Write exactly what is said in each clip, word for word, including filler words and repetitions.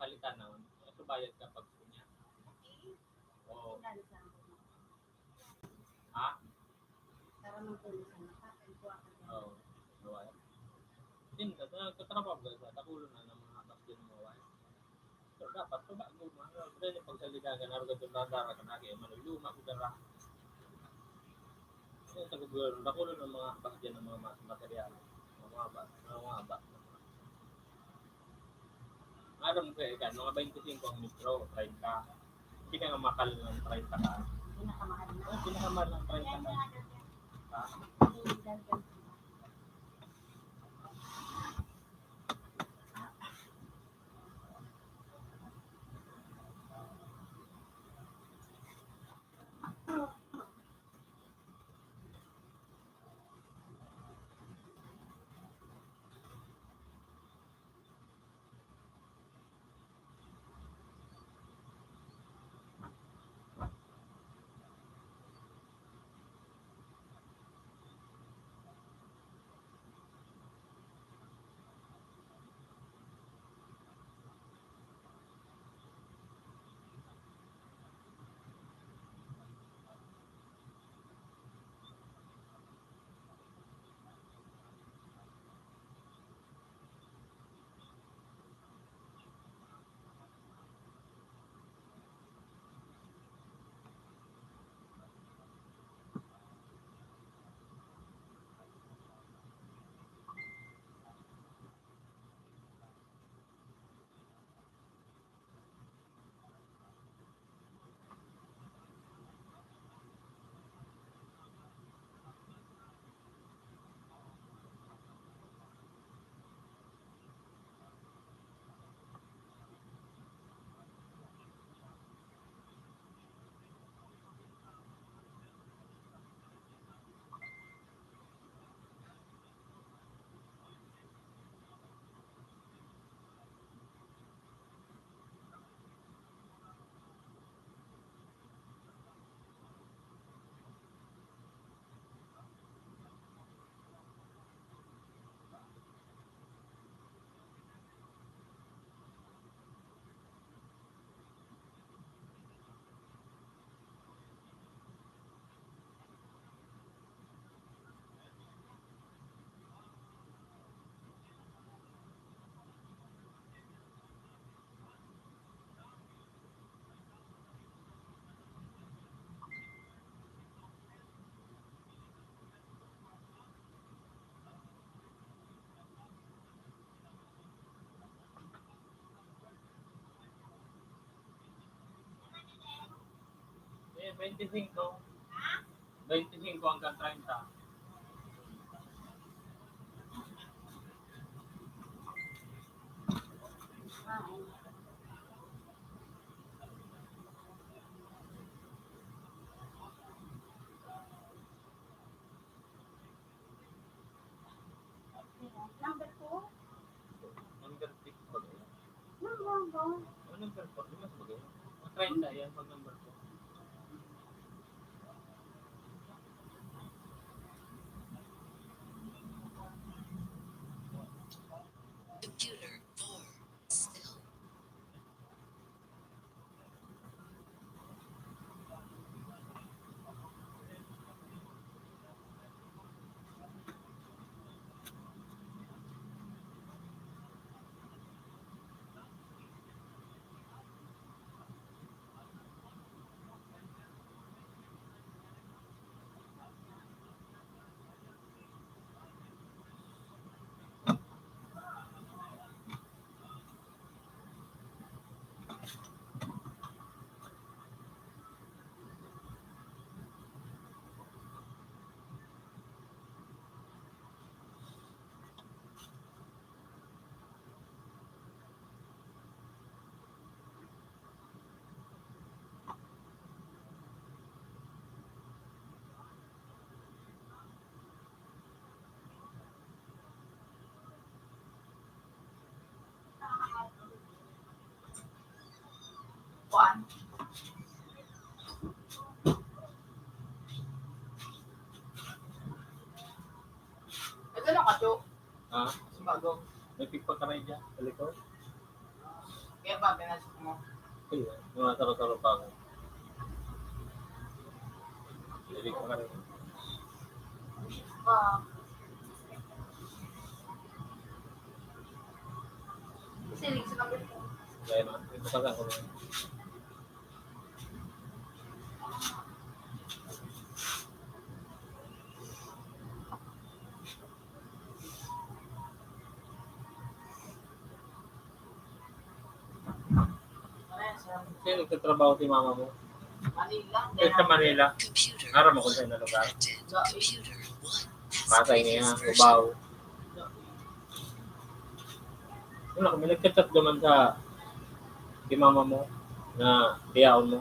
Salita na, so bayad ka pag niya. Oo. Ha? Oo. Gawa. Yun, nagtatrabaho ka sa takulo na ng mga abas din mo, eh. So, dapat, so, bago, mga, pwede pagsalita ka na, pagkatundadara ka na, kaya manuluma ko dara. Yung sa gobyerno, nakulo ng mga abas dyan ng mga mas-, material. Mga abas, mga abas. Alam ko, eh, kan, mga twenty-five ang metro, treinta. Hindi ka nga makal ng treinta ka. Pinakamahal na. Oh, pinakamahal ng treinta ka. Ha? Eh, twenty-five. Twenty-five hanggang treinta. Number two? Number three pa ba yun? Number one. Oh, number four. Di mas bagay. Mga treinta yan pag number four. Computer four. Still. Kuan. Ito na, kato. Ha? Sa bago. May pigpakaray dyan, sa likod. Kaya ba, pinasok mo? Sige, mga taro-taro pa ako. Hindi ko ka rin. Ba? Siling sa kapit mo. Kaya na, ito pa lang. Saan nagtatrabaho si mama mo? Manila. Sa Manila. Aram mo kung saan na lugar? Pasay niya, Cubao. Wala, may nagchat-chat naman sa si mama mo na tiyaon mo.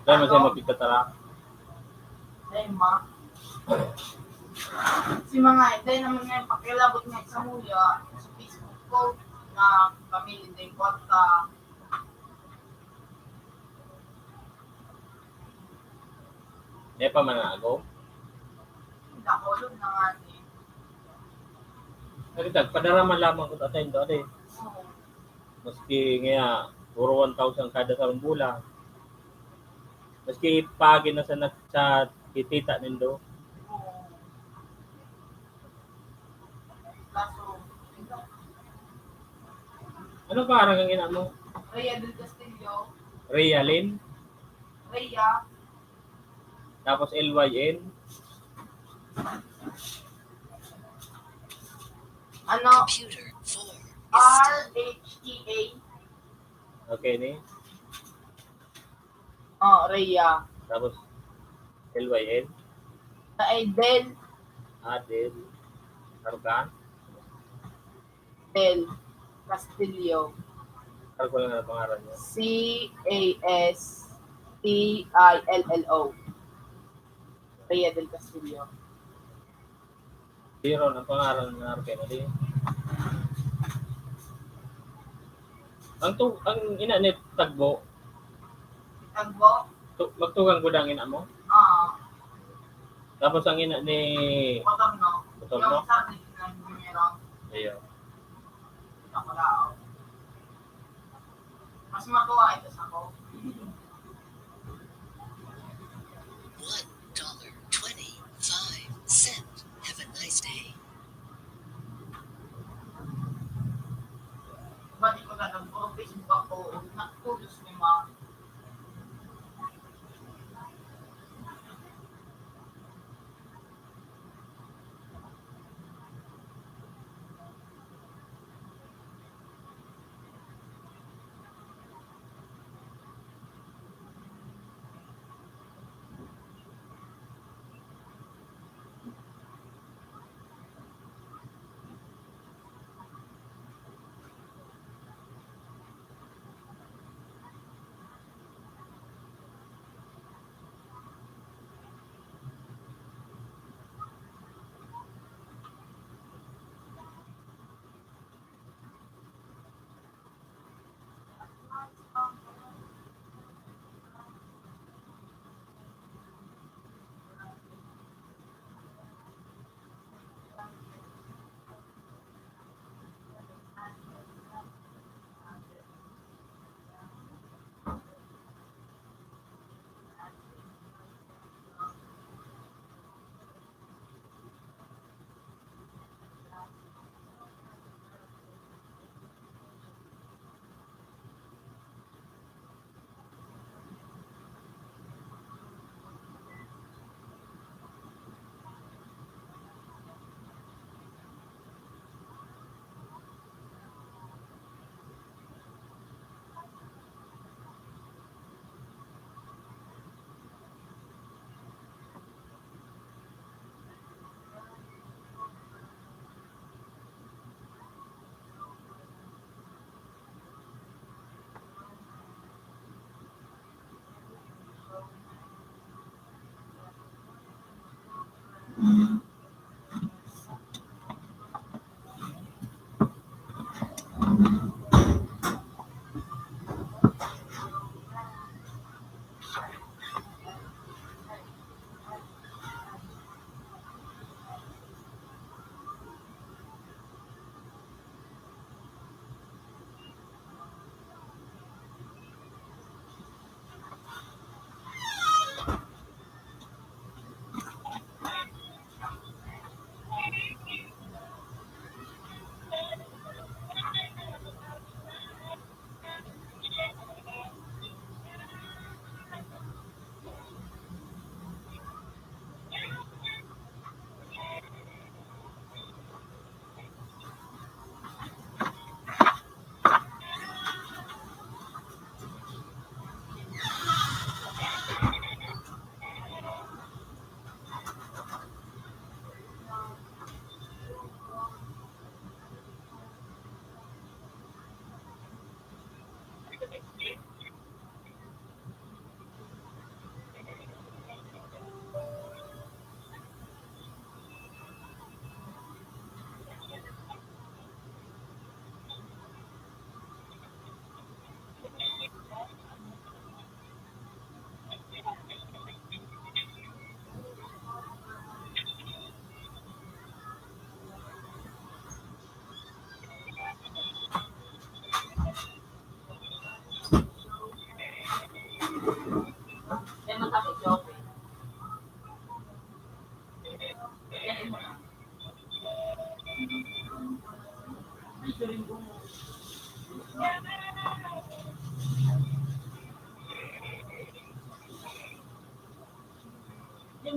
Dahil mo siya mapagtatara. Ay, ma. Si mga, dahil naman nga yung pakilabot nga sa muya, sa Facebook ko, na pamili din kwarta. May pa man ako? Nakulog na nga ni. Nagtag, padara man lamang ko sa atin doon eh. Oo. Maski nga, puro one thousand kada sarong bulan. Maski pagi na sa nag-, sa kitita nindo. Oo. Kaso, ano pa arang ang ina mo? Rhea del Castillo. Rhea Lynn? Rhea. Tapos L Y N. Ano? Computer four. R H E A. Okay, ni? Oh, Rhea. Tapos, L Y N? Sa Edel. Adel. Argan? Del Castillo. Ano ko lang ang pangalan niya? C A S T I L L O. Rhea del Castillo. Pero ang pangalan na Arken, di? Ang tu-, ang ina ni Tagbo. Tagbo? Tu-, magtugang gud ang ina mo? Oo. Tapos ang ina ni Butong, no? Butong, no? Yung sa ni, ni, ni, ni, Iyo. Ako na, oh. Mas matuwa ito sa ko. One dollar twenty-five cent. Have a nice day. Ba't ikaw na nag-puro Facebook ako? Nagpulos ni Ma.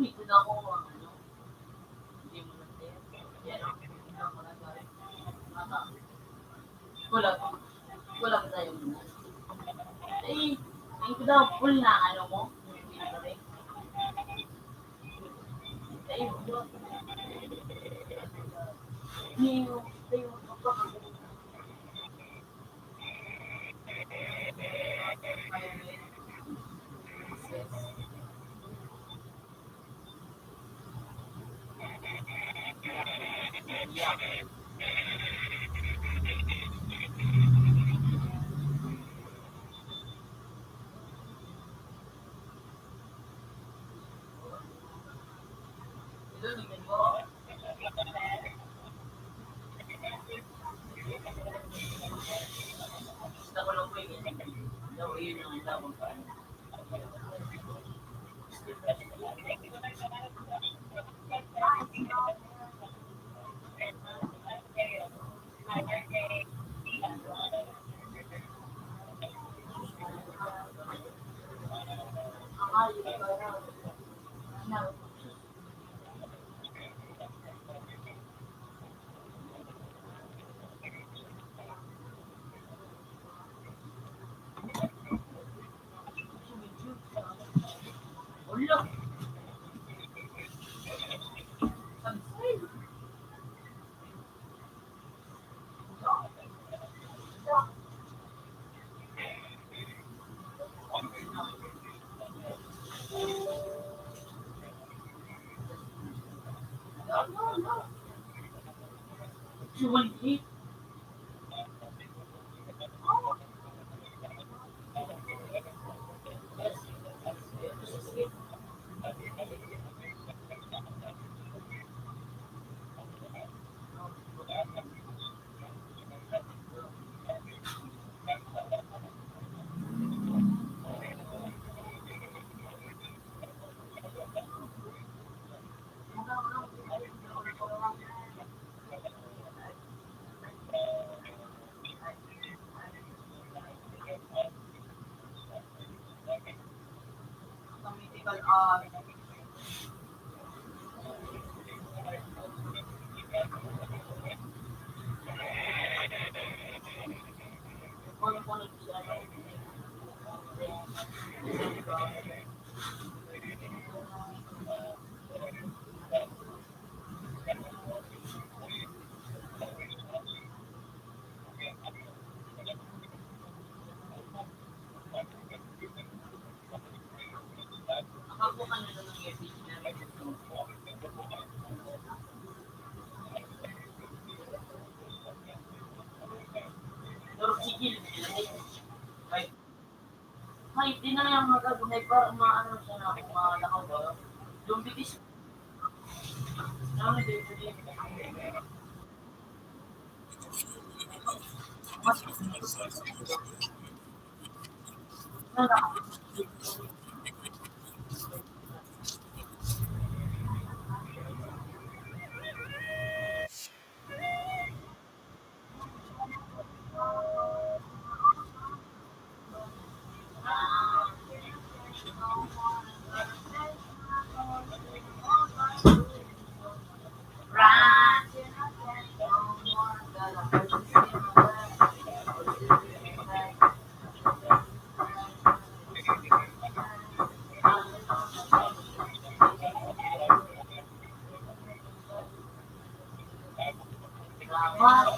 Dito na ako, ano, hindi mo na, yan, ang, ang, ang, ang, ang, Kulang, kulang tayo muna. Ay, ay, ko daw, full na, ano mo? Ay, yung, yung, Ay, di na lang magagulay para maano siya na malakaw ba? Yung bitis. Ano, di, di, di. Mas,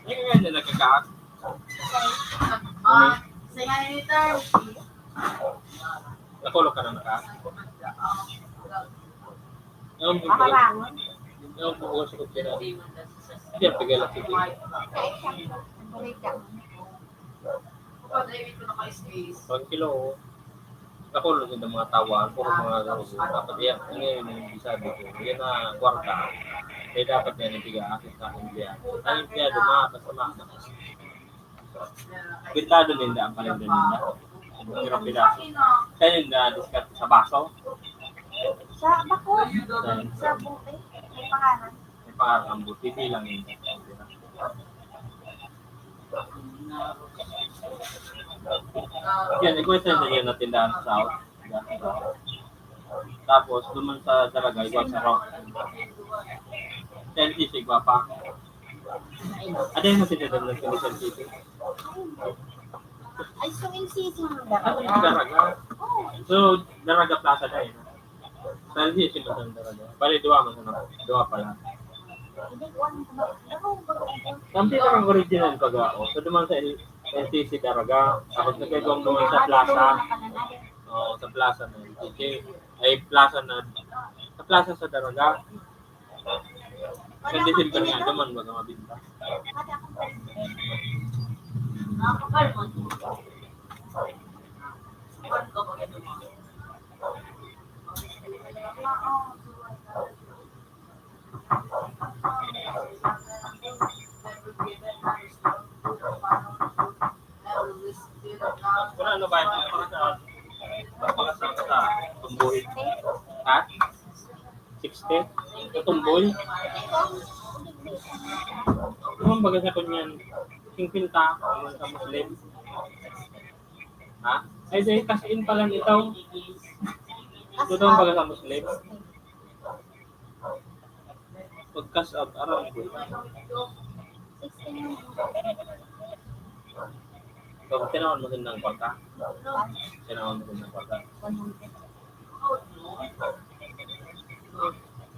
Ngayon na nagkakaak. Ah, sa nga ni Term. Nakulog ka na naka. Yung bukas. Yung bukas ko kira. Hindi, pigil lang sige. One kilo. Ako lang yung mga tawaan, puro mga ano, dapat iya, ano yun, yung sabi ko, yan na kwarta. Kaya dapat yan, yung tiga, akin sa akin diyan. Ang empleyado, mga kasama. Pintado ninda ang paninda ninda. Pero piraso. Kaya yung na-discard sa baso. Sa bako. Sa buti. May pangalan. May pangalan ang buti. Bilang yun. Yan, igwa sa inyo na tindahan sa South. Tapos, duman sa Daraga, igwa sa Rock. Sa L C C, igwa pa. Ano yung natindahan ng L C C? Ay, so L C C yung Daraga. Ano yung Daraga? So, Daraga Plaza na yun. Sa L C C man ang Daraga. Bali, duwa man sa Daraga. Duwa pala. Ang pinakang original pag-aako. So, duman sa L-, L C C Daraga. Tapos nagkagawang duman sa plaza. Oo, sa plaza na L C C. Ay, plaza na. Sa plaza sa Daraga. Sa December nga, duman baga mabinta. Wala na ba yung pagkakasama sa tumbuhin? Ha? Sixty? Sa tumboy? Ano ang baga sa kunyan? Singkwenta, ano sa Muslim? Ha? Ay, dahil cash in pala ito. Ito ang baga sa Muslim. Pag cash out, aram ko. So, tinawan mo din ng kwarta? Tinawan mo din ng kwarta?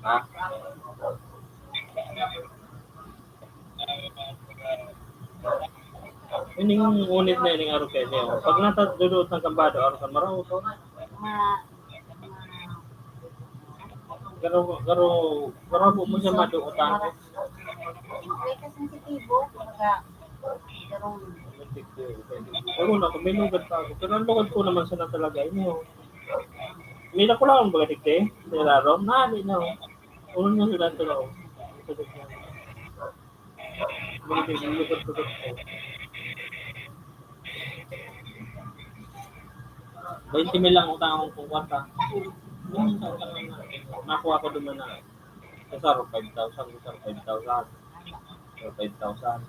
Ha? Ining unit na ining araw kayo niyo. Pag nata duduot ng kambado, araw ka maraot, oh. Ma-, ma-, Garo, garo, garo mo siya maduot, ah. Siyempre, kasi sensitibo, kumbaga, garong Ano na, kung may lugad pa ako. Pero ang lugad ko naman sana talaga, yun yung, may nakulaon ba, dikte? Nilaro? Nali na, oh. Ulo niya sila, sila, oh. Sa gitna. Mga tigil ko, tigil ko. Twenty mil lang utang kong kwarta. Nakuha ko duman na. Sa saro, five thousand, sa saro, five thousand. Sa five thousand.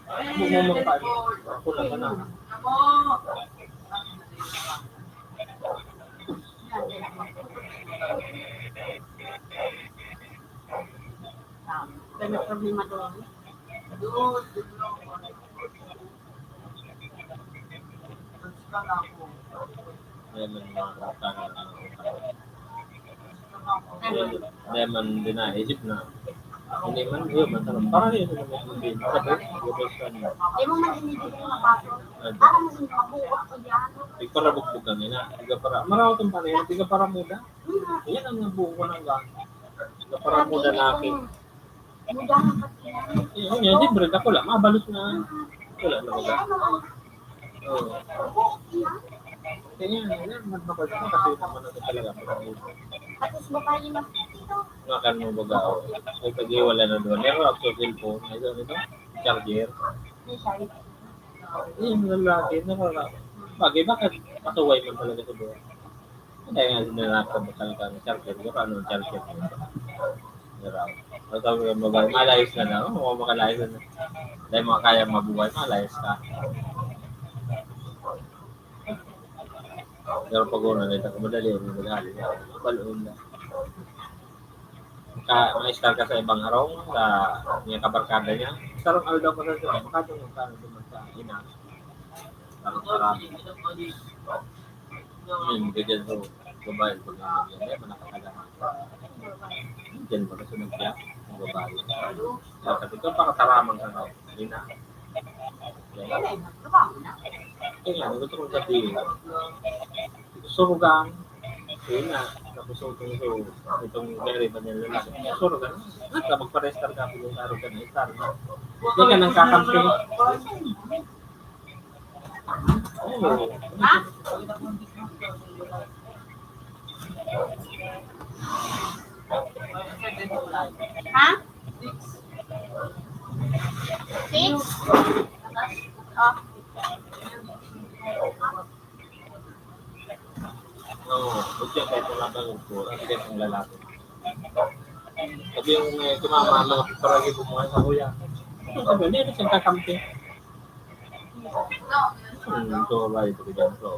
Ano mo magpaano? Ako lang ka na. Kaya problema doon. Ayan ang mga utang na utang. Ayan, ayan man din naisip na. Hindi man, yun, man, parang yun, yun, yun, yun, sabi, yun, yun, Di mo man inibigay na baso. Ano? Para mo yung mabuot ko yan. Di para bugbog ang ina. Di ka para, maraot ang panay, di ka para muda. Yan ang nabuo ko ng gano'n. Di ka para muda na akin. Muda na pati yan. Eh, yun, yun, di, break ako lang. Mabalot na. Wala na baga. Oo. Kaya nga, yan, magbakal ka kasi naman ako talaga. Tapos babae na. Makan mo baga, oh. Ay, pag-iwala na doon. Meron ako sa cellphone. Ay, ano ito? Charger. May charger. Yung lalaki, nakaka-, bagay, bakit matuway man talaga sa buhay? Kaya nga, sinarap ka, bakal ka ng charger, di ba? Ano ang charger mo? Di ba? Ang sabi ng babae, malayos na lang. Oo, makalayos na. Dahil mga kaya mabuhay, malayos ka. Pero pag una, dito ka madali, madali. Balon na. Ka, ma-star ka sa ibang harong, sa mga kabarkada niya. Sarong aldaw ka sa sila, makatulong ka naman sa ina. Sarong sarap. Hmm, ganyan so, babae, pag ano yan, eh, manakataga. Diyan, magkasunod siya, ang babae. Sabi ko, pakataraman ka na, ina. Kaya nga, gusto kong sabihin, surugan, yun nga, tapos itong, so, itong Mary, ba niya lalaki, surugan, at magpa-restart ka, pinag-arugan na, istar, no? Hindi ka nang kakampi. Oo. Ha? Ha? Six? Oh. Oo, huwag siya kahit wala kang upo, at kahit ang lalaki. Sabi yung, eh, si mama, mga paragi po mga sa kuya. Sabi, hindi na siyang kakampi. Hmm, so, babae pa dyan. So,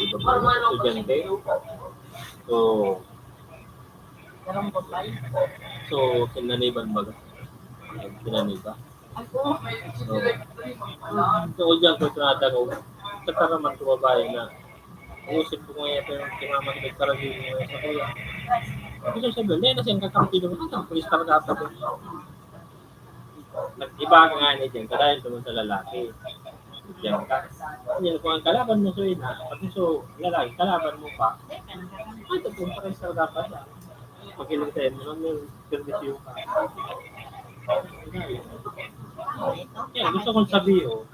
iba pa rin estudyante. So, so, sinaniban baga. Sinaniban. So, so, diyan ko tinatanaw. Kataraman ko babae na, ang isip ko ngayon, ito yung kinamang nagkaragin mo sa kuya. Gusto sabihin, hindi na siyang kakampi naman. Ang kampista ka dapat. Nag-iba ka nga ni Jen, kadayon naman sa lalaki. Diyan ka. Yan, kung ang kalaban mo, so yun na. Pati so, lalaki, kalaban mo pa. Ay, ito pong pares na dapat. Pag ilang tayo mo, may permisyon ka. Yan, gusto kong sabihin, oh,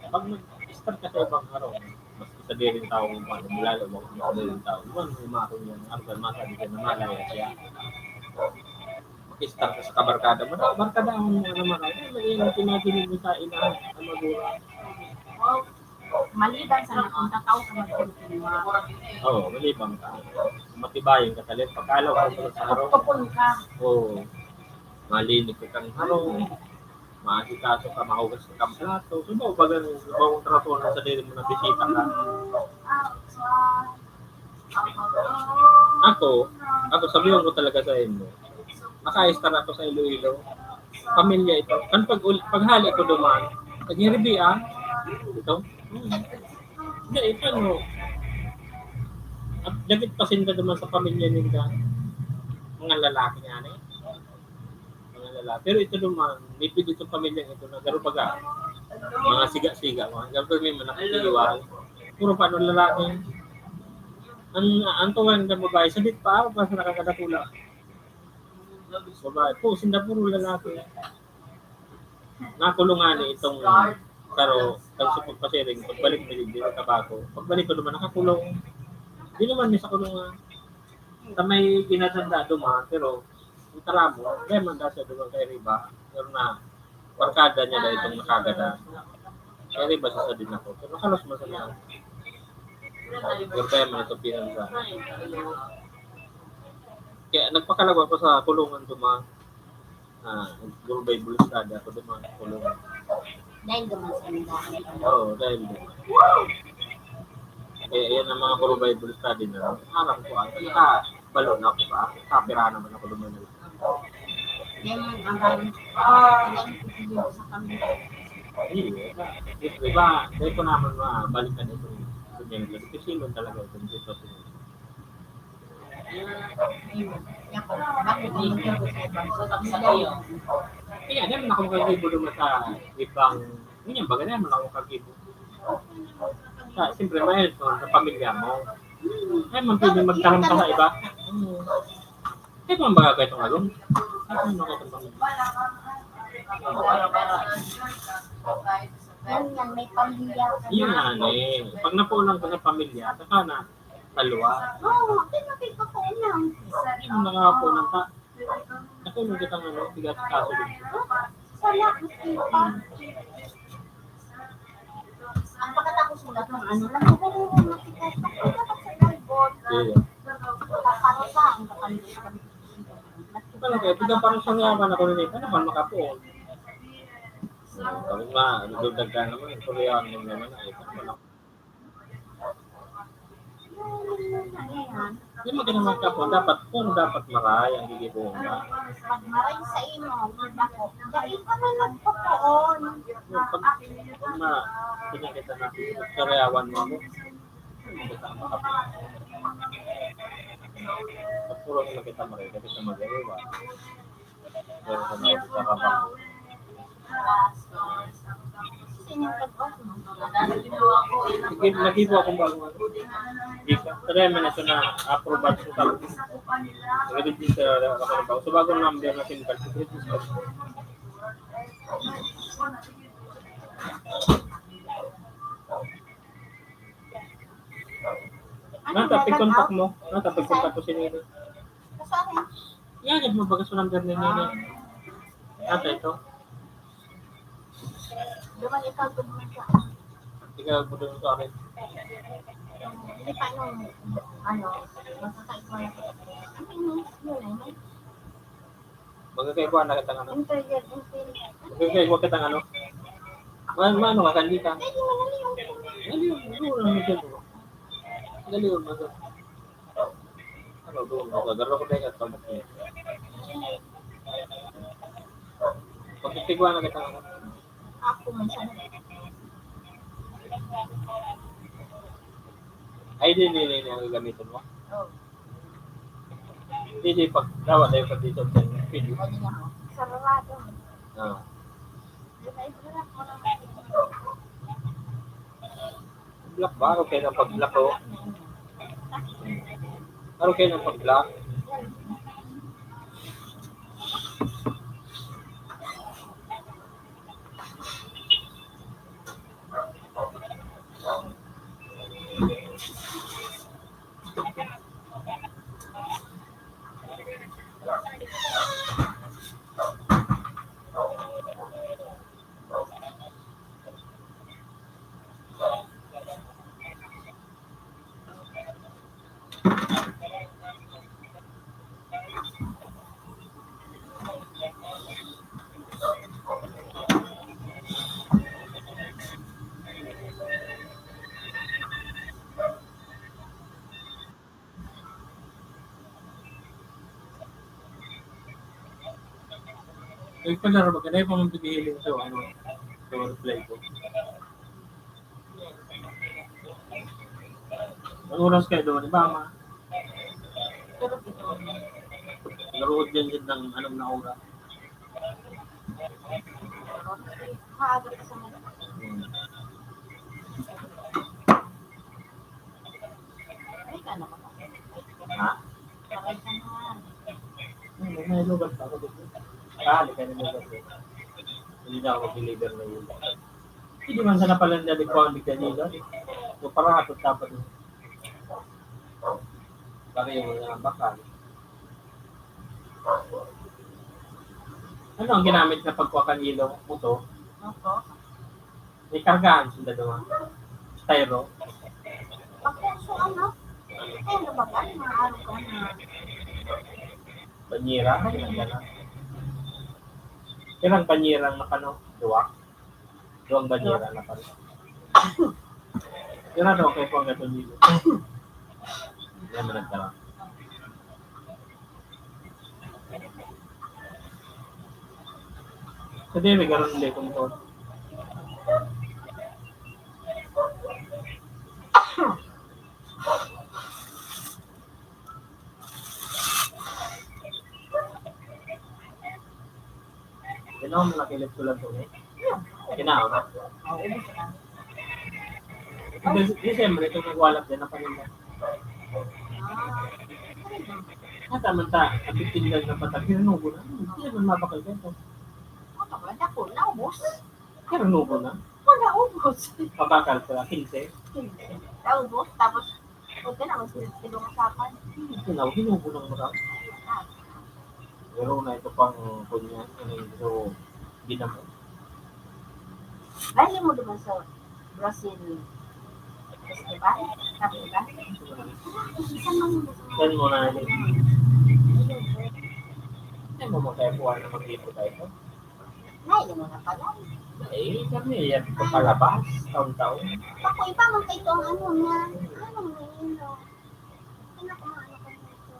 pag nag-start ka sa ibang araw, mas isa din yung taong, ano, mula lang, mas isa din yung taong, ano, yung mga kung yung, ano, masa, di ka na malaya siya. Mag-start ka sa kabarkada mo, na, barkada ang mga naman, ay, naging ang tinaginig mo sa ina, ang magulang. Maliban sa napunta tao ka magkontinua. Oo, maliban ka. Matibayan ka talaga. Pagkalaw ka sa araw. Tuktukon ka. Oo. Malinis ka kang harong. Maasikaso ka, mahugas ka kang plato. So, bago bagang, bagong trato na sa diri mo na bisita ka. Ako, ako, sabihan ko talaga sa inyo. Naka-star ako sa Iloilo. Pamilya ito. Kan pag ul-, paghali ko duman, naging ribi, ah. Ito. Hmm. Hindi, ito, no. At dagit pa sinda duman sa pamilya ninda. Mga lalaki nga, eh. Mga lalaki. Pero ito duman, may pwede itong pamilya ito na garo baga. Mga siga-siga, mga garo may manak iwan. Puro pa nung lalaki. Ang, ang tuwan na babae, sabit pa ako, basta nakakadakula. Babae. Po, sinda puro lalaki. Nakulungan ni itong karo, kan sa pagpasiring, pagbalik ni Didi sa Tabaco. Pagbalik ko naman, nakakulong. Di naman may sa kulungan. Sa may ginatanda duman, pero ang taramo, kaya man dasa duman kay Riba, pero na, barkada niya na itong nakagada. Kaya Riba, sa sadin ako. Pero halos masama. Pero kaya man ito pinansa. Kaya nagpakalagwa ko sa kulungan duman. Ah, guro Bible study ako duman, kulungan. Dahil duman sa mga Oo, dahil duman. Eh, yan ang mga guro Bible study na aram ko, ah, nakabalo na ako ba? Kapira naman ako duman. Yan ang aral. Yan ang sa kami. Hindi, eh. Di ba, dahil ko naman mabalikan ito. Kasi silon talaga ito dito. Kaya, di man ako makagibo duman sa ibang, ganyan, baga na man ako makagibo. Sa, siyempre, may sa pamilya mo. Ay, man pwede magtahan ka sa iba. Hmm. Ay, kung baga itong alon. Ay, kung baga itong pamilya. Yan yan, may pamilya ka Yun na. Nga, eh. Pag napunan ka sa pamilya, saka na, talwa. Oo, di na kayo papunan. Hindi mo nakapunan ka. Napunan kitang ano, bigat kaso dito. Sana, gusto pa. Ang pagkatapos mo lang ng ano, lang ko kung makikita ko dapat sa labot. Iya. Paparusa ang kapalitan. Ano kayo? Pagkaparusa nga naman ako nito, ano man makapuon? Sabi nga, dudagdagan naman, yung Koreano naman, ay, ano man ako. Di maganda man ka po. Dapat, kung dapat maray ang gigibuhon ka. Pag maray sa imo, ang dako. Dahil ka na nagpapuon. Pag, pag ma-, pinakita na, karyawan mo ako. Pag puro na kita maray, kasi sa magagawa. Pero sa mga trabaho. Sige, nag-ibo akong bagong ano. Di ka, try mo na ito na approval sa tao. Nag-register ako ng bago. So, bagong number na SIM card. Nag-register. Ano, Nata, pag-contact mo. Nata, pag-contact ko si Nini. Sa akin. Yan, yung mabagas mo ng ganyan, Nini. Nata, ito. Duman ikaw, duman ka. Ikaw, duman ka rin. Hindi pa nung, ano, masasakit mo na. Ano yun? Yun, ano? Magkakaiba na kitang ano? Interior, interior. Magkakaiba kitang ano? Man, mano ka, kandi ka? Dali, dali, dali, dali. Ano, doon, magagaro ko tayo at pag-, pagtitigawan na kita. Ako man siya. Ay, di, di, di, di, ang gagamitin mo? Oo. Di, di, pag, dawa tayo pag dito, pwede. Pwede na ako. Sarado. Ah. Di ba, iba na ako ng Black ba? Araw kayo ng pag-black, oh. Araw kayo ng pag-black. Ay, pala, maganda yung pamambibihiling sa, ano, sa reply ko. Ang oras kayo doon, di ba, ma? Pero dito, Naruhod yan dyan ng anong na oras. Maaga pa sa mga. Hmm. Ay, ka na ba? Ha? Patay ka na. Hmm, may lugar pa ako dito. Ah, di ka na lugar dito. Hindi na ako mag-deliver na yun. Hindi man sana pala nila nagpapamigay nila. So, para hapot dapat yun. Para yung mga bakal. Ano ang ginamit na pagkuha kan ilong mo to? Opo. May kargahan sila doon. Styro. Ako, so ano? Ano ba ba? Maaari ko na. Banyera? Banyera. Ilang banyera ang napano? Duwa? Duwang banyera napano. Ilang daw kayo po ang gatong dito? Yan, managkala. Sa diri, ganun ulit kung to. Ginawa mo na kilit ko lang to, eh. Ginawa na. Kasi, kasi siyempre, itong nagwalap din, ang paninda. Nasa man ta, ang bitin lang na patag, hinanugo na. Hindi naman mabakal ka ito. Ano ba? Dako, naubos. Hinanugo na. Wala, ubos. Mabakal ka, kinse. Naubos, tapos Huwag ka na, mas pinag-usapan. Ito na, hinubo ng mura. Pero na ito pang kunya, ano yung so, ginamo. Bali mo naman sa Brazil Festival? Festival? Saan man yung gusto mo? Saan mo na yun? Saan mo magkakuha na mag-ipo tayo? Ay, yung mga palay. Eh, kami, yan, ito palabas, taon-taon. Ako, iba man kayo ang ano niya. Ano mo yun, no? Ano ko, ano ko dito?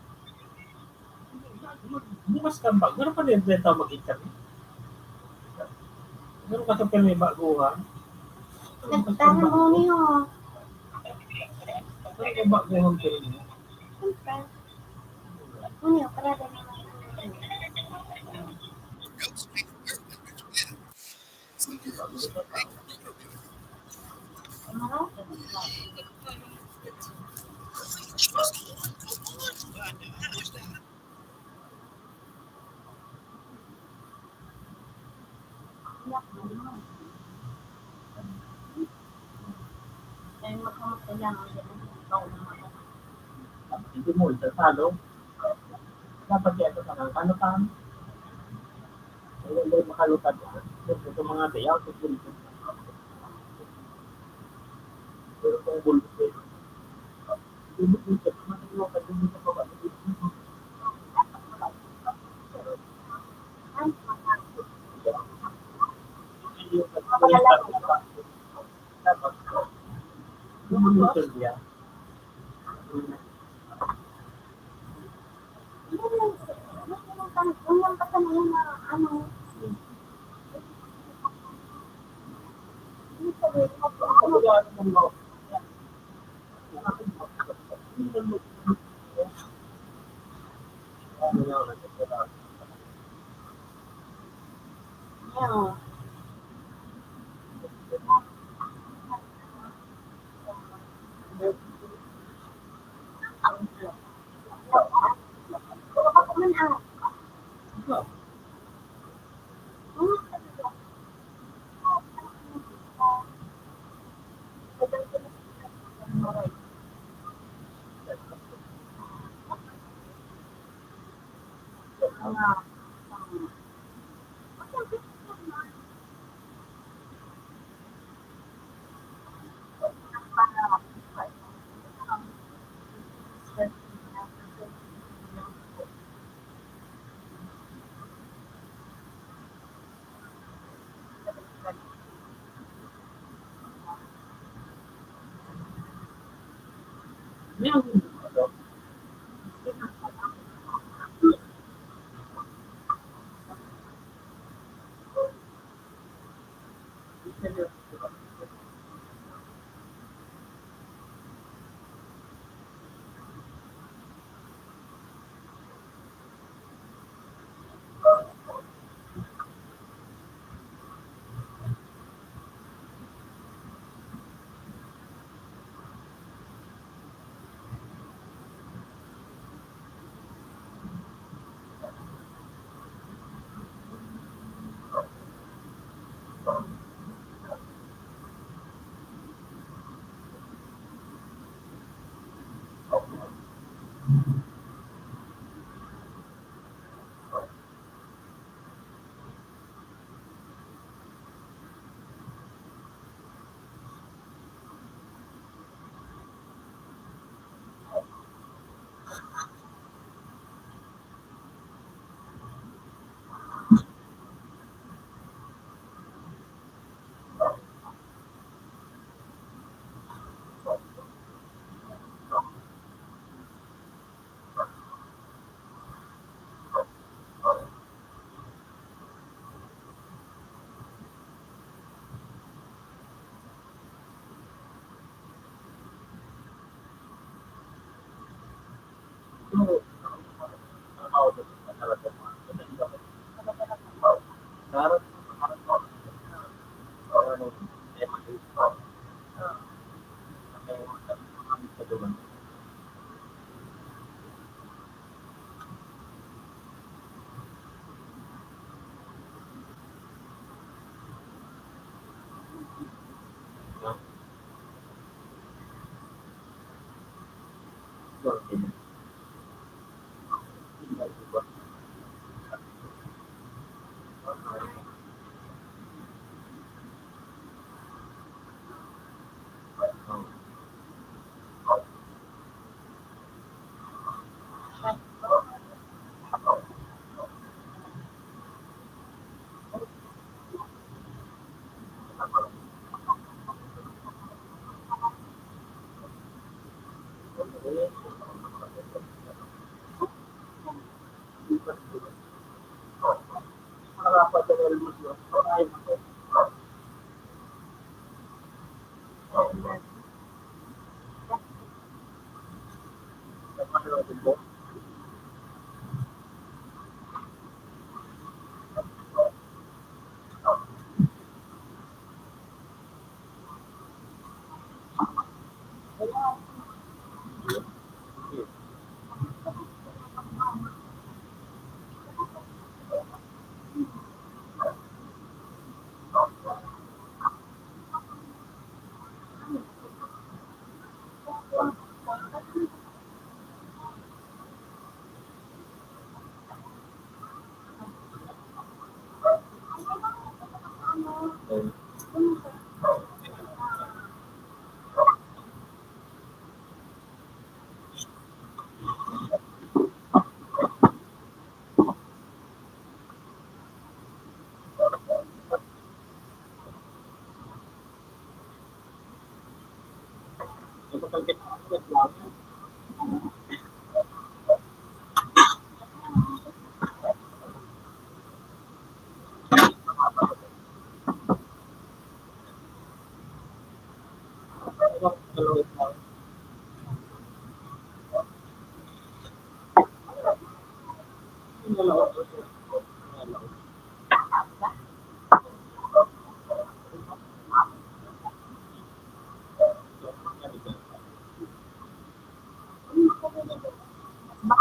Bukas ka ba? Gano'n pa rin tayo mag-internet? Gano'n ka sa may baguhan? Nagtanong mo niyo. Gano'n ka baguhan pa rin? Siyempre. Ano yun? Parada naman. Hindi mo itatalo. Dapat kaya ito sa kang kanutan. Hindi, hindi makalutad yan. Ito mga tiyaw, ito bulbul. Pero kung bulbul, bulbul, ito, mga tiyaw, pag hindi sa baba, hindi sa baba.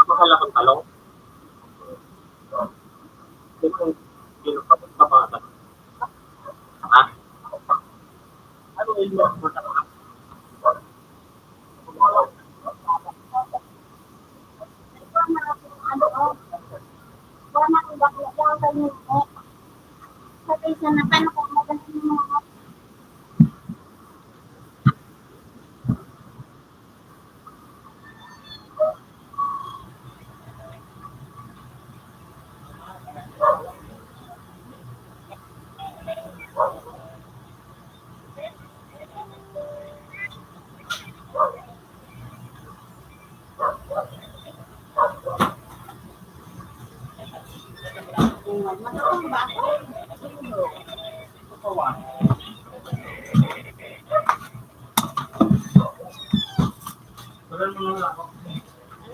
Mahal akong talong. Ito, ito, ito, ito, ha? Ano yung mga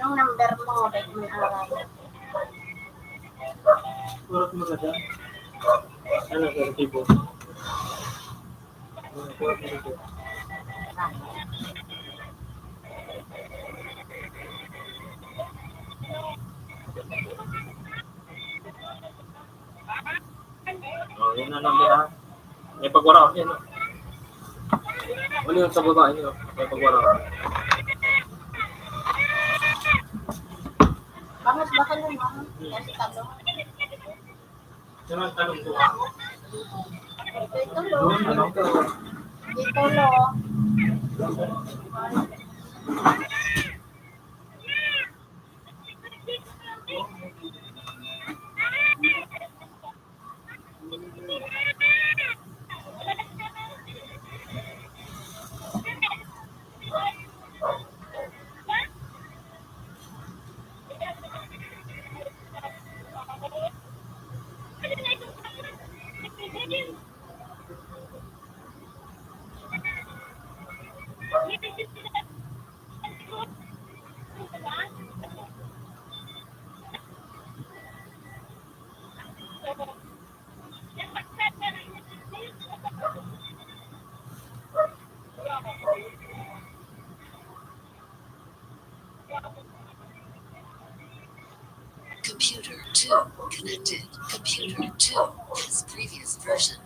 Anong number mo? Dahil mag-aral. Surat mo na dyan. Ano, sir, tipo? Surat mo na dyan. Oh, yun na lang, ha? May pagwaraon yan, no? Ano yung sa baba, yun, no? May pagwaraon. Bangus ba kayo, ma'am? Kasi talong. Sino ang talong po? Ito, ito, lo. Ito, lo. Computer two connected. Computer two has previous version.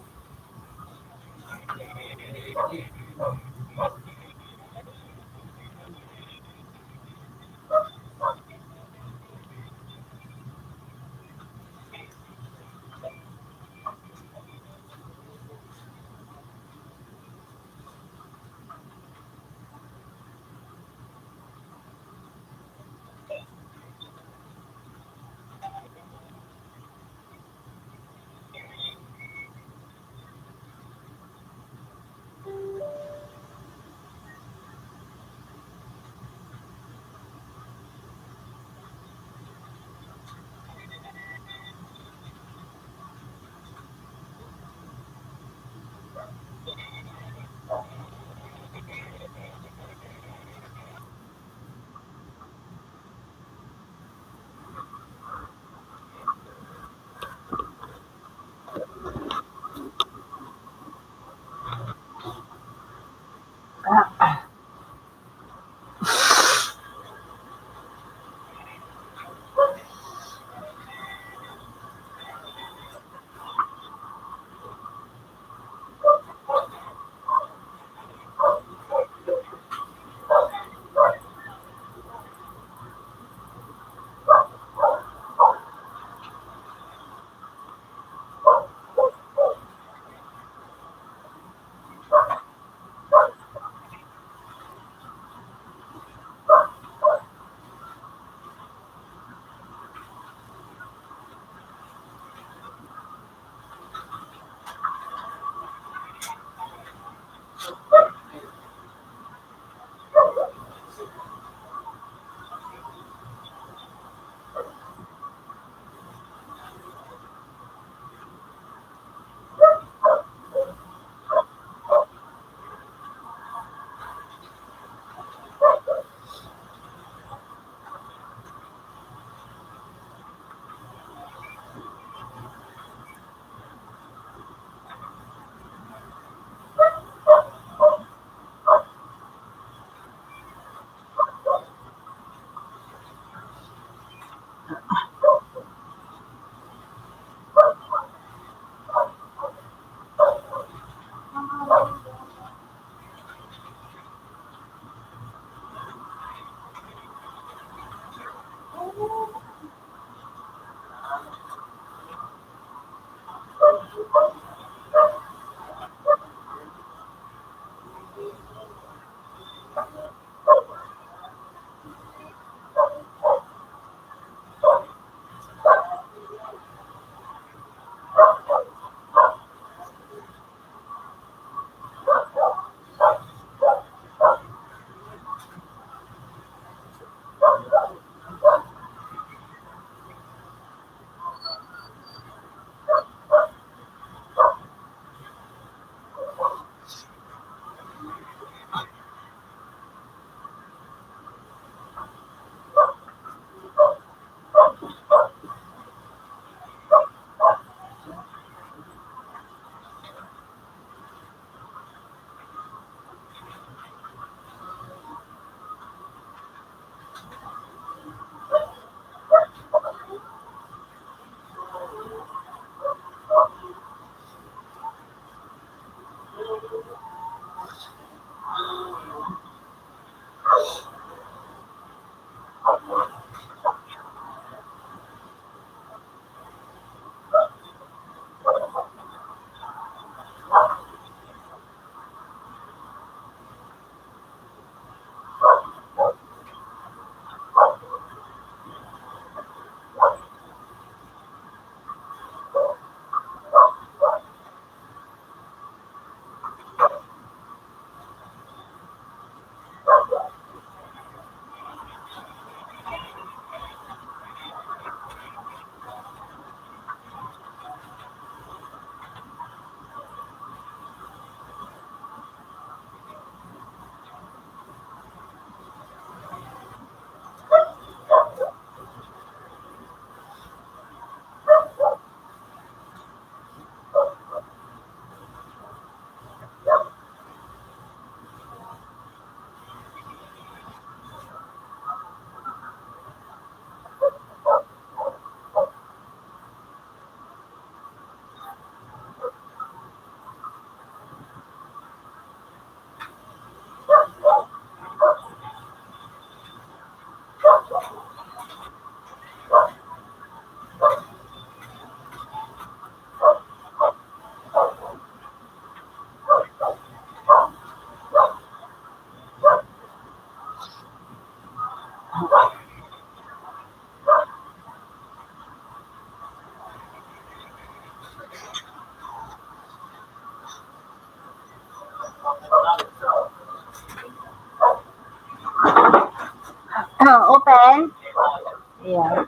Yeah.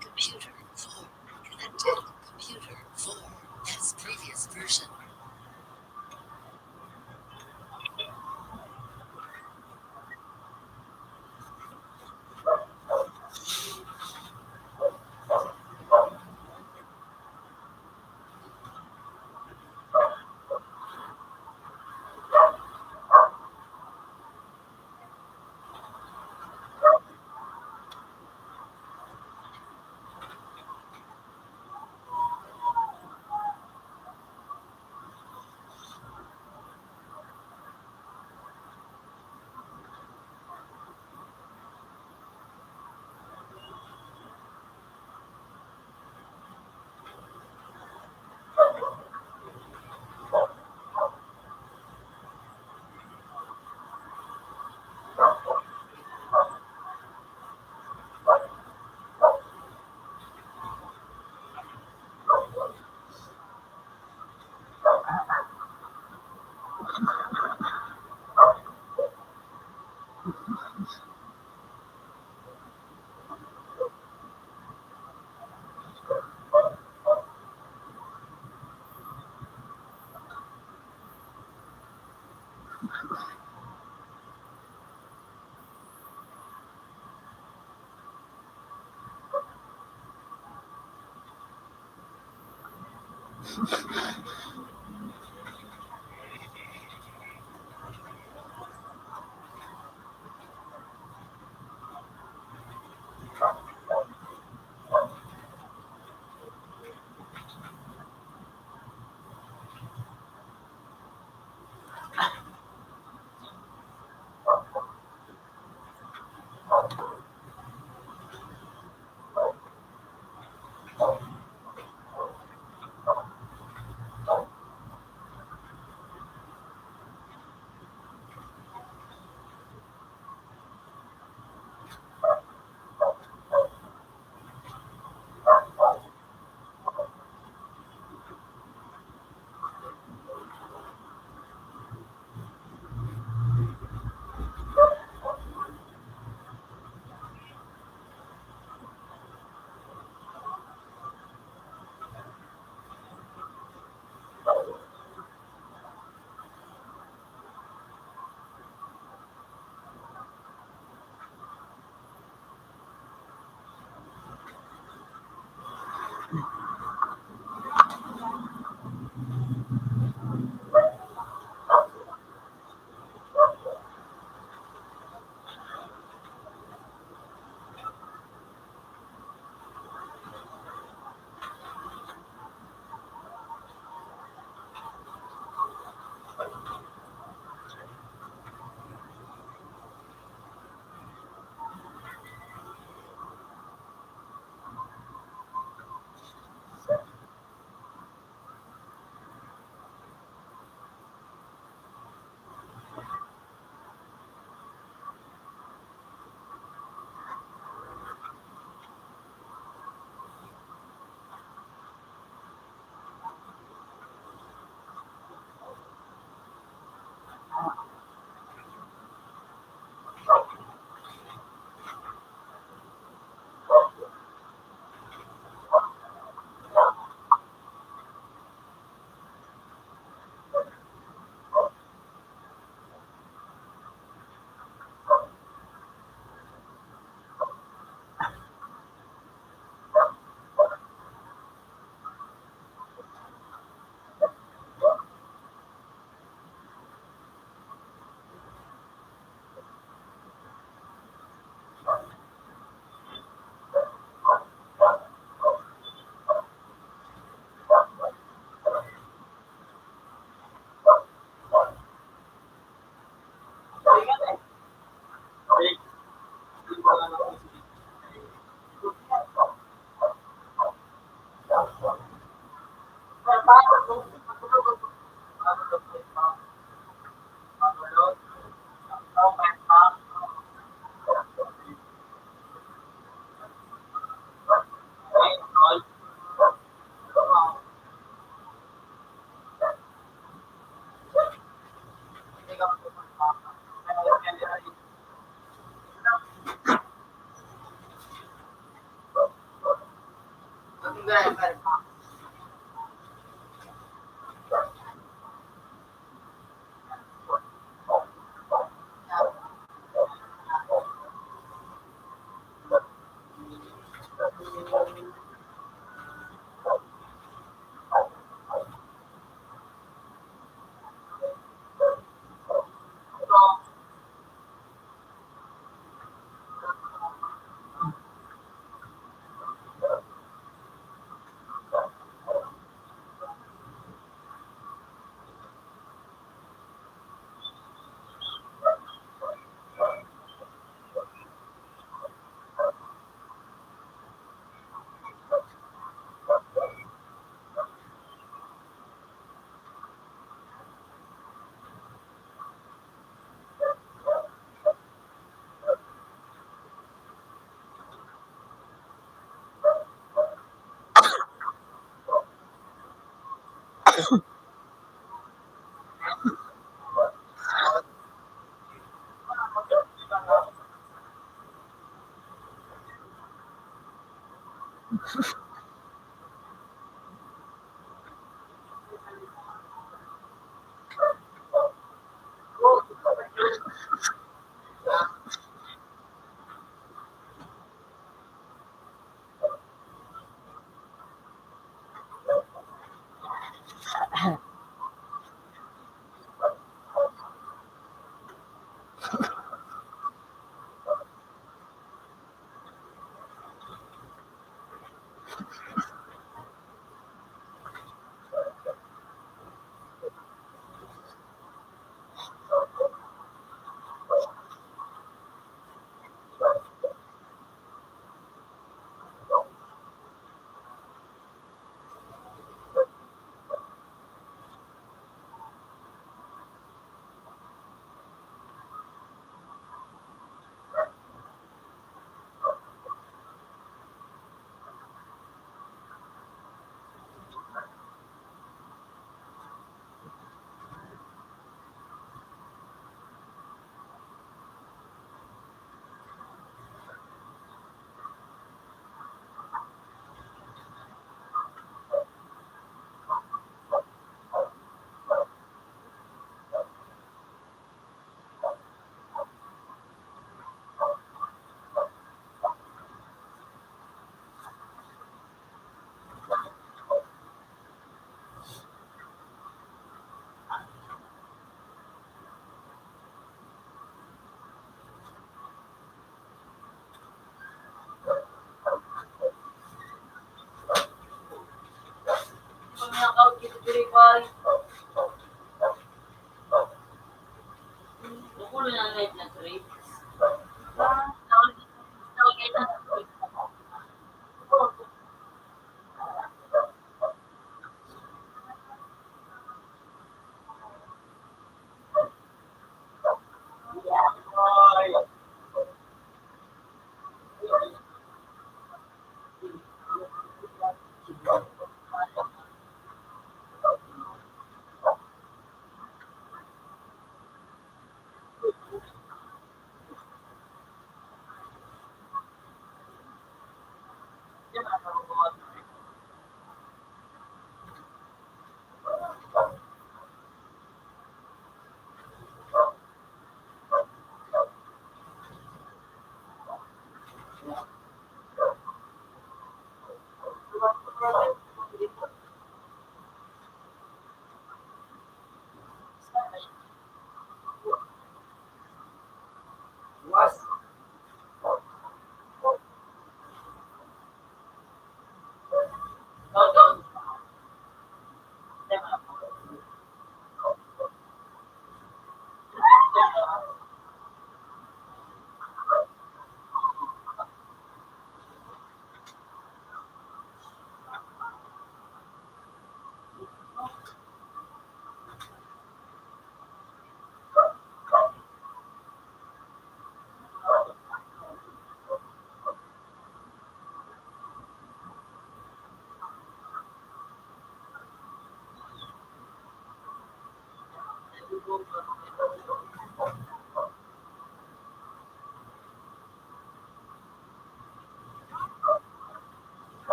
Computer four connected. Computer four has previous version.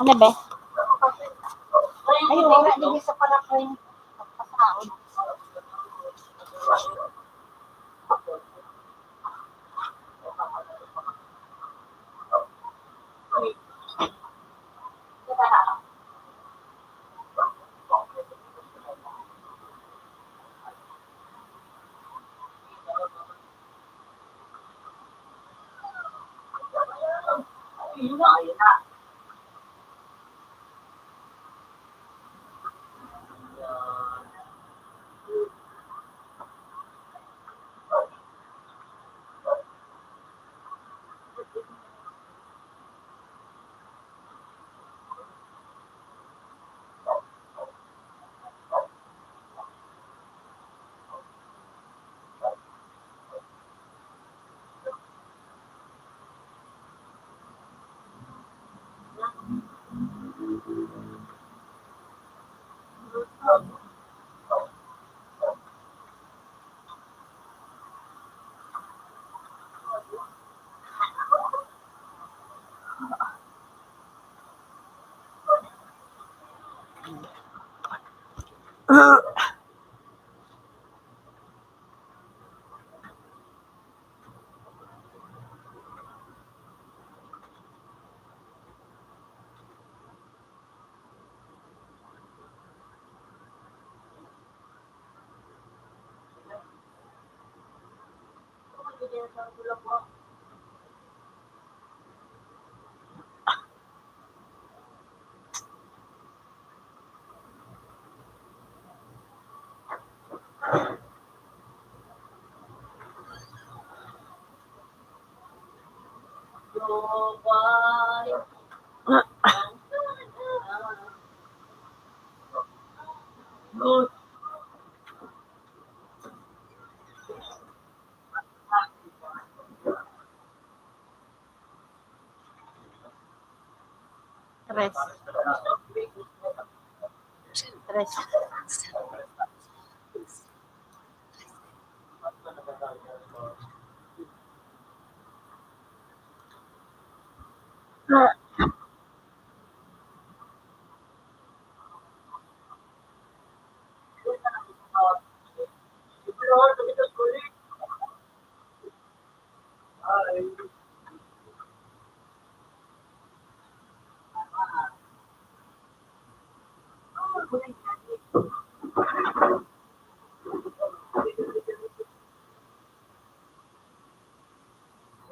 Ano ba? Ay, wala din sa paraffin. Pasaod. Tres. Tres.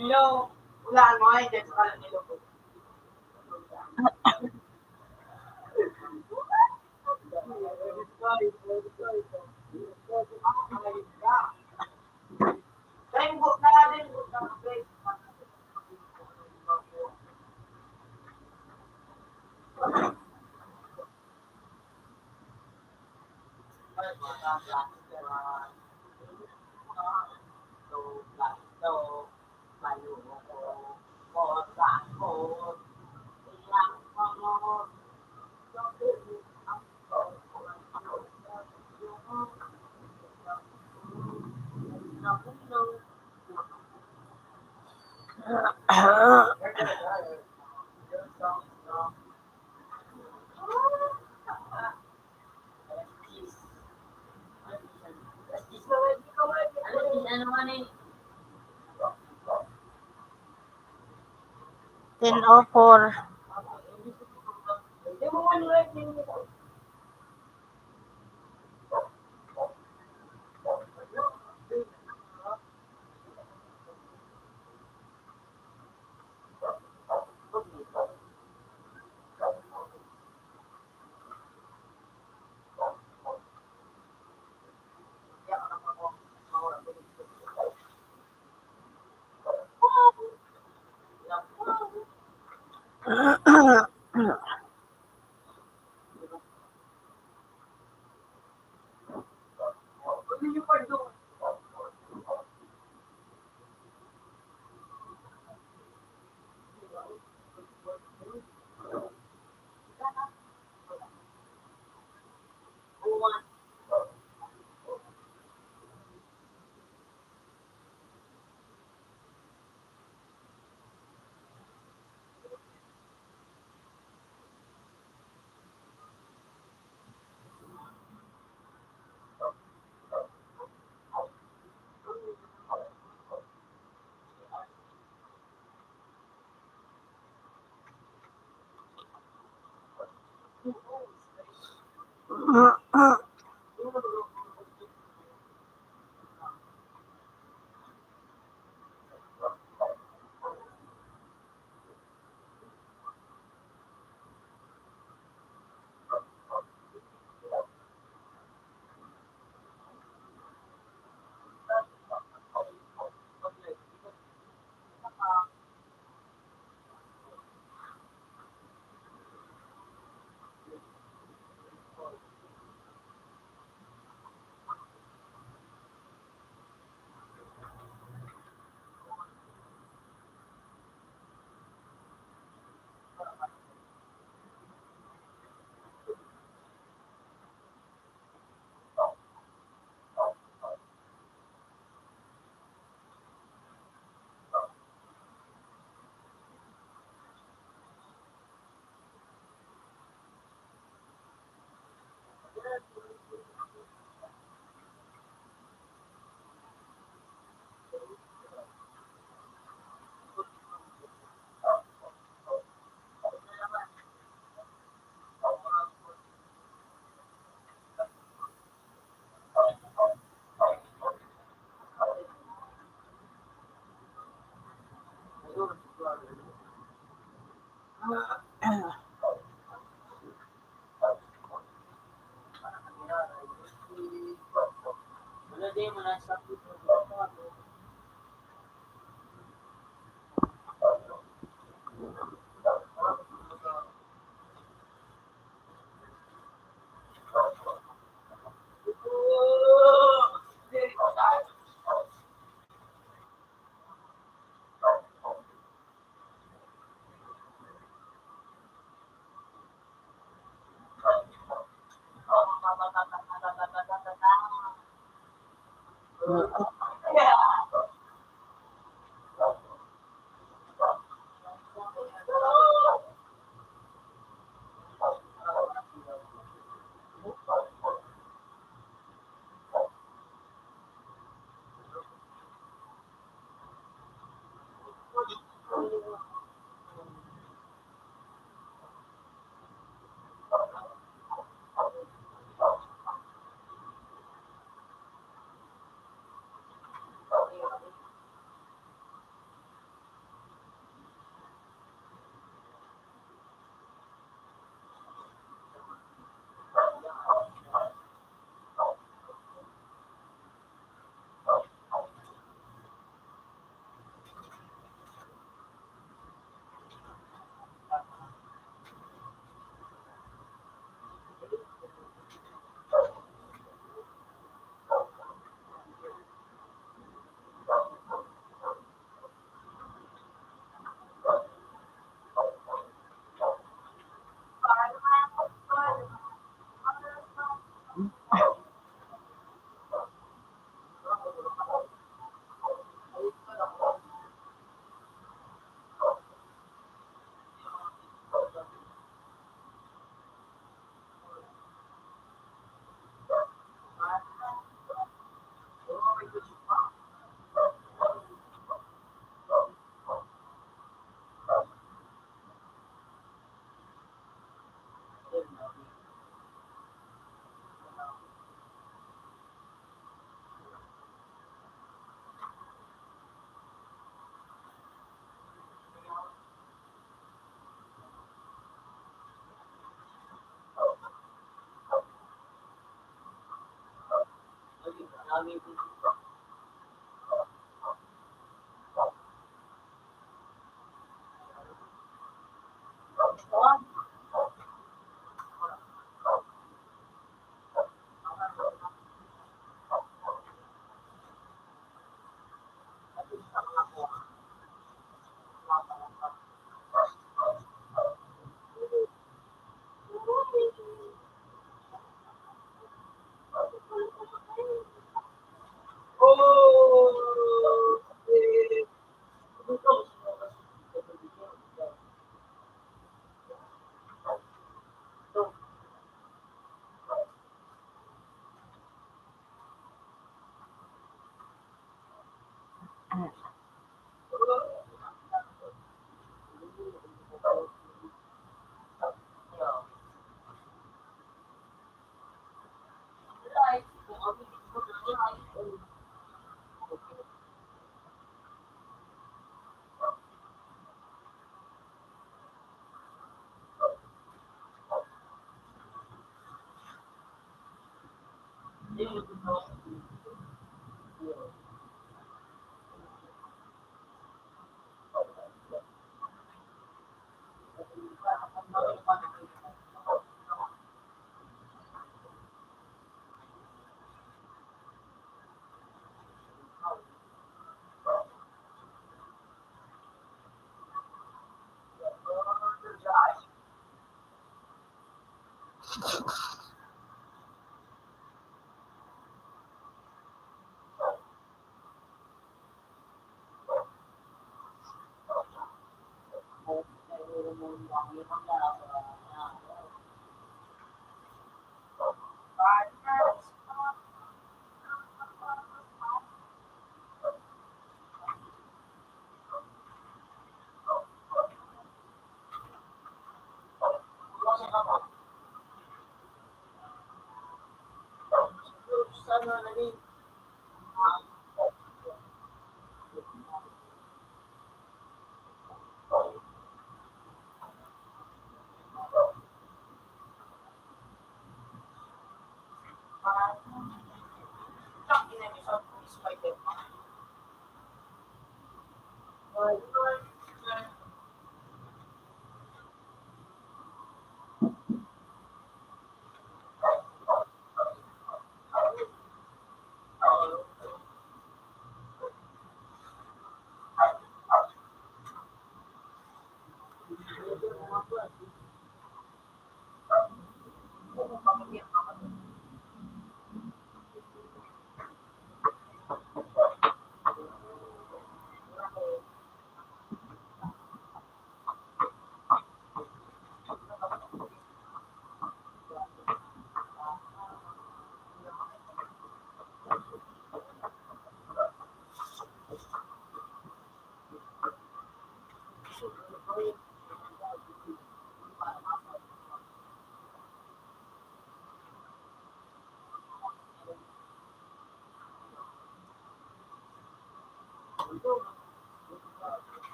Hello, ulaan mo ay dyan sa kalan nilo. Ten oh four.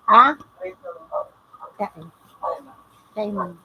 Ha? Kain. Kain man.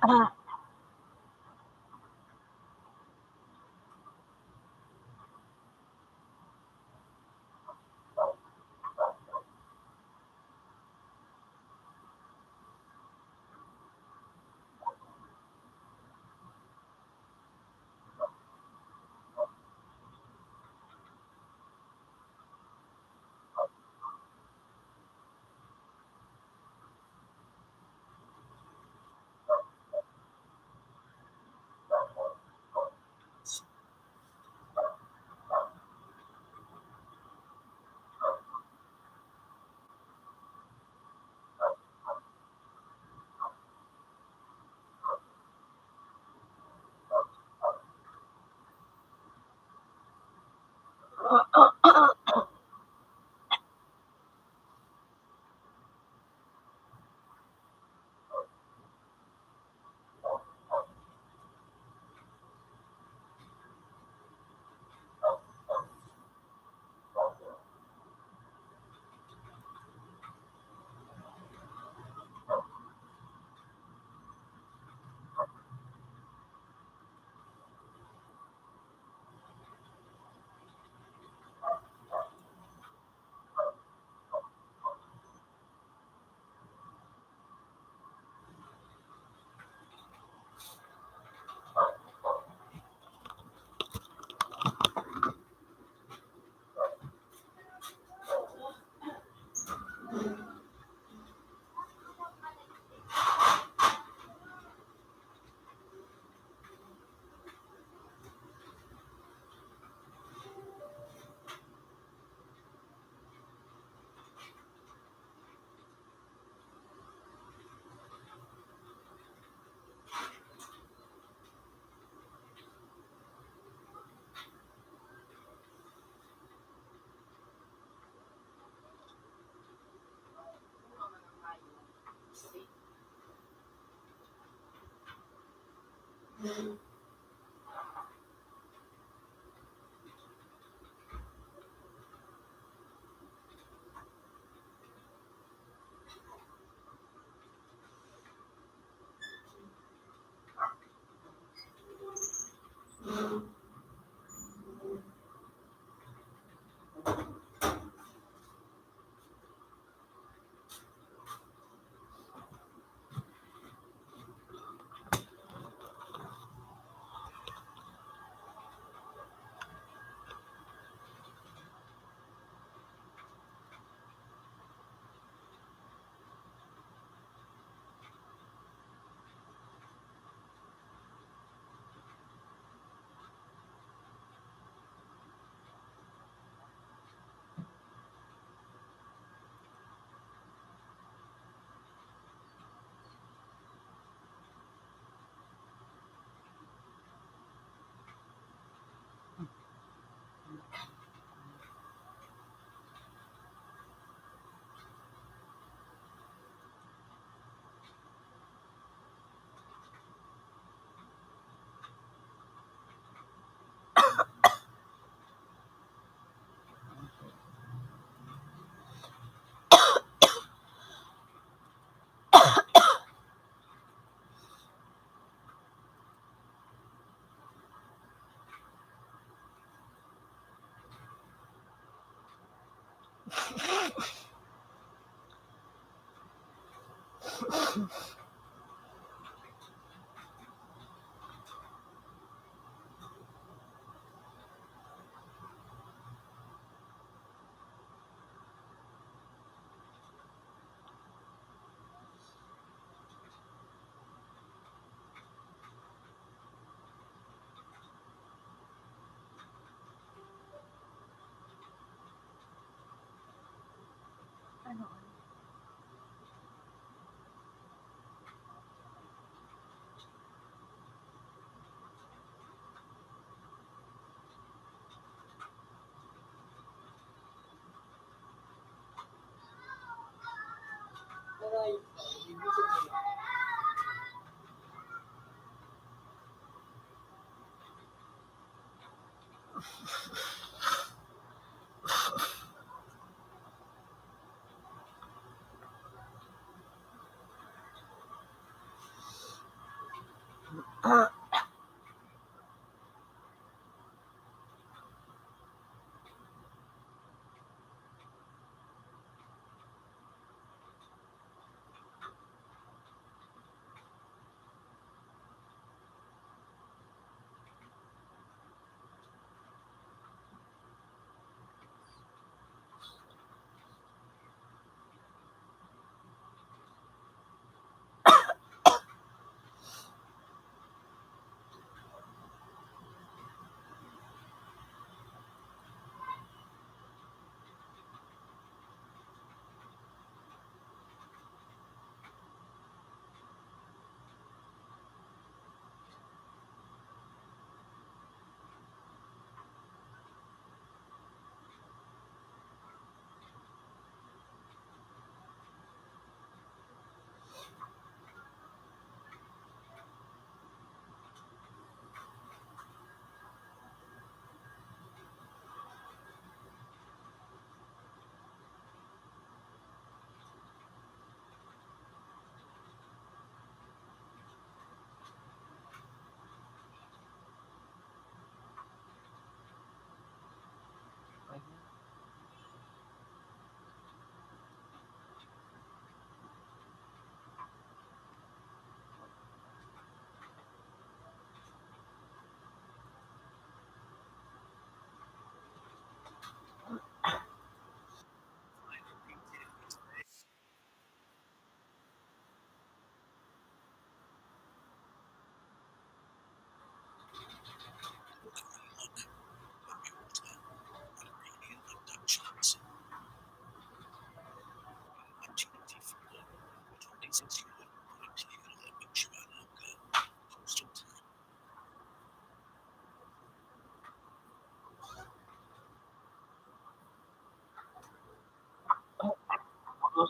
Ano?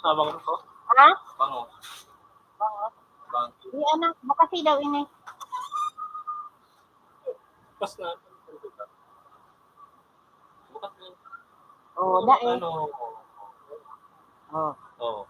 Abang ko. Ha? Bango. Bango. Bango. Di, anak, bukasi daw ini. Pas na. Bukas na. Oh, dai. Ano? Oh. Oh.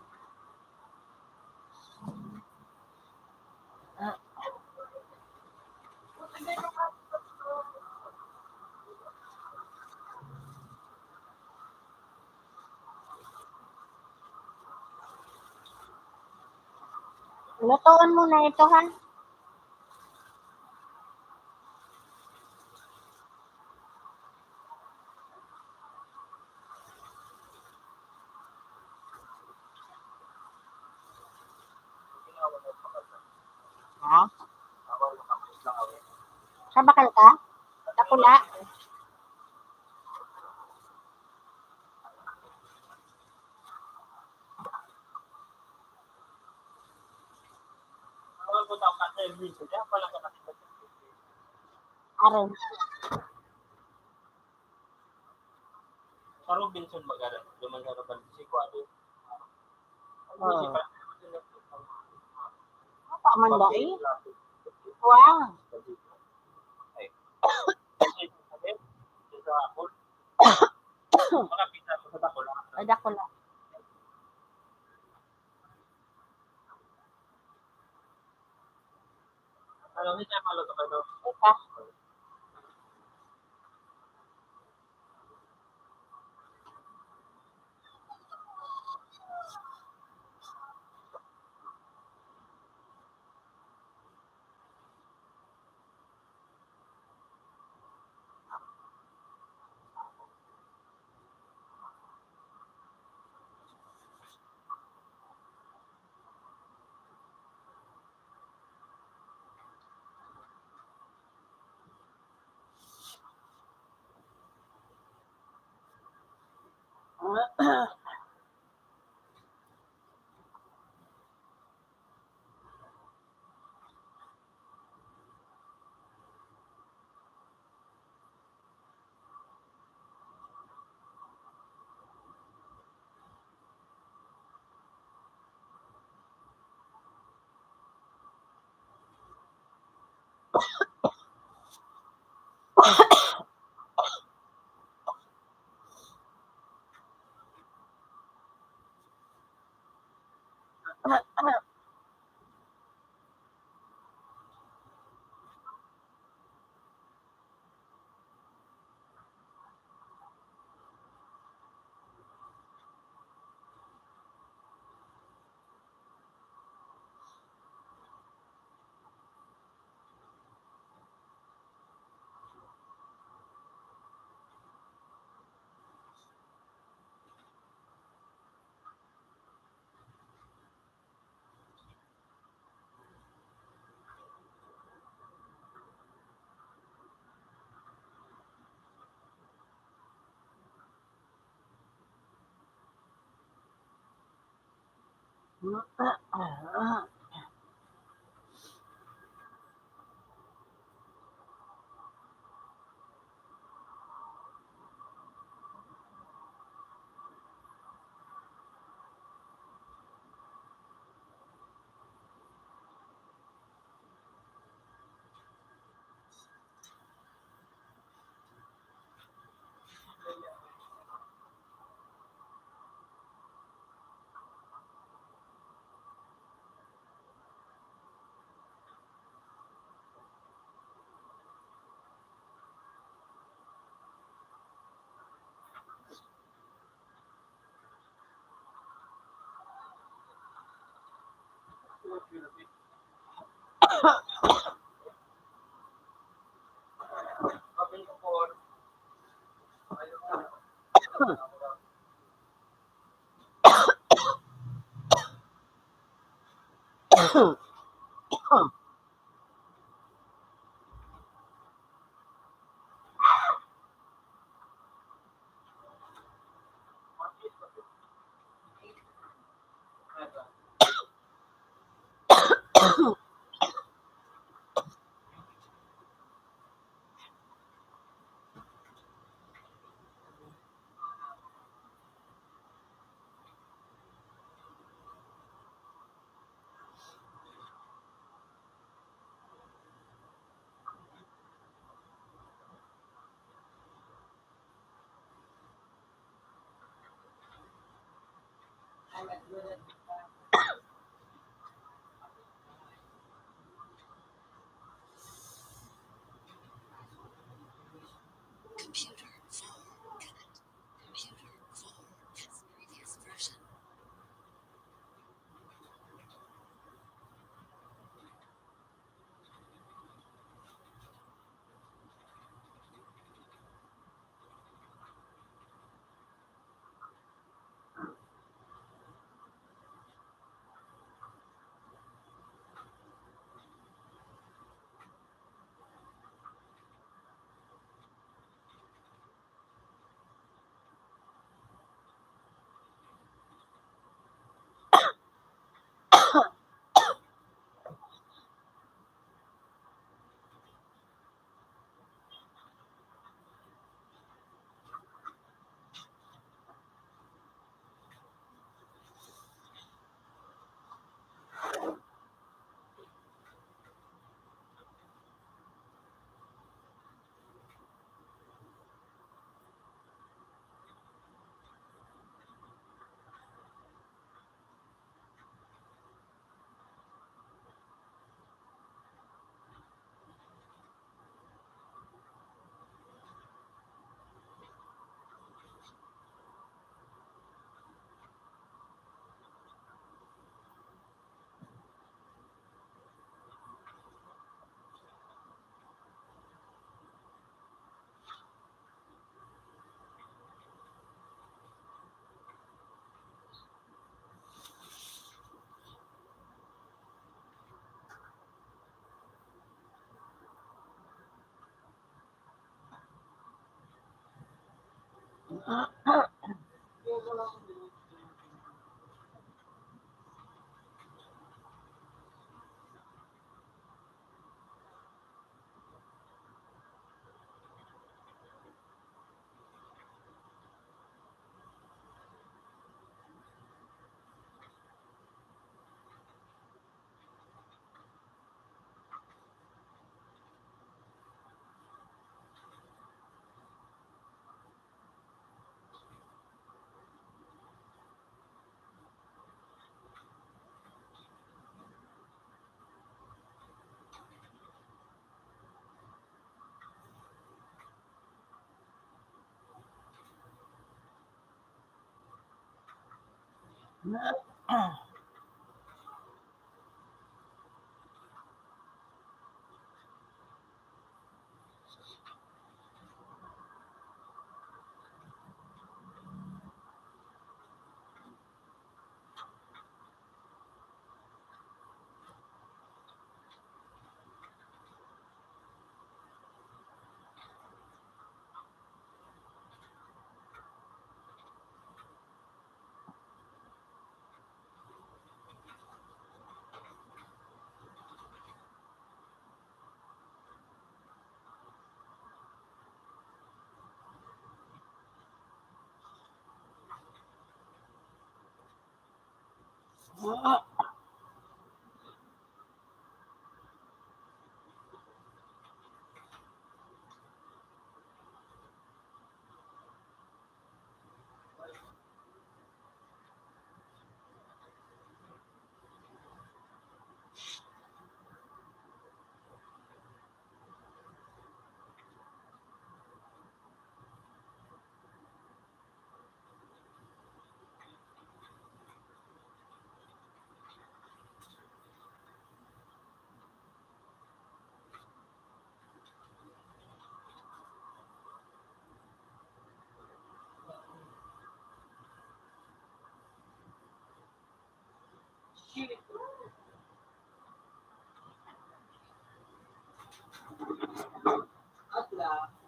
Lutoon mo na ito, ha? Ha? Sa bakal ka? Dakula? Aron. Sa Robinson, mag-ara-, duman sa Robinson, si Kuya, ano, Oh. Apa man dai? Wow. Ay, dakula. Ano, hindi tayo maluto kayo. Ito.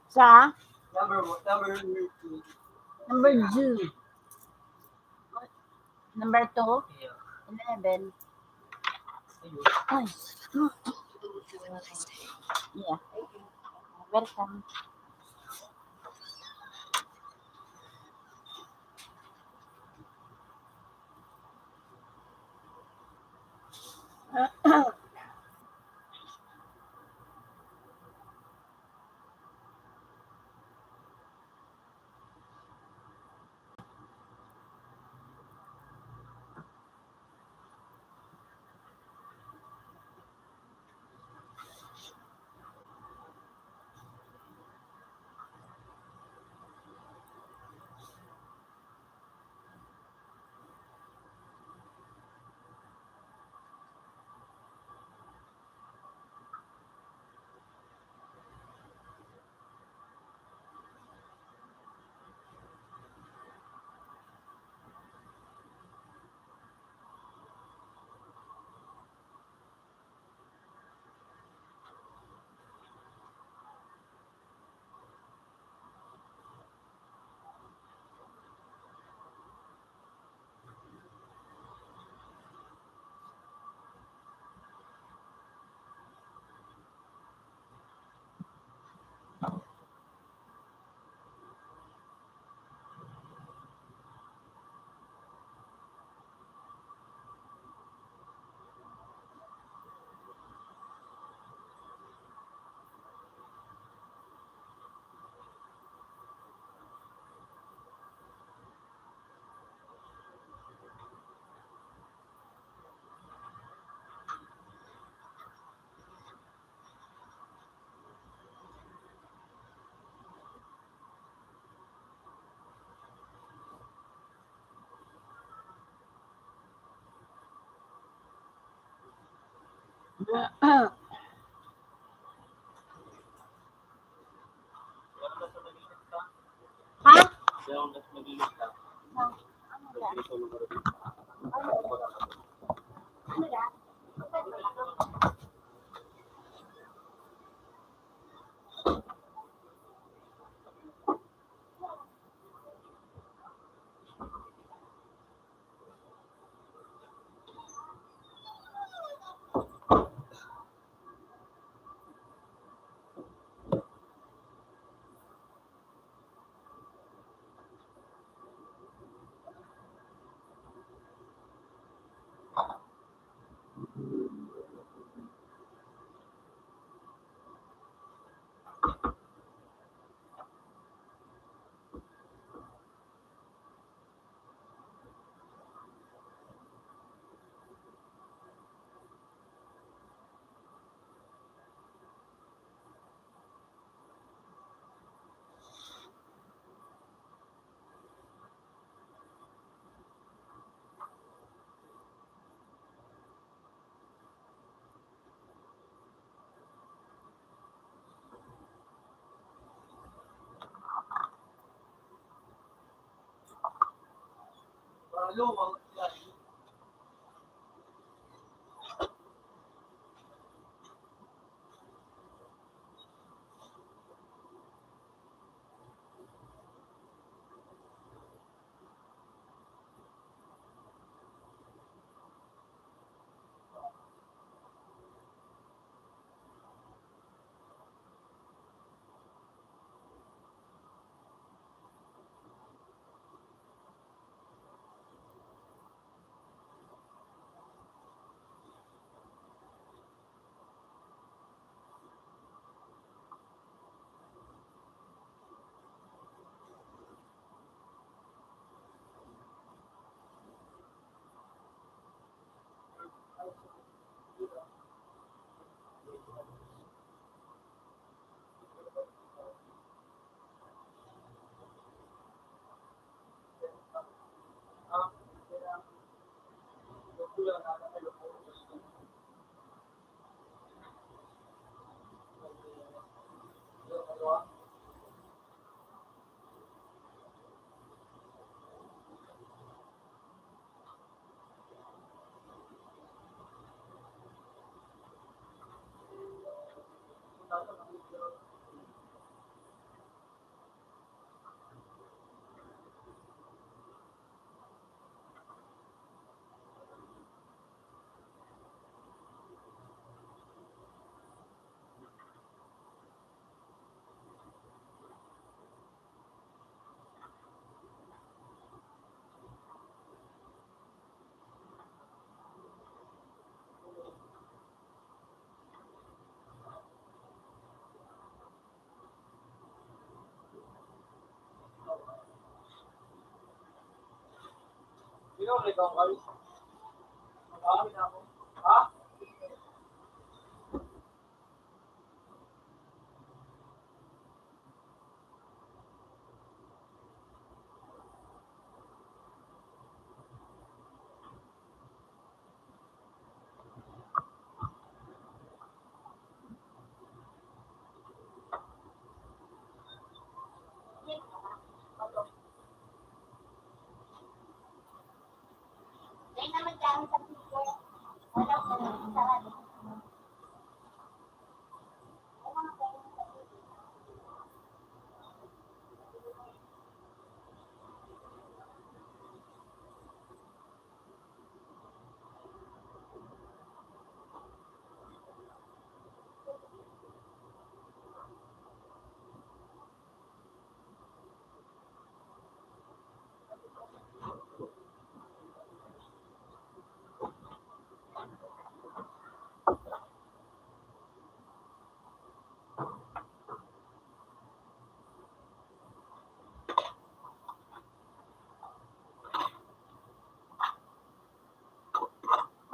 Sa? Number one, number two. Number two. Number two? Yeah. Eleven. Ay. Yeah. Welcome. Ha?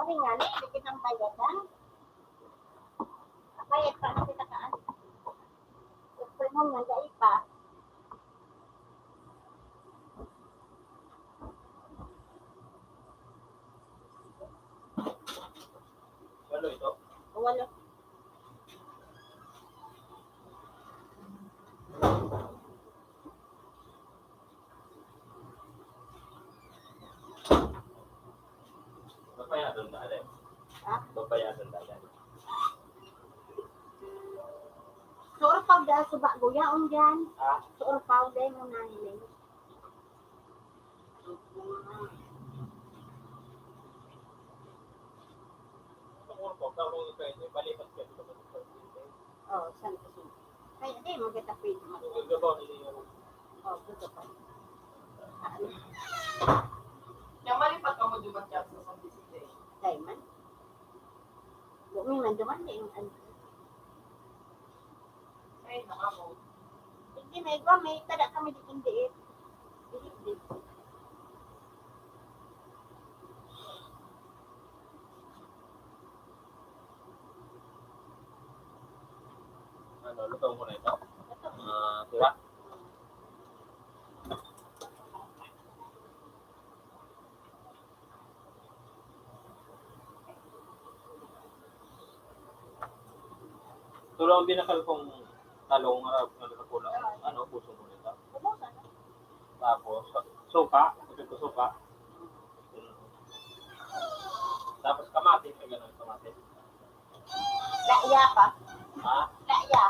Kami nga ni, dikit ang bayad, ha? Bayad pa na kita kaan. Ito naman, dai pa. Ano ito? Wala. Babayadon ta, ale. Ha? Babayadon ta, ale. Suor pa ga, suba, guyaon dyan. Ha? Suor pa, dahil mo nahiling. Suor pa, tapos kayo, balikan kayo. Oh, saan ko sino? Kaya di, maganda pwede mag- Ang gabaw, hindi nga. Oh, gusto pa. Kaya malipat ka mo duman dyan sa San Vicente. Dahil man. Bumi man duman, di yung ano. Ay, nakabo. Hindi, may iba, may tada kami di hindi eh. Hindi, hindi. Ano, luto mo na ito? Ito. Ah, tira? Tulo ang binakal kong talong, harap na sa pula. Ano, puso mo nito? Tapos, suka. Ito ko suka. Tapos kamatis, may ganun, kamatis. Laya pa. Ha? Laya.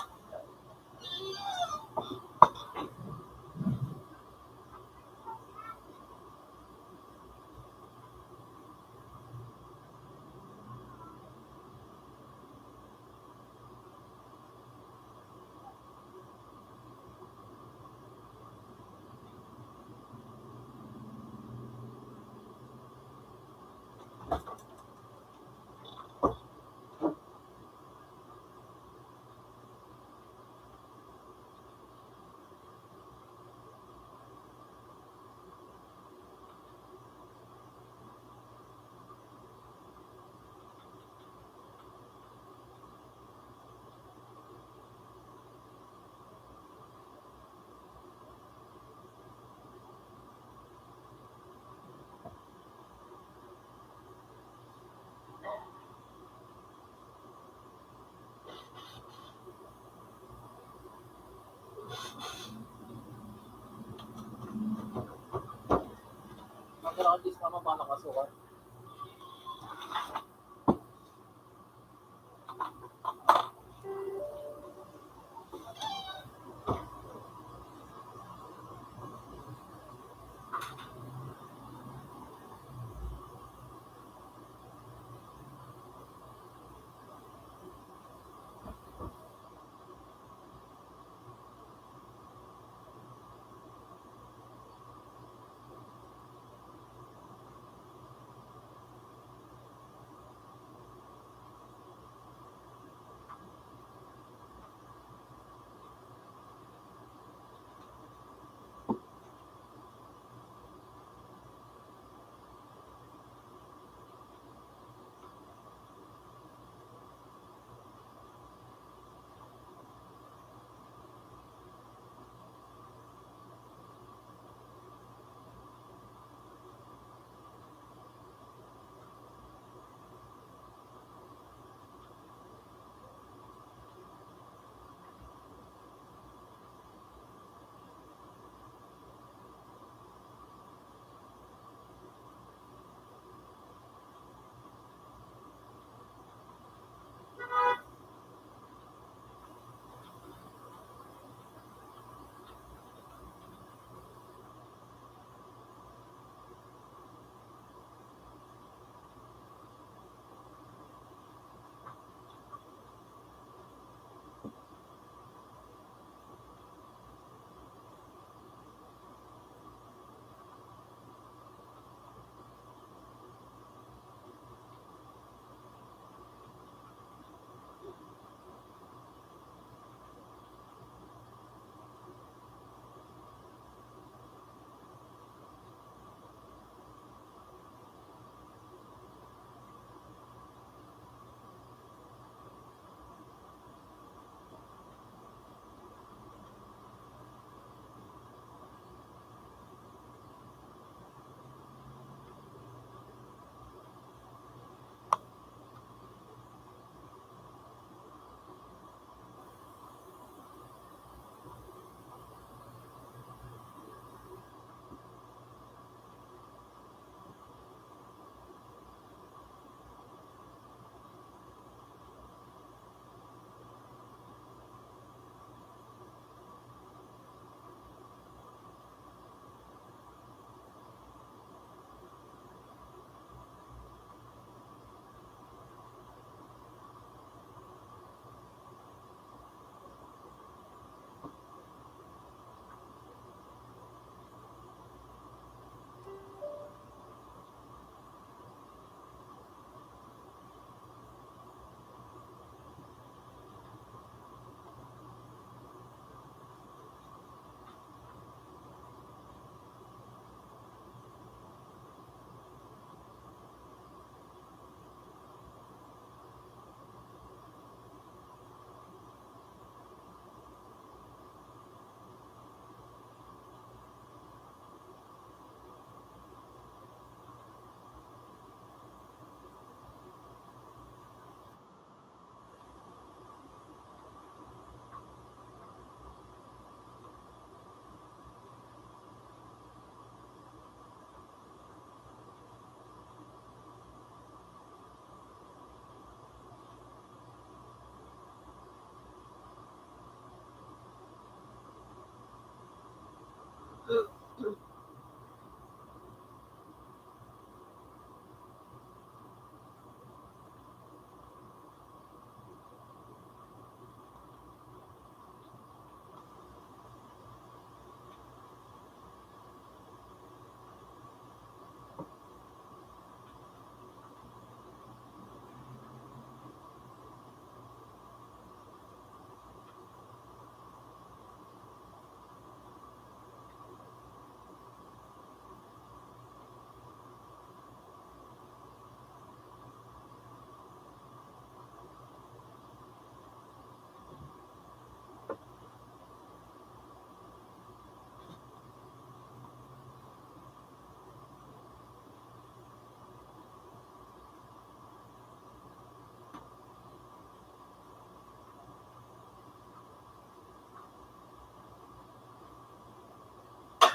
Magkakatis naman, paano kasukat?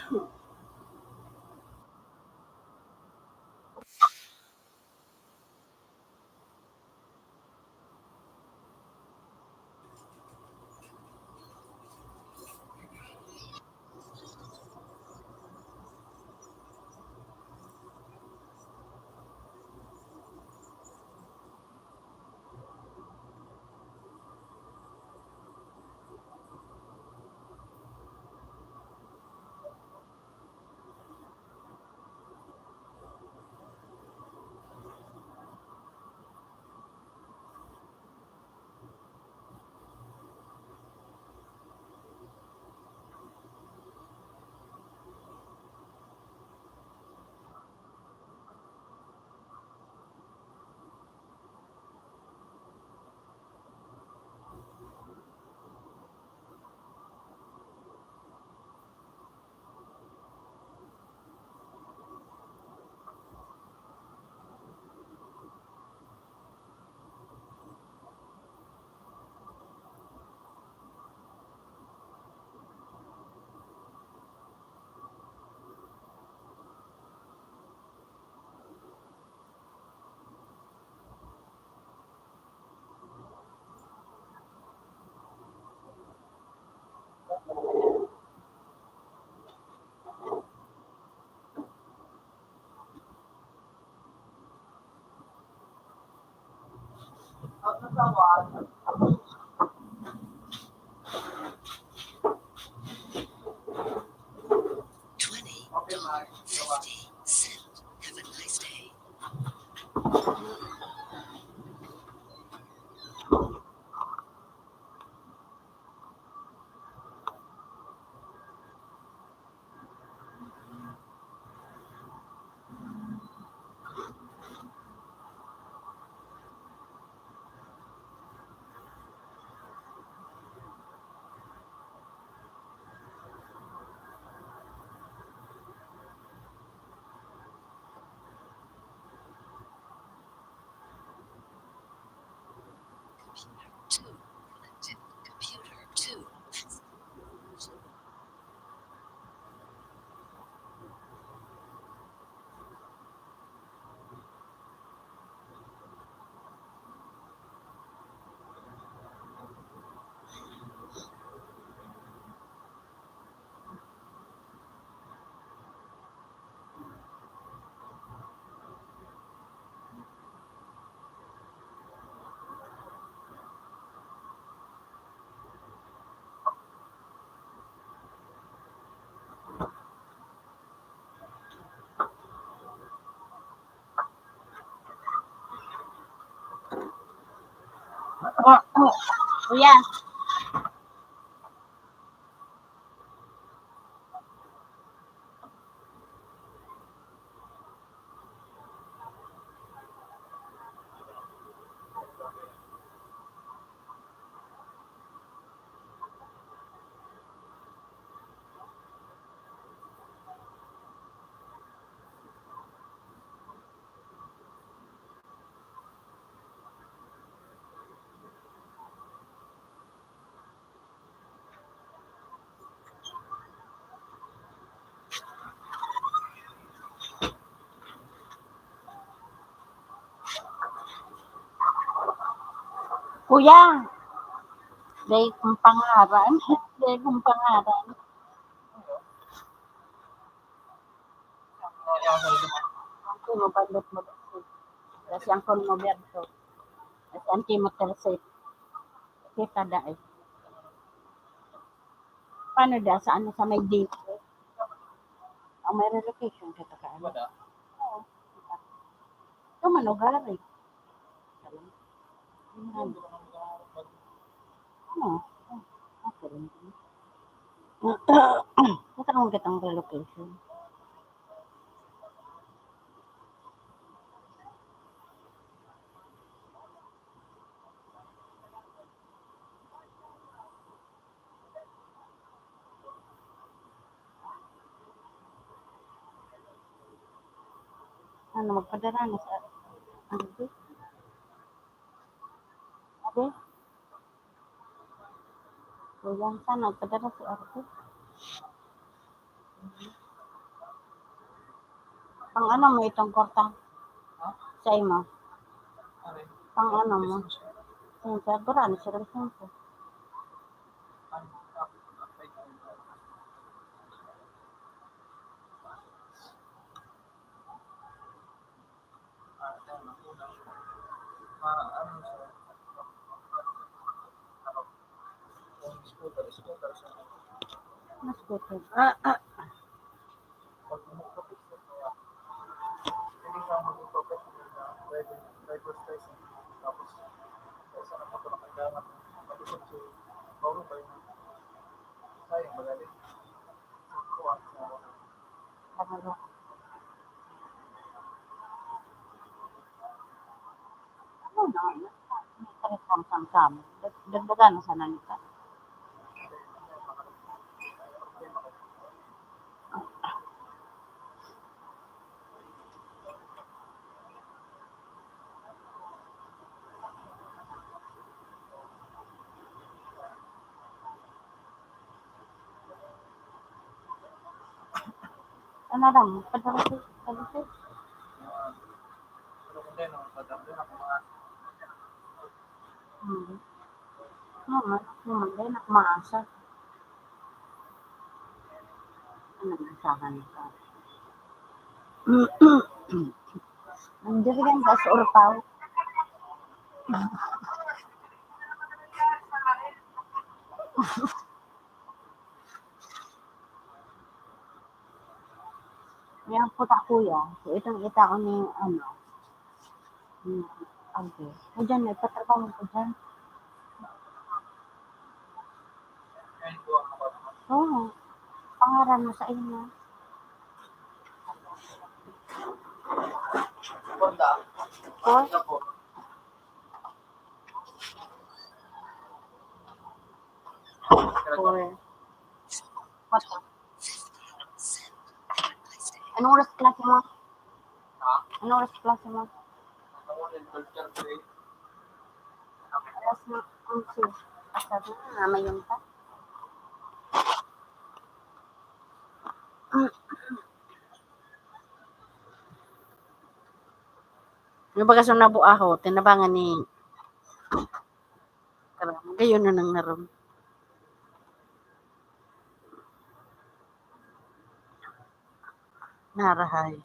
Twenty dollar fifty cent. Have a nice day. Two. Connected computer. Two. Kuya. Kuya, dai kong pangaran. Dai kong pangaran. Ang Timo Bandot mo. Kasi ang kon mo Berto. Kasi ang Timo Tercet. Kita dai. Paano da sa ano, sa may dito? Ang may relocation ka ta ka, ano? Wala. Oo. Ito man, ugari. Ano? Ako rin. Ito ang gatang relocation. Ano, magpadara na sa ano, di? Abi? Kulang sana, magpadara si Ate. Pang ano mo itong kwarta? Sa imo? Pang ano mo? Yung sa gurano, sa lisensya. Mas good. Ah, ah. Ano? Ano na, ano na, may kareklamo sa amin. Dag-, dagdagan na sana nito. Ano lang, padala ko, padala ko. Hmm. Mama, mama, dahil ako maasa. Ano, masahan ka? Ang dirigan ka sa urpaw. Yan po ta, kuya. So, itong itao ni, ano, hmm, okay. O, dyan, may patrabaho ko dyan. Oo. Pangaran mo sa inyo. Kwarta. Kwarta po. Four. What? Anong oras klase mo? Ha? Anong oras klase mo? Alas na, onse. Asa na, mamayong pa. Ano ba kaso nabuaho? Tinabangan ni Tara, magayon na nang narom. Narahay.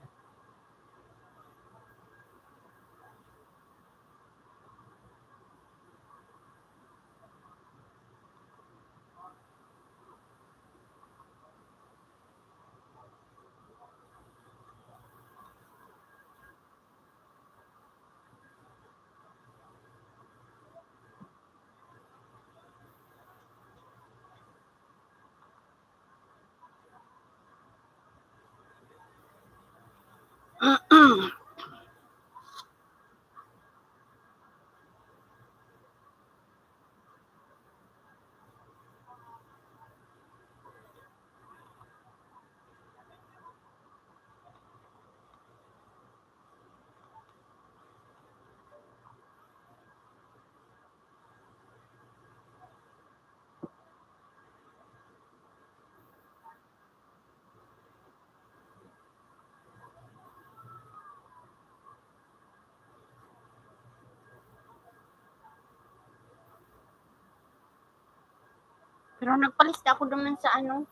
Pero nagpalista ako doon sa ano.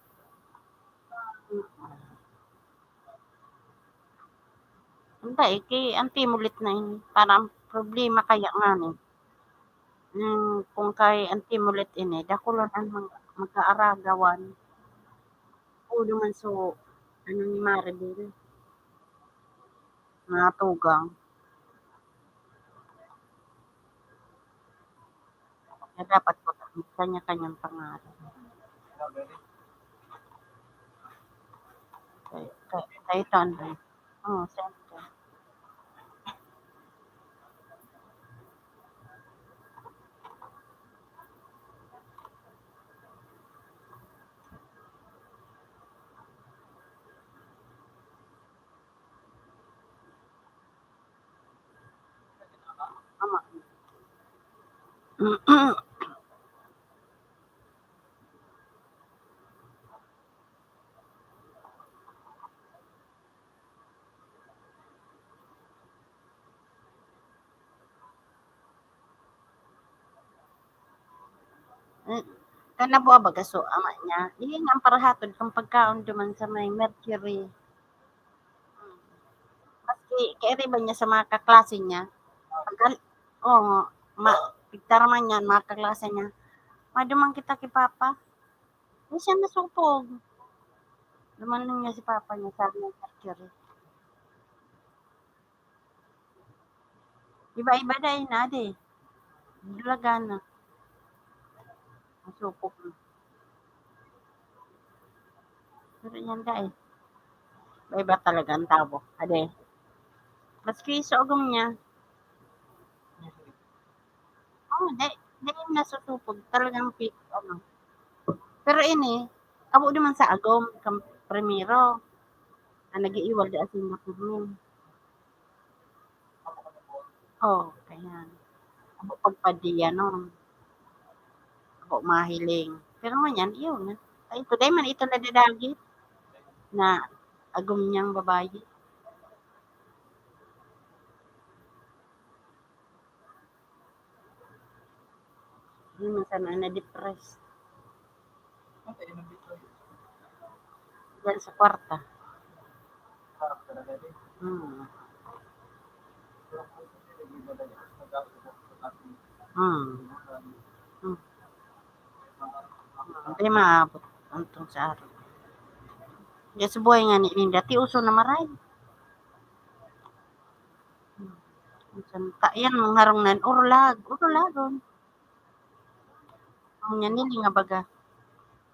Hindi, eh, kay Auntie Mulit na ini. Parang problema kaya nga ni. Hmm, kung kay Auntie Mulit ini, dakulon ang mag-, mag-aaragawan. Oo naman, so, ano ni Maribel? Mga tugang. Na dapat po, kanya-kanyang pangalan. Kay, kay, kay Tonton. Oo, siyempre. Ama. Kan nabuha baga so ama niya, iyan ang parahatod kan pagkaon duman sa may Mercury. Maski kairiba niya sa mga kaklase niya, pagka, oo, ma-, pigtaraman niya, mga kaklase niya, "Ma, duman kita ki Papa." Di siya nasupog. Duman lang niya si Papa niya, sabi niya, "Mercury." Iba-iba dai na, di. Dalaga na. Masupog na. Pero yan, dai. Iba-iba talaga ang tao. Ade. Maski sa ugom niya. Oh, dai, dai nasusupog. Talagang pi-, ano. Pero ini, abo naman sa agom, kan primero. Ang nag-iiwal di asin na pirmi. Oh, kaya. Abo pagpadiya, no? Abo mahiling. Pero ngunyan, iyo na. Ay, ito, dai man ito nadadagit na agom niyang babayi. Ano man sana na-depress. Diyan sa kwarta. Hmm. Hmm. Hmm. Hindi maabot ang tong sa araw. Diyan sa buhay nga ni Linda, ti uso na maray. Santa, yan, mga harong nan, urlag, urlagon. Ang yan, nili nga baga.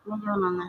Ngayon na na.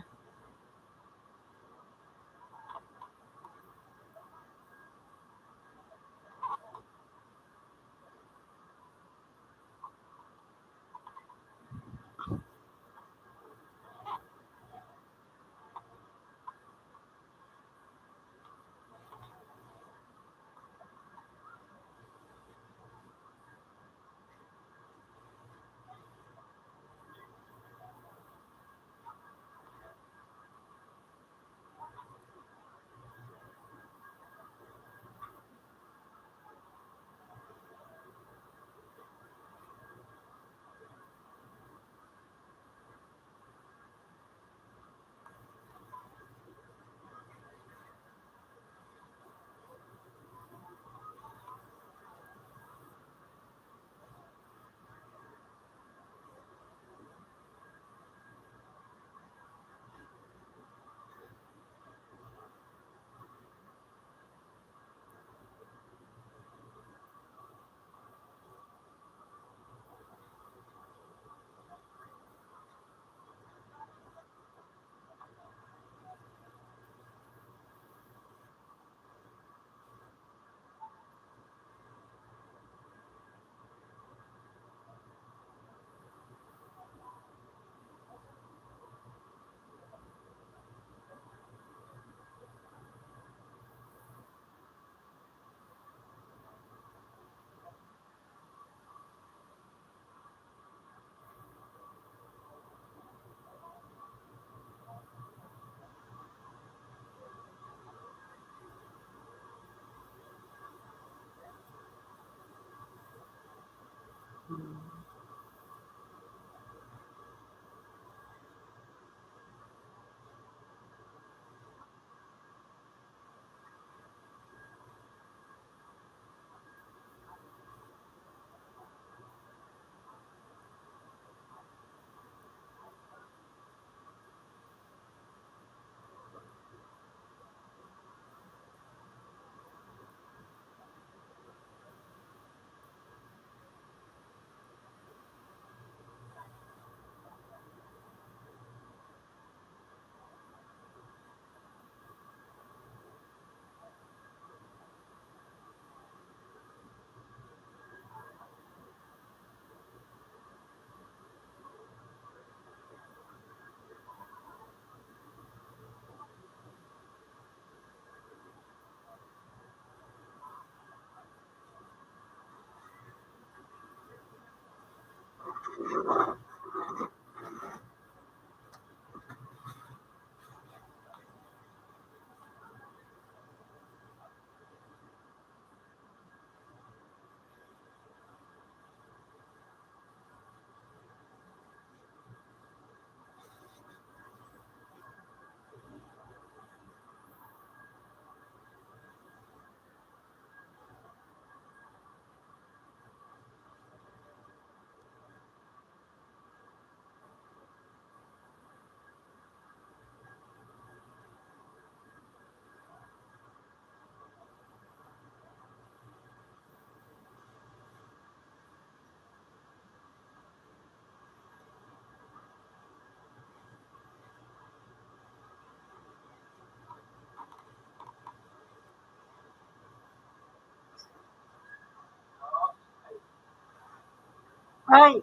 Ay.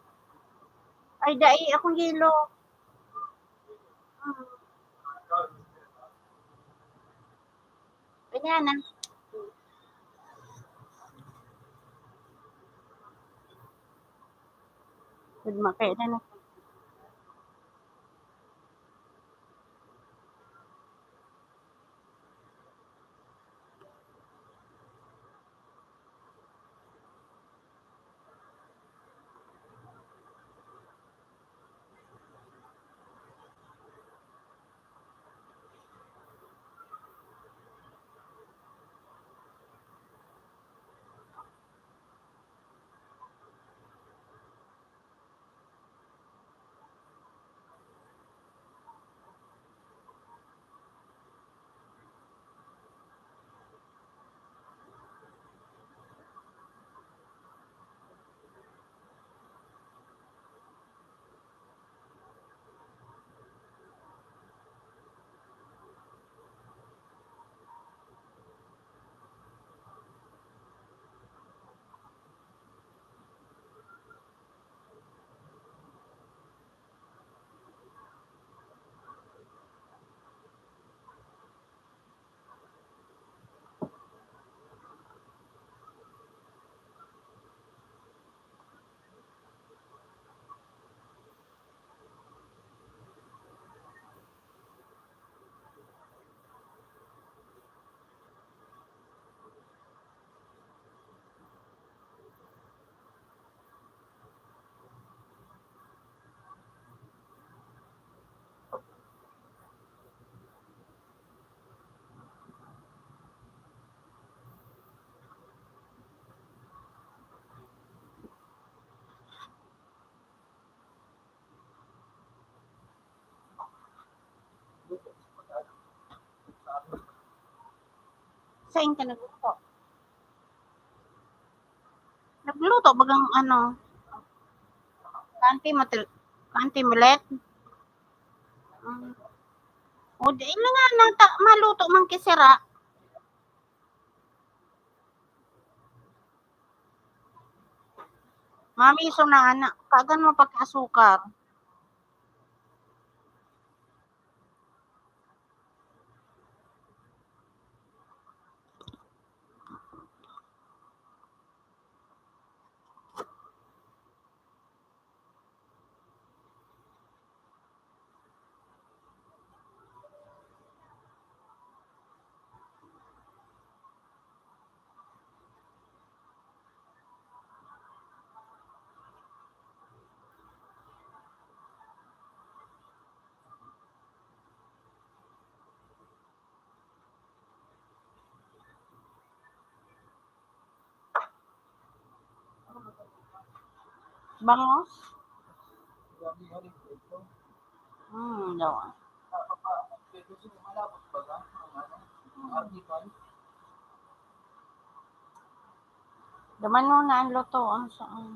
Ay, dai akong yelo. Mm. Pwede na. Pwede makaya na. Sain ka nagluto? Nagluto bagang ano, kanti mo til-, kanti mo let? Mm. O, di na nga, nata-, maluto man kisira. Mamiso na, ana. Kagan mo pagkaasukar. Bangos? Hmm, daw. Duman muna ang luto, ang sa, ang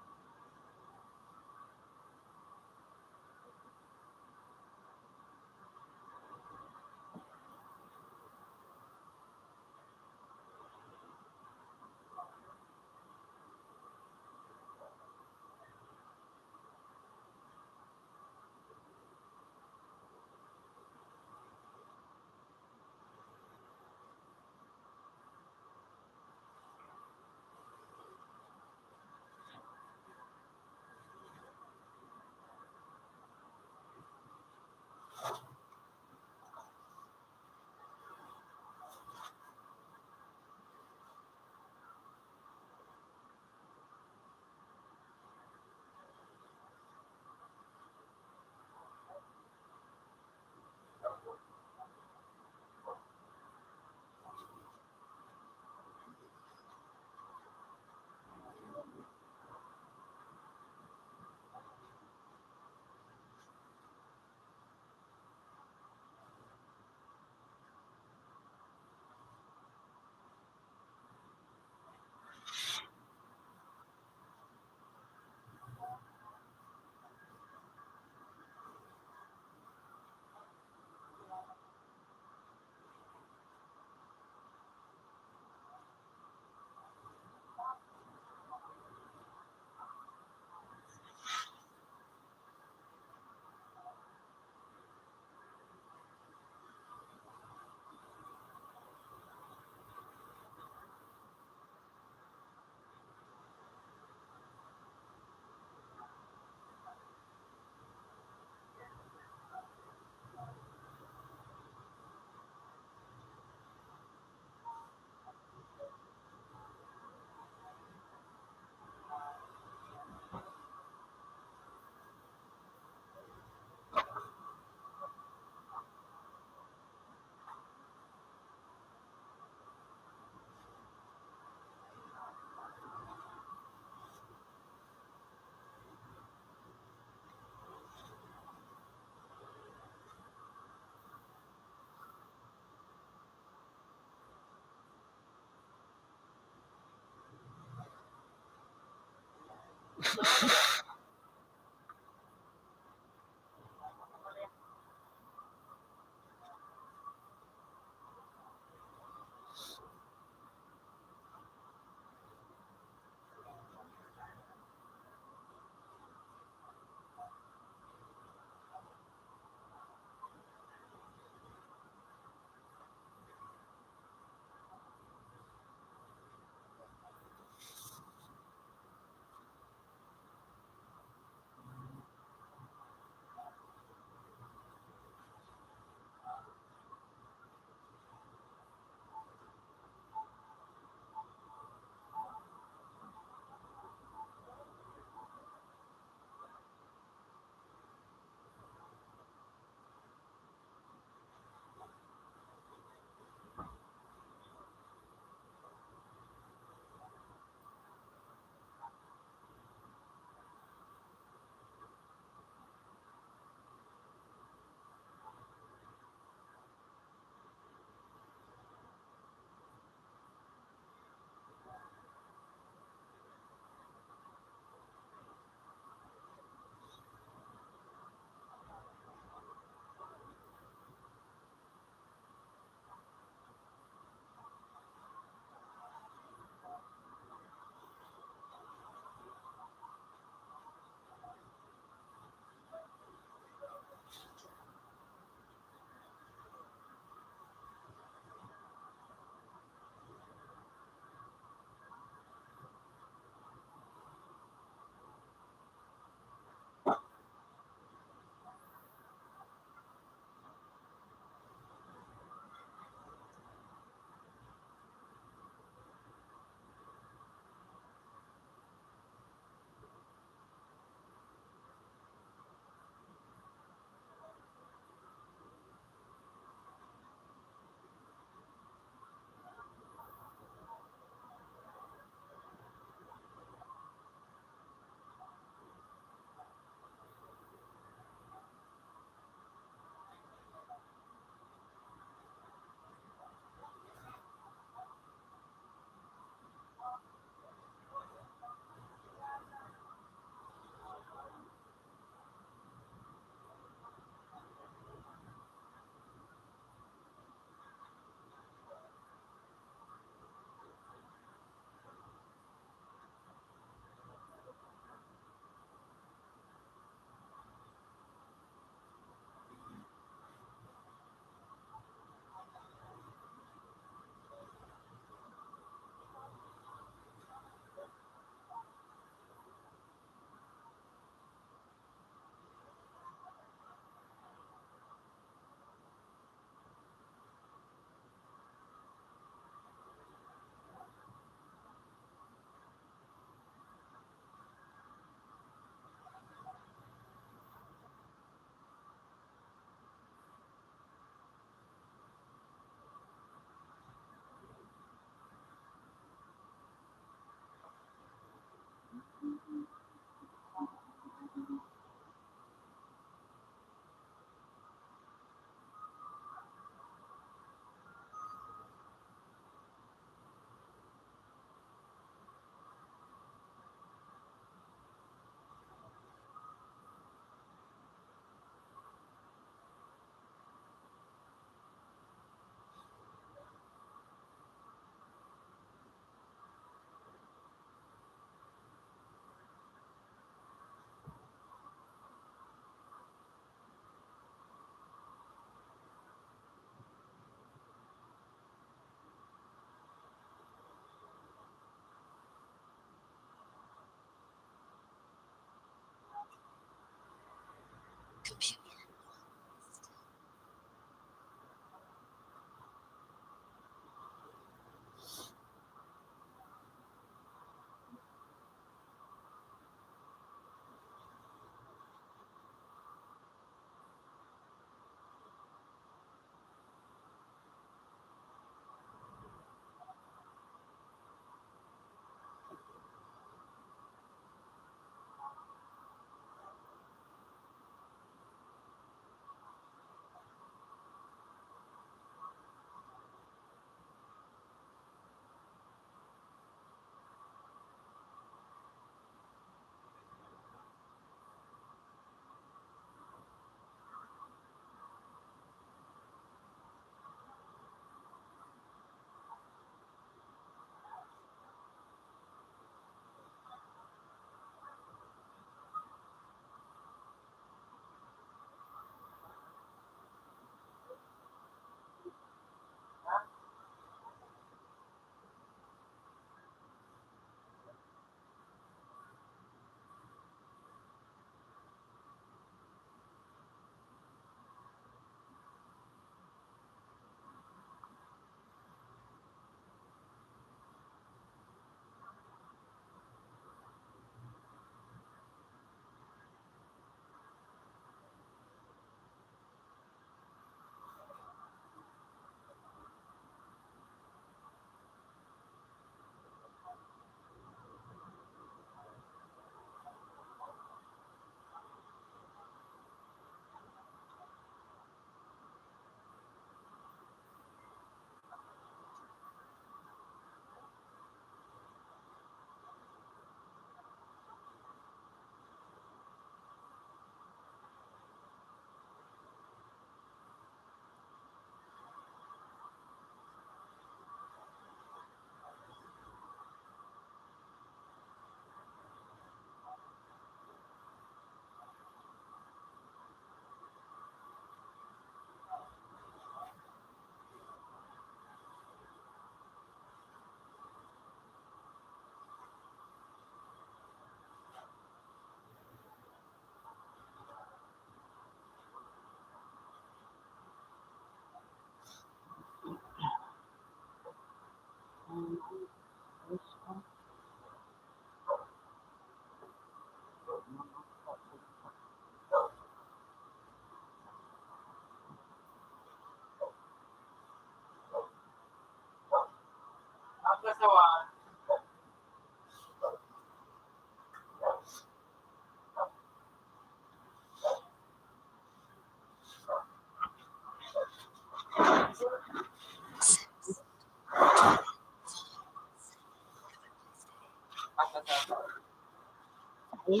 Ay.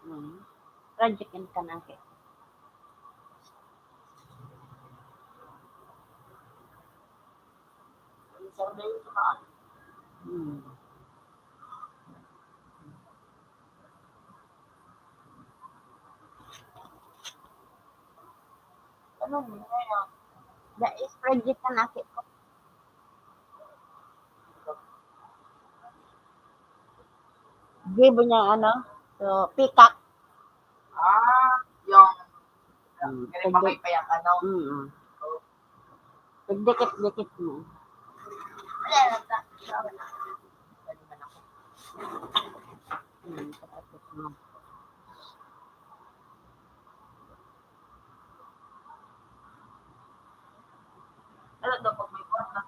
Hmm. Project in Kanake. Hmm. Ano mo na yan? Dai project na naki ko. Gibo niya ano? So, peacock. Ah, yung, hmm, yung pagdi- pamay pa yung ano? Mm. Pagdikit-dikit mo. Hmm, tapos mo. Ano to, pag may kwarta,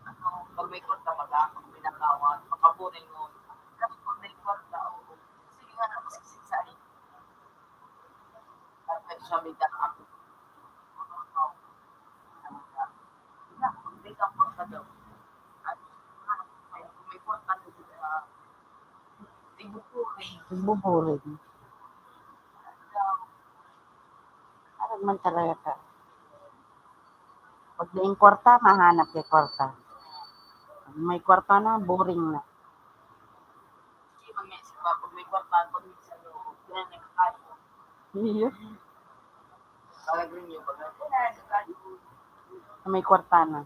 ano, pag may kwarta, maga-, pag may nakawan, makaburing mo. Kasi pag may kwarta, oo. Sige nga, tapos kasi sa at nagsabi ka, "Ako, ako, ako, may kapwa ka daw." At, ah, may, may kwarta na sila, ibuburing. Ibuburing. At, ah, parang man talaga ka. Pag daing kwarta, mahanap kay kwarta. Pag may kwarta na, boring na. Iyo. May kwarta na.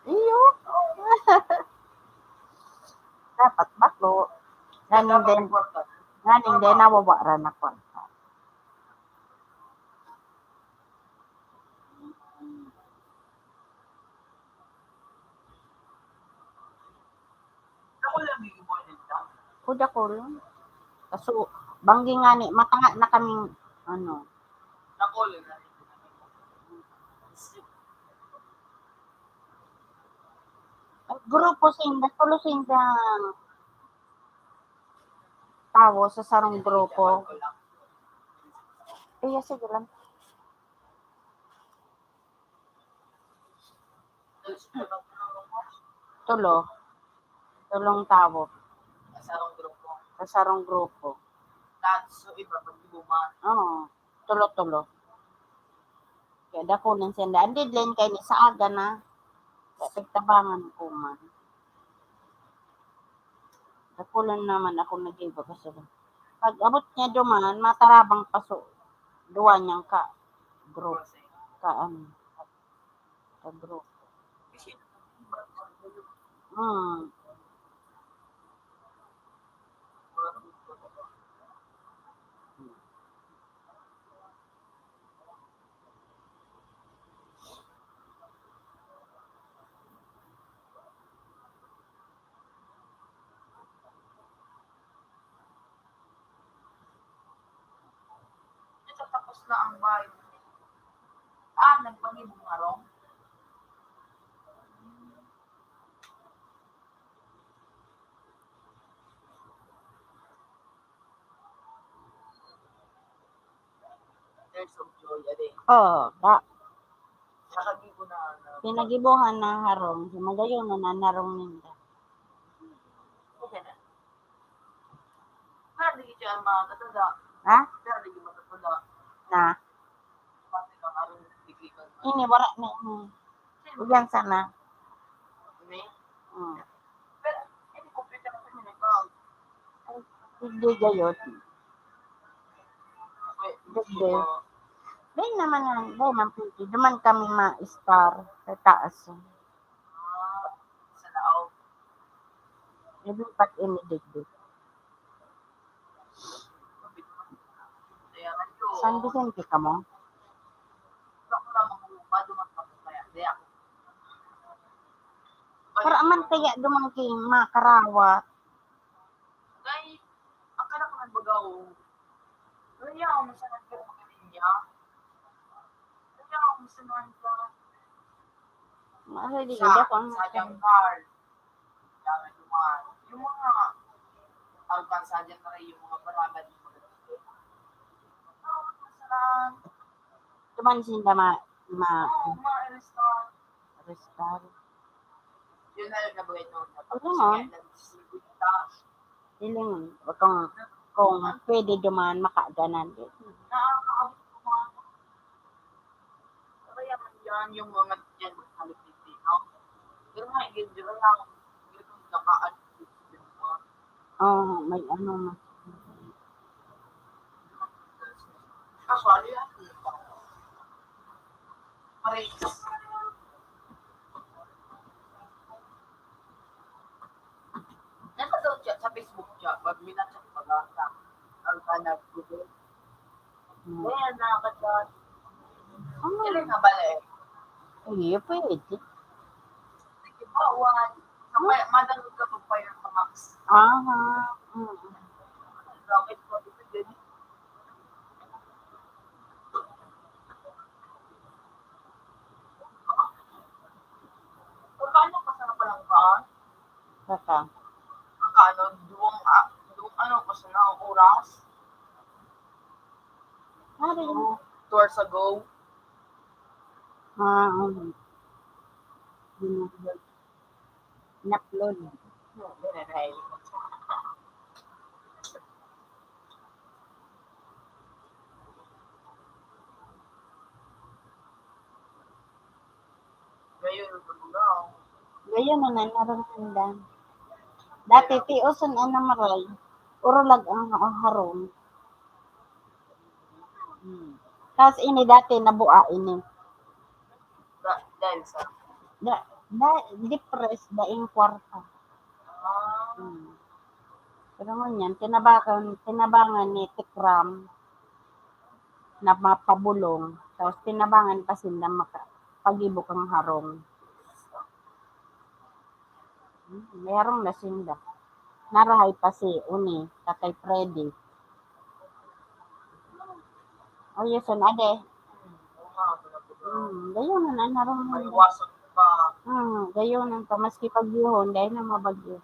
Iyo. Dapat bako. Nganing din, nganing din, nawawaran na kwarta. Ako lang yung important lang. Ako dakul. Kaso, banggi nga ni, matanga na kaming, ano. Dakul na. Grupo sinda, tulo sinda tawo sa sarong grupo. Iya, sige lang. Tulo. Tulong tawo. Sa sarong grupo. Sa sarong grupo. Tapos, yung iba, pag ibuman. Oo. Tulo-tulo. Kaya dakulan sinda. Ang deadline kay ni sa aga na. Kaya pagtabangan ko man. Dakulan naman ako nag-iba kasi pag abot niya duman, matarabang paso. Duwa niyang ka group. Ka ano. Ka group. Hmm. Na ang bahay. Ah, nagpangibong harong? Tears of joy, ade. Oo, ba? Nakagibo na, na. Pinagibuhan na harong, magayon na nanarong ninda. Okay na. Pero di siya makakatanda. Ha? Pero di siya makakatanda. Na? Pati kang harong, di ka. Ini, wala na ini. Uyan sana. Ini? Hmm. Pero, ini, computer na sa mga account. Ay, hindi gayod. Wait, hindi. Dahil naman yan, dahil man pwede. Duman kami ma-star sa taas. Ah, sa laog. Even pag ini digdig. San Vicente ka mo? Para man kaya duman kay makarawat. Dai, akala ko nagbagaw. Kaya ako sa nagkakaroon niya. Kaya ako sa nagkakaroon. Maaari, sa, hindi ako ang sa Jangkar. Kaya duman. Yung mga, ang kalsada na rin, yung mga barabad, yung mga Duman sinda ma-, ma-, Oo, ma-restore. Restore. Yun na lang na buhay doon. Tapos, oo nga, nga, nagsisigurita. Feeling, kung, kung pwede duman, makaganan. Nakakaabot ko mga, kaya man yan, yung mga dyan, mga Pilipino. Pero nga, yun, di ba lang, yun, naka-, Oo, may ano na. Kaso, ano yan? Pares. Nasa daw siya sa Facebook siya, pag minachat, pag-asa, ang kanag, Hmm. Ayan, nakakadyan. Ah. Ilan na bala eh? Ay, pwede. Nagkibawan. Sa Hmm. kaya, madalo ka pag fire sa Max. Aha. Mm. Gamit ko, ito, ganyan. Paano ka sa napalang ba? Saka? Ang ano, duwang, ah, duwang ano, basta na ang oras. Ano yun? Two, two hours ago. Ah, oo. In-upload. Gayon na, narong tinda. Dati, tioson ano maray. Urulag ang ha-, harong. Hmm. Tas ini dati, nabua ini. Da-, dahil sa? Da-, da-, depressed, daing kwarta. Ah. Hmm. Pero ngunyan, tinabangan, tinabangan ni Tikram na mapabulong, tapos tinabangan pa sinda maka-, pag-ibok ang harong. Hmm, may harong na sinda. Narahay pa si Uni, Tatay Freddy. O, yun, son, ade. Hmm, gayon na, na, narong na. Maiwasan pa. Hmm, gayon na pa. Maski pagyuhon, dahil na mabagyo.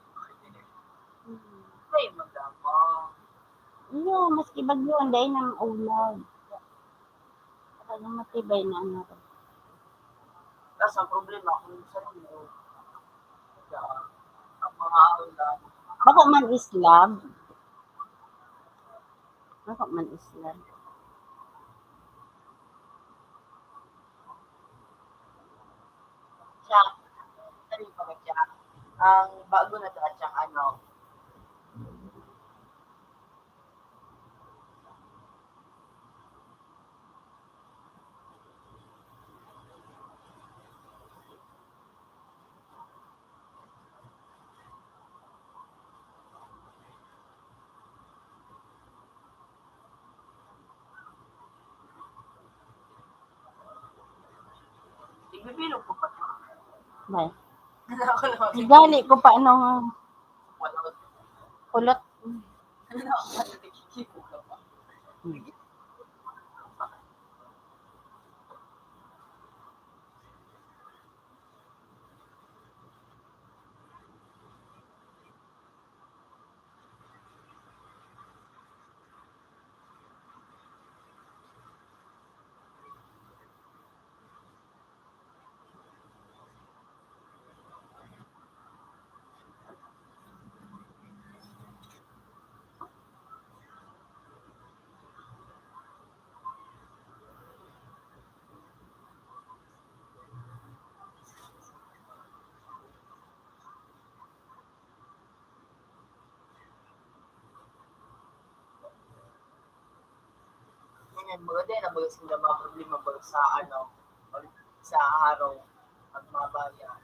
Hmm. Ay, madama. Iyo, maski bagyuhon, dahil na maulag. Talagang matibay na ano. Tas ang problema, kung sa inyo, ang mga ulan. Bako man islab. Bako man islab. Siya, ano yung pagkatya? Ang bago na to, at siyang ano, Igbibilog ko pa. Bay. Ako naman. Igali ko pa nung kulot. Ako naman, nagkikiko ka pa. Hmm. Mga din, ang mga sila mga problema ba sa, ano, sa araw, ang mga bayan.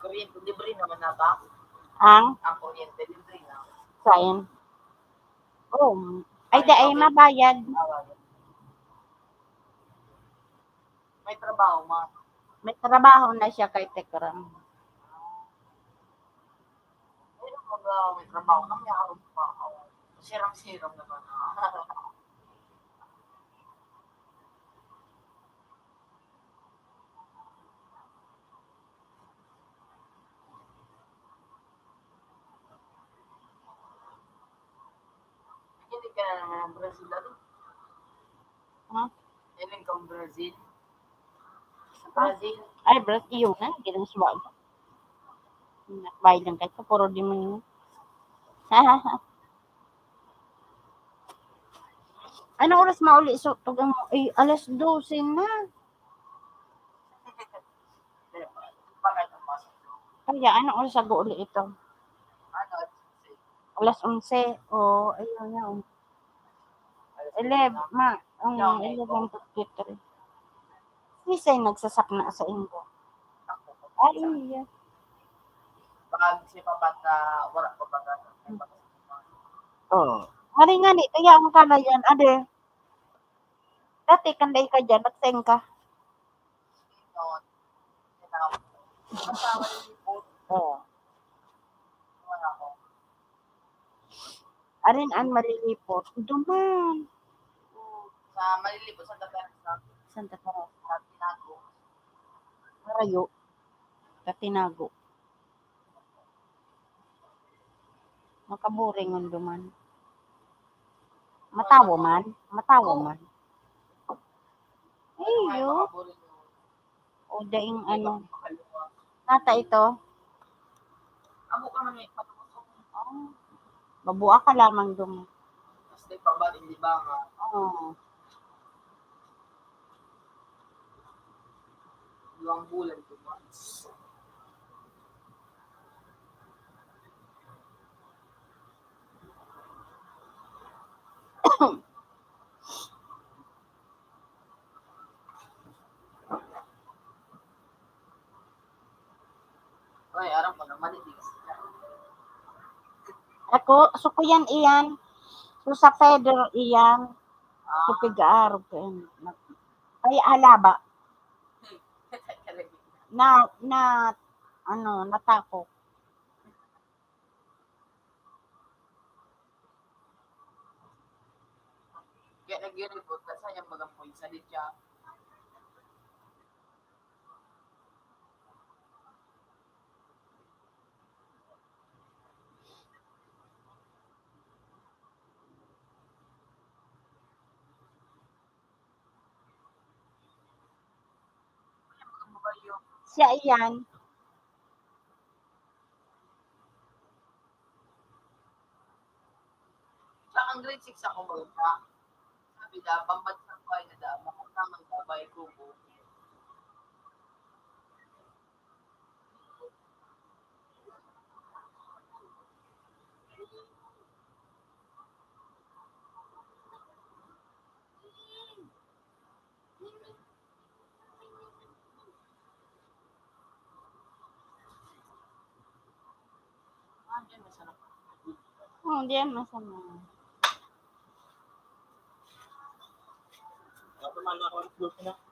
Kuryente, libre naman na ba? Ang kuryente, libre na. Sain? Oh, ay, di ay mabayad. Mabayad. May trabaho, ma. May trabaho na siya kay Tekram. Pero mag, ah, may trabaho na, may araw pa. Sirang-sirang naman, ah. Nakinig ka na naman ng Brazil, ano? Ha? Nakinig ka ng Brazil? Sa Brazil? Ay, Brazil, yun na. Ginaswa mo. Nakbay lang kayo. Puro demonyo. Anong oras mauli sa tugang mo? Ay, alas dose na. Kaya, anong oras ako uli ito? Alas onse. Oh, ayun nga, oh. Eleven, ma, um, eleven fifty-three. Sisay nagsasakna sa inyo? Ay, iya. Pag si Papa na wala pa ba na? Oh. Mali nga ni, kaya ang kalayan, ade. Dati, kanday ka dyan, nagsaing ka. Oo. Arin an Malilipot. Duman. Sa Malilipot, Santa Teresa. Santa Teresa. Sa Tinago. Marayo. Sa Tinago. Makaboring ang duman. Matawa man. Matawa man. Iyo. O, daing ano. Nata ito. Amo ka man eh. Mabua ka lamang duman. Basta ipabalik, di ba, nga? Oo. Duwang bulan, two months. Ay, aram ko naman, hindi kasi. Ako, so ko yan, iyan. So, sa feather, iyan. So, pigaarog ko yan. Ay, halaba. Na, na, ano, natapok. Kaya nag-i-reboot ka sa iyang bagang points sa litya. Siya iyan. Sa ang grade six ako, maganda. Sabi na, pambansang buhay na daan, makamdaman ka, bay, kubo. Ah, diyan masarap. Oh, diyan masarap.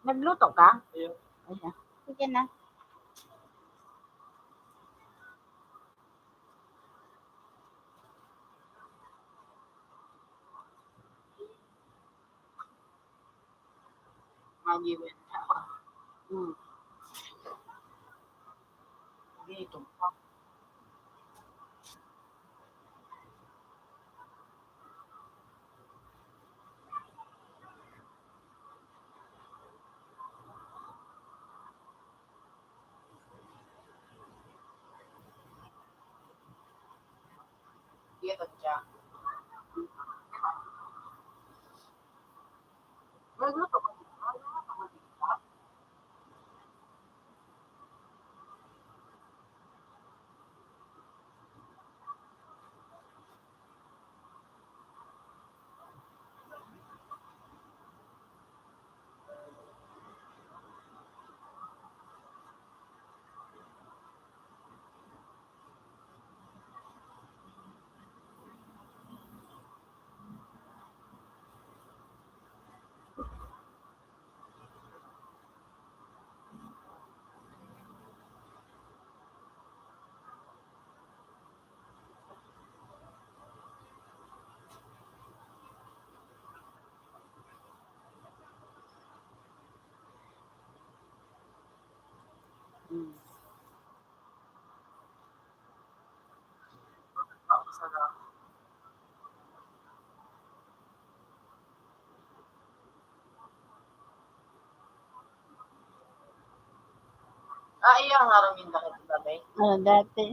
Nagluto ka? Ayun. Ayan. Sige na. Magiwin. Hmm. Dito. Hmm. Ah, iya nga raw yung dati, babay. Ah, dati.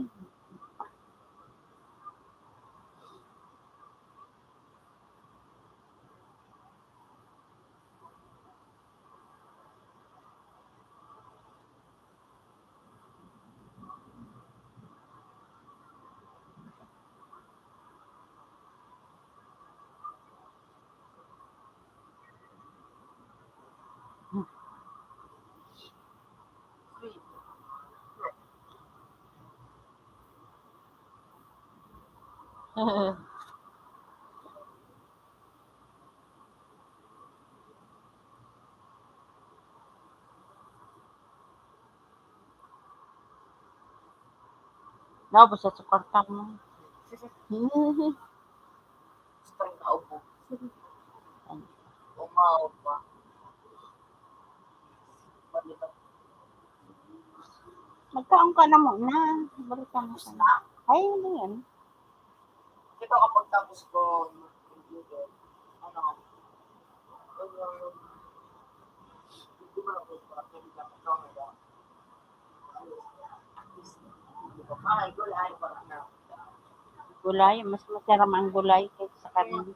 Naubos sa suporta mo. Gusto rin naubo. Umaw pa. Magkaon ka na muna. Balikan mo siya. Ay, ano yan? Ito kapag tapos ko, ano, gulay, mas masarap ang gulay kaysa sa karne.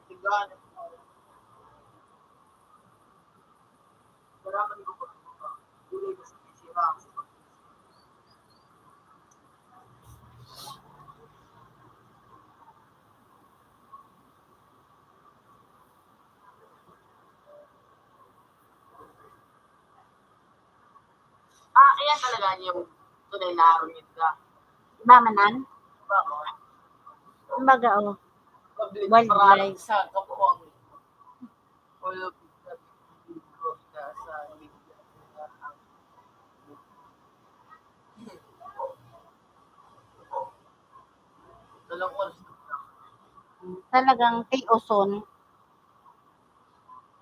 Ah, ayan talaga yung tunay na harong nila. Ba, manan? Ba, oh. Kumbaga, oh. Public wildlife. Sa kapuang. Tulog sa media. Dalawang oras. Talagang tioson.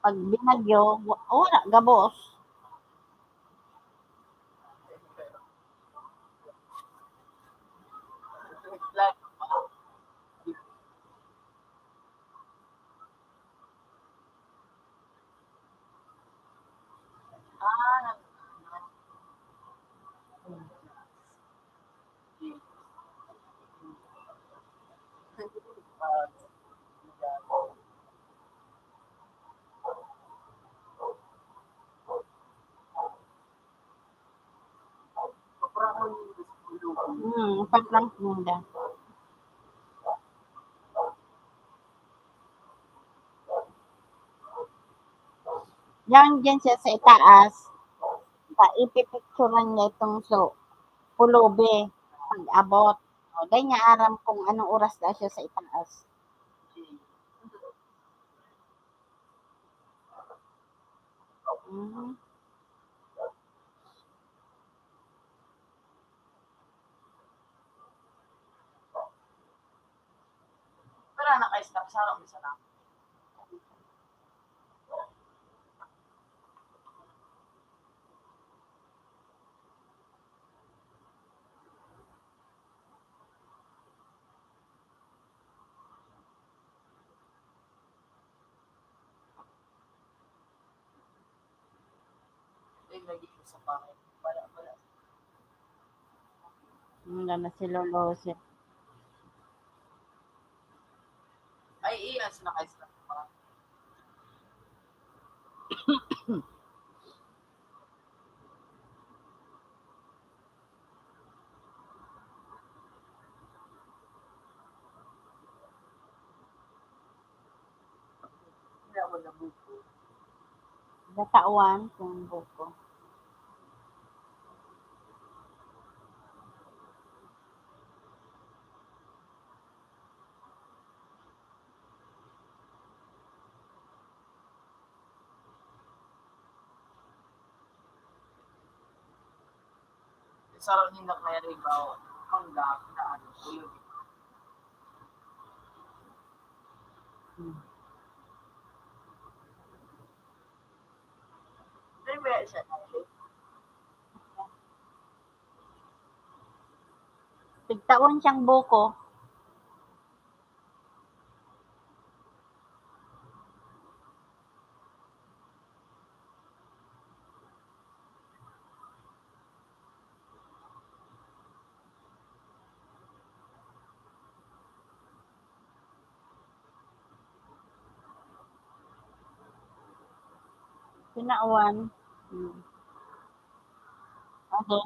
Pag binagyo, wa-, wala, gabos. Hmm, pa-prank ninda. Yang dyan siya sa itaas, sa ipipicturan niya itong so, pulubi, pag-abot. O, dahil niya aram kung anong oras na siya sa itaas. Mhm. Wala na kay stop, sarang isa lang. Ay, nag-iisa pa ako. Wala, wala. Hanggang na si Lolo Jose. Ay, iya, sa nakaisla pa. Natawan kung buko. Saro ninda kaya ribaw, panggap na ano, kulog. Hmm. Di ba siya? Tigtawan siyang buko. Tinawan. Hmm. Okay.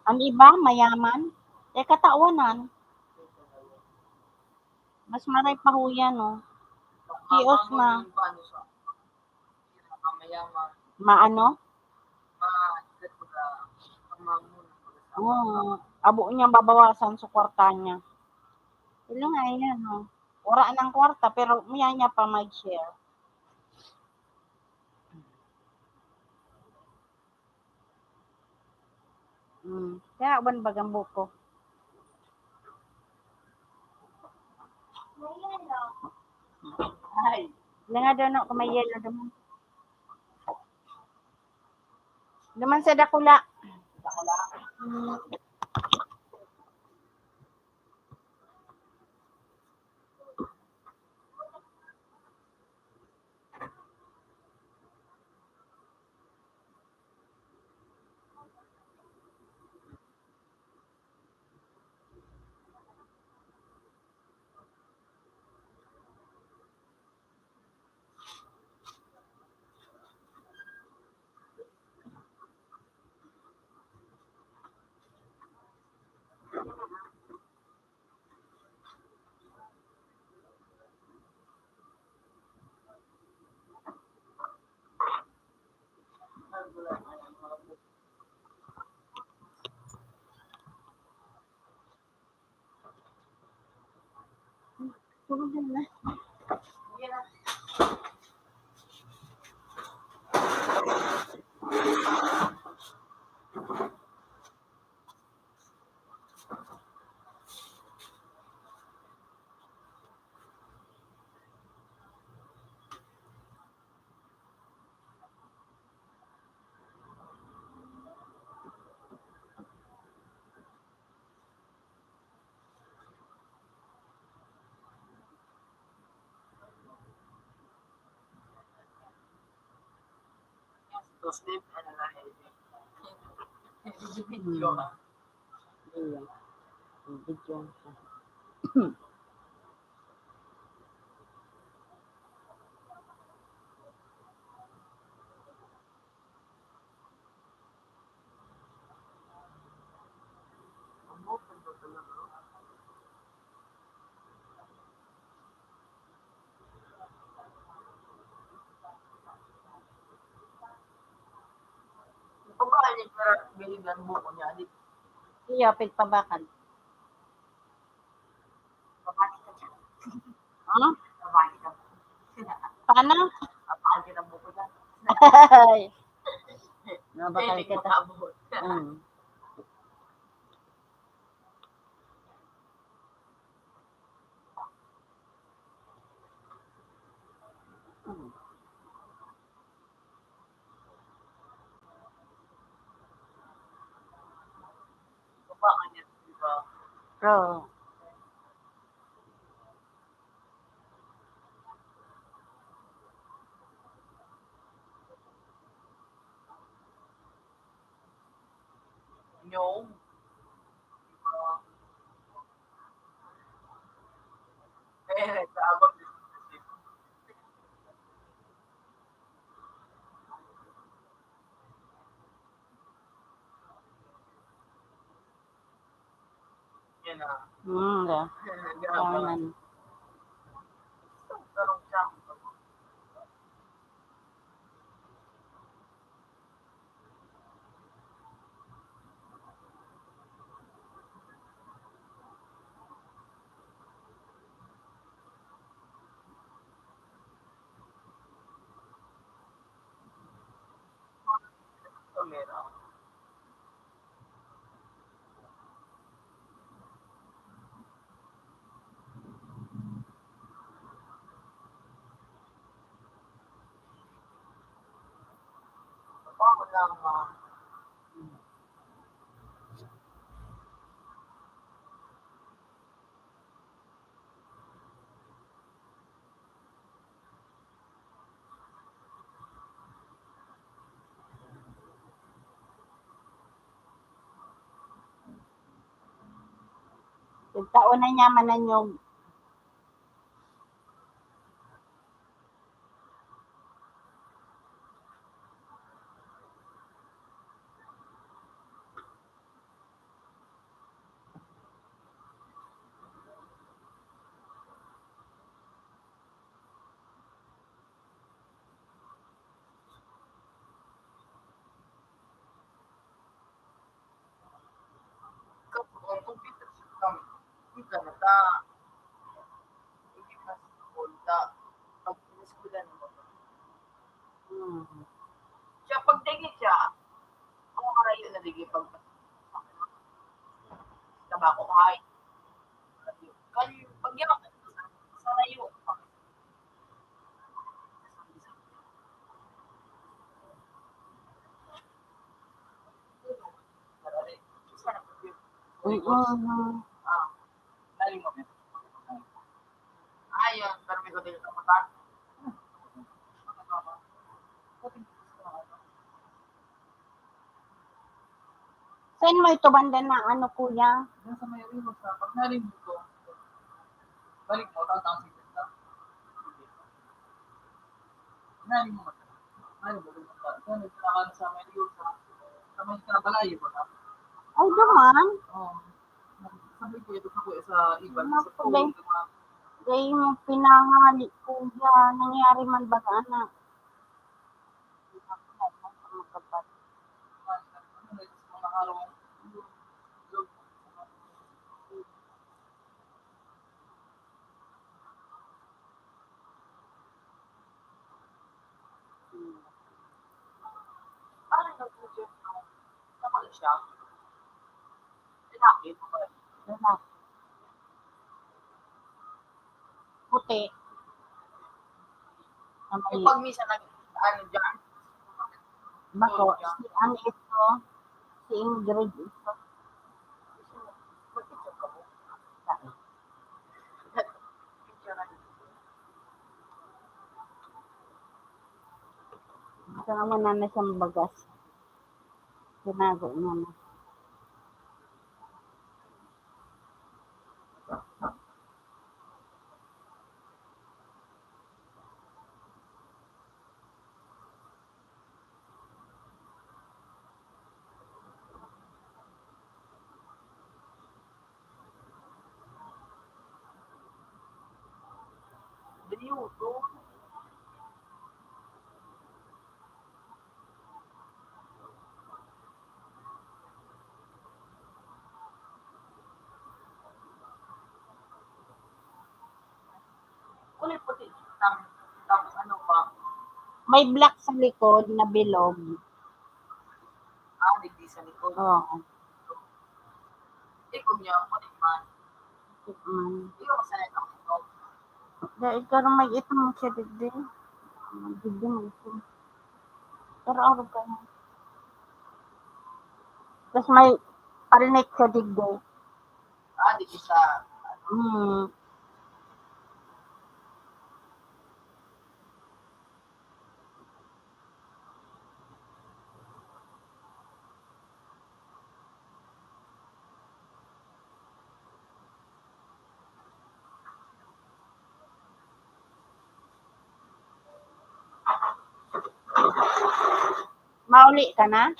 Ang iba, mayaman. Eh, katawanan. Mas maray pa ho yan, oh. Kios na. Maano? Oo. Abo niya babawasan sa kwarta niya. Ilo nga, ayan, oh. Wala nang kwarta, pero maya niya pa mag-share. Hmm, kaya uban bagang buko. Ay. Nga daw, no, kung may yelo naman. Naman sa dakula. To sleep and lie. Video, ha? Video. Video. Pabakal niya, pero bilib ang buko niya, di. Iya, pigpabakal. Babati ka dyan. Ha? Babati ka. Paano? Babati ka ng buko dyan. Ay. Nabakal Hindi kita. Makaabot. Mm. Oo. Yung Yan na. Hmm, da. Yan na. Kawanan. Pagkaon na niya, mananyog. Kung, kung computer siya kami, hindi ka na ta. Hindi ka sa school, ta. Pag sa school na naman. Hmm. Siya, pag tingin siya, ang marayo na lagi pag tabako, ay. Kan, pag yan, sa layo. Mm. Saan mo ito banda na ano, kuya? Nasa may Rimos na. Pag nalimot ko, balik mo, tatang sa ka. Nalimot mo. Nalimot mo. Kaya nagkakaroon sa may Rimos, sa, sa may Karabalayo ba? Ay, duman? Oo. Sabi ko, ito sa kuya, sa iba, sa Naku, Polo, gay-, di ba? Gay mo pinangali, kuya. Nangyari man baga, anak. Lalaki. Puti. Yung pag minsan nag-, ano dyan? Bako, si, ano ito, si Ingrid ito. Ito naman na siyang bagas. Tinago niya na. Kulay puti. Tapos ano pa? May black sa likod na bilog. Ah, digdi sa likod. Oo. Likod niya, puti man. Puti man. Hindi ko masanay ang likod. Dahil karon may itom siya digdi. Digdi may itom. Pero ako pa. Tapos may palnik siya digdi. Ah, di siya. Hmm. Mauli ka na?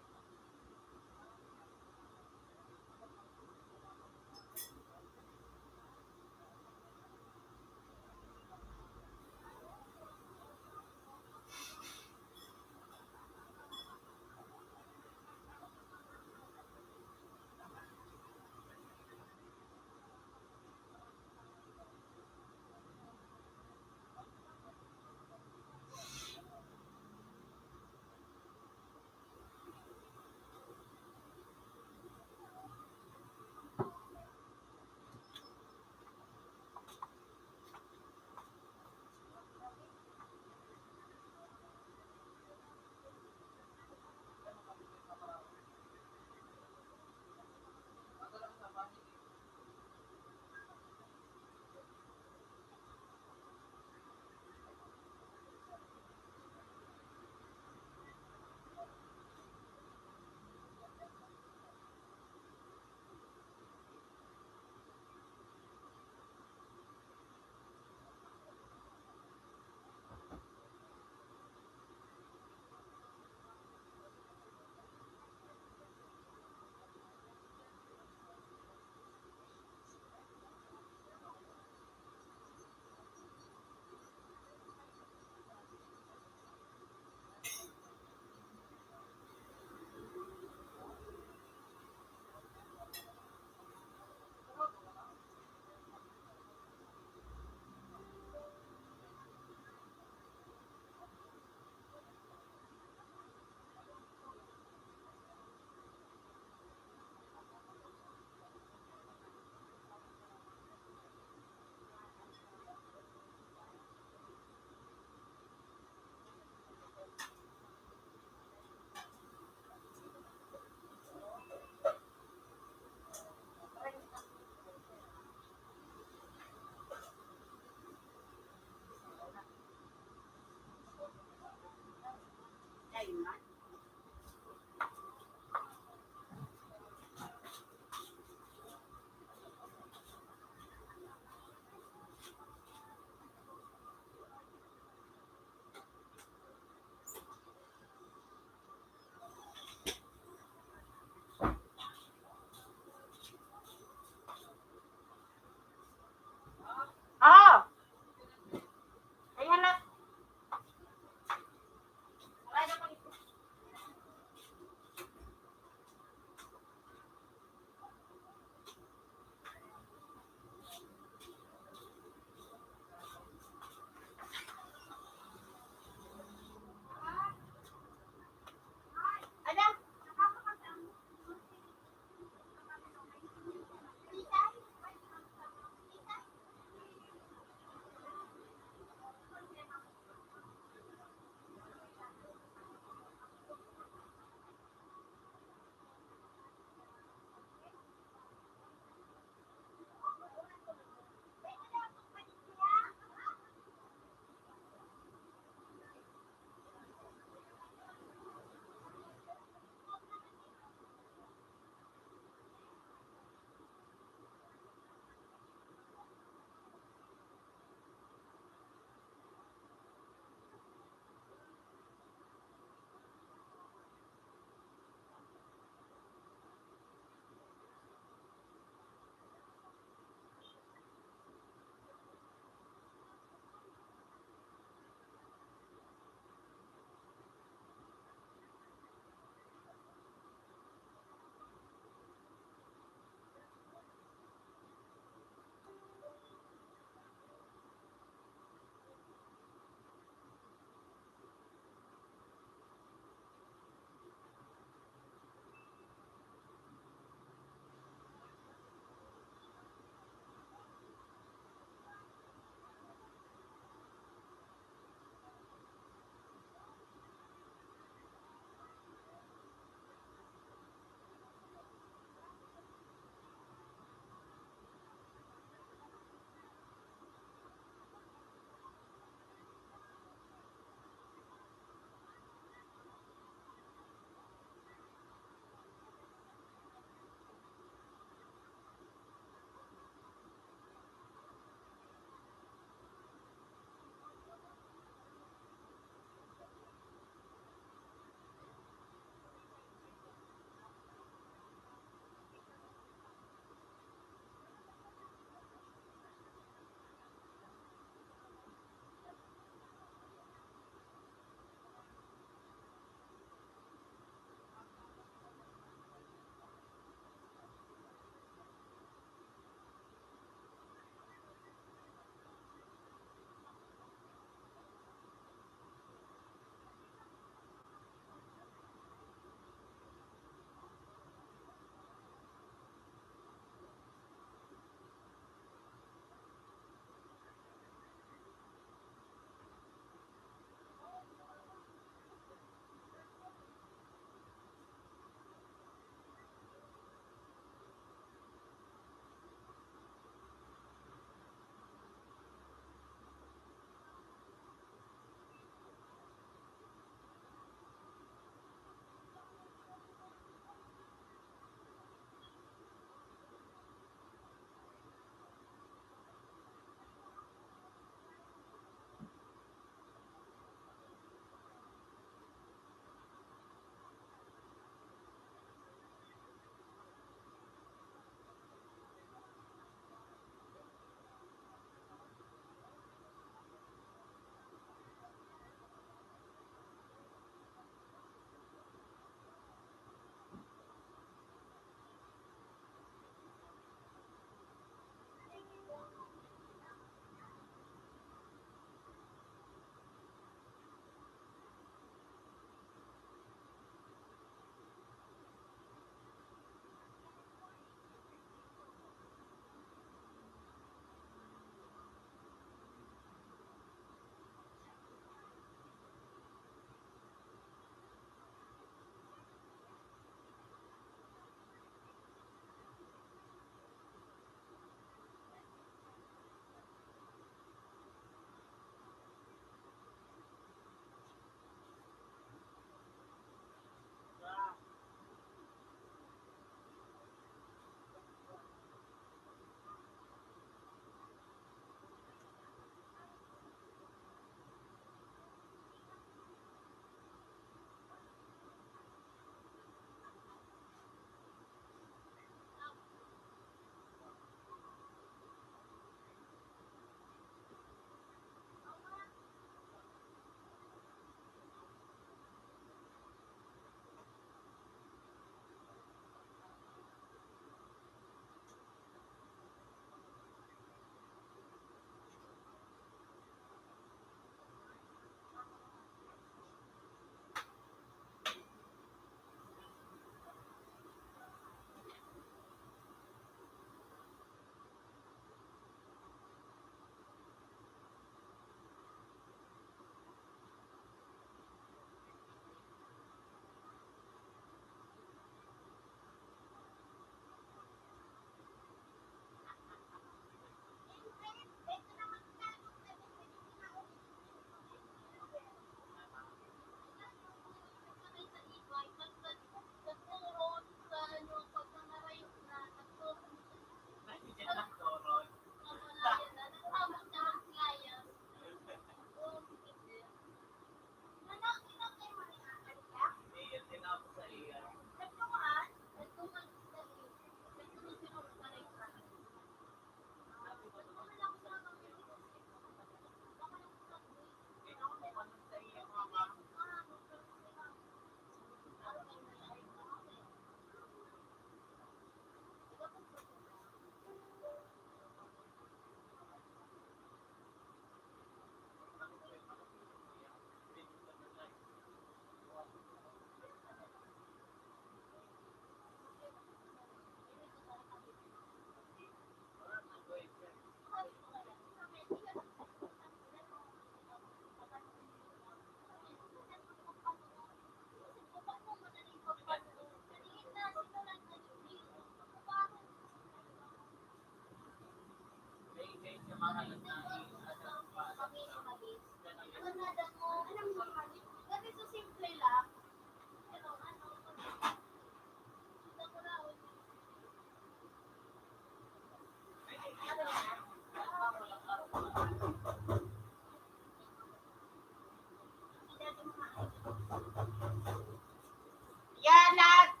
Yan, nag-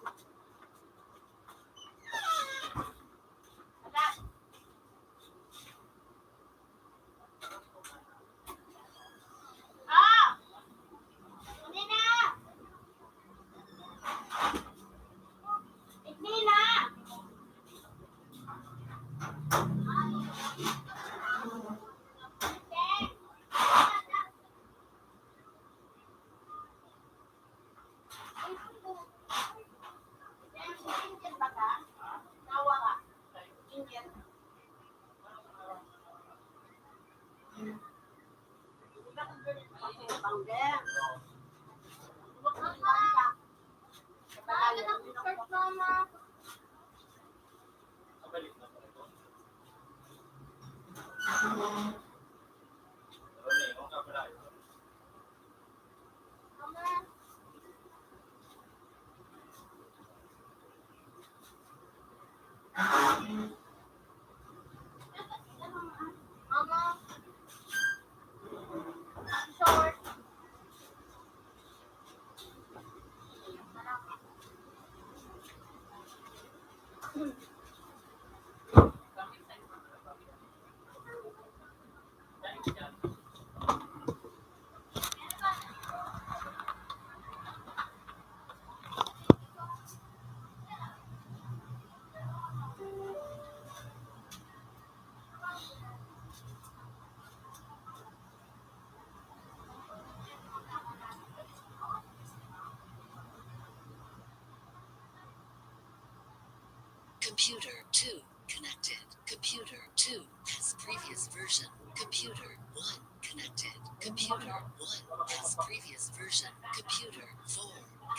Computer two connected. Computer two has previous version. Computer one connected. Computer one has previous version. Computer four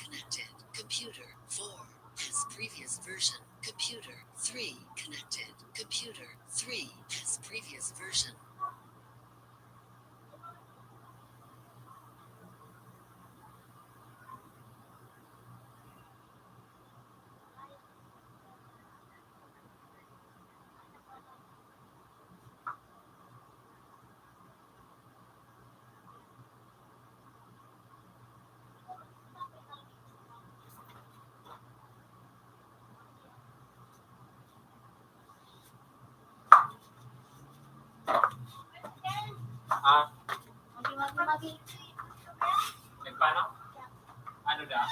connected. Computer four has previous version. Computer three connected. Computer three has previous version. Ah. Nagpaano? Ano daw?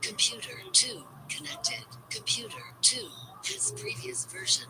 Computer two connected. Computer two has previous version.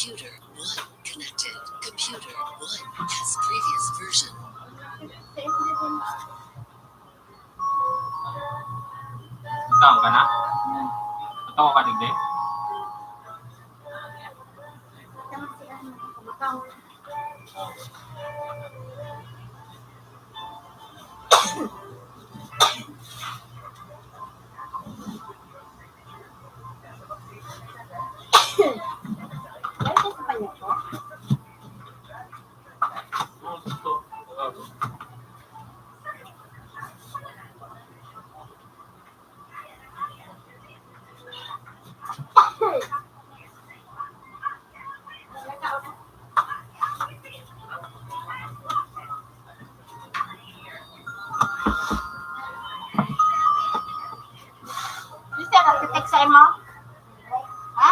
Computer one connected. Computer one has previous version. Ikaw ka na? Ito ka digdi? Mister, nagtitik sa imo? Ha?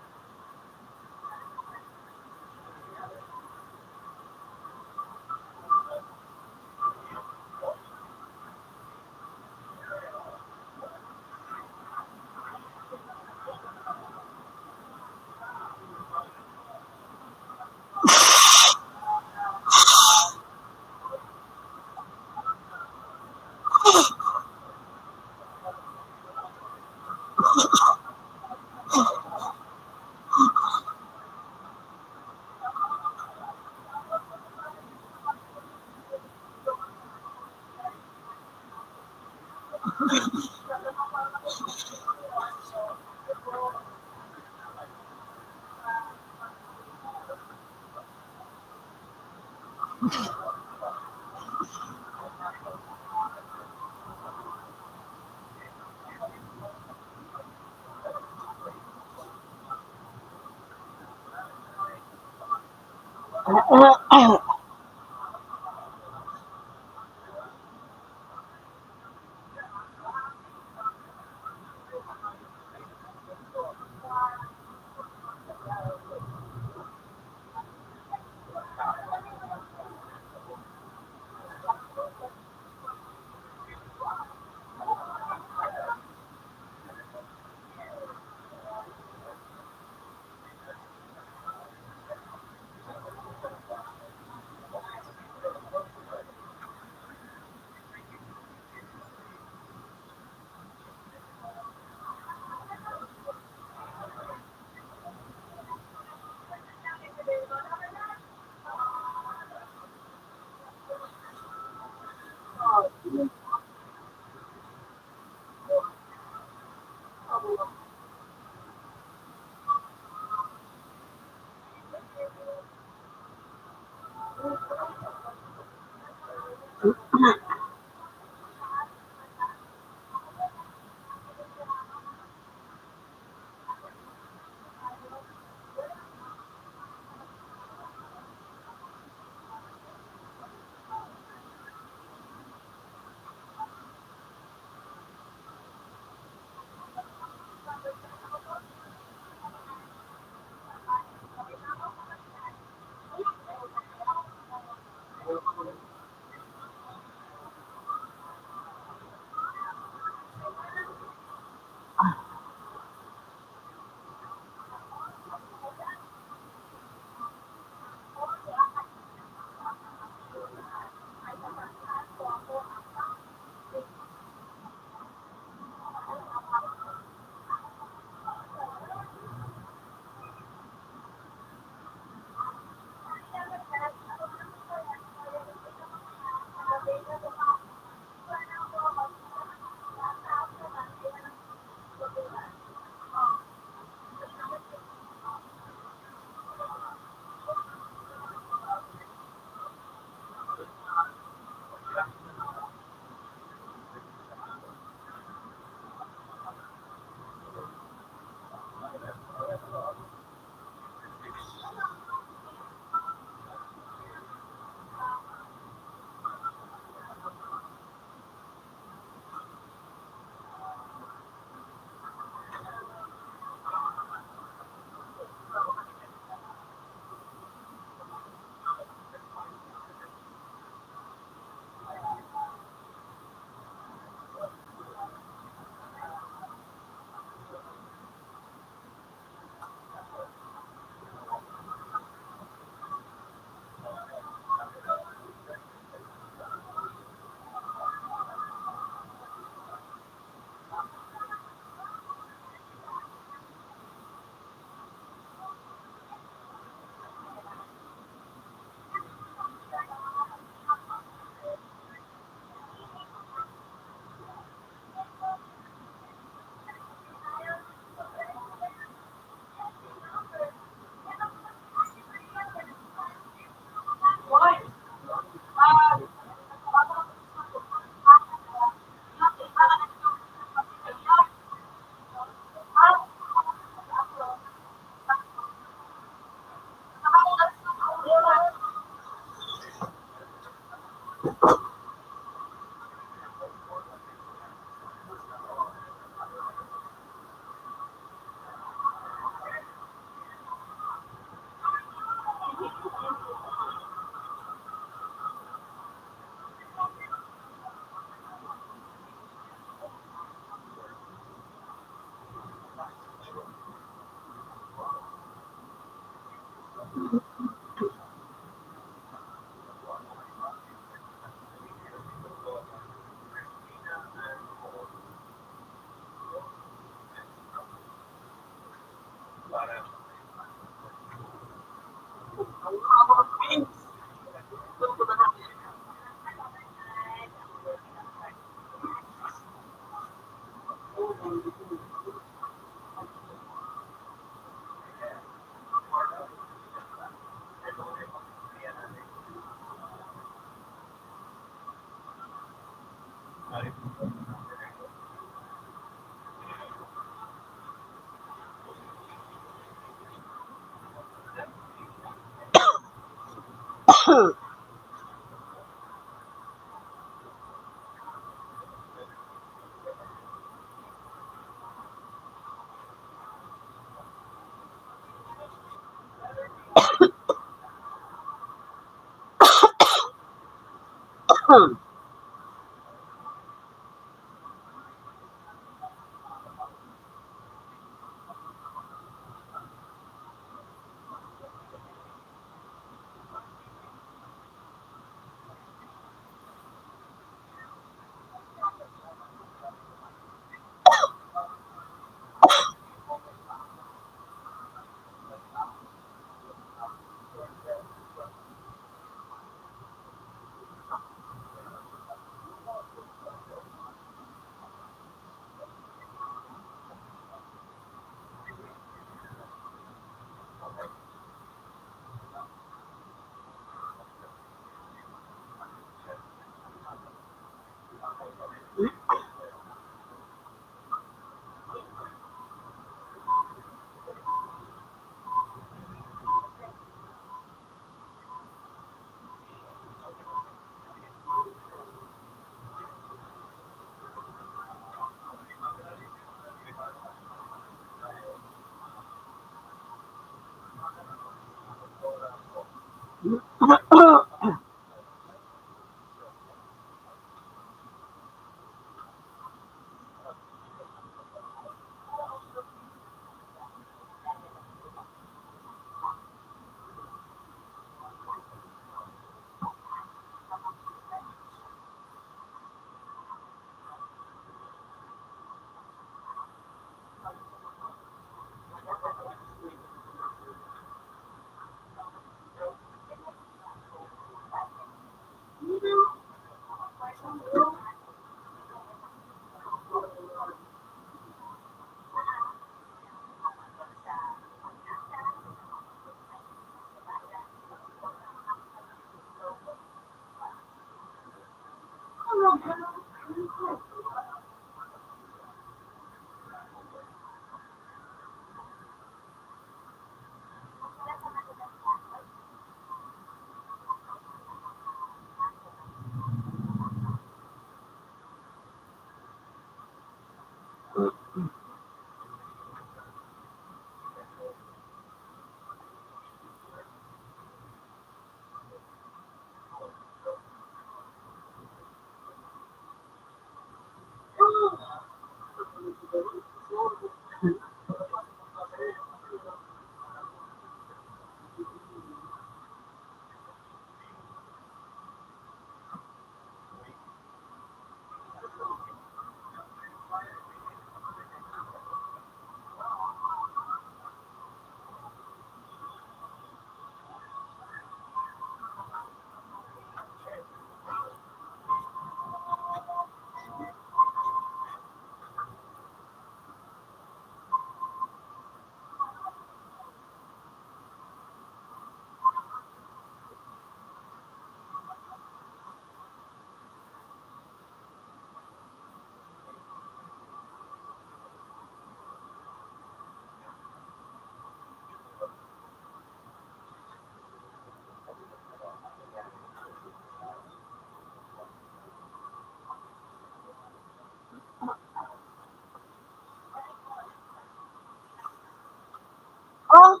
Oh.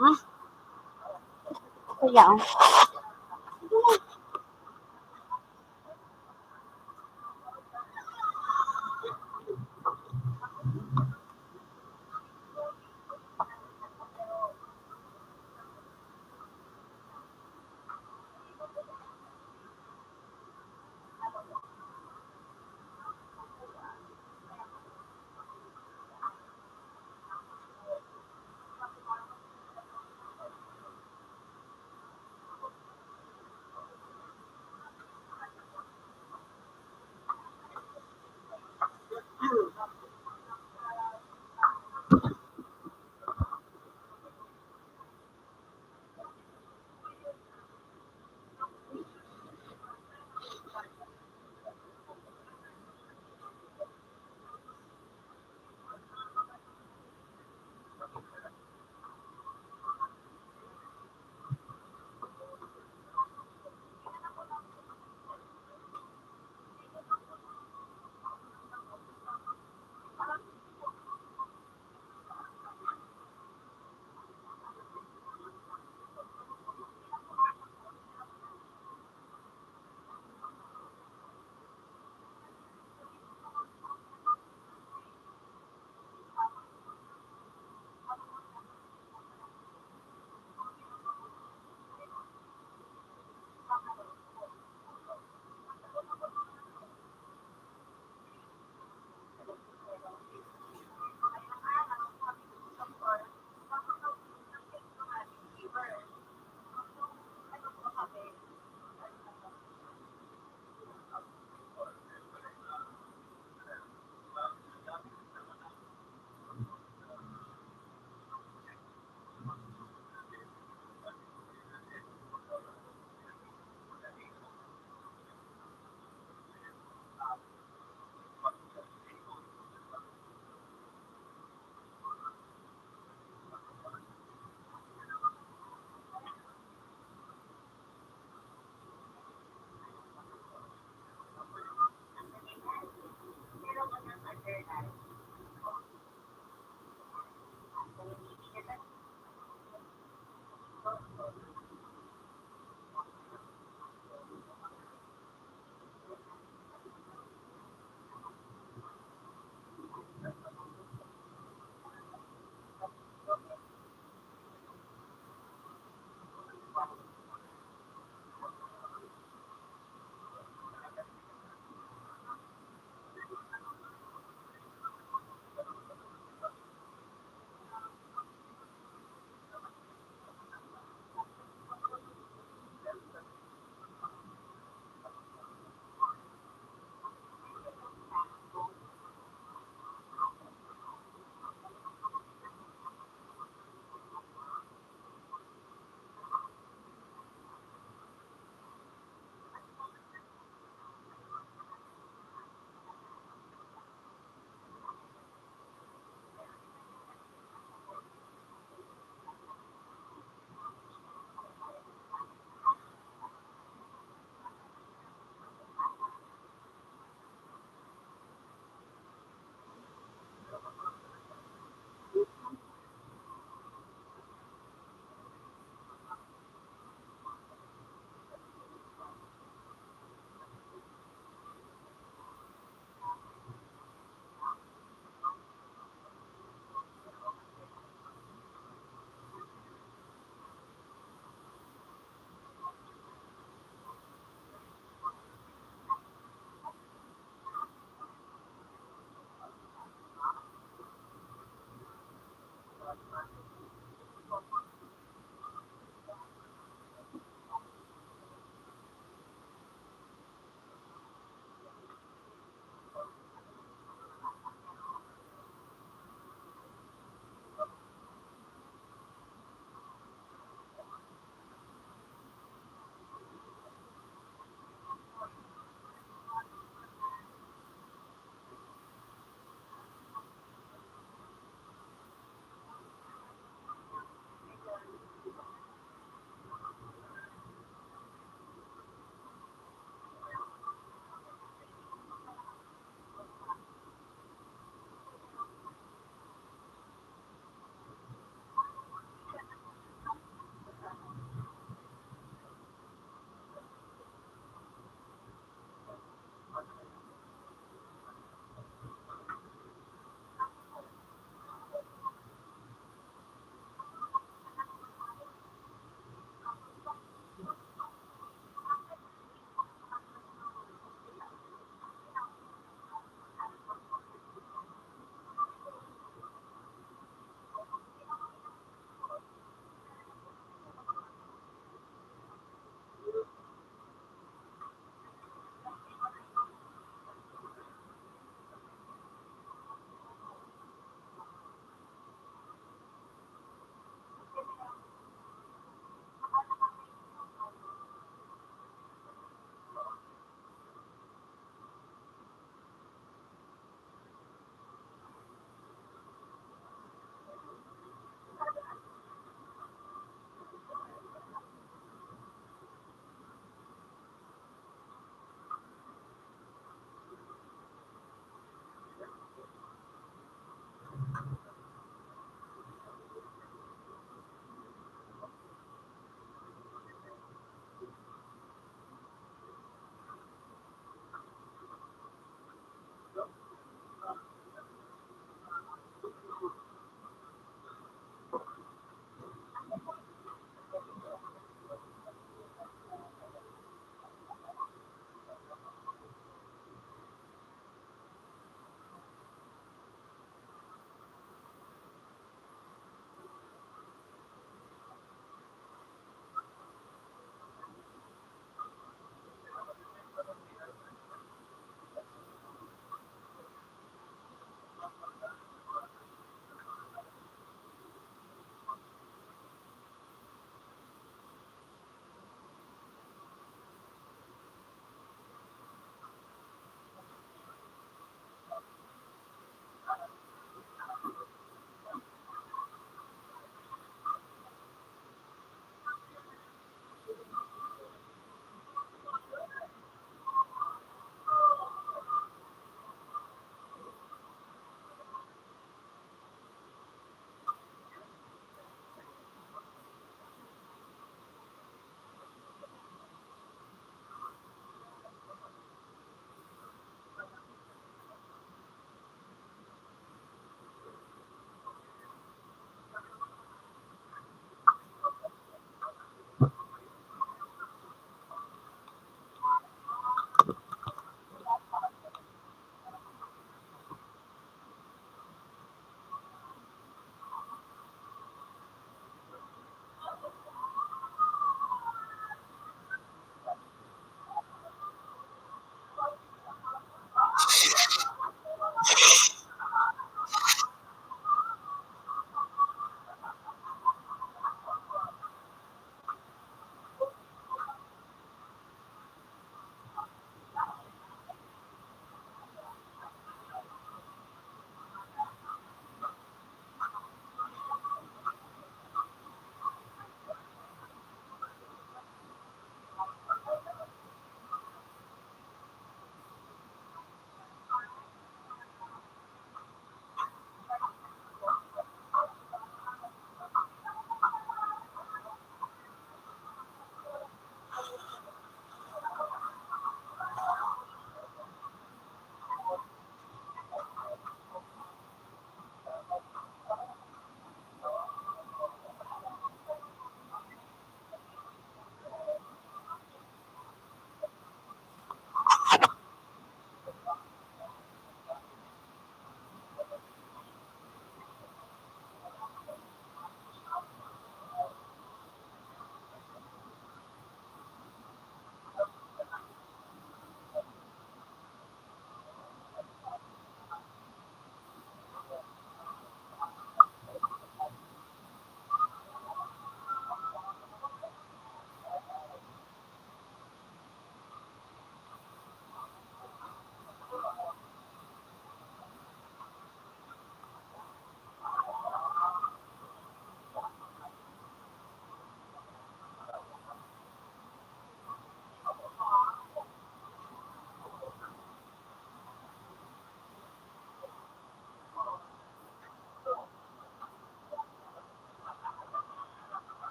Ah. Kaya, oh.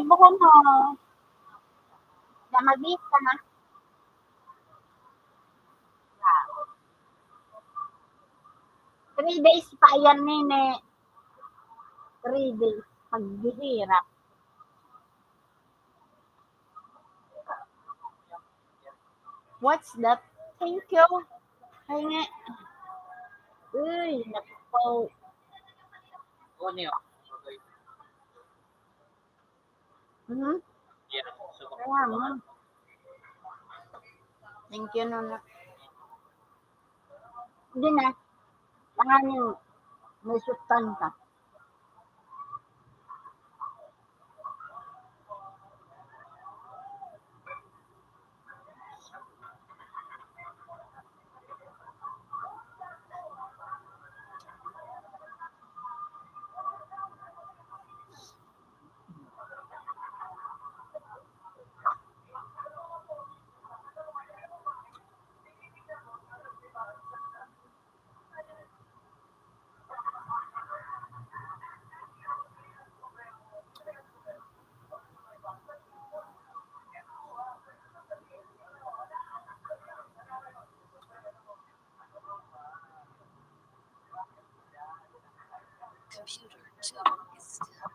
Buhon ho. Na mabisa na. Three days pa yan, nene. Three days. Paghihirap. What's that? Thank you. Ay nga. Uy, naku po. Mhm. Kaya mo. Thank you, Nona. Hindi na. Tanganing may sustansya. Computer two is still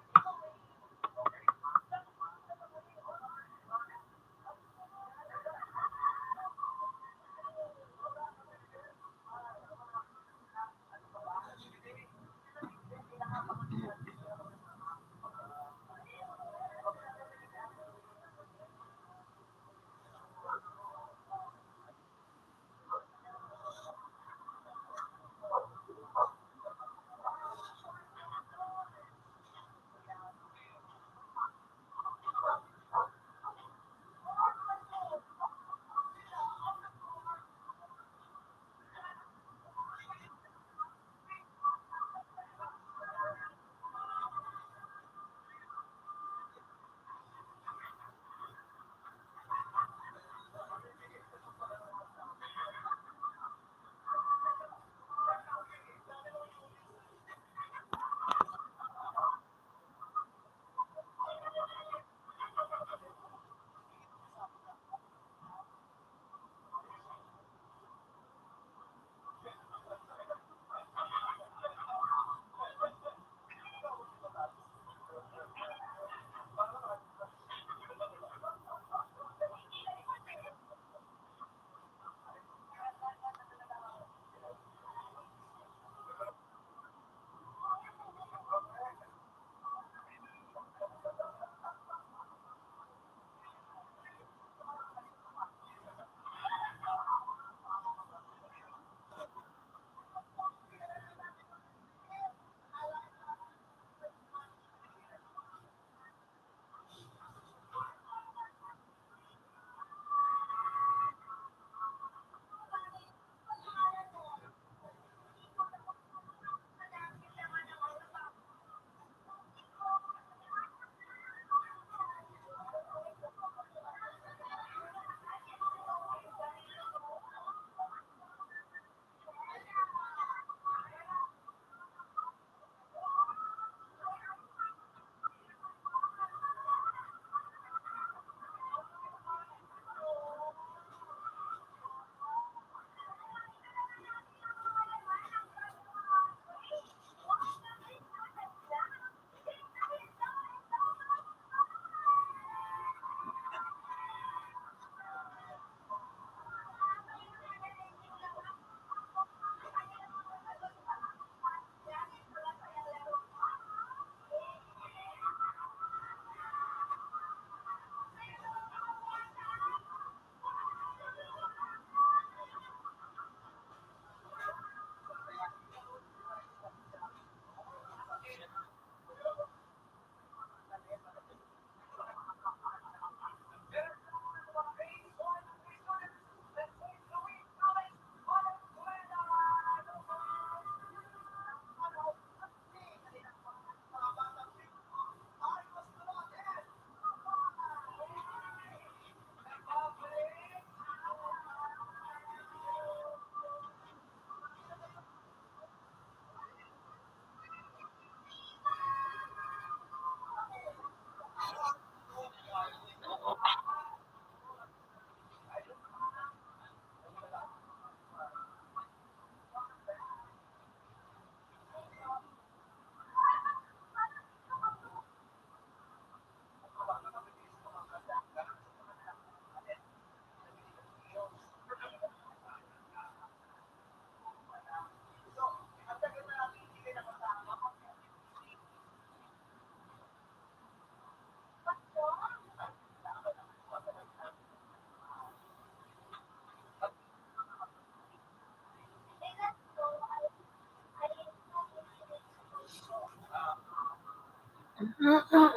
Ayan.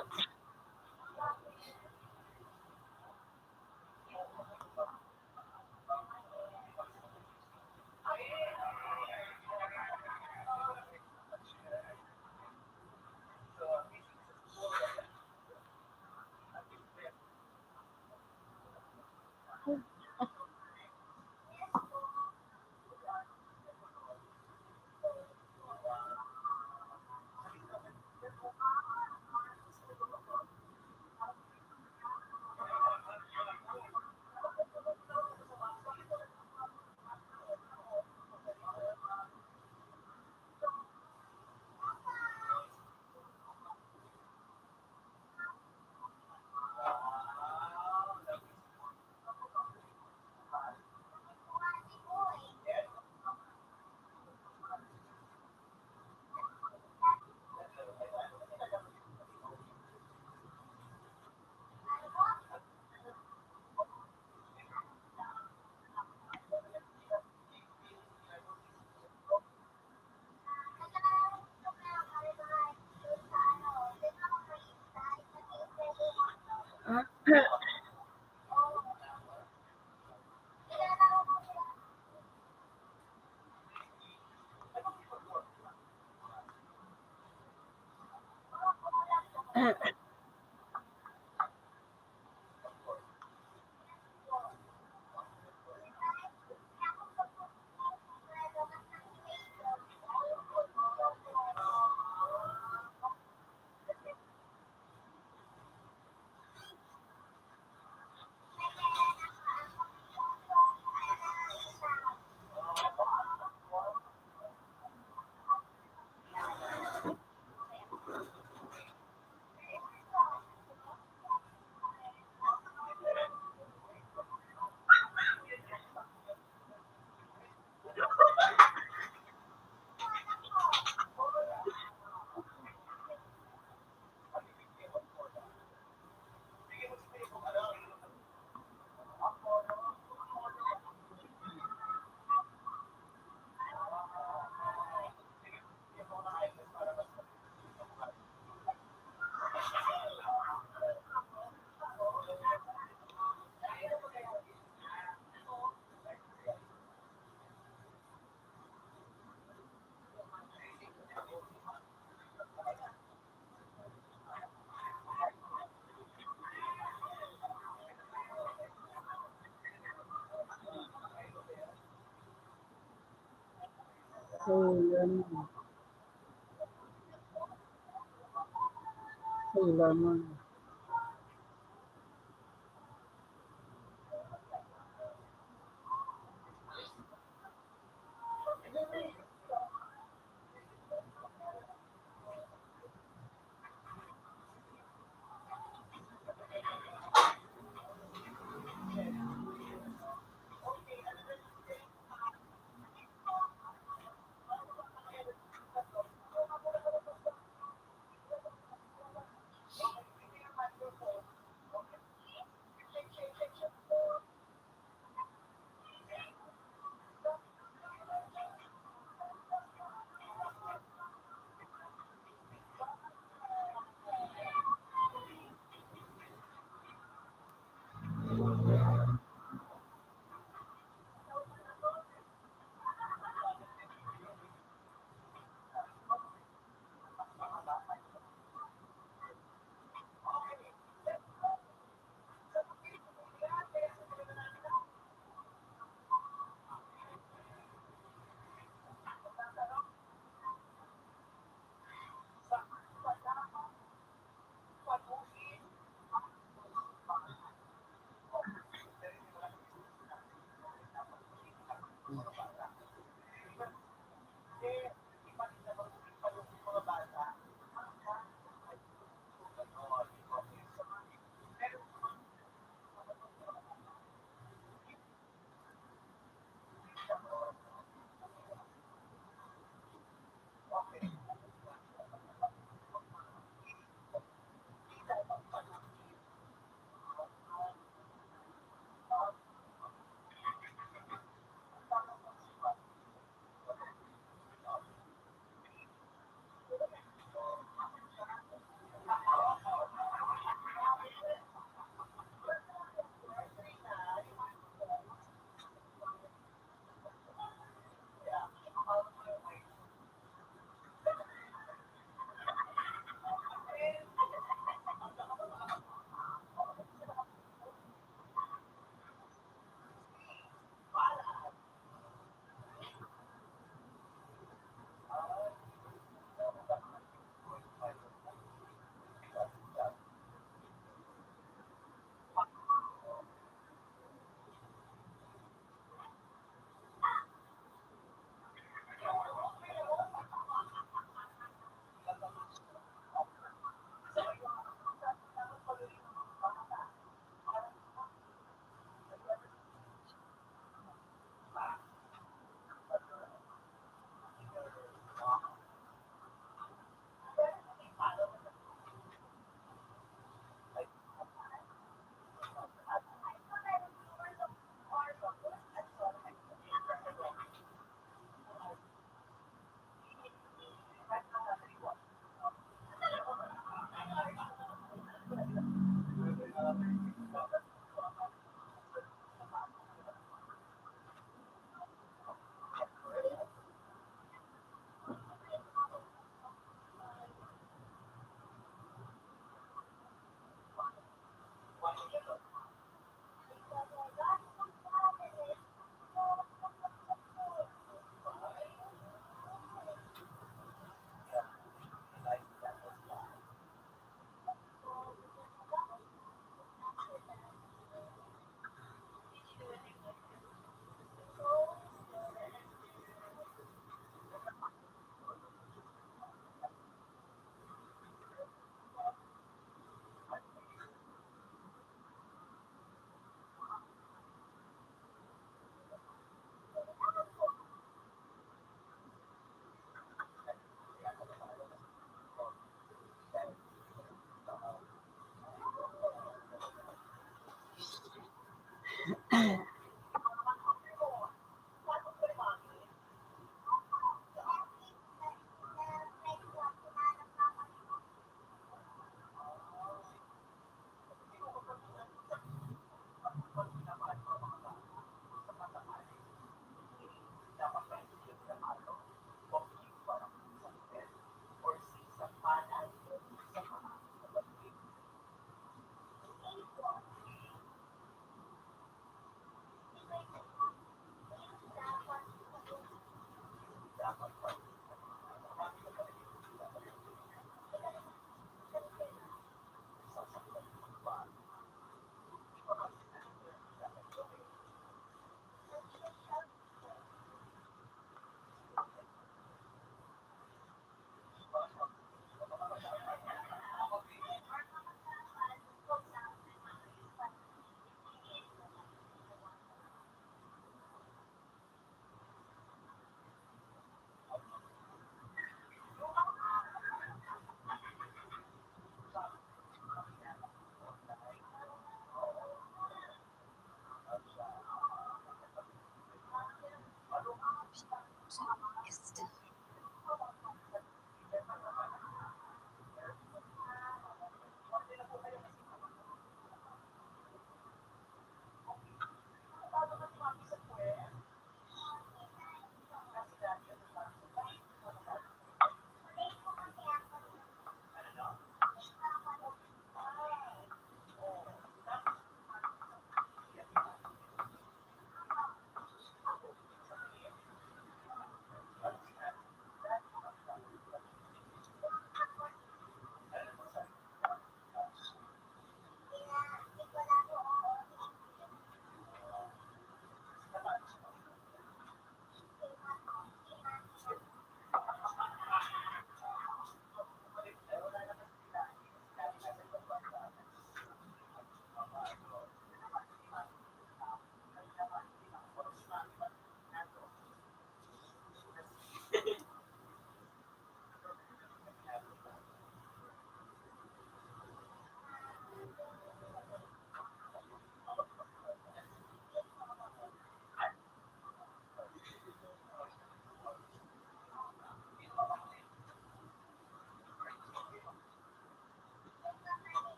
Ayan.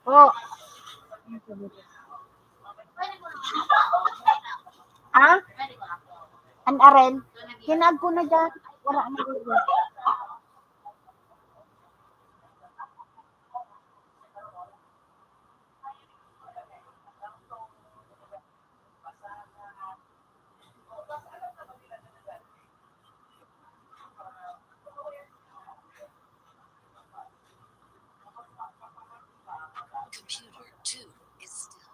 Po. Ha? An aren? Kinag ko na dyan. Wala na dyan. Computer two is still.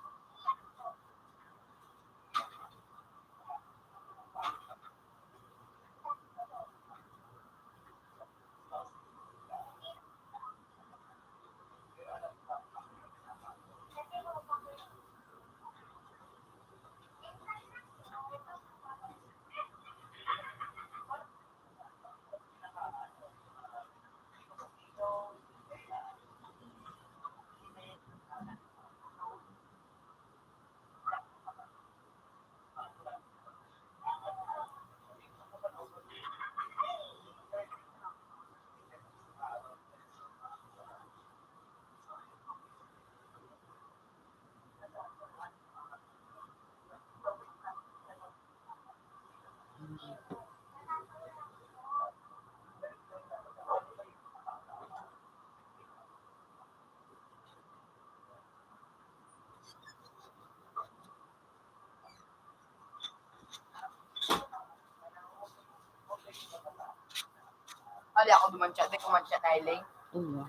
Dali ako duman chat, di ko man chat, Ailing. Iya.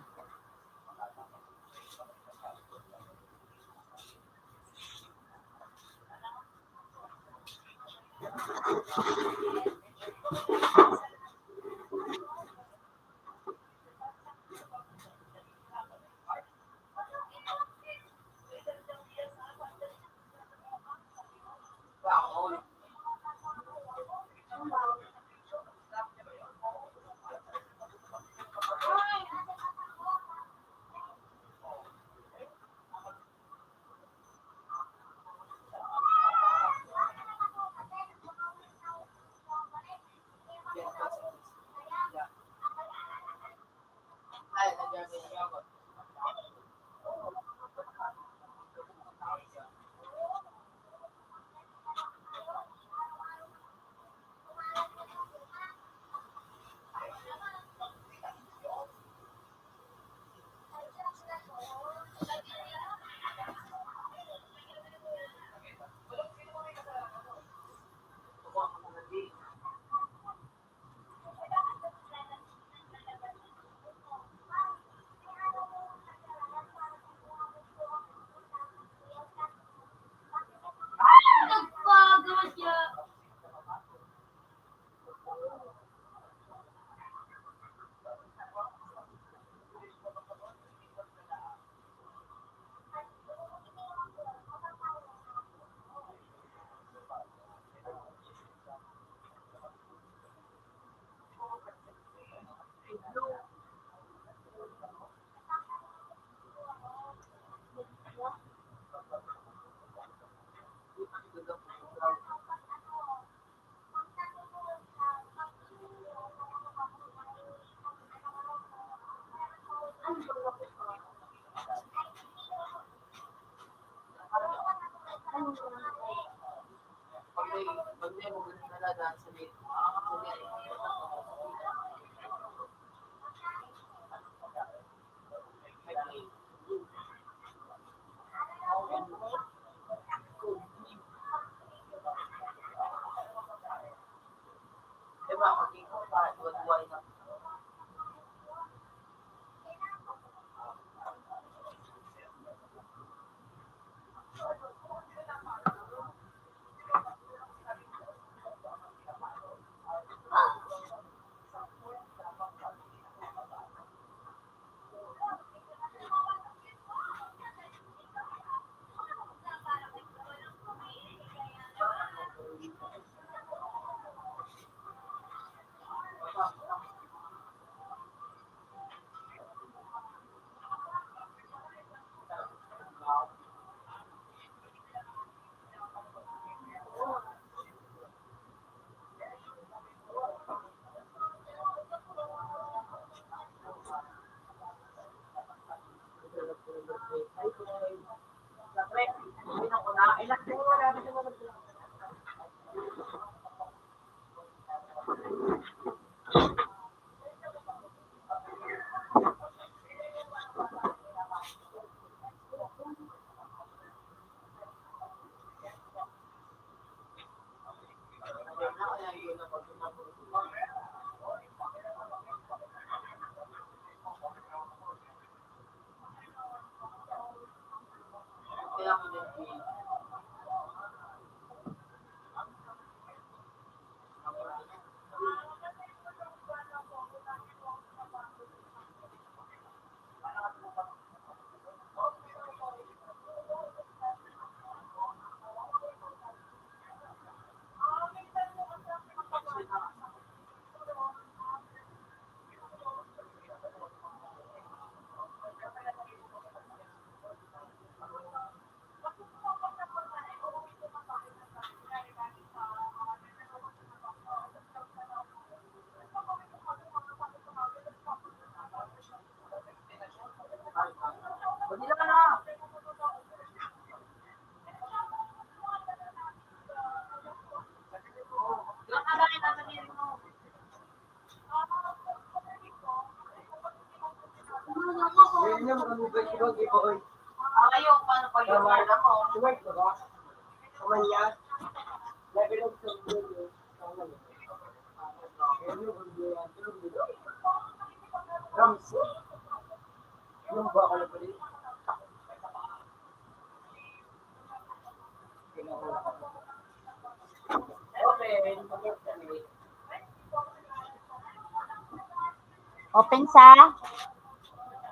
Open sa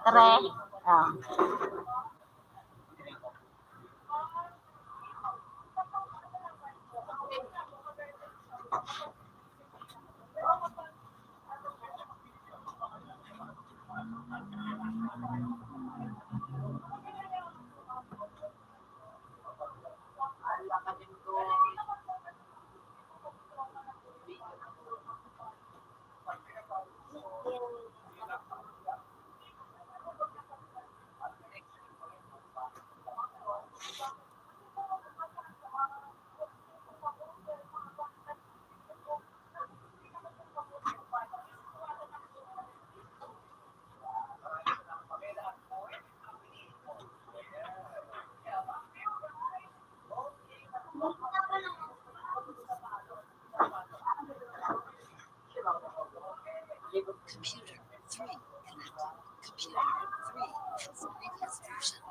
three. Ah. Computer three connected. Computer three has previous version.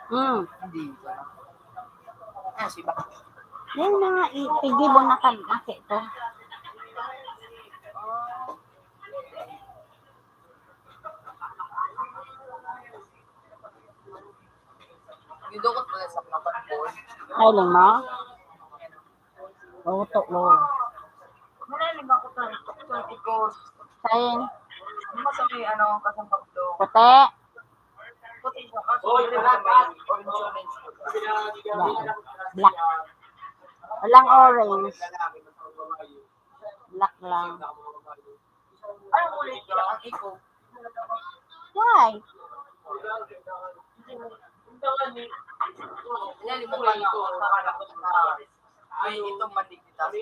Hmm. Ah, si Bak. Yan na nga, i-, igibo na kan-, aki to. Nidukot mo na sa mga pagkaon. Ay, lima. Utok mo. Wala, lima ko to. Sain? Lima sa may, ano, kasang pagkaon. Puti. Puti siya. Kaso, oy, dili black, black. Black. Black. Walang orange. Black lang. Anong kulay siya? Ang iko. Why? Nalimutan ko. Ay, itong matigit. Ano?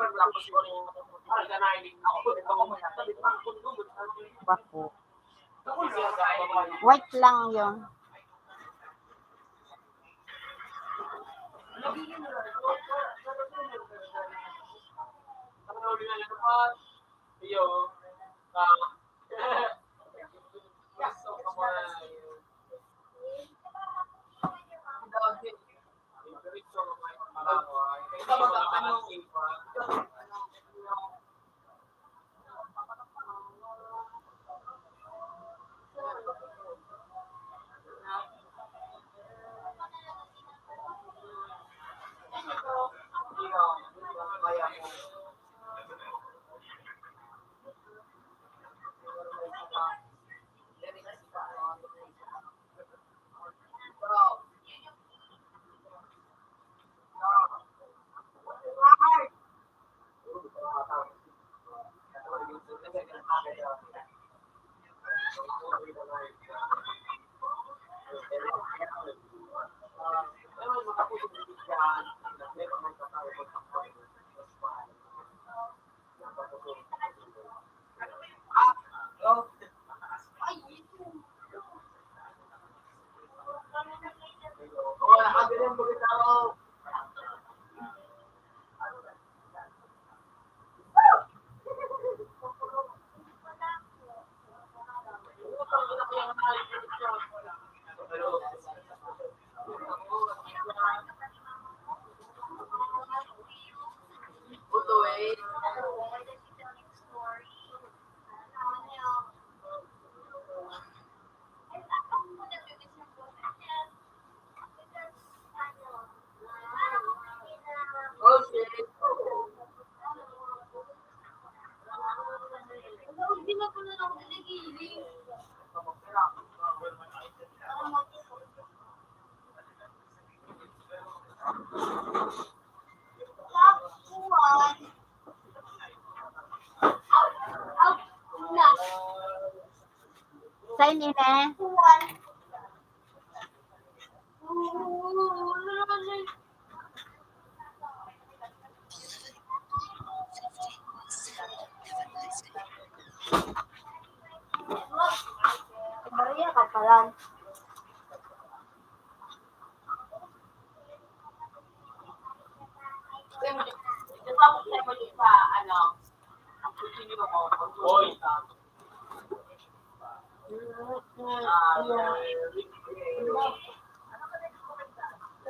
Tapos, ako muna. Bako. White lang yun. Sain ini? Maria Kapalan.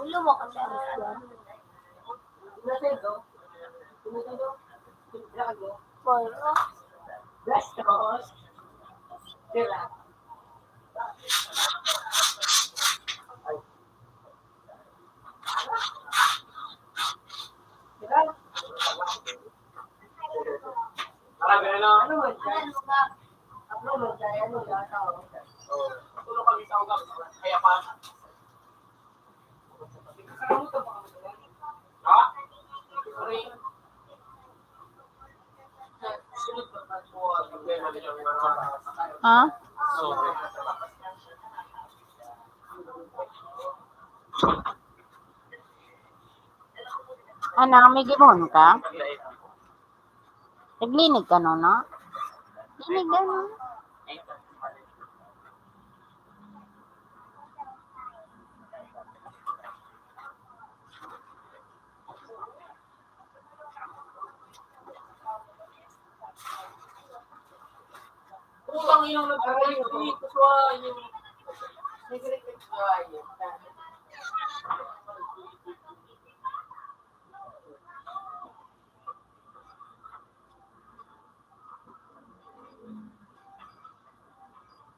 Ulo mo kasi ang isda. Four. Marami na lang. Ano man siya? Ano man siya? Ano man siya? Oo. Tulog kami sa ugang. Kaya pa. Ha? Ha? Ana, may gibon ka? Naglinig ka, no, no? Linig ka, no? Putang ina, nag-aray ko dito sa yung...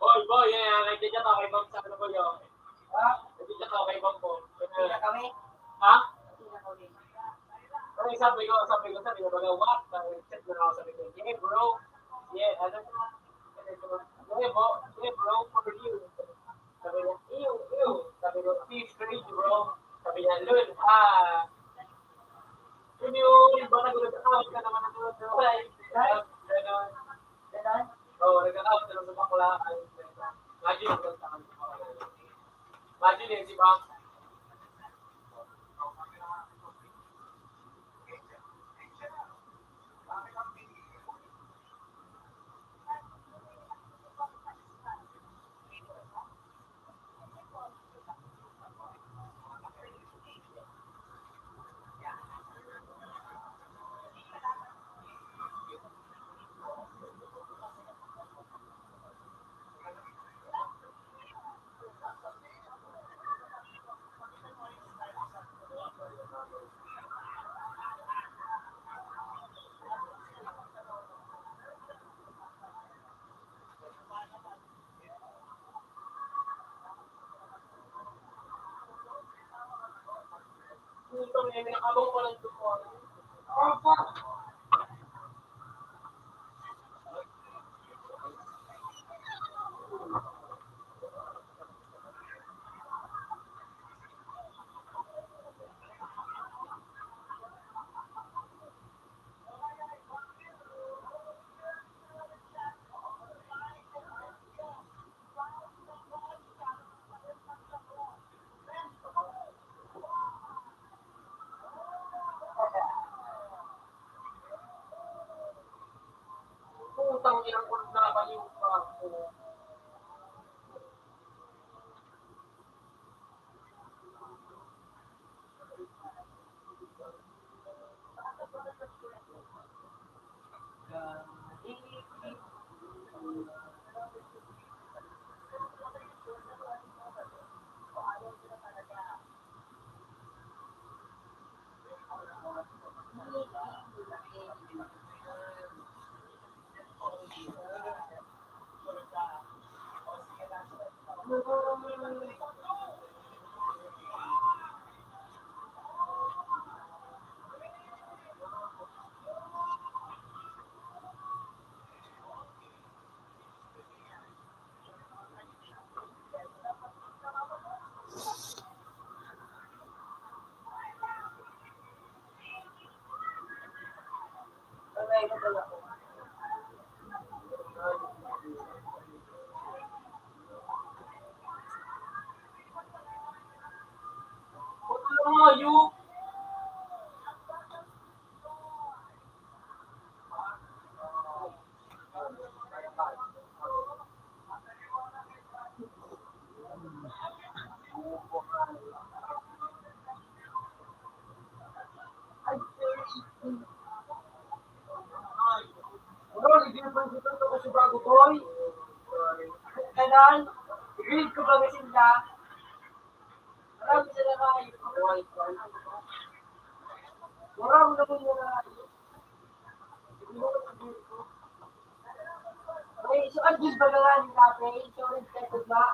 Boy, boy, yan, yan. Nagchat-chat ako kay Ma'am sa ano, boy, oh. Ha? Nagchat-chat ako kay Ma'am po. Hindi na kami. Ha? Hindi na kami. Ano yung sabi ko? Sabi ko, sabi ko, baga, what? Sabi, chat na ako, sabi ko, "Yeah, bro. Yeah, ano? Yeah, bro. Yeah, bro, for you." Sabi niya, "Ew, ew." Sabi ko, "Fish crazy, bro." Sabi niya, "Lul, ah." Yun yung iba na nag-account ka naman ng mga, ganun. Ganun? Oo, nag-account ka naman sa bakla. Imagine, imagine yun, di ba? Putang ina, kung nabaliw pa ako. Bro, hindi pa yung gusto ko si Bago Boy. Kanan, read ko ba kasi nila? Marami sila kayo. Marami na po nila kayo. Ay, so, ang gilba na nga ni Rafael, so, nagtatod ba?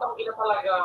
Ang ina talaga.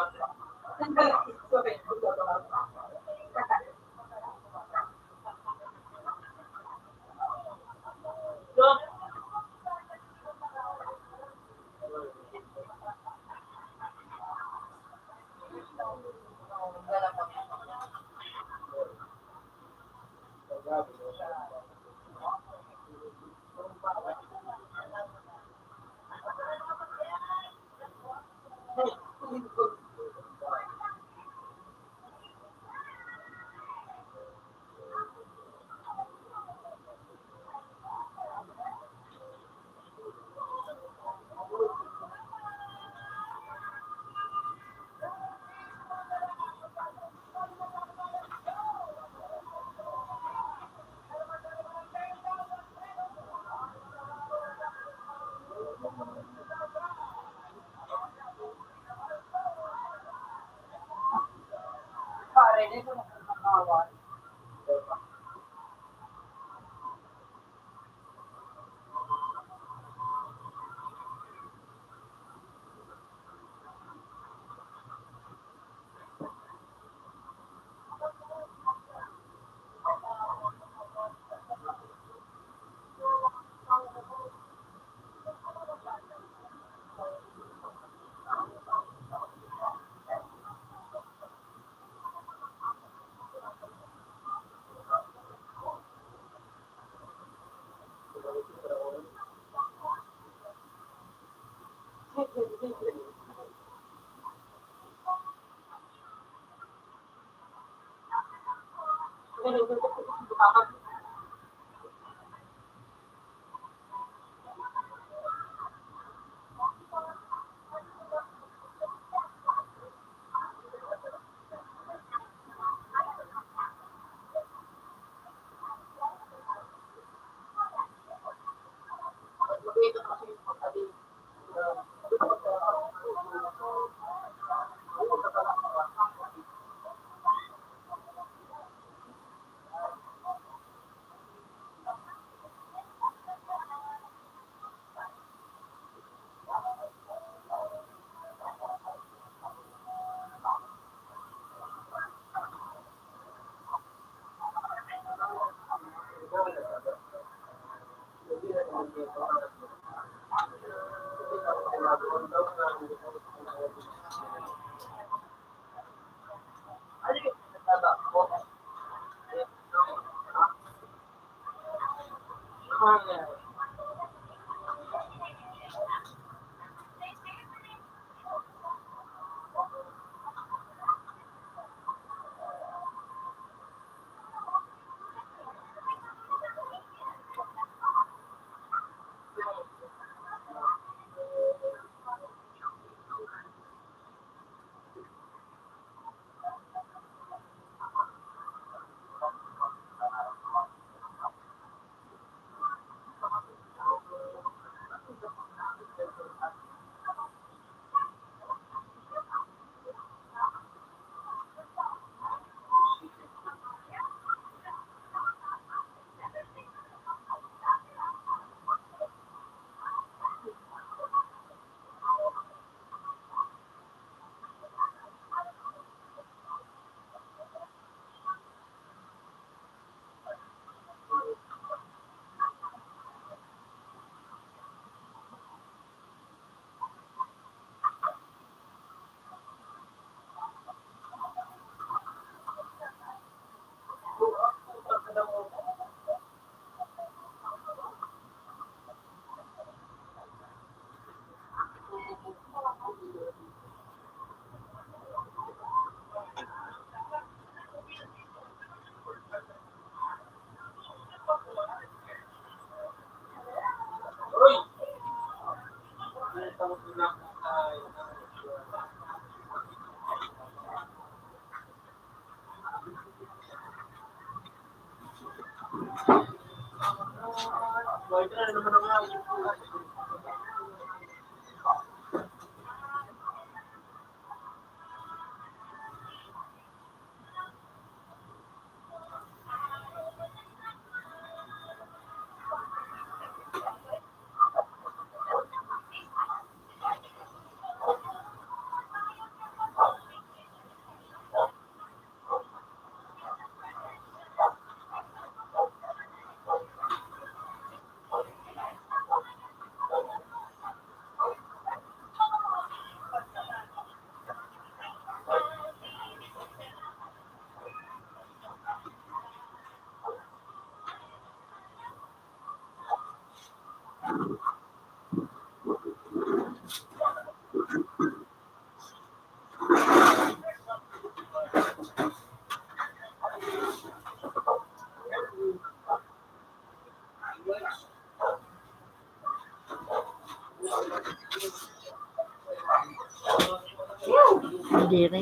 Kadiri.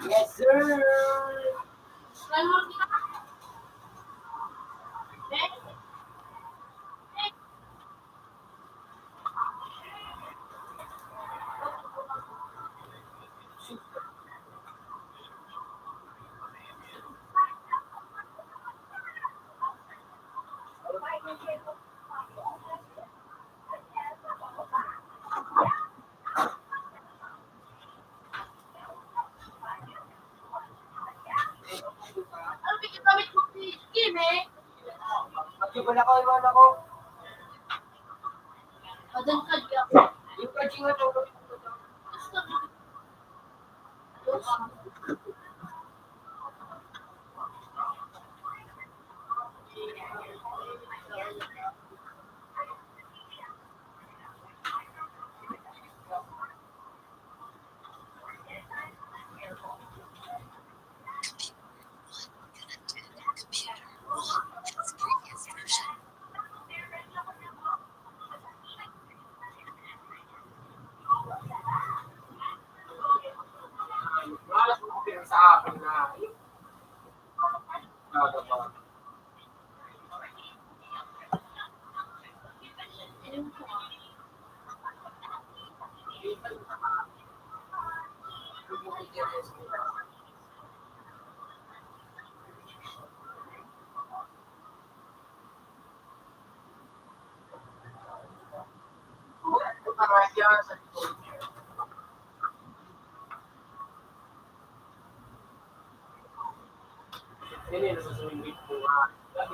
Yes, sir.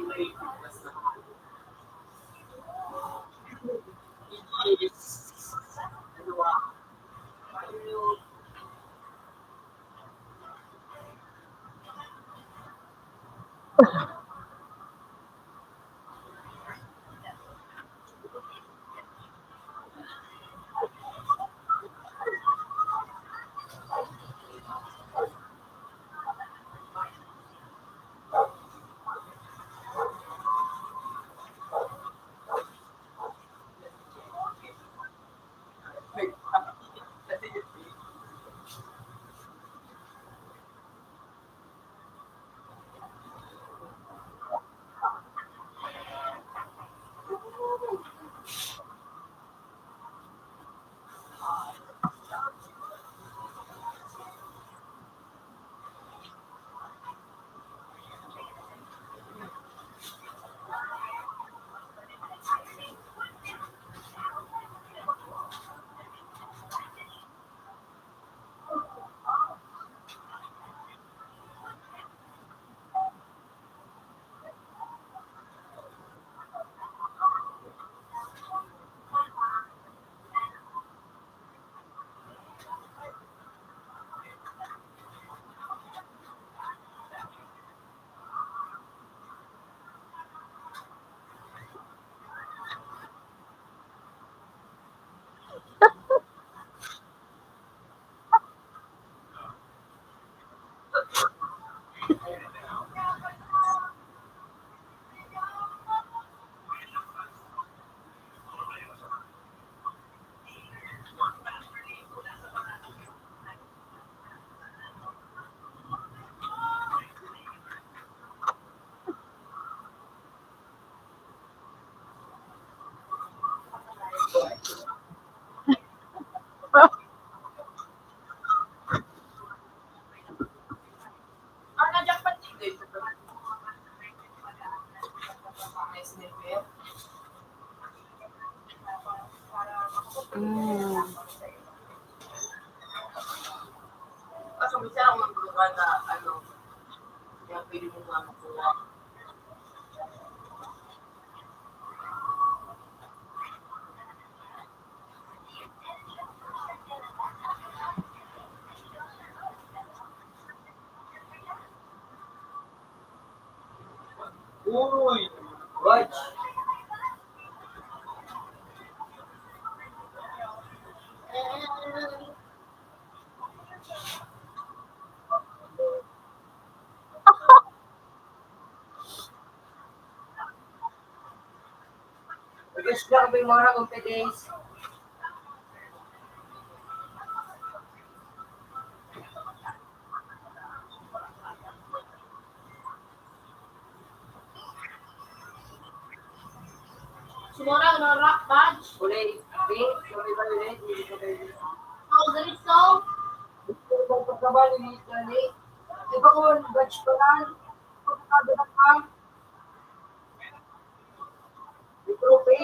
Mm. Uy, watch. Gusto ko yung mga competence. Sumara na rock badge. Kulay pink, kulay violet, hindi ko pwede. Oh, ganito. Gusto ko pagkabali ni Johnny. Di ba kung badge ko lang? Pagkabali ka. May trophy.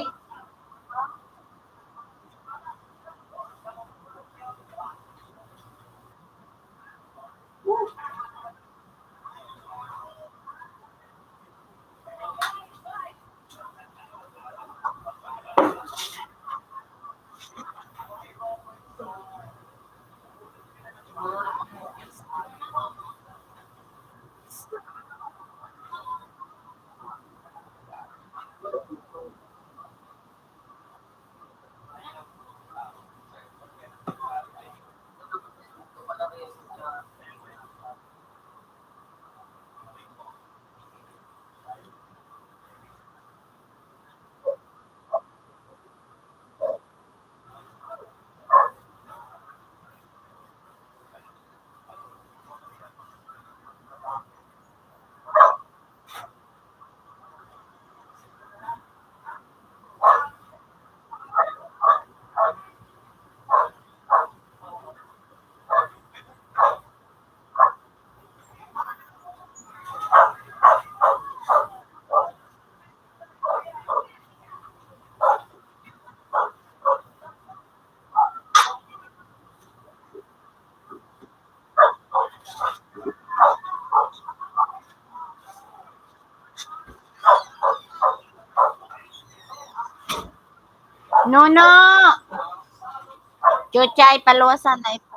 Nuno! Chuchay, paluwasan na ito.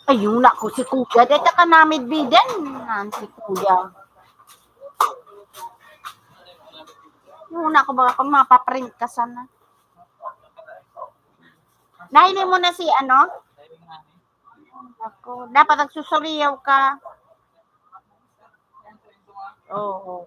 Ayun na ko si Kuya. Deta ka namid biden. Nan si Kuya. Ayun na ko baga kung mapaprint ka sana. Nahili mo na si ano? Ako, dapat nagsusuriyaw ka. Oo.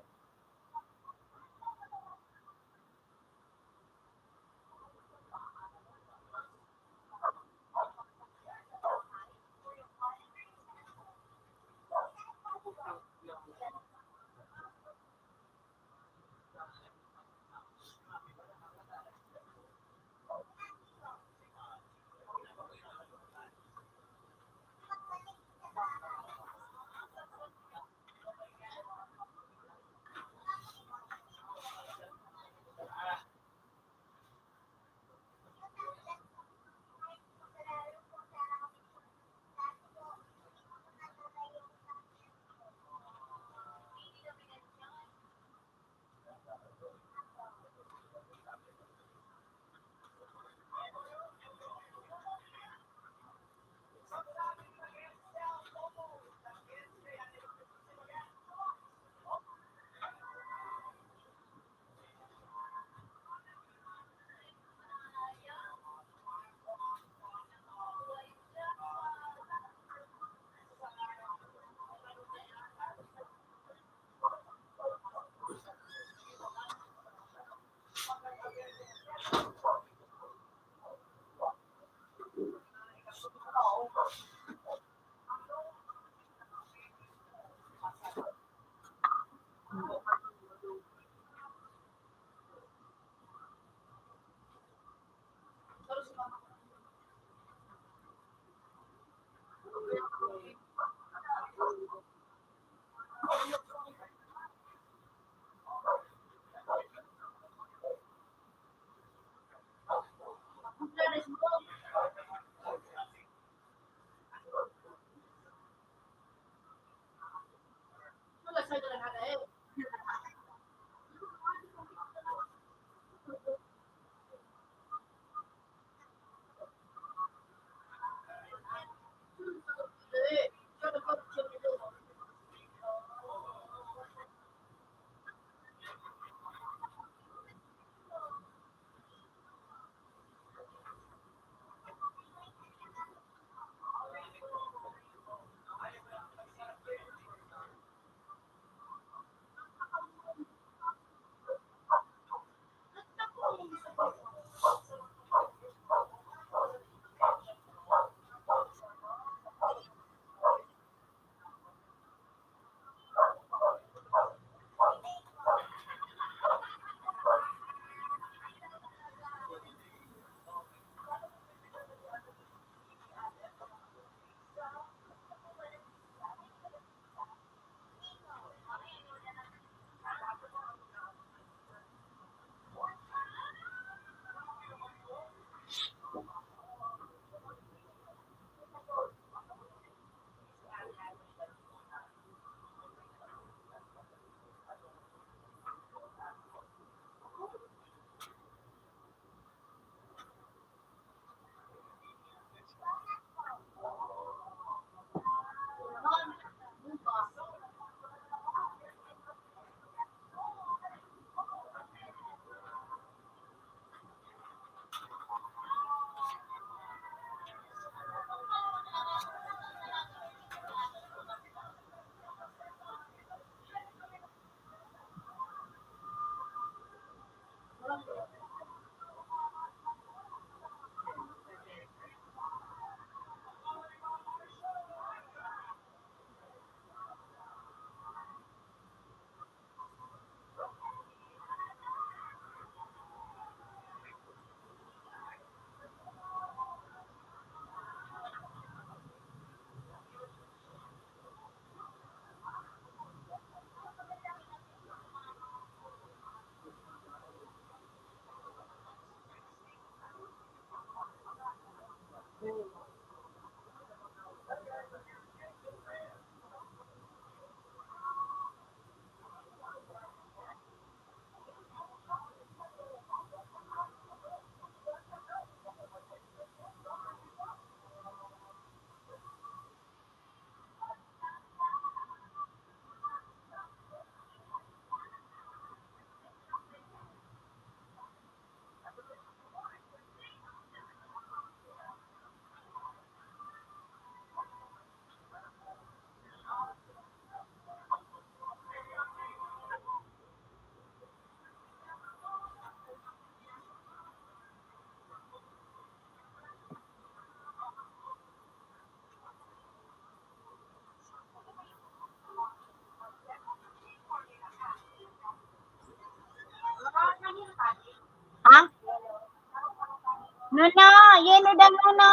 Nono, yelo daw, Nono.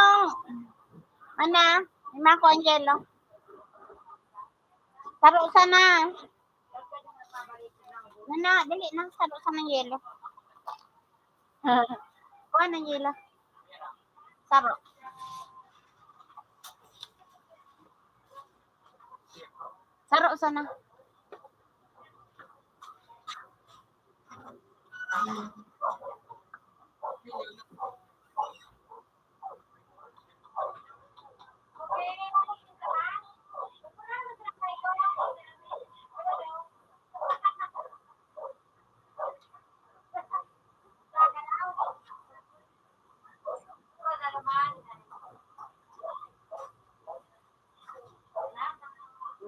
Ana, ima ko ang yelo. Saro sana. Nono, dali na, saro sana ang yelo. Kuha ng yelo. Saro. Saro sana.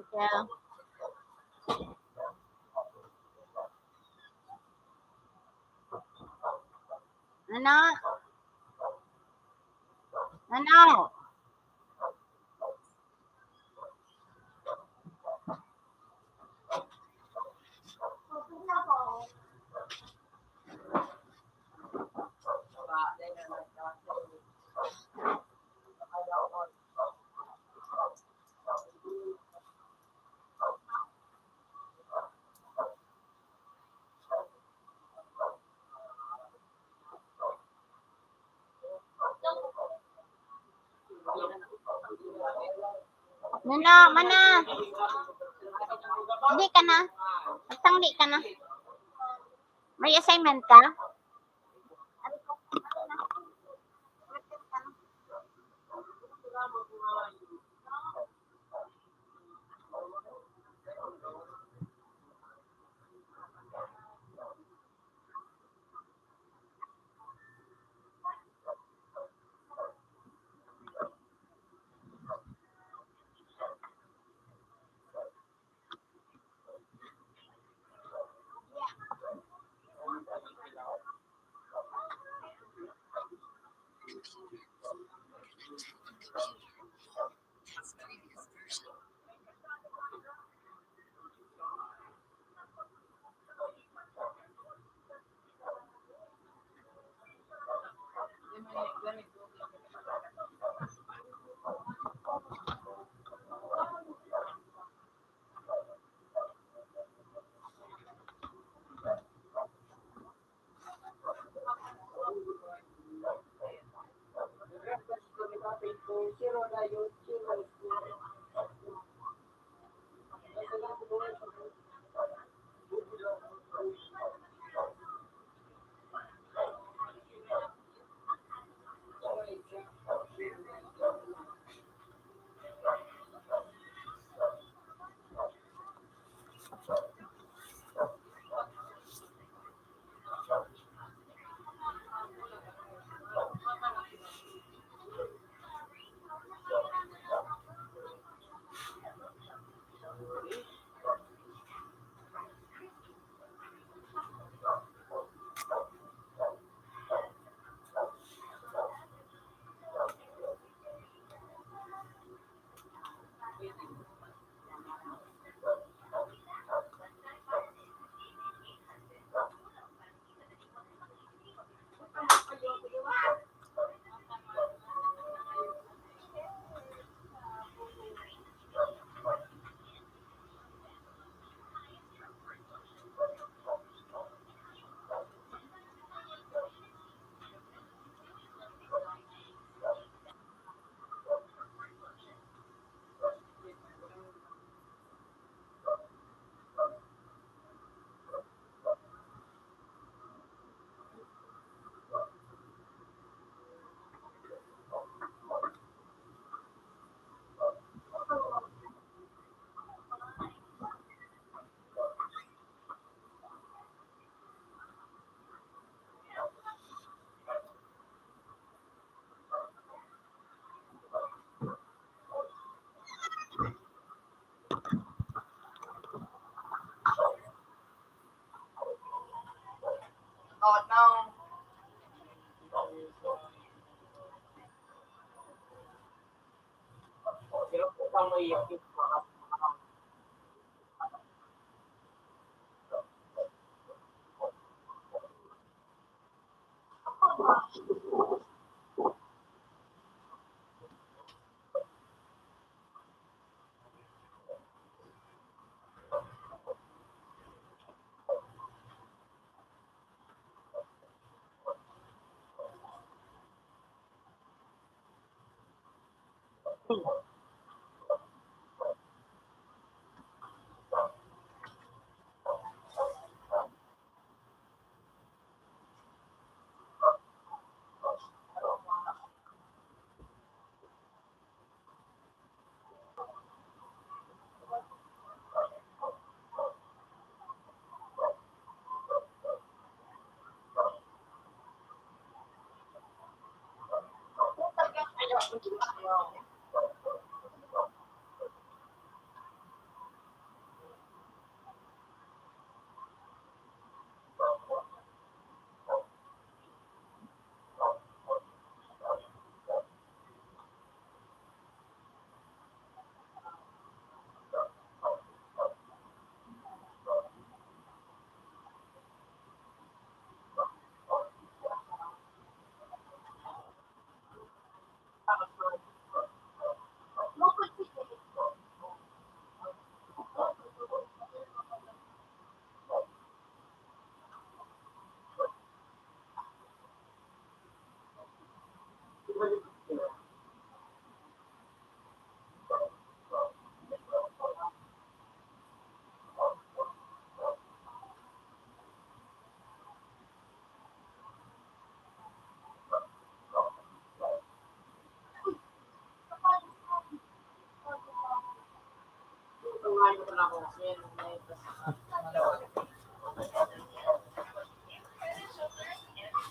Ikaw. Ano? Ano? Nono, mana? Di ka na. Magtanggi ka na. May assignment ka?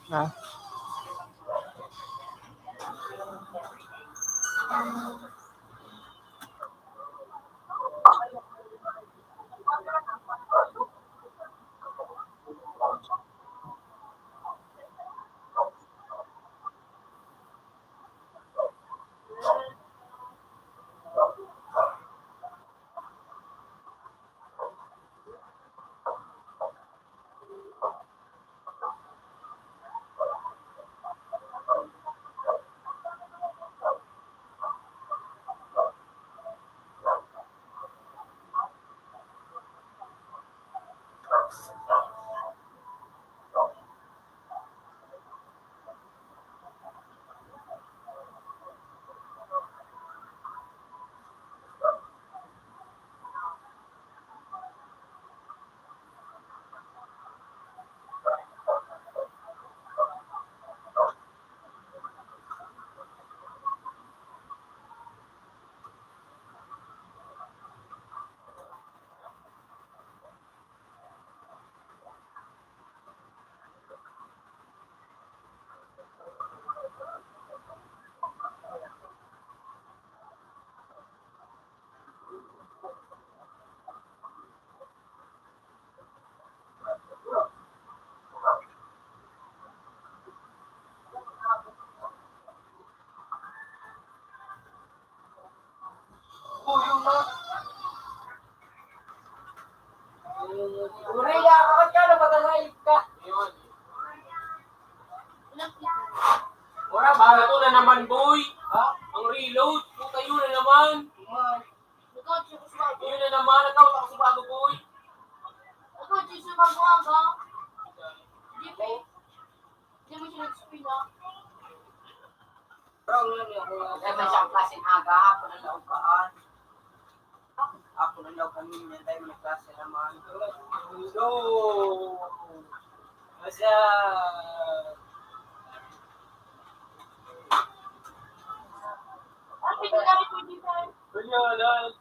Ha? Uri na, bakit ka na magagayip ka? Ora, bago na naman, boy. Ha? Ang reload, puta, yun na naman. Yun na naman, nagkautak sa bago, boy. Kaya may siyang klaseng aga, hapon ang laog kaan. Hapon ang laog kami, may tayo may klase naman. Hello! What's up? Hello, hello.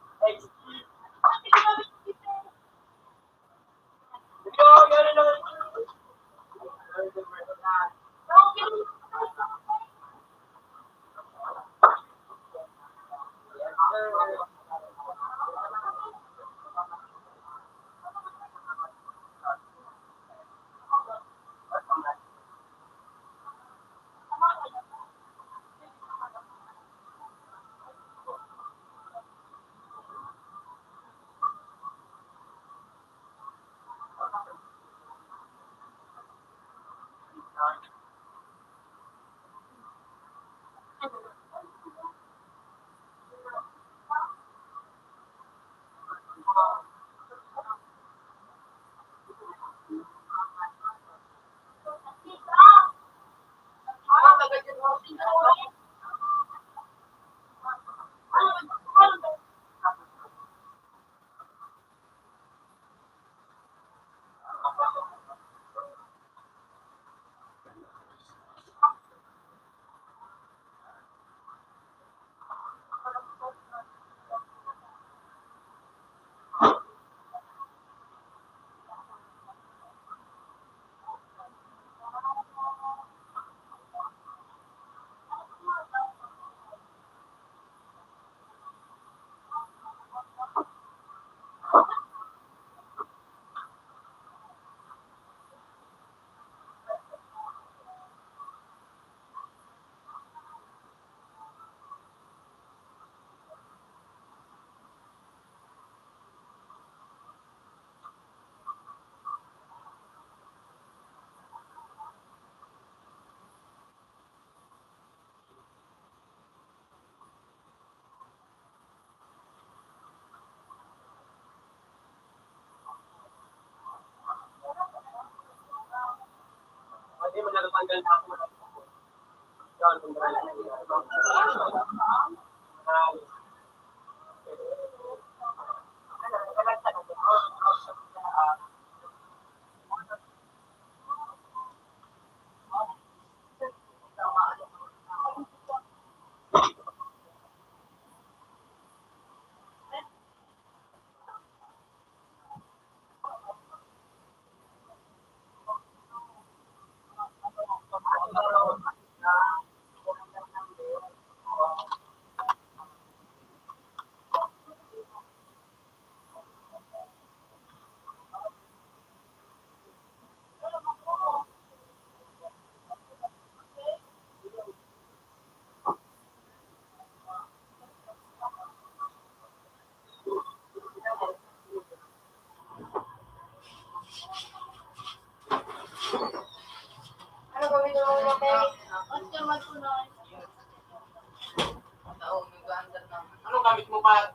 Ano gamit mo pa?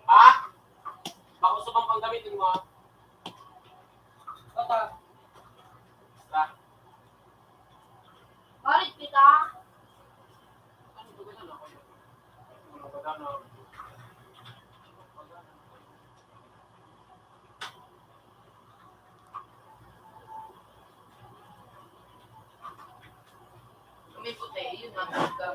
Ha? Bako sa bang panggamitin mo? Bata. Basta. Parit kita. Ano ba ganun ako? Ano ba ganun? May puti, yun ang pagka-,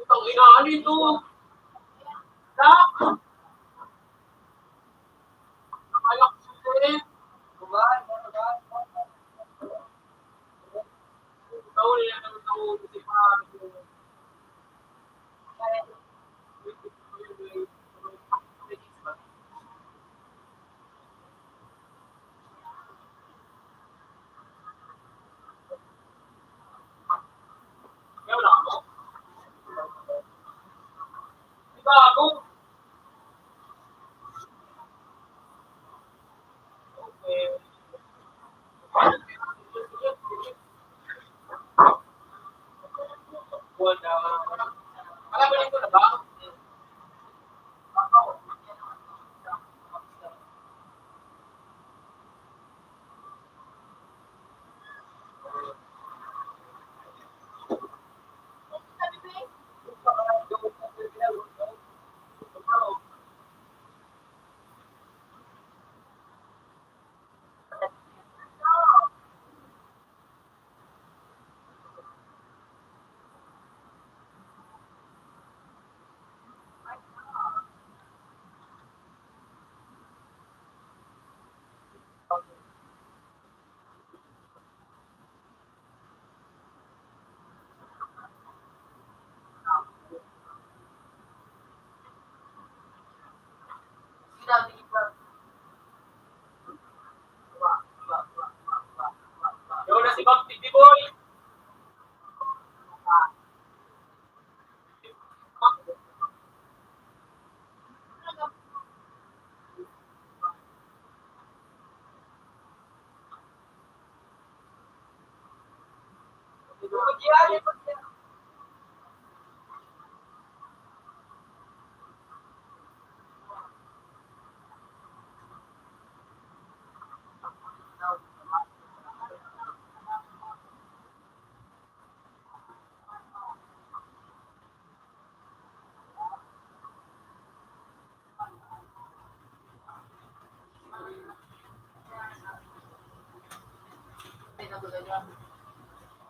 Putang ina, ano ito? Dak! Nakalak sila eh. Taon na yan ang taon, di ba? Yo, na si Bang Titi Boy.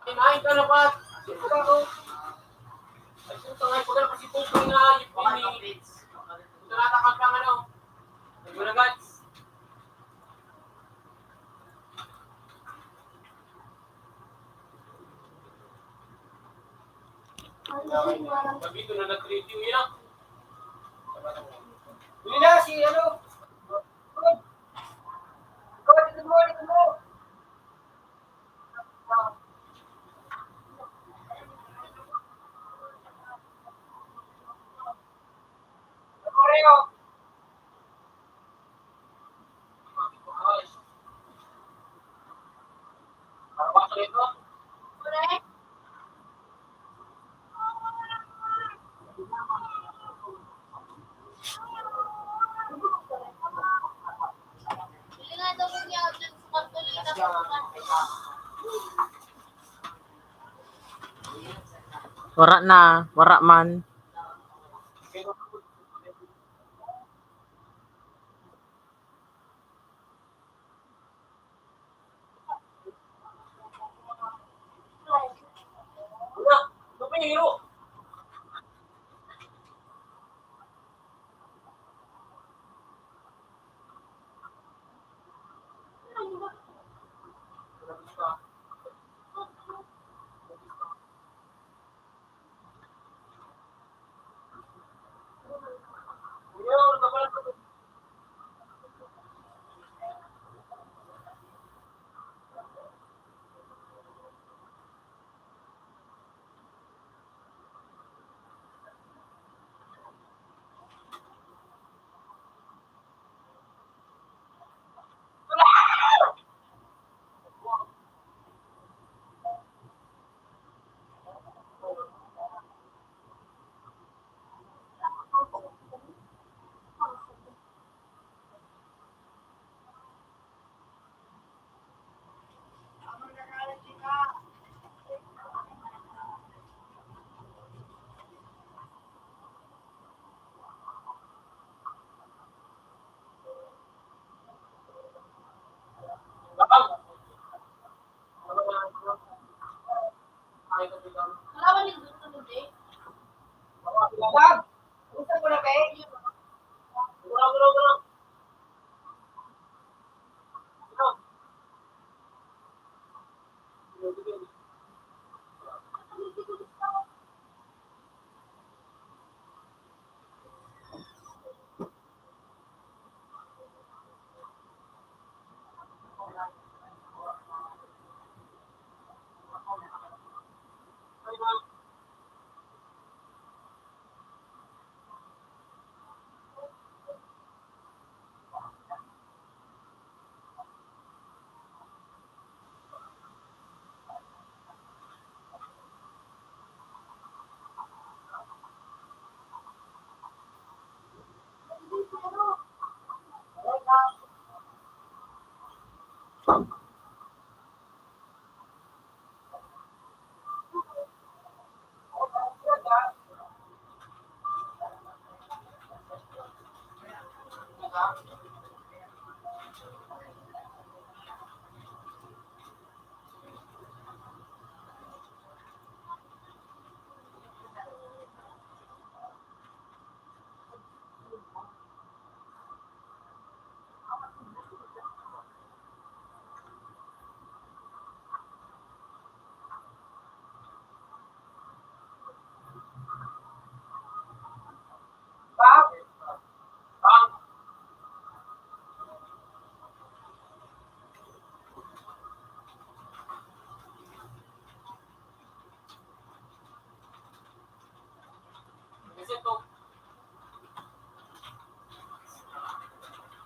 Kinain ka na ba? Ay, puta nga, ipagkala kasi po ko na yung pini. Ito na, takal ka, ano? Ay, wala, guys. Sabi ko na nag-review yan. Yun na, si ano? Ikaw, dito mo, dito mo. Wara na, wara man.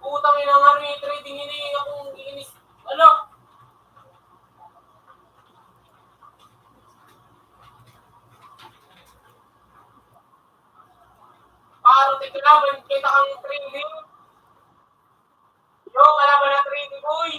Putang ina nga, may trading ini, akong iinis. Ano? Paro, tignan mo, kita kang trading. Yo, kalaban na trading, uy.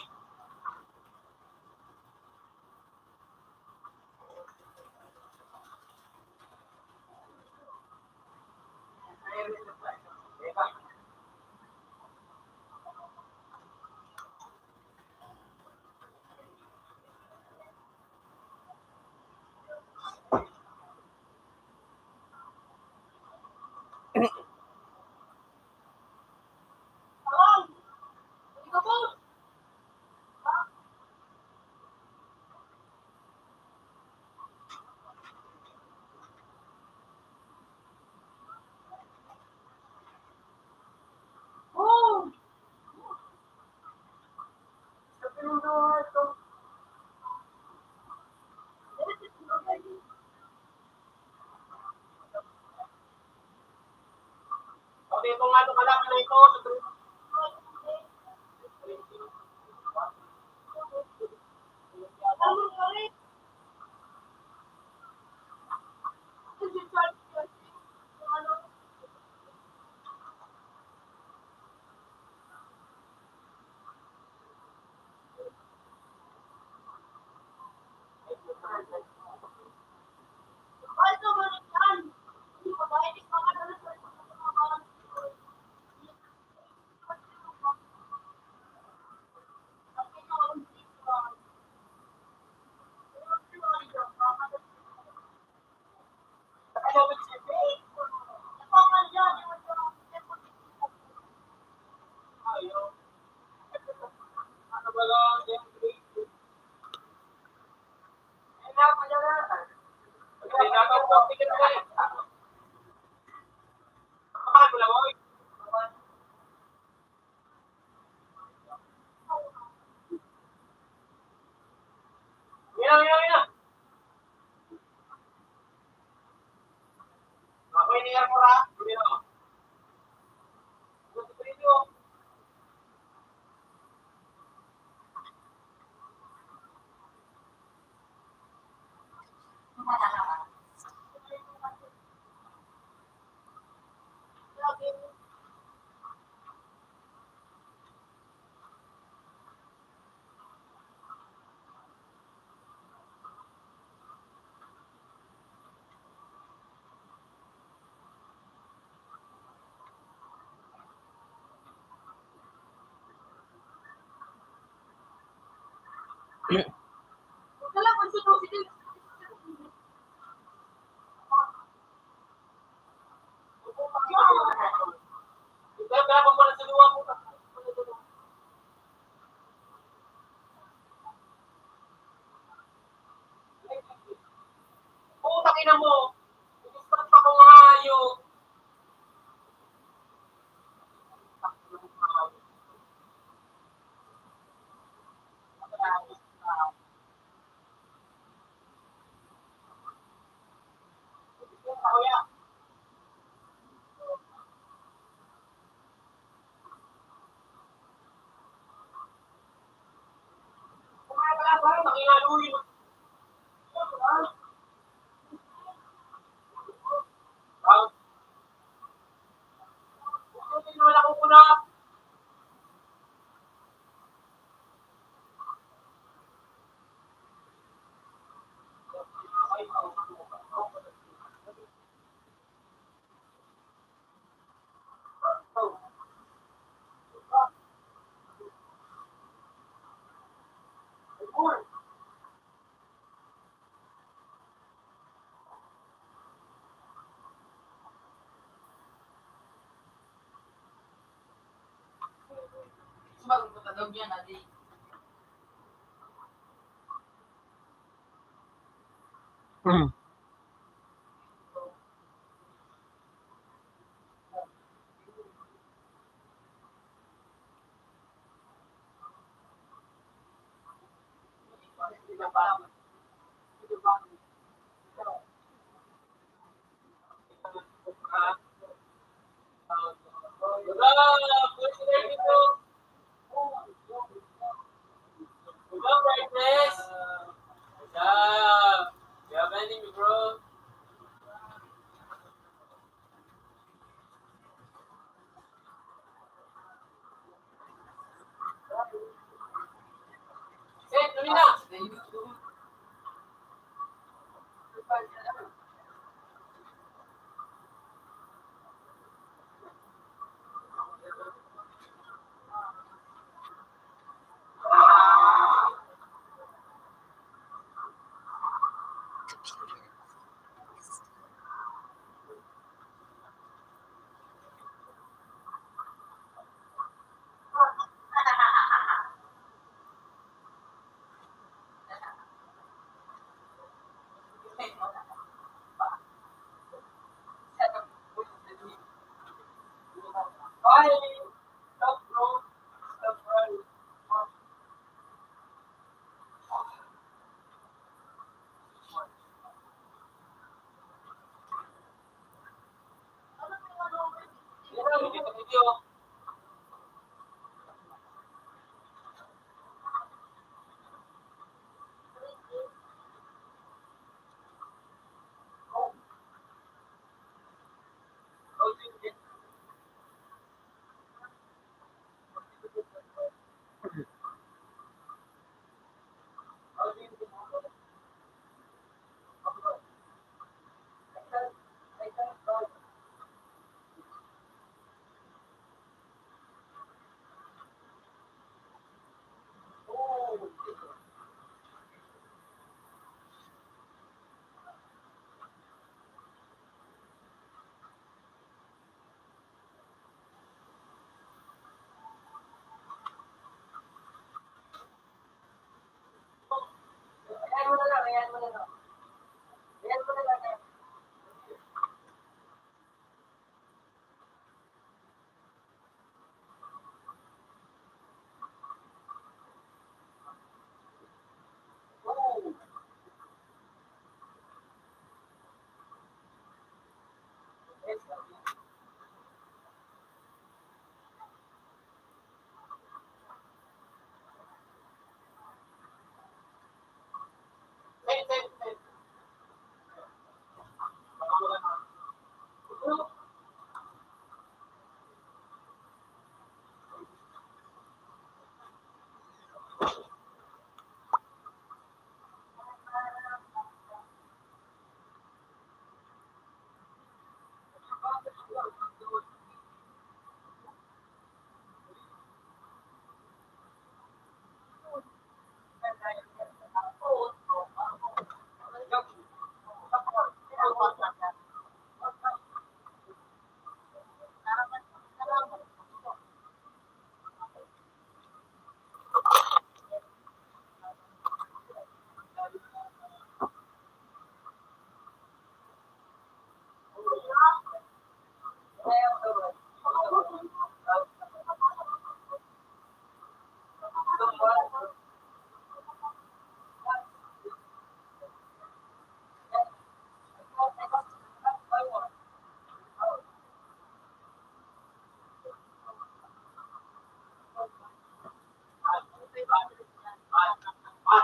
Kung ano kalaban na ito, sa Putang ina mo! Gusto pa kong hayop!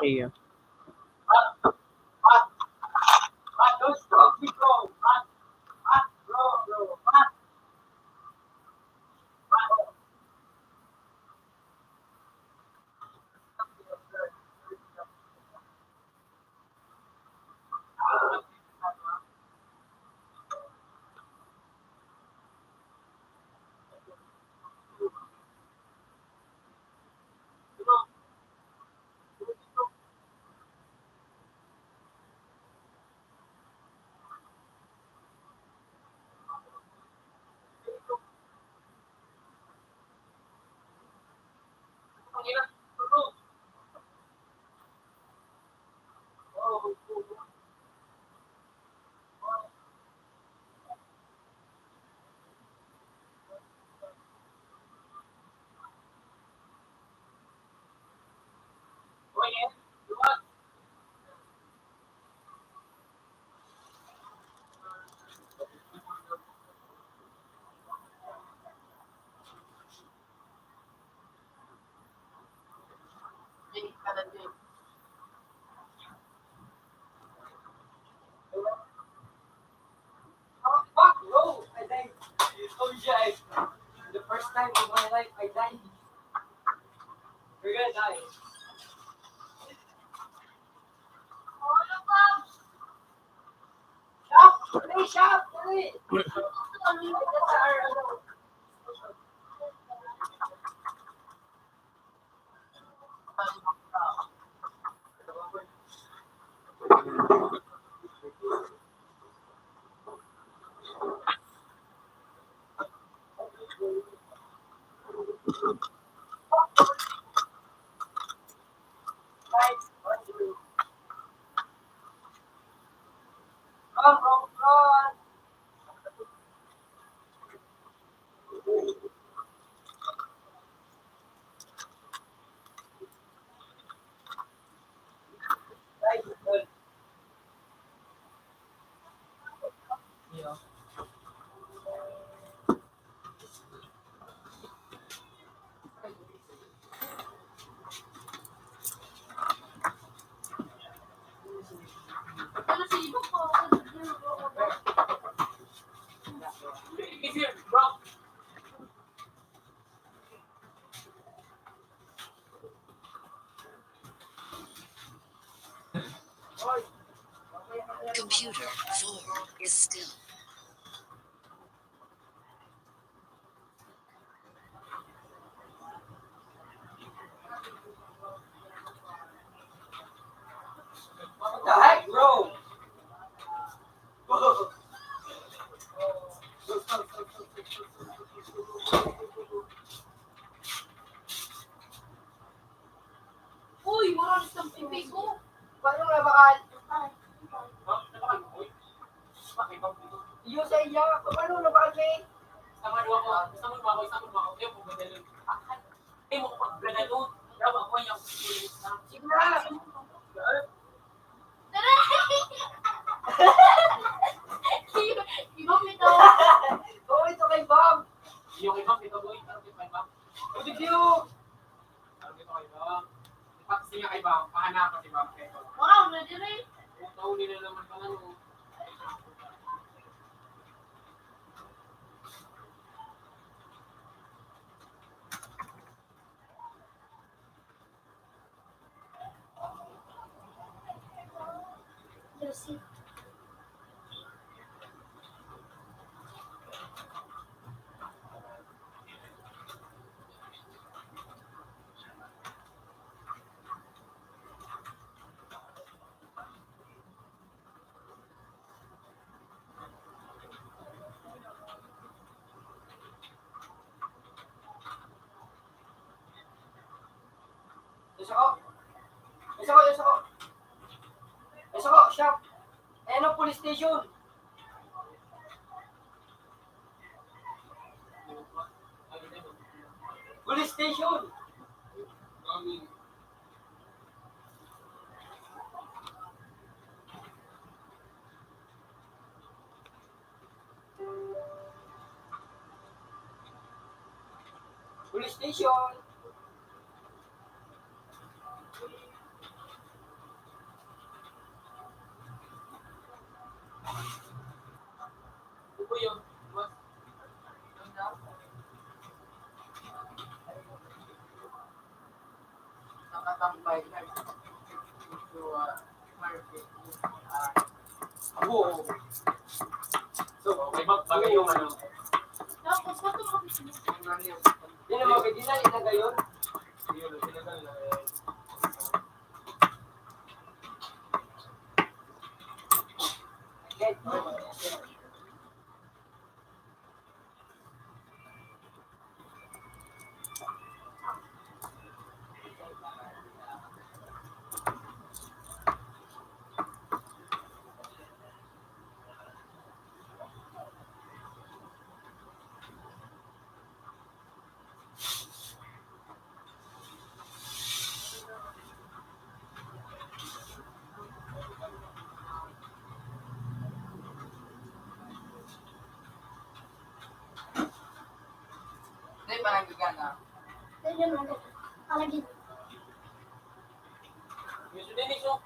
Iyo. Oh, fuck, bro! I died. Oh, shit. The first time of my life, I died. We're gonna die. Shop! Dali, shop! Dali! Computer four is still. What the heck, bro? Uy, mura sa pipi ko. Paano na bakal? Iyo sa iya. Paano na bakal, Jay? Sama dua ko. Sama dua ko. Sama dua ko. Iyo, kung ganda nun. Ay, mo ko pag ganda nun. Daw ako yung feelings na. Sige na. Ibang ito. Oo, ito kay Bob. Iyo, kay Bob, ito, boy. Pero kay Bob. Good view. Sabi ko kayo, pag siya kay Bang, pahanapan si Bang Pedro. Wow, na dire. Utaw nila naman pala, no? Isa ko. Isa ko, isa ko. Isa ko, shop. Ayan ang police station. Police station. Police station. Kuya, mas, yun na. Nakatambay na. Medyo, ah, market. Ah, oo. So, okay, mag-, bagay yung ano. Tapos, ito, ang ano yung, yun ang mga ginay na ngayon. Yun, yun ang, eh, Hindi, parang gagana. Hindi, ano, palagi. Gusto din iso.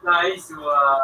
Nice one.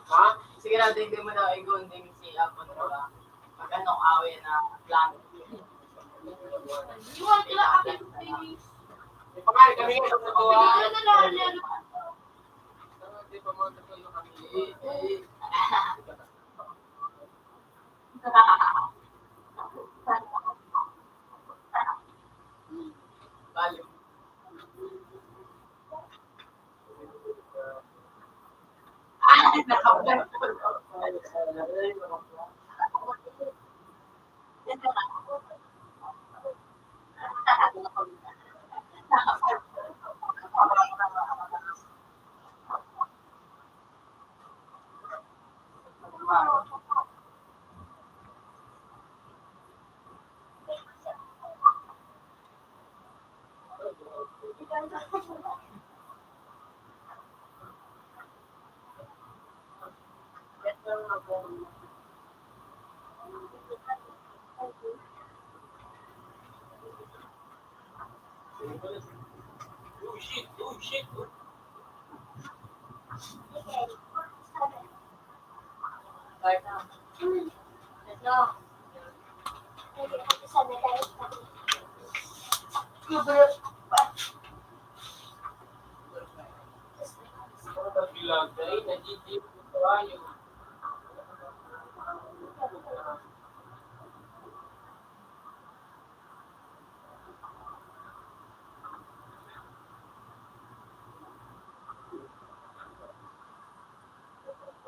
Ha? Sige na, hindi mo na igon din si Apo na ba? Pag ano, away na plano. Iwan sila, akin, please. May pangalan kami ngayon sa mga. Hindi pa mga tatlo kami. Balik.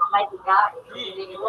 May tiga, hindi ko.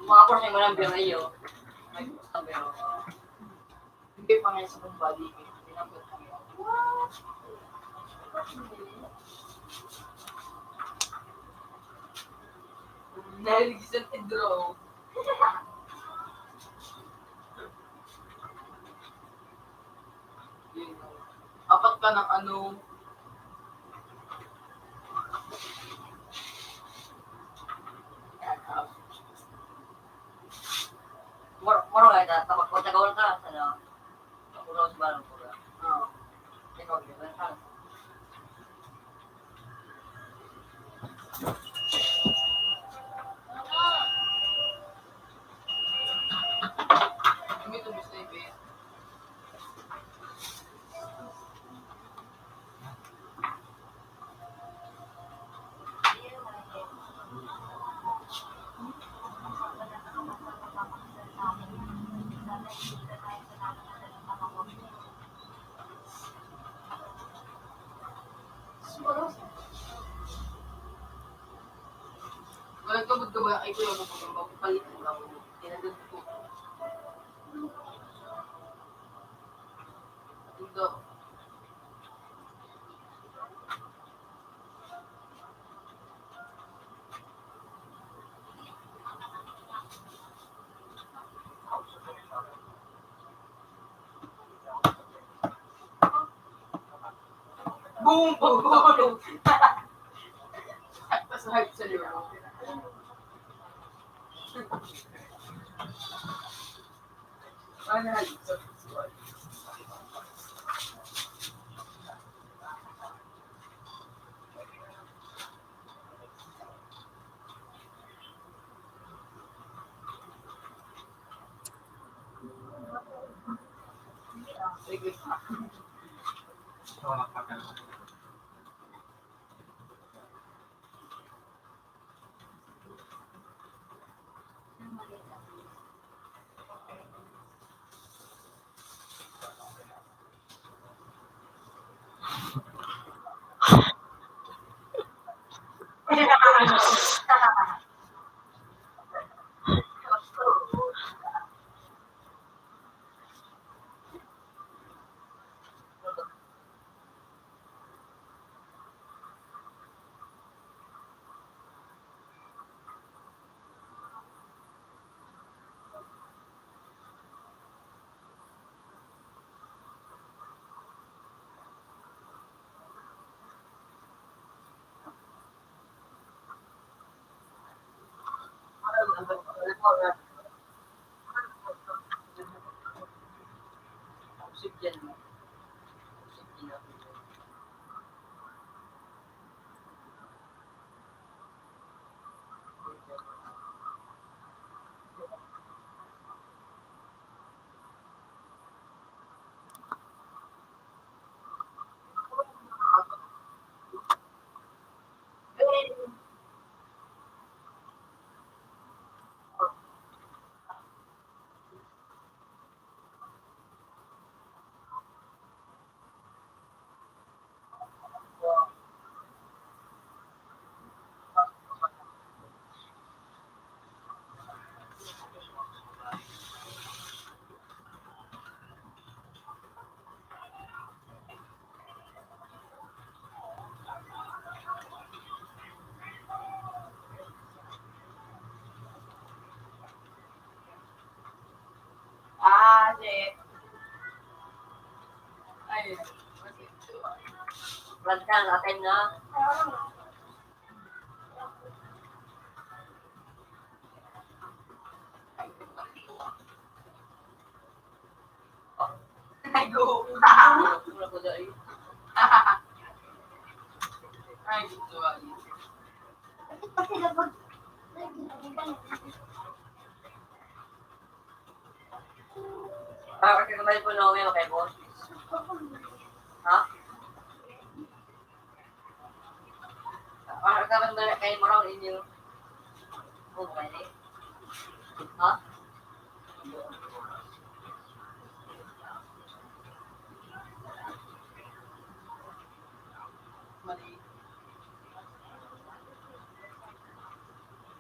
Mga kurso mo ng Biro, may gusto, pero hindi pa nga sa kumbali. Nahilig sa Pedro. Apat ka ng ano. Mor-, moro nga ito, kapag kung tagawal ka, ano, mapuno sa balong pura. Oo. Ikaw, di ba? Walang kabod ka ba? Ay, kuya, kapag ang papalit mo lang, tinagad ko. Ito. Boom! Boom! Boom! Tapos hype sa loob. Ano hype sa visual? Ah, shit. Ay. Brad ka, atin na. Ay, go. Ay, go. Ah, kasi naman po, no, yung kay boss. Ha? Ah, kasi naman kayo, murang inyo. Okay. Ha? Mali.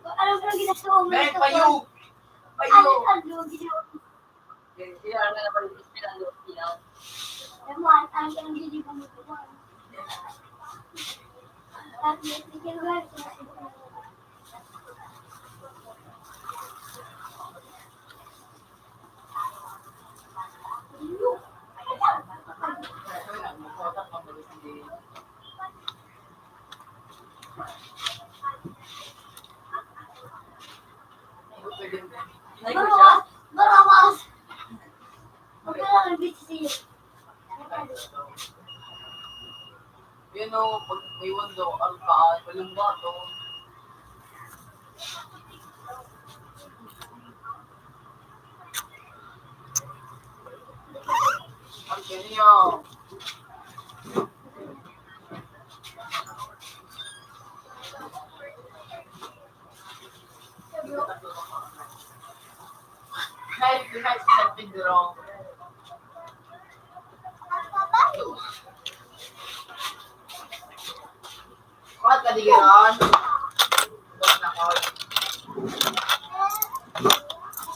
Alam ko ang ginagawa mo. May payo. Payo. Ano ang ginagawa mo? Yan, sila ang mga pag-ispiran doon, sila. Alam mo, ang, ang, ang ginagawa mo. Ang ginagawa mo. Barawas! Barawas! Huwag ka lang ang bitch sa'yo. Yan o, pag may wando, alkaan, malumba to. Ang ganyan. Nice, nice, something wrong. Kuha ka di gano'n. Basta ko.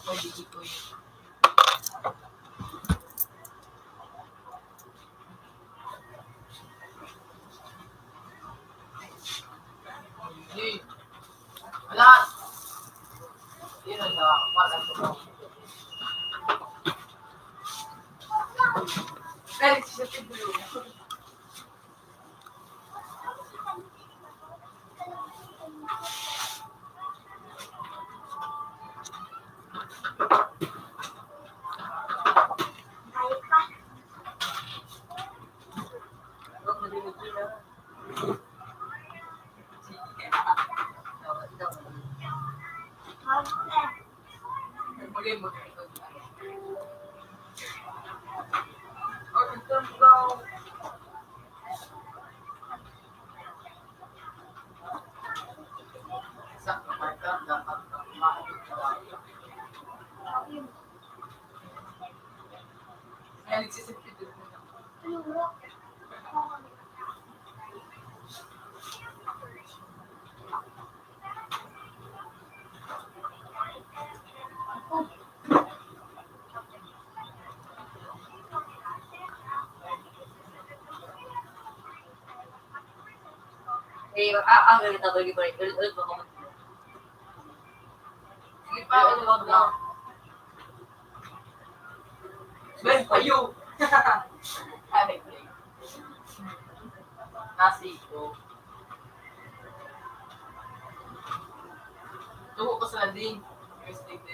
Pwede di ko yun. Wala. Yun ang, ah, parang, pero sa tiglo. Eh, ah, ang ganito, bagi pa rin. Ulit, ulit, baka mag- Sige pa, ulit, wag na. Ben, payo. Ay, nasi ko. Tubo ko sa landing. First thing.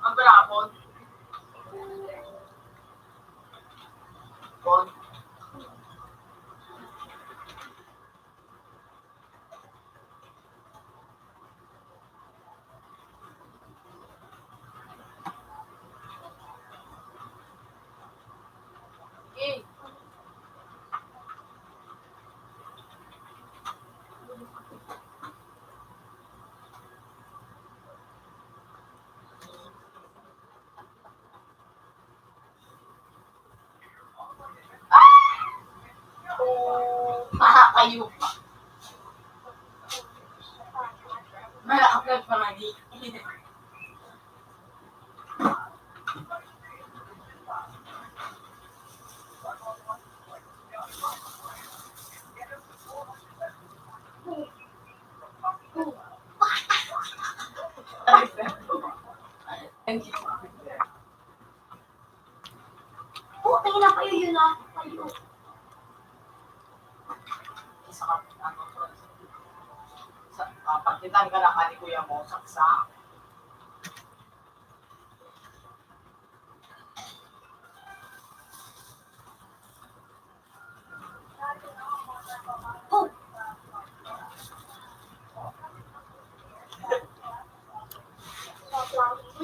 Ang brabon. Bon. Kayo pa. Malakap na pa lagi. Thank you. Putang ina kayo, yun na. Kayo. Sa, ano, sa, ah, pagkitan ka na ka ni kuya mo, saksa.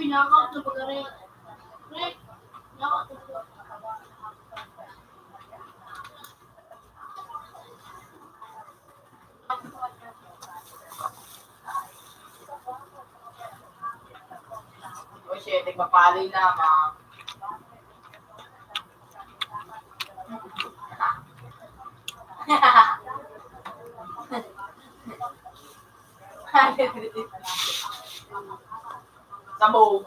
Uy, knockout na pagkari. Pre, knockout na pagkari. O, shit, nagpapali na, ma. Sabo.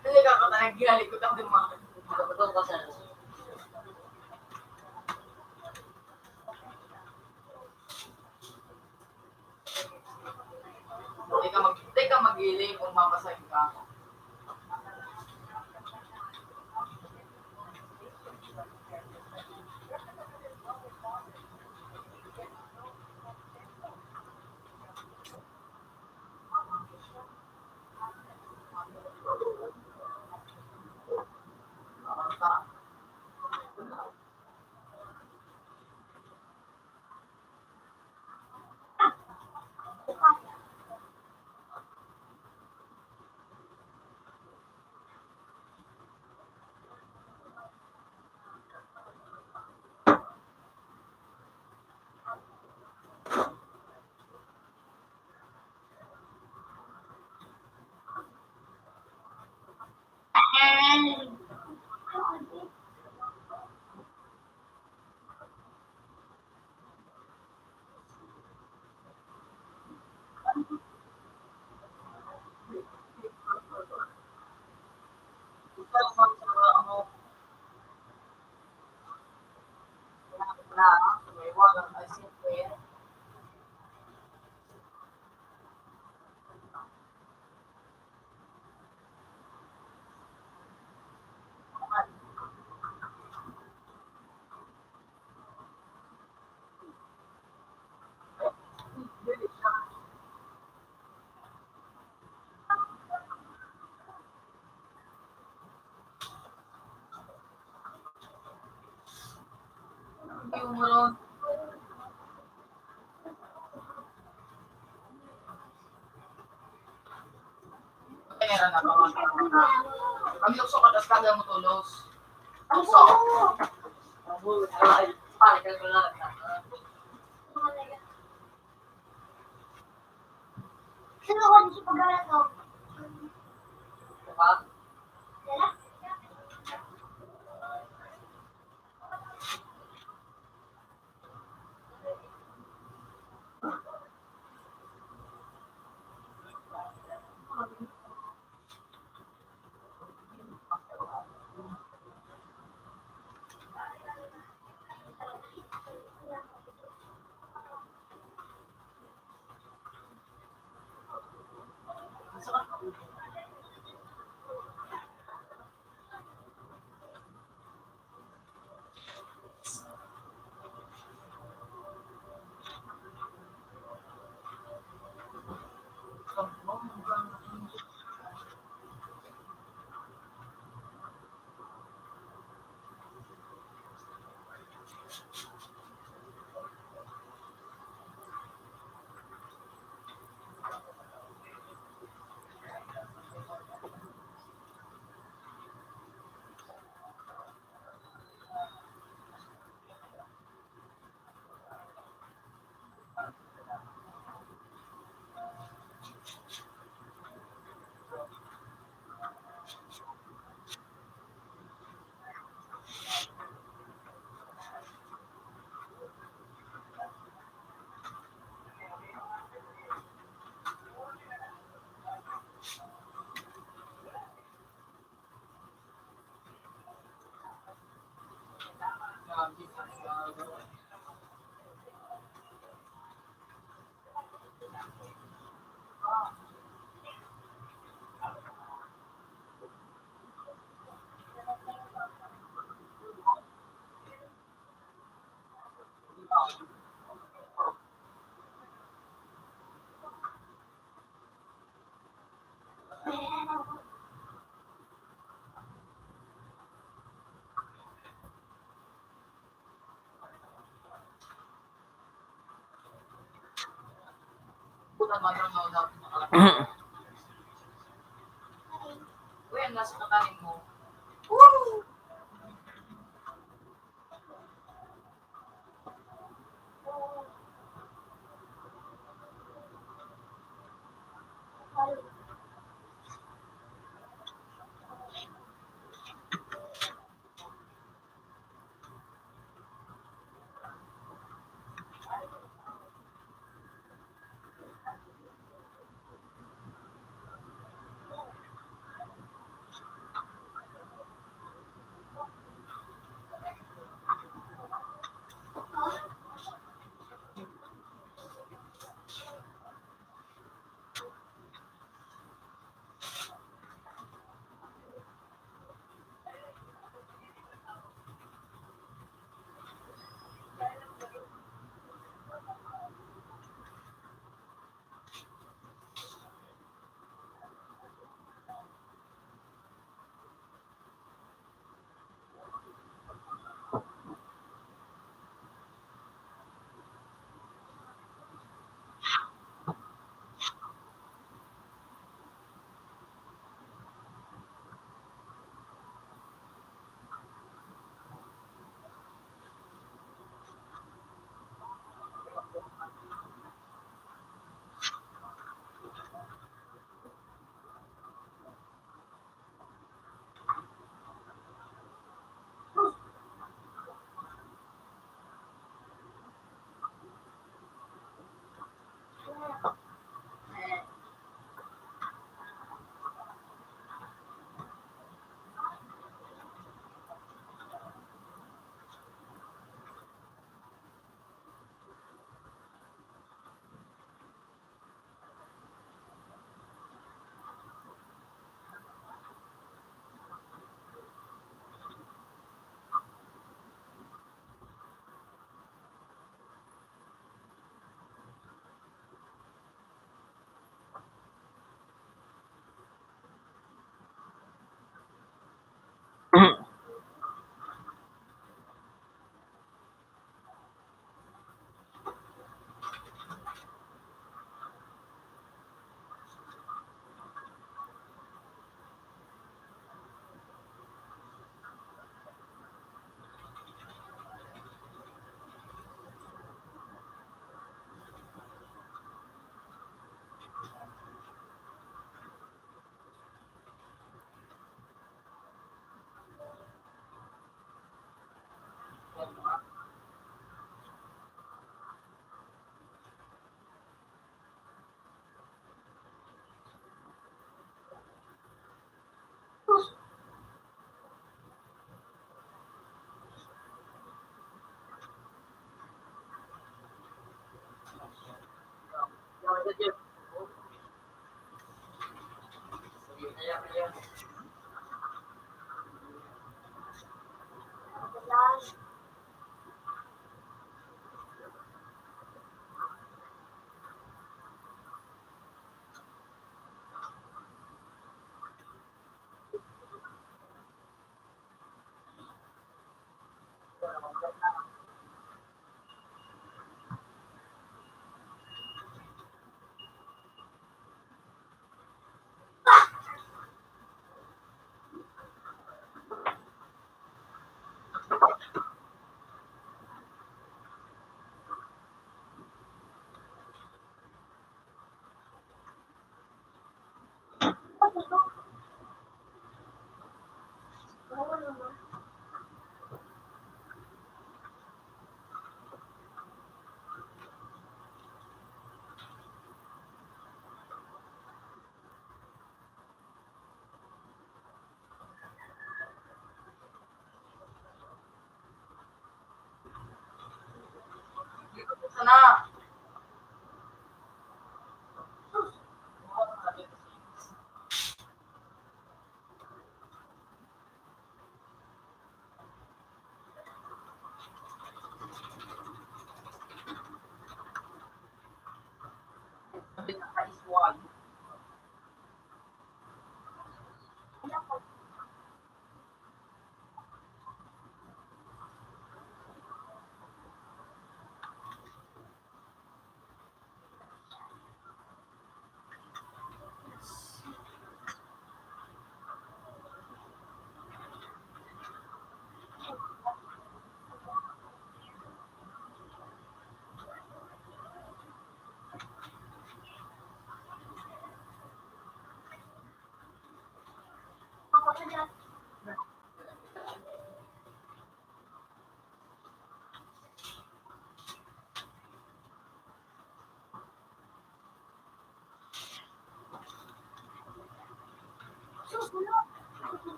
Hindi ka ko talaga galing ko tapos mga. Teka, mag-, teka, mag-iling kung mamasahin ka. Yung meron. Pera na ba? Ang lukso ka, tas tagal mo tulos. Lukso. Ay, pare, ka na. Sino ko sa pagkala to? Diba? Uy, ang lasa ng kanin mo.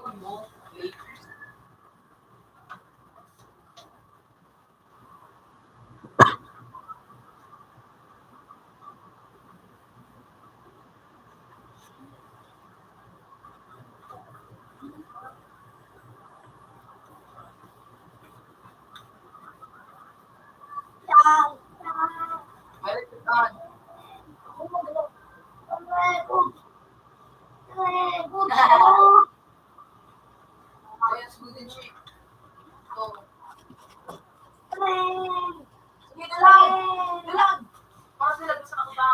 Sige, dalag! Dalag! Para sila sa kanila.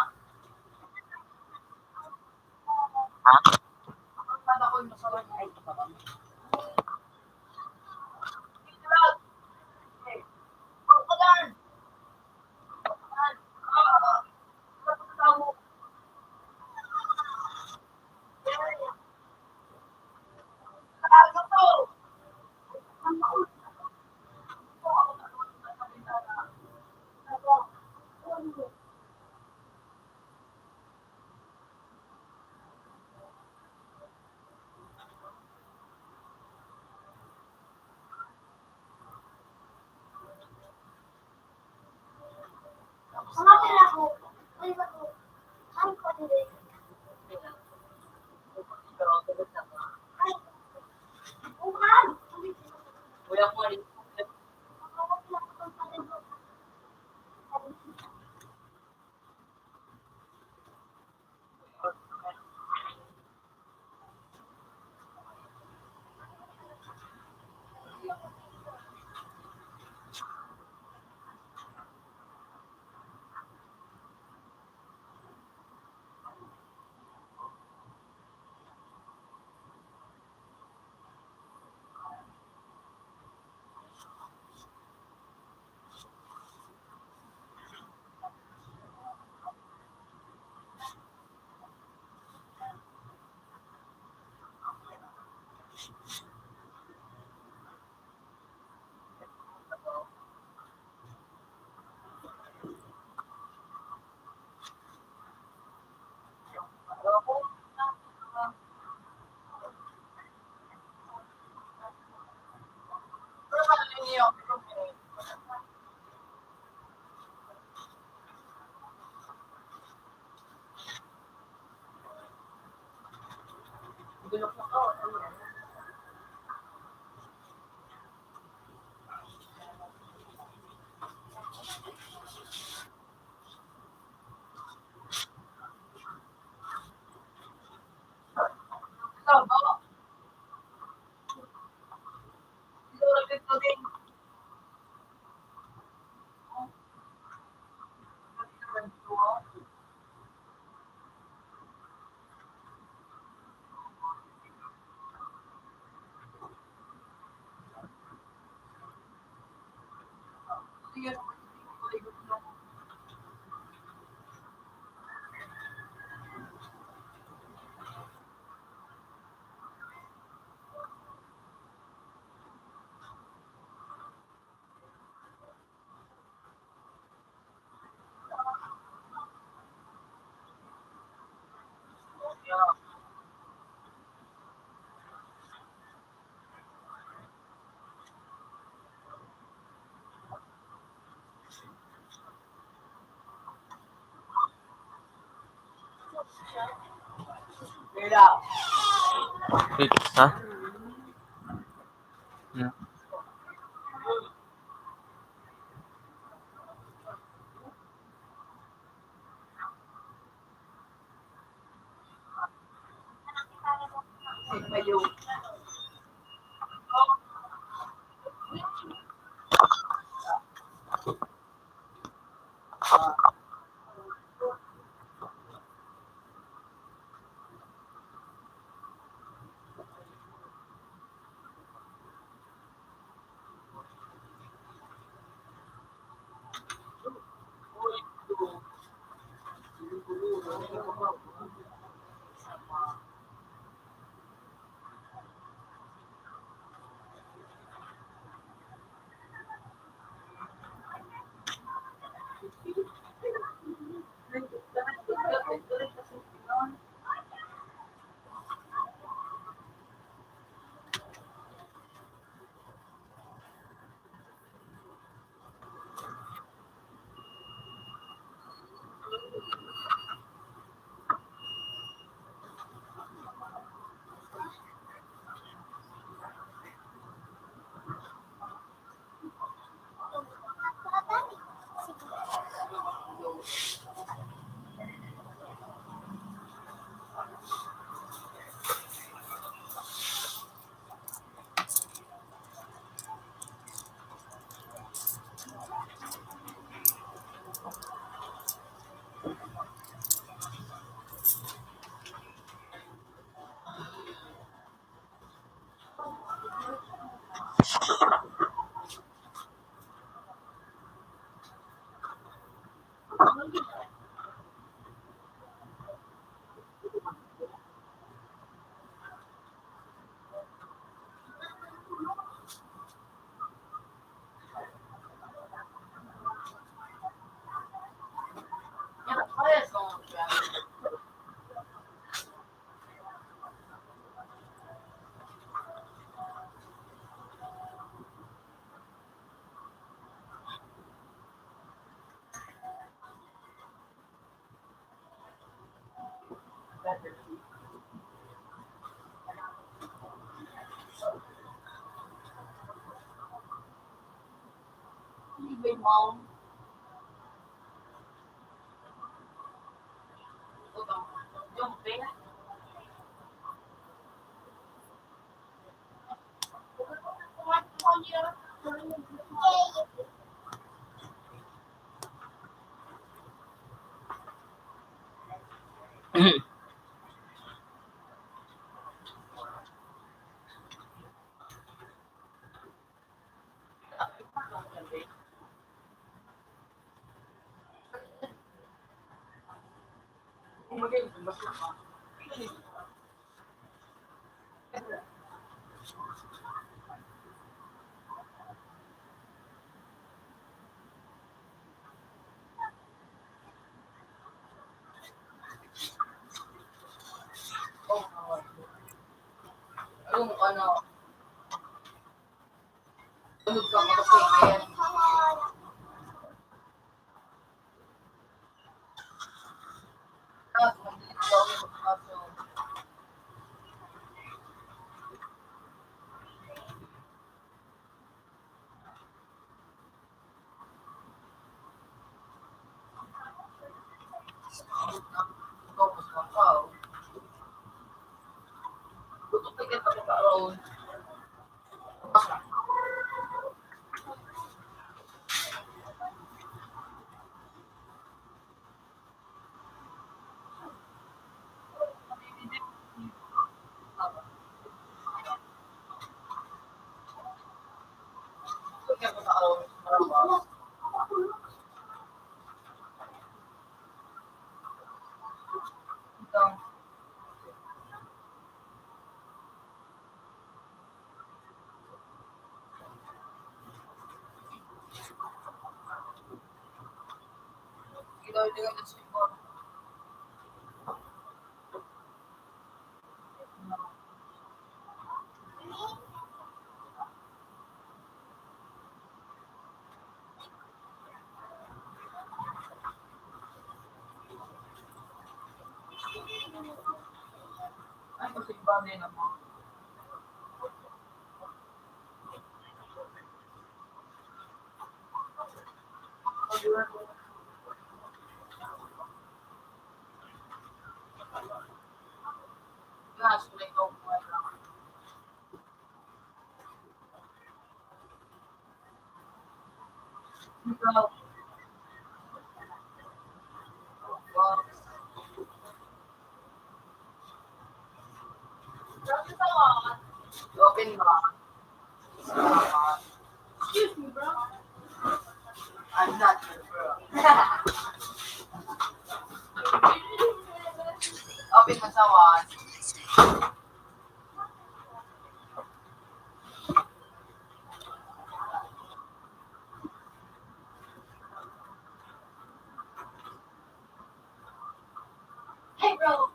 Wait, ha? Hmm. Open ba? Excuse me, bro. I'm not your bro. Open mo sa one. Hey, bro.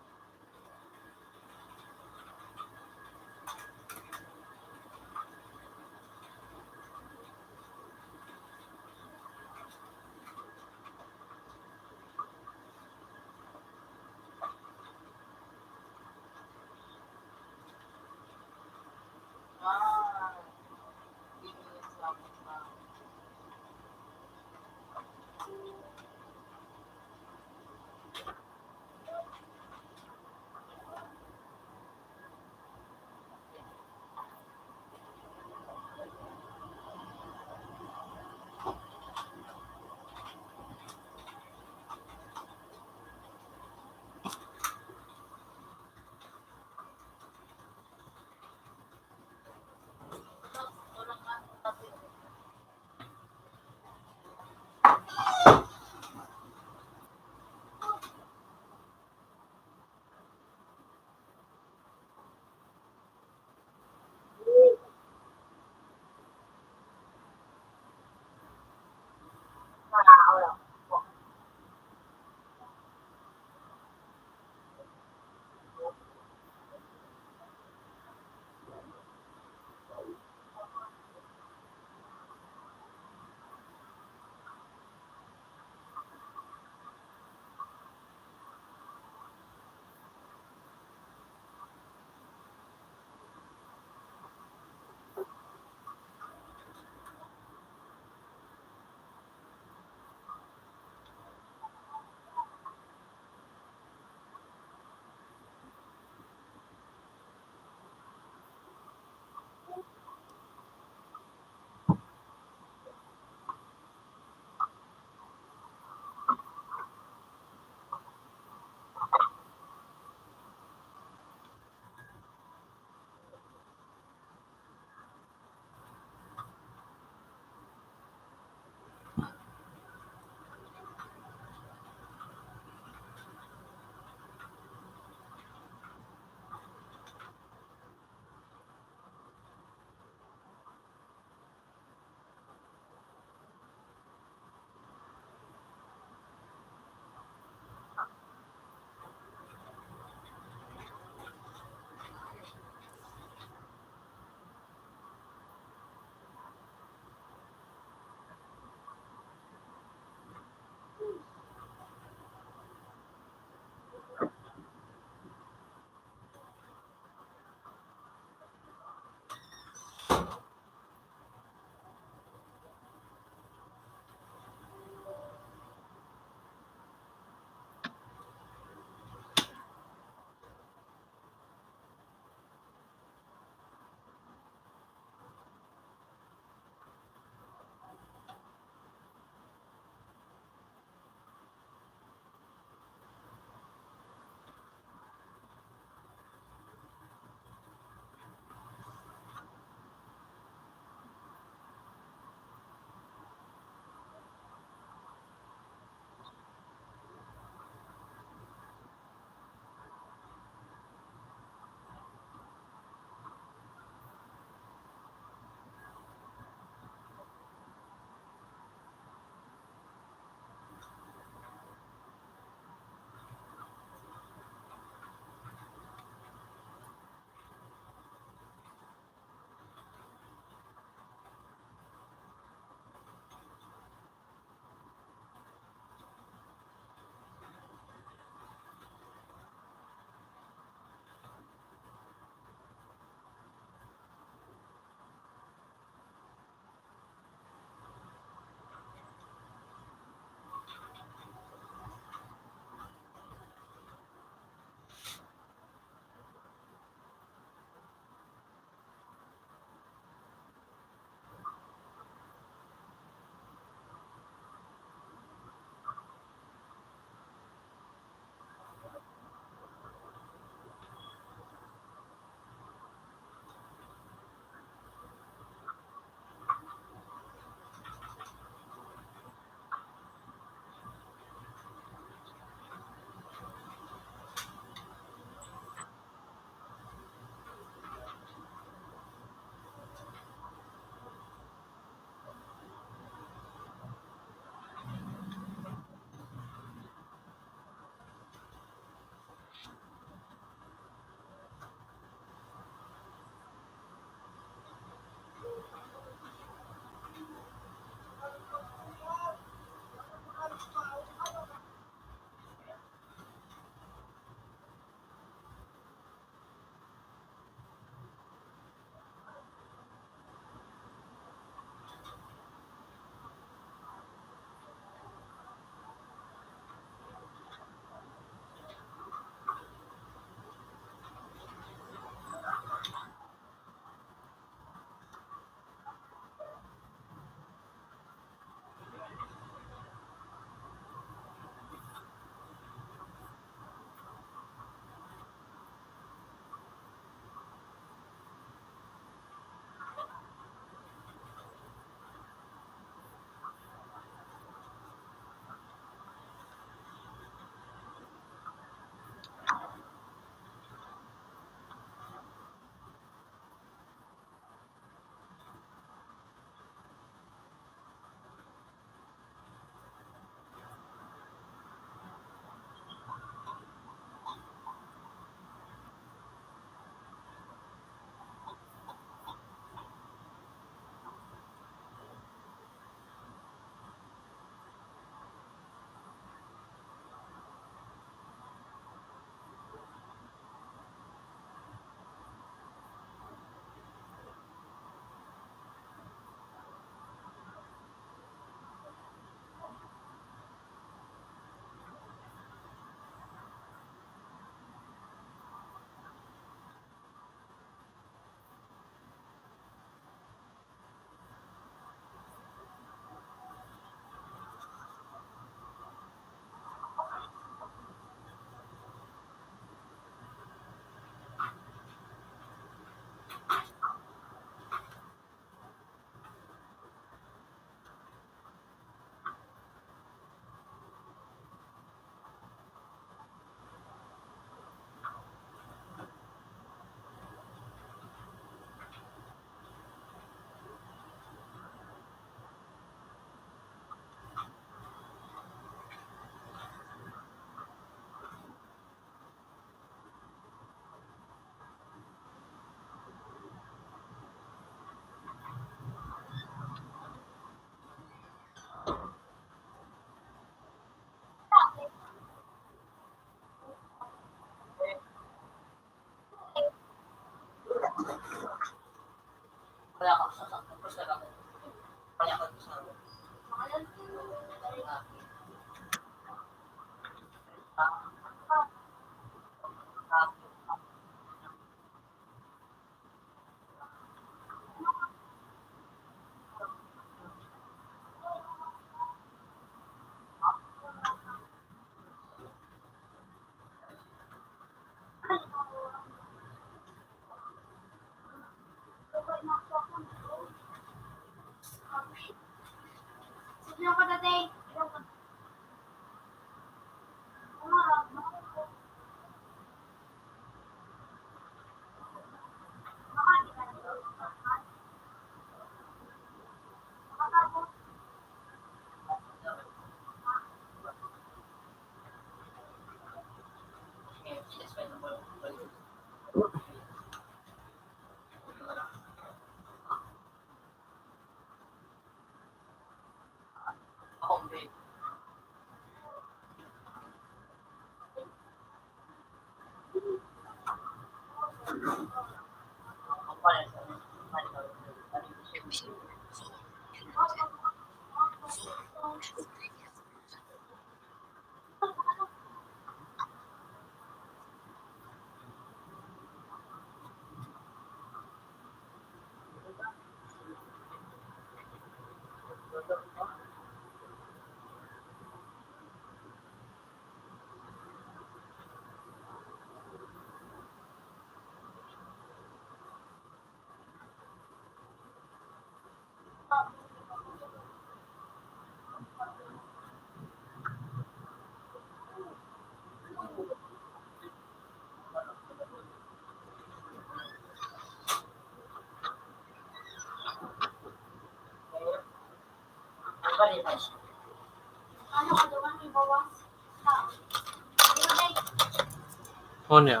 Ano niya?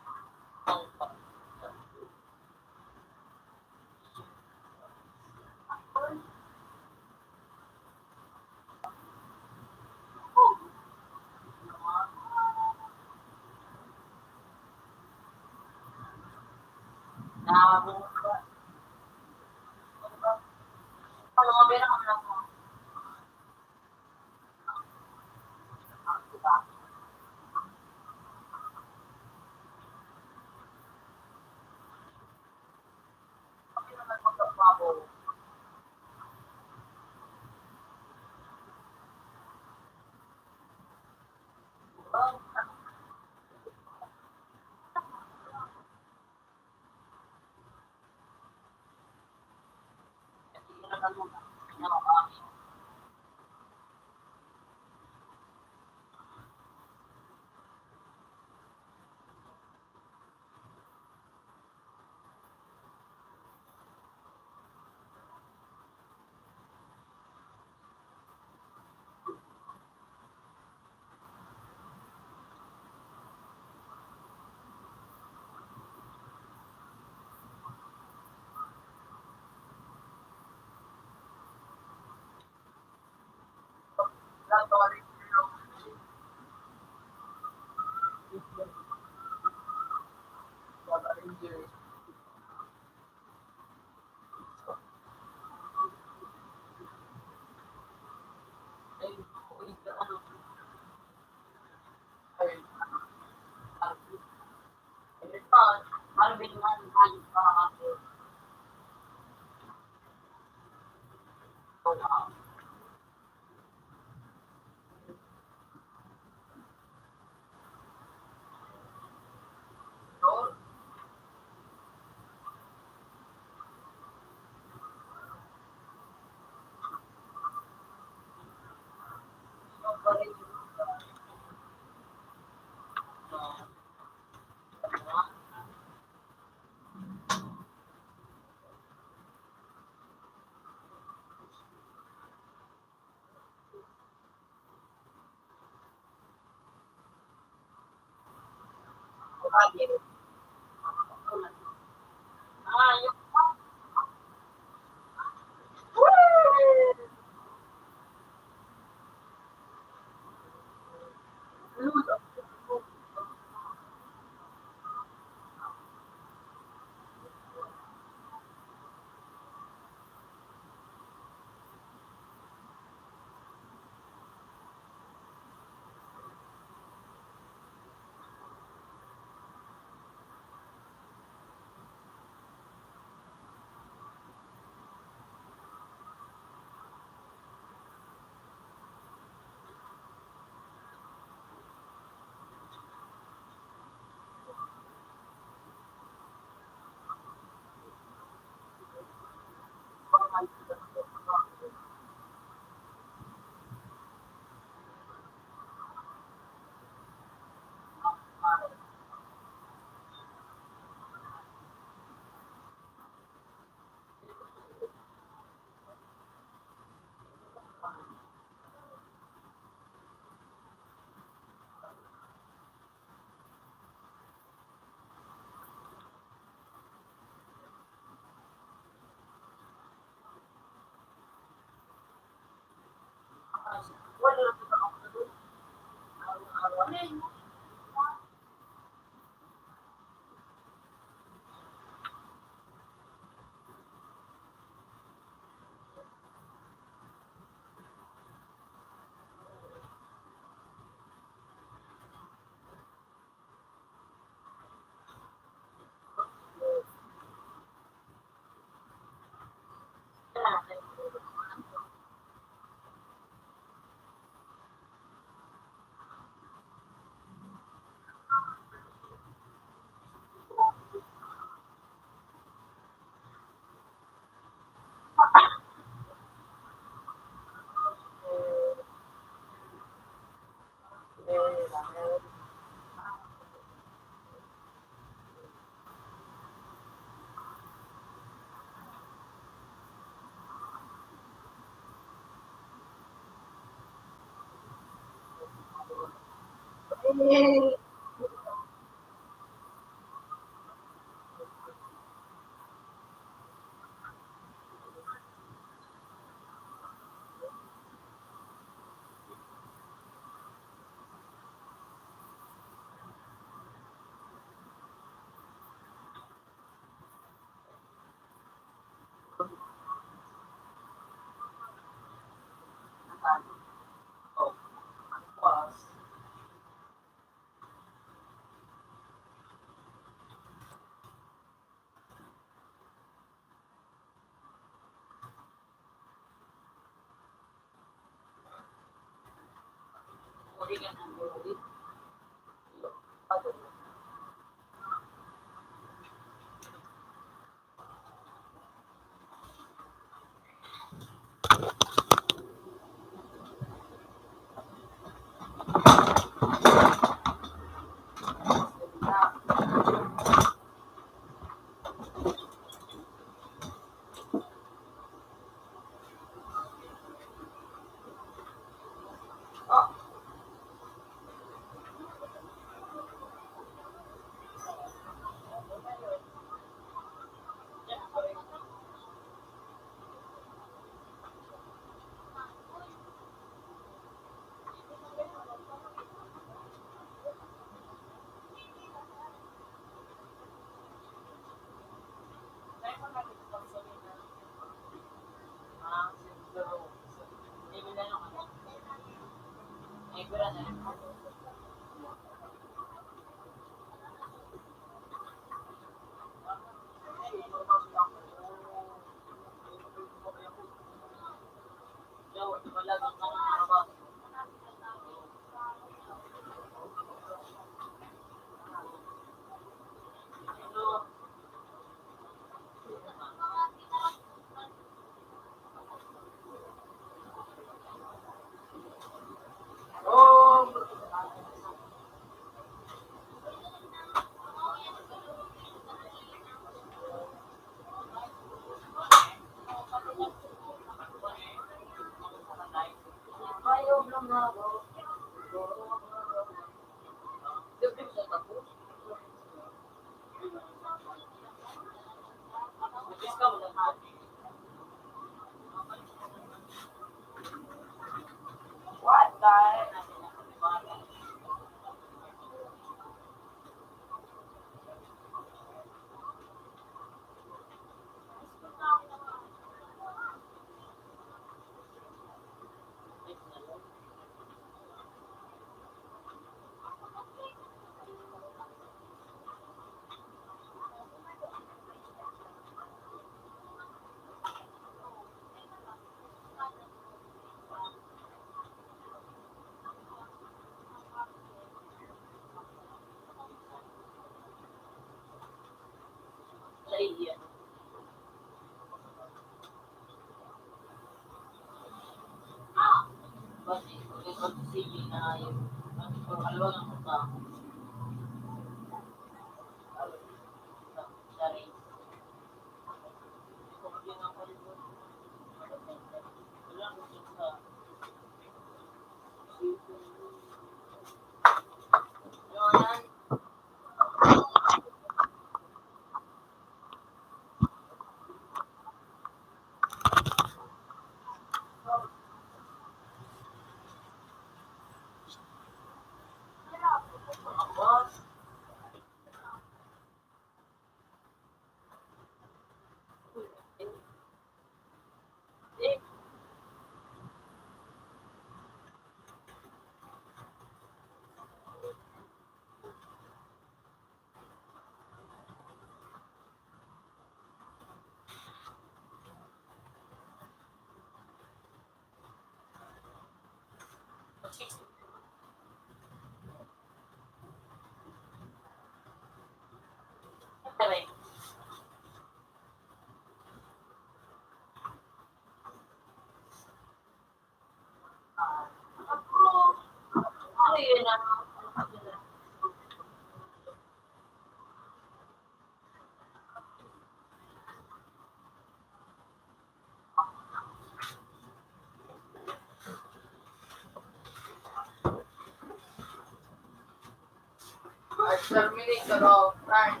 Terminator of time.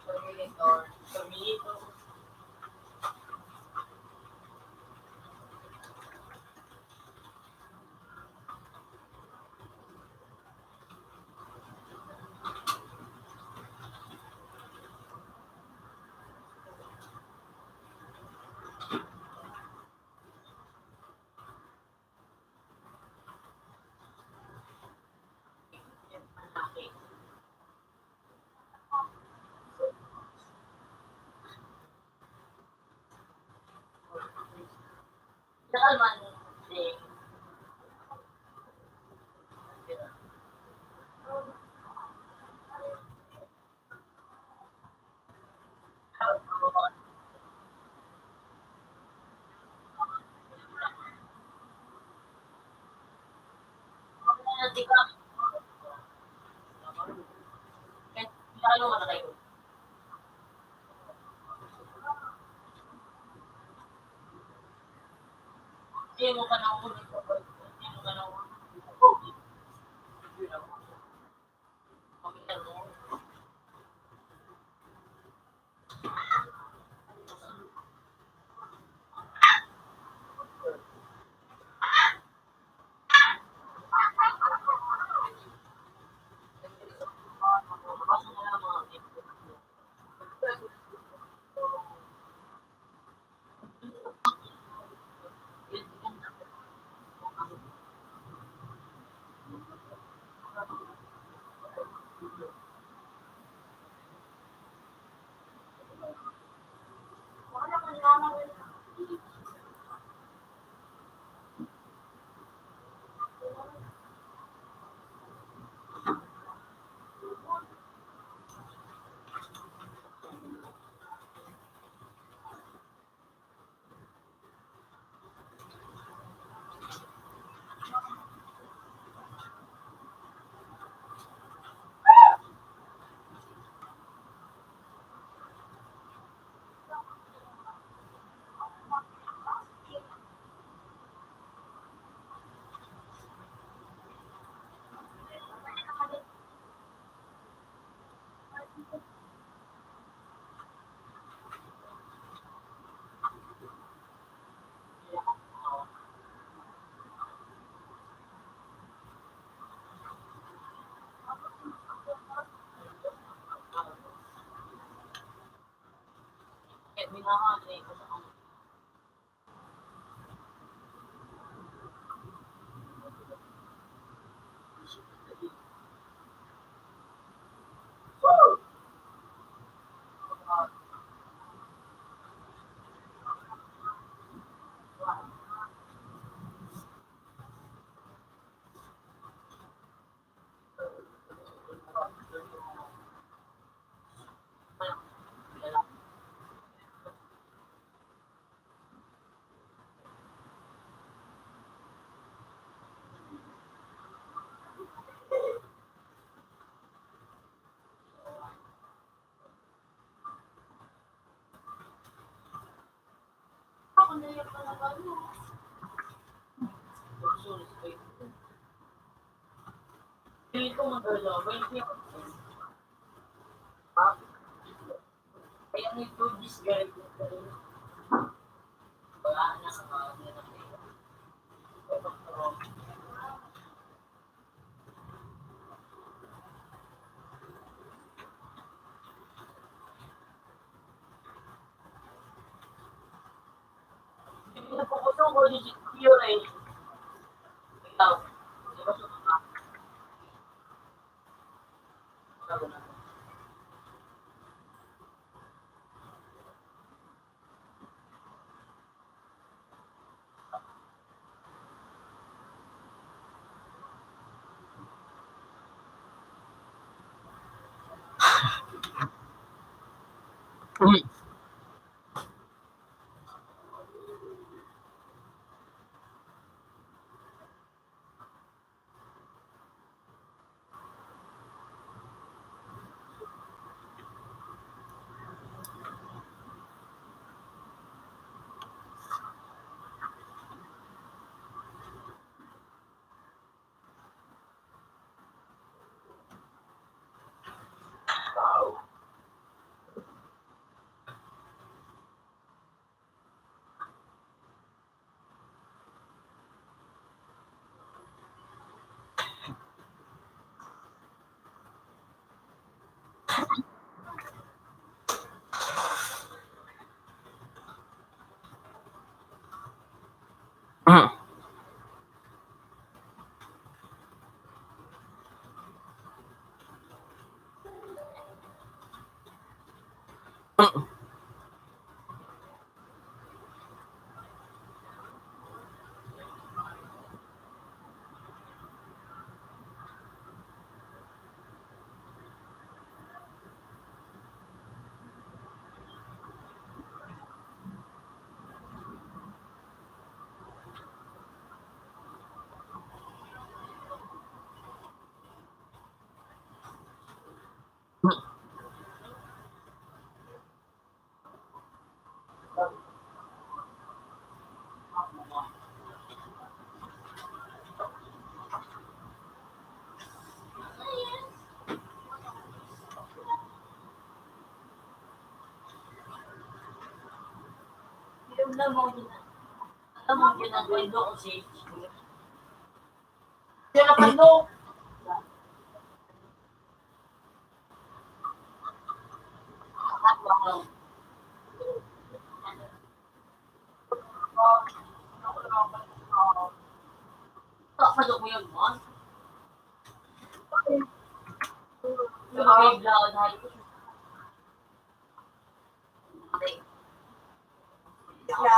Terminator. Terminator.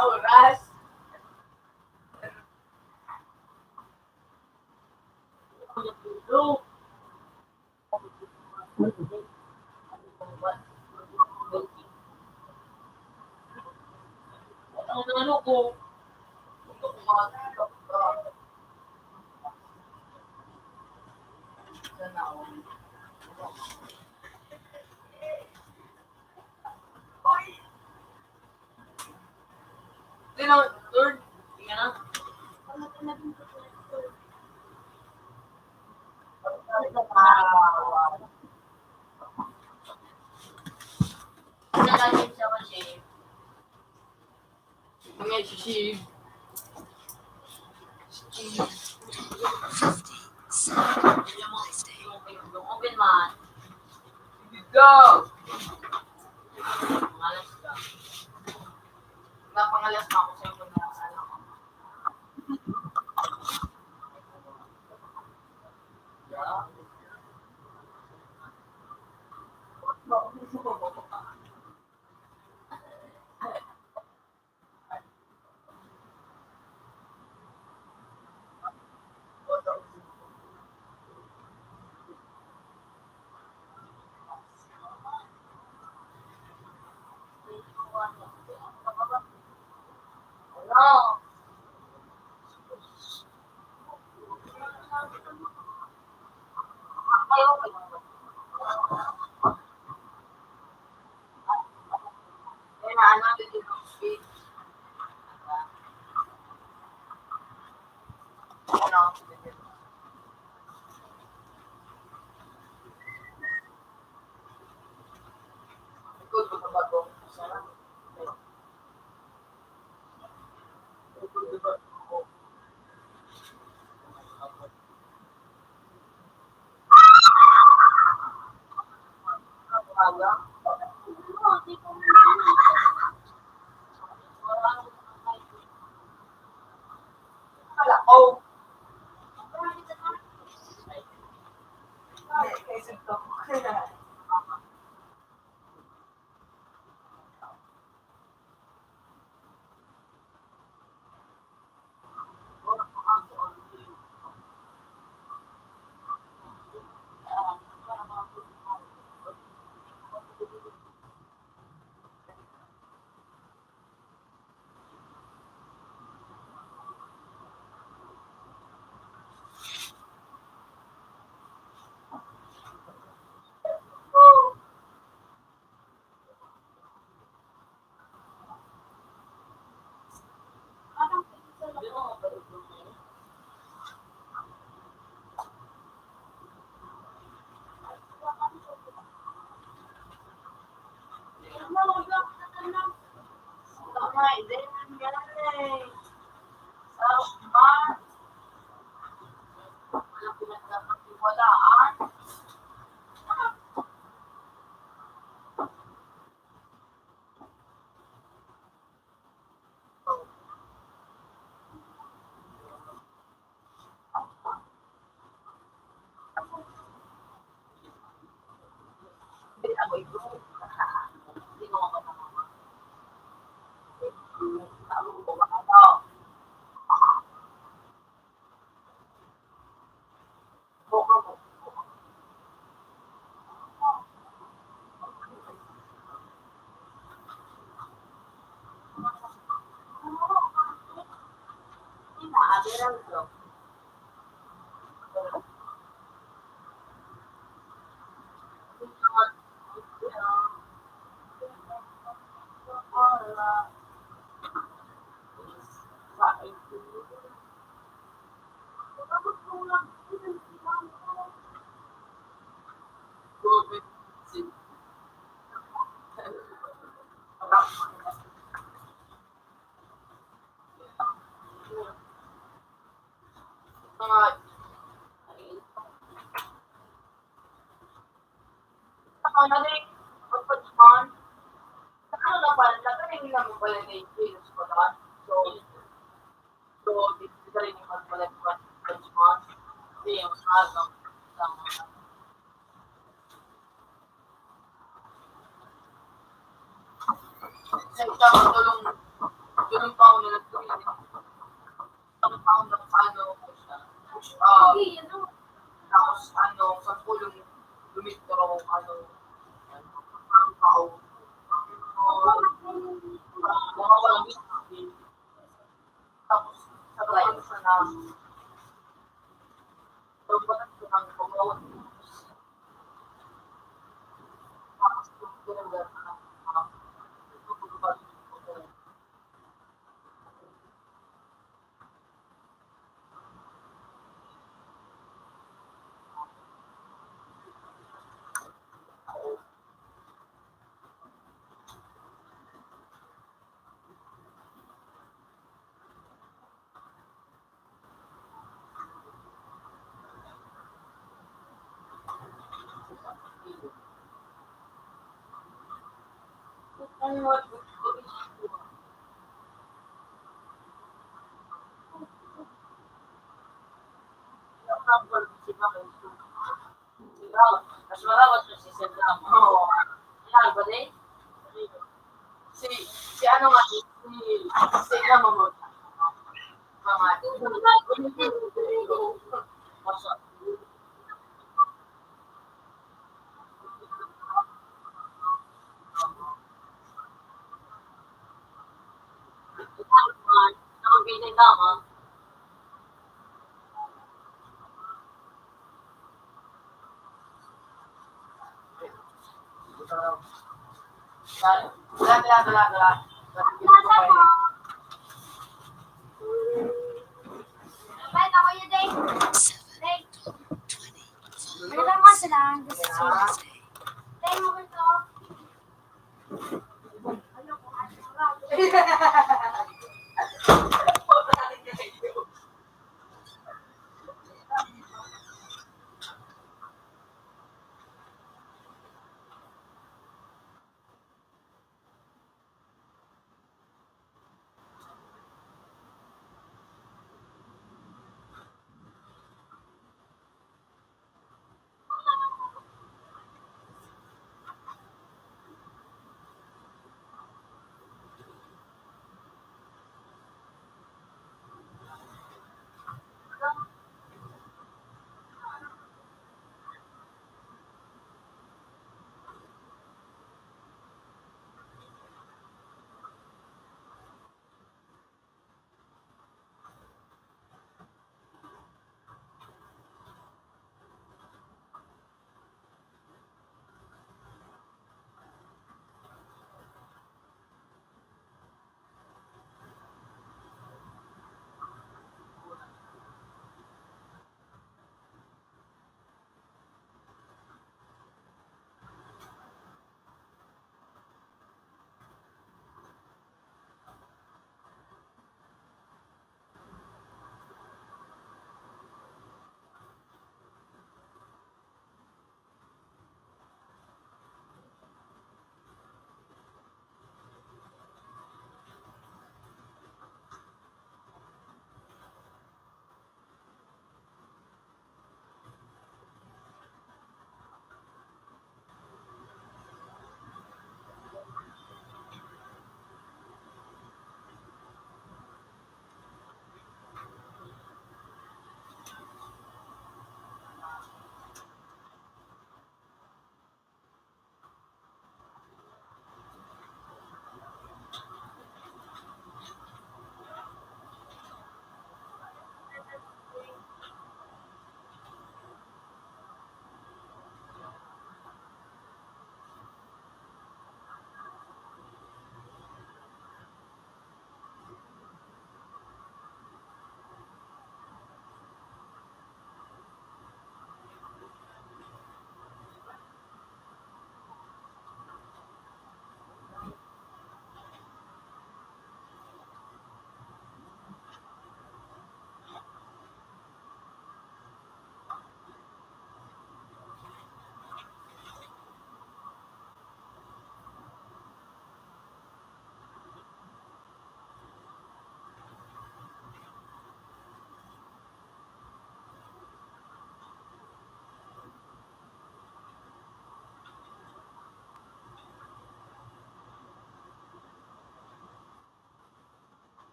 Oras. Ang ano ko, Sino? Lord? Tingnan na. Sa lalim siya kasi. Mga isi-save. Save. Yung open man. Go! Pangalas ka. Napangalas na ako sa'yo kung na, ano. Yeah. Sa isang tulong, tulong pa ako na nagtuloy. Ang tao na paano ko siya. Push up. Tapos ano, sa pulong, lumitro, ano, ang tao. Tapos, sa pulong siya na, Mas marawat na si Sir Rama. Oo. Yan, ba, di? Si, si ano nga, si, si Rama mo. Mama.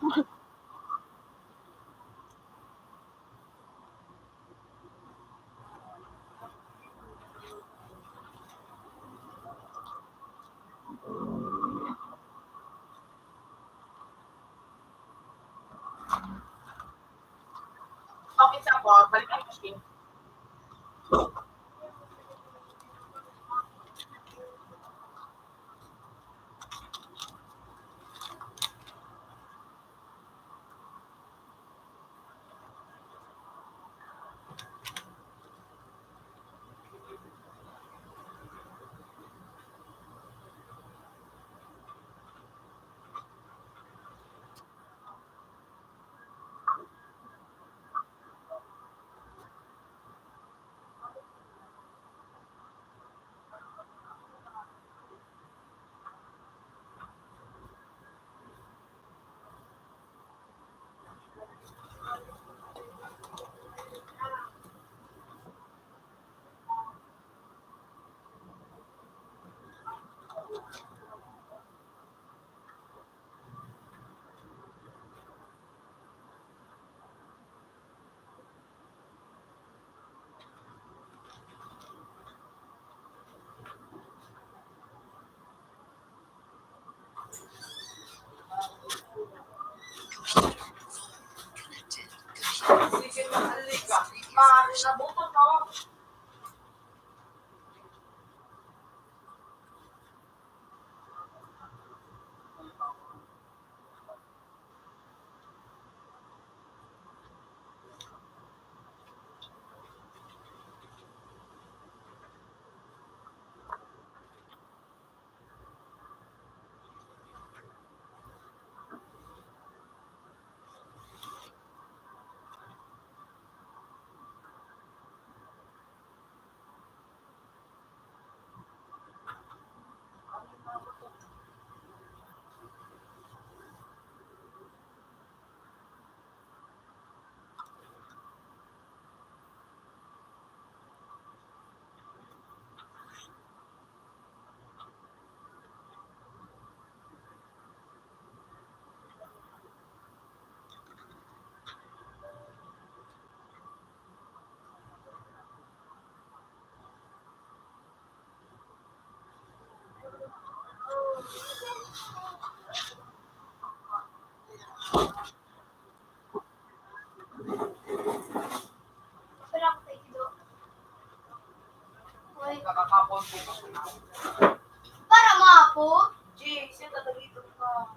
Okay, sa po, balik ang machine. Para mapo. Jay, siya tatagito ka.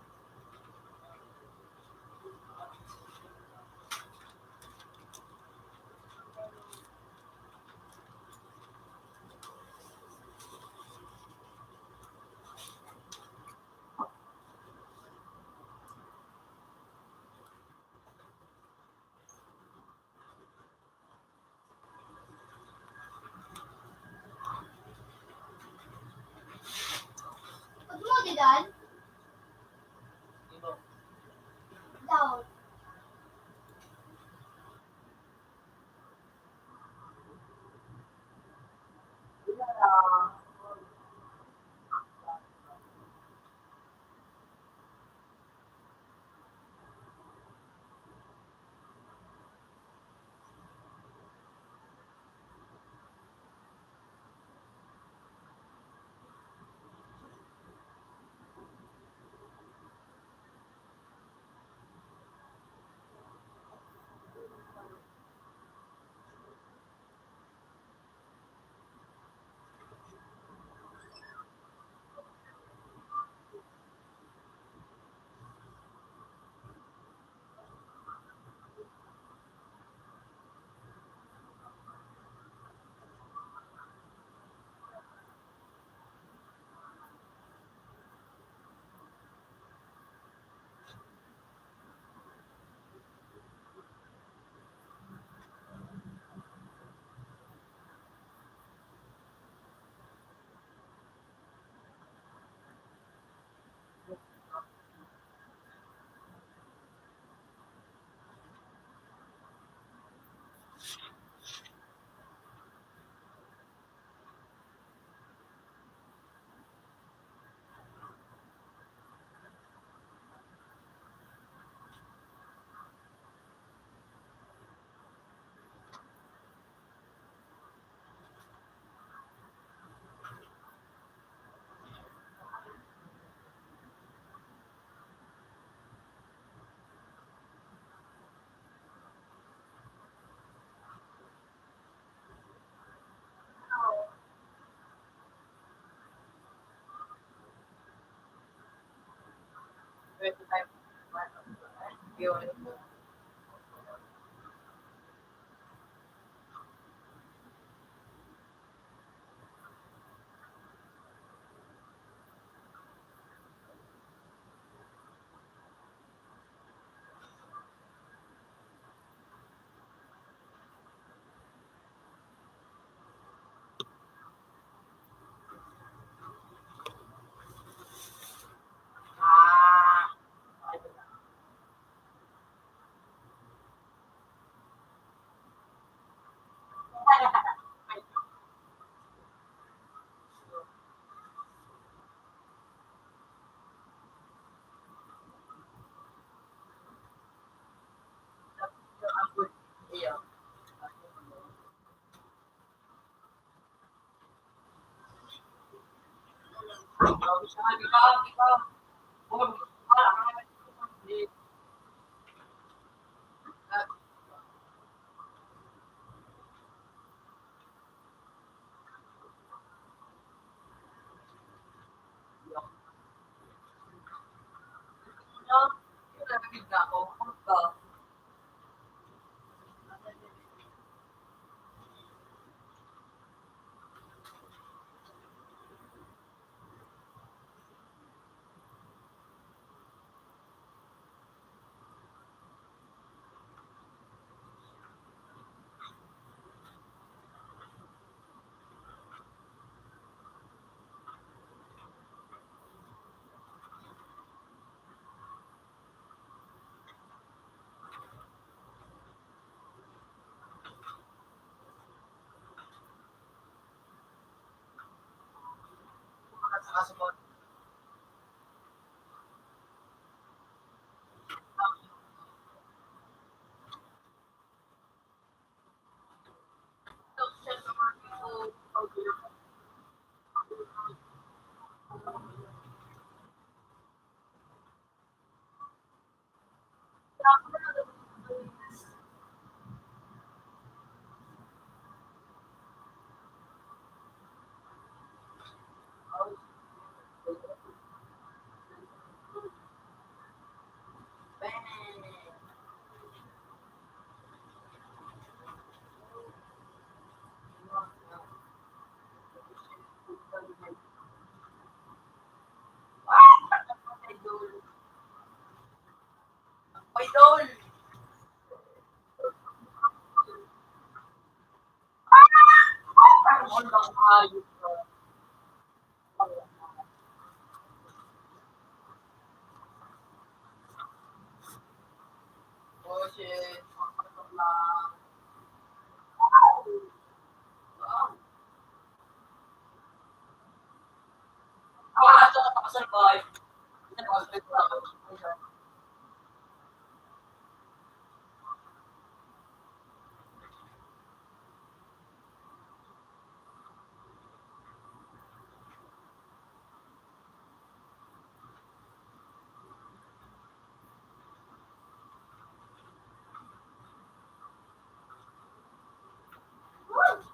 Pag mo, di dan? Down. Yun. Idol. Parang ang hayop ka. Oh, shit. Ah, ito, nakasurvive. Nakasurvive.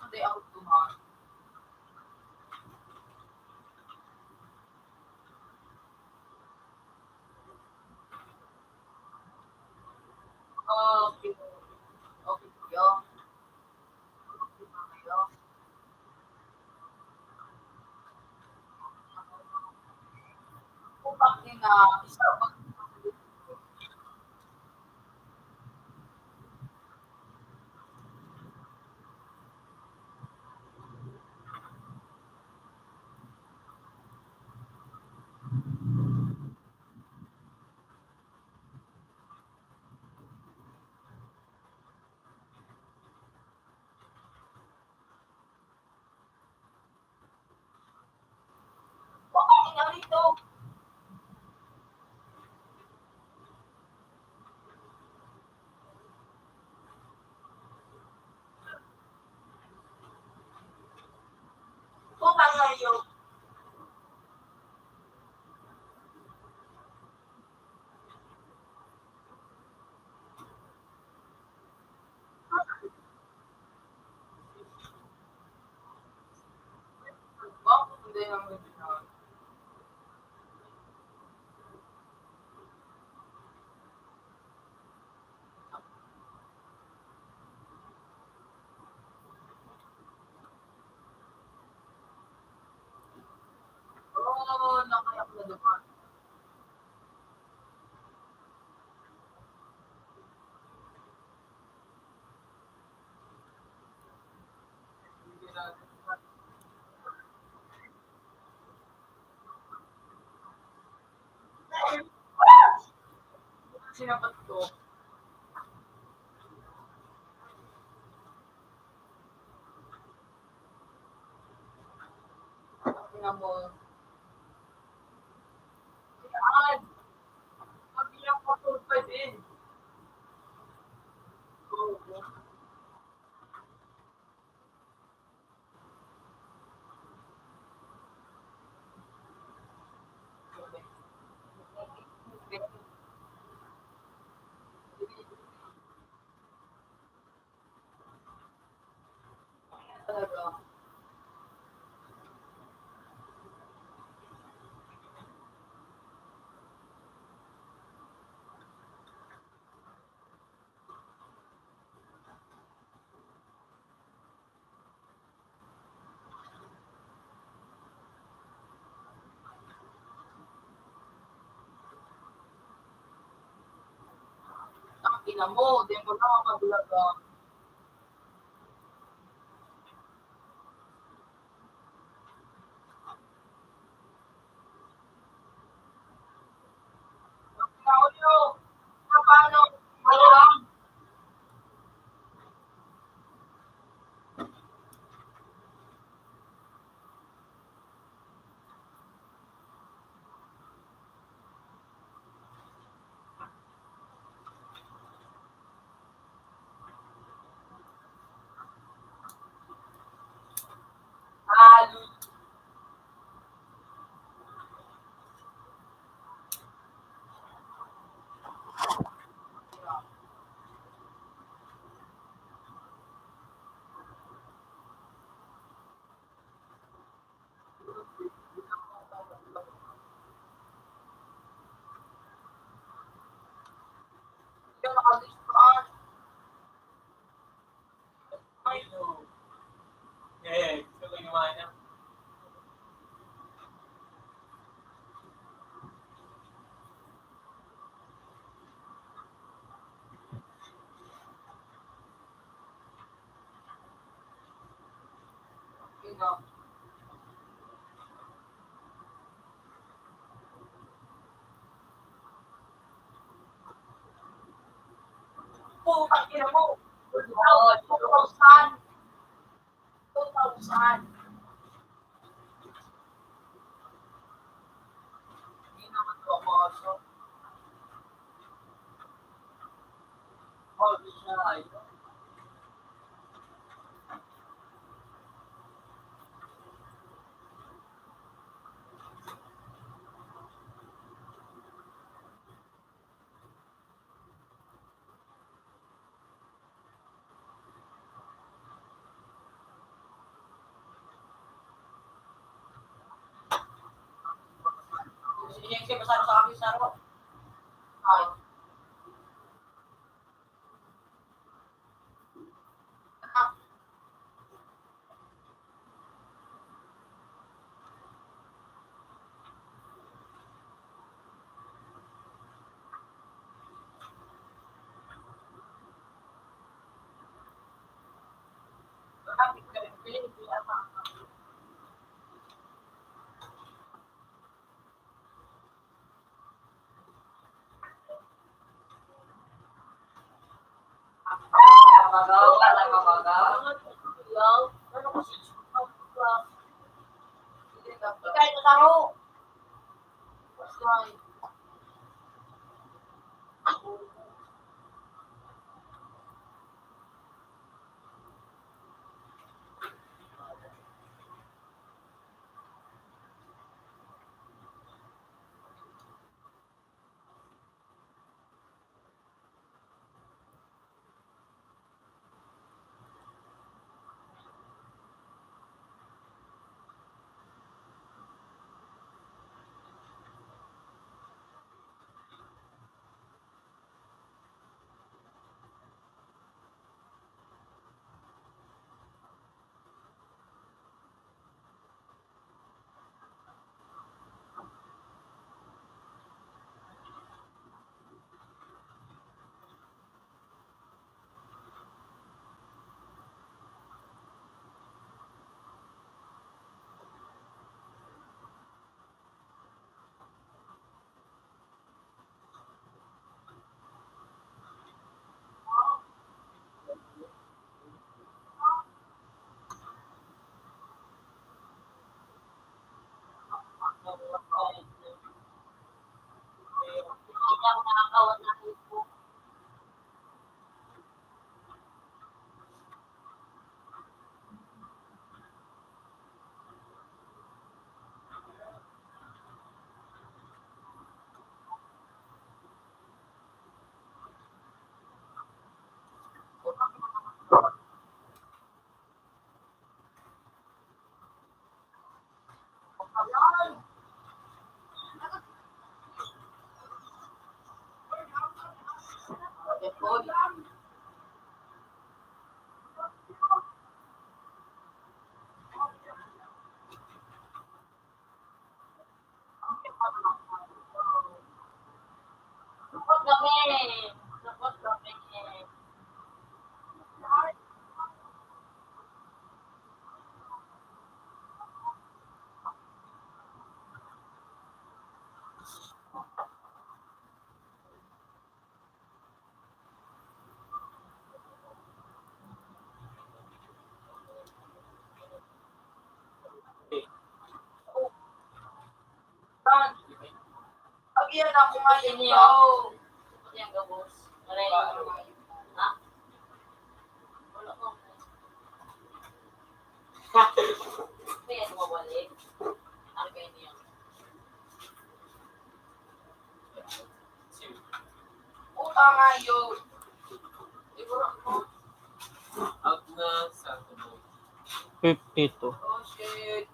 Hindi ako tumawa. Okay. Okay, kuya. Sinapat ko. Tingnan mo. Saan? Pag ilang patol pa din. Oo. Ang ina mo, di mo na mabulaga. Putang ina mo. Two thousand. Two thousand. Hindi naman ito ang mga aso. Oh, di siya, ayun. Sige, sige, basta sa akin, saro. Ay. Iyan ako ngayon, Pao. Ano yung gabos? Aray. Ha? Wala ko. Kaya tumawali. Ano kayo niya? Utang ngayon. Siguro ako. Out na sa tubo. Fifty-two. Oh, shit.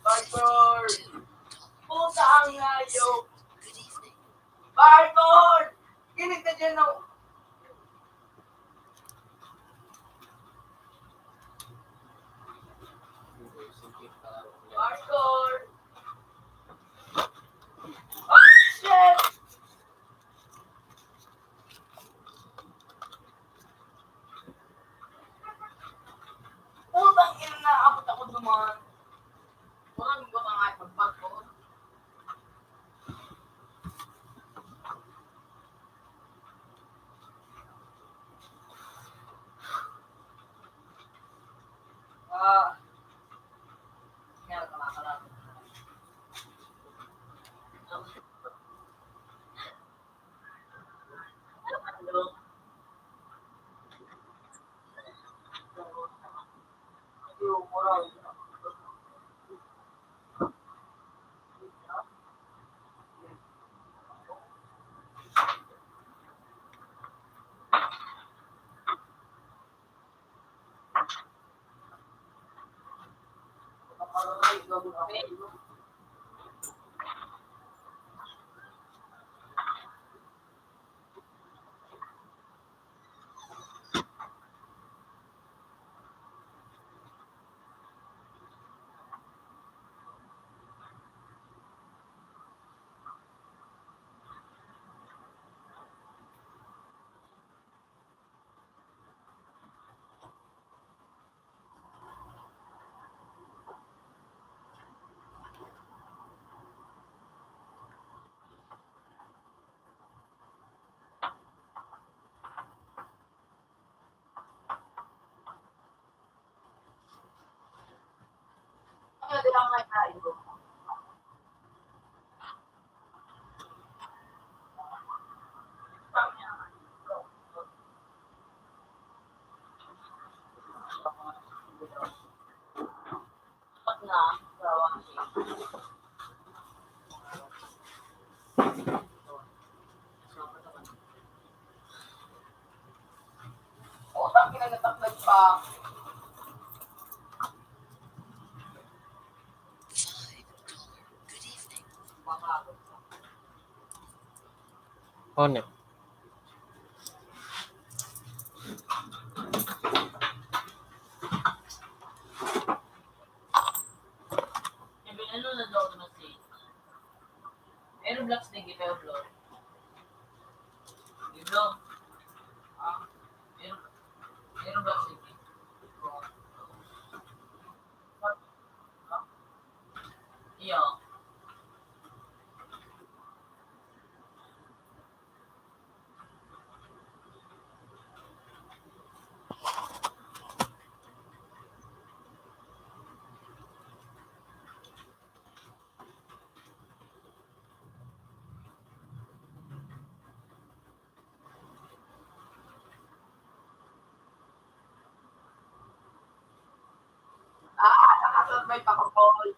Barber. Puta ang hayop. Barber! Kinig ka dyan, no? Barber! Ah, shit! Putang ina, naabot ako duman. Walang iba ka nga ipagpag ko. Ah. Kaya, kaya, kaya. Utang ina, nataklag pa. Onek. Sabi, ano na daw na si Aero Blocks na gitayo, bro. Di, bro. Ah, Aero, Aero Blocks na gitayo. Iyo. Ah, nakasabay pa ko, Paul.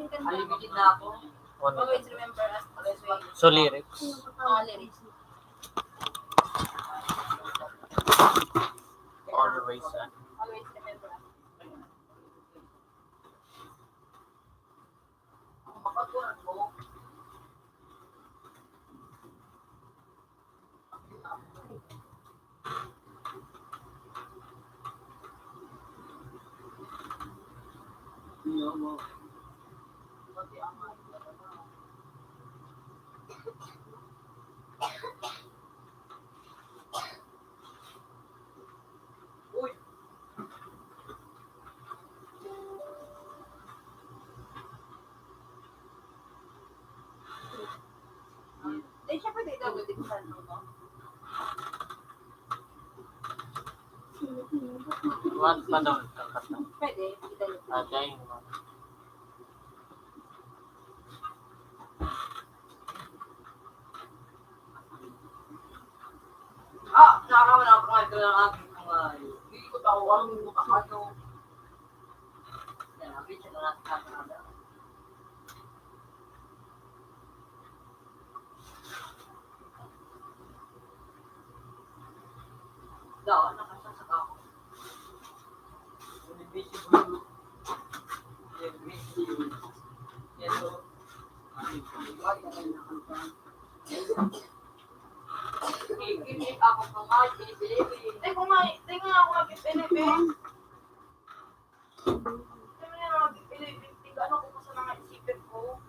Unlimited na ako. Always remember us this way. So, lyrics. Ah, lyrics. Always, ah. Always remember us. Uy. Di, syempre, di daw, di ko sa ano, no? What pa daw? Pwede, di daw. Ah, dahil mo. Ah, nakakawala ako ng aking mga, hindi ko tao, ang mga ano. Yan, ang picture na natin sa mga. Daw, nakasasaka ako. Hindi ko nga, hindi nga ako mag-Pilipin. Hindi ko nga mag-Pilipin. Ano ko pa sa mga isipin ko?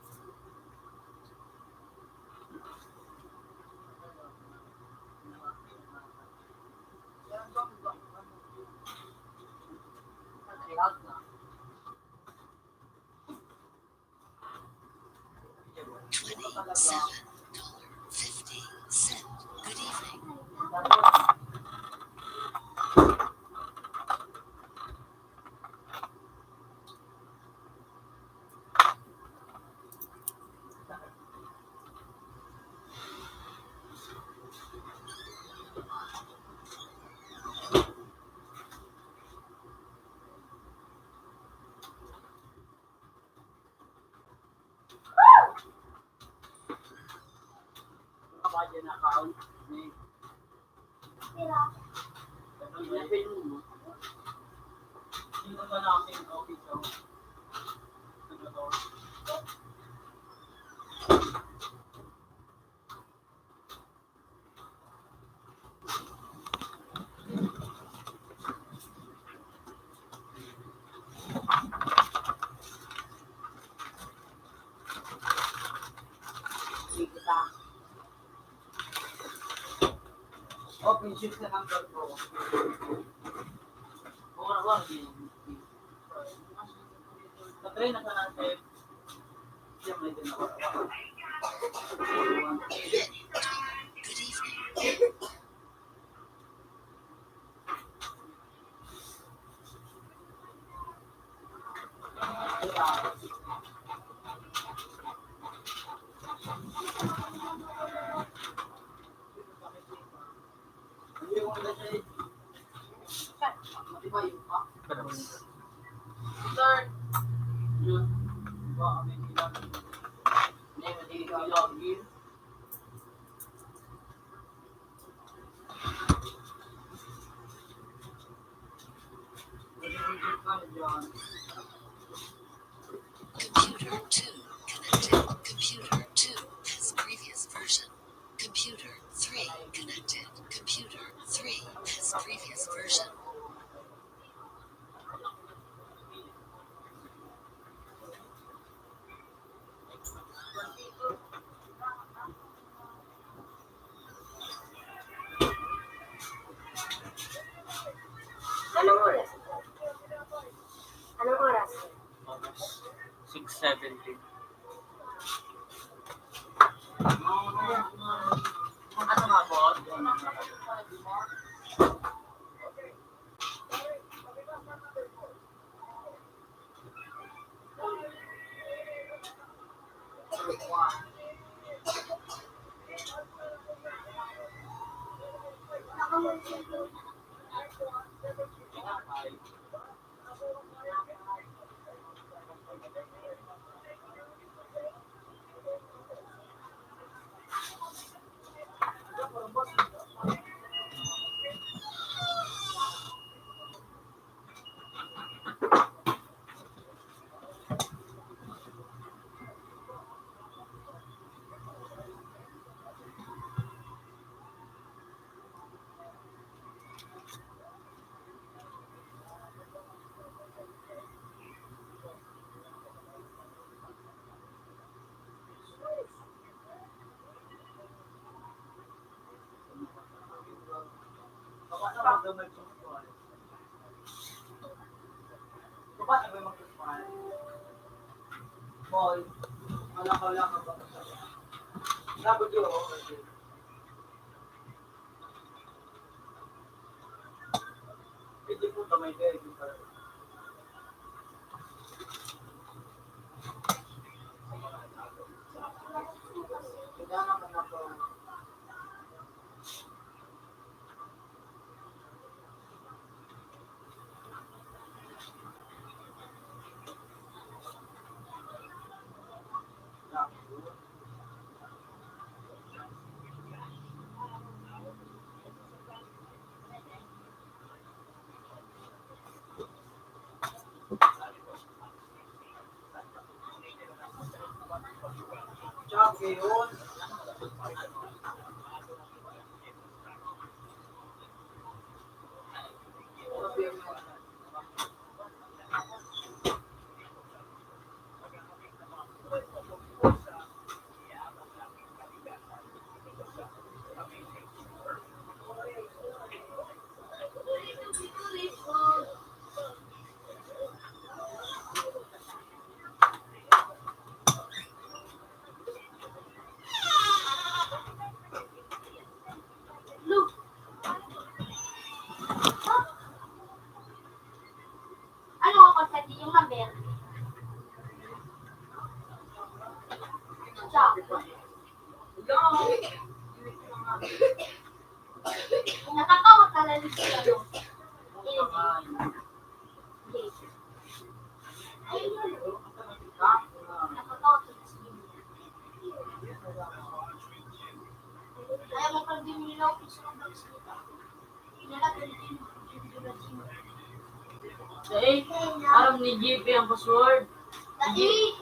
Twenty-seven dollar fifty cent. Good evening. Open shift na number ko. Computer two connected. Computer two has previous version. Computer three connected. Computer three has previous version. Anong oras? Anong oras? Six seventeen. Ano nga po? Ano nga pagka di yung number? Siya. Nakatawa ka lang siya, no? Ayun. Ayun. Nakatawa ka lang siya. Kaya mo pag di mo nila ako gusto ng pagsalita. Eh, aram ni J P ang password. Dati,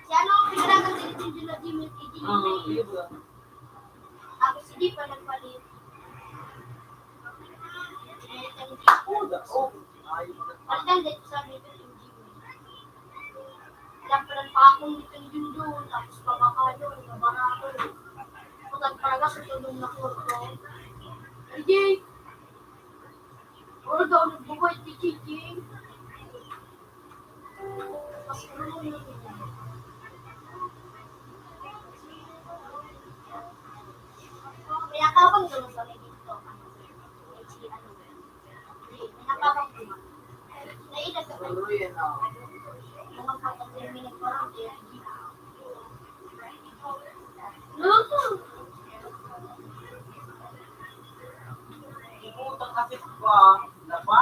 si ano, pinaragan din yung Jun na Jimmy, kay Jimmy. Oo, yun ba? Tapos si J P ang nagpalit. Pinalit ang J P. Oh, da-, oh. Ay, palitan din, sabi ko, yung Jimmy. Alam ko lang pa akong itong Jun doon, tapos pabakado, nabara ako. Pagkagparagas, itong nung nakuha ko. Hindi. Puro daw nagbubuhay, di Ibutang asin pa, laba.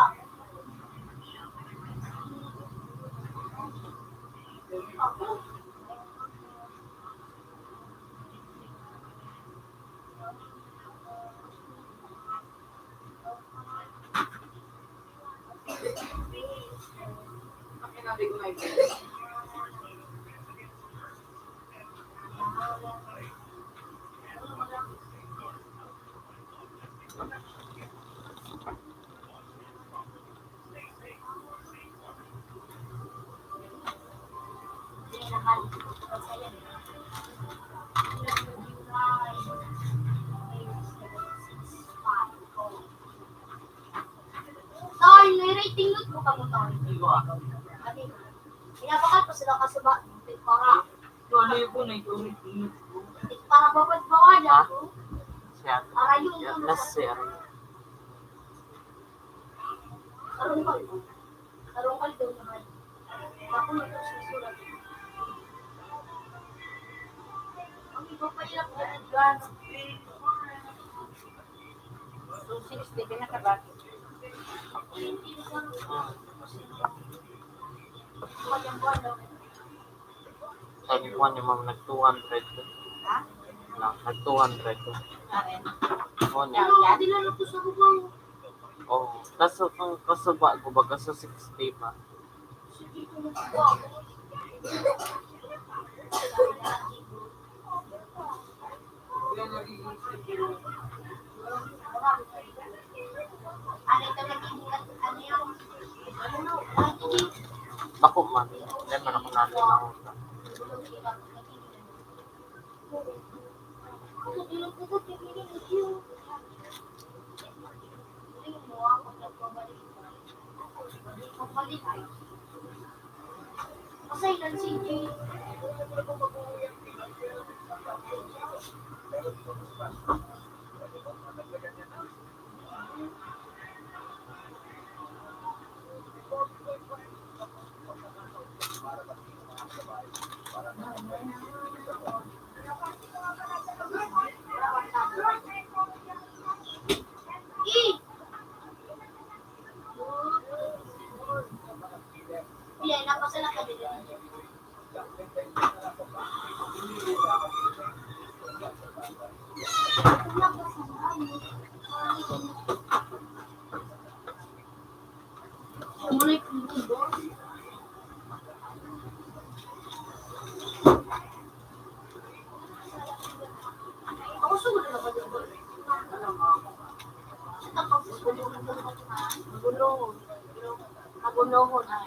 Tol, may rating notebook kamo, tol? Ano? Pinapakal pa sila kasuba, para. Ano yun po, naitunit-tunit ko. Para babad-babad ako. Siya. Para yun, yun, yun, mas siya. Arungal. Arungal daw naman. Ako na ito susulat. Ang iba pa yung nagdadagdag. Two sixty, pinakabati. Sabi ko ni ma'am, nag two hundred. Ha? Na, nag two hundred. Ayan. Oh, niya. Pero dinala ko sa Cubao. Oh, kaso kung kasuba ko, baga sa sixty pa. Bako man. Dahil man ako natin na. Magulo. Magulo na.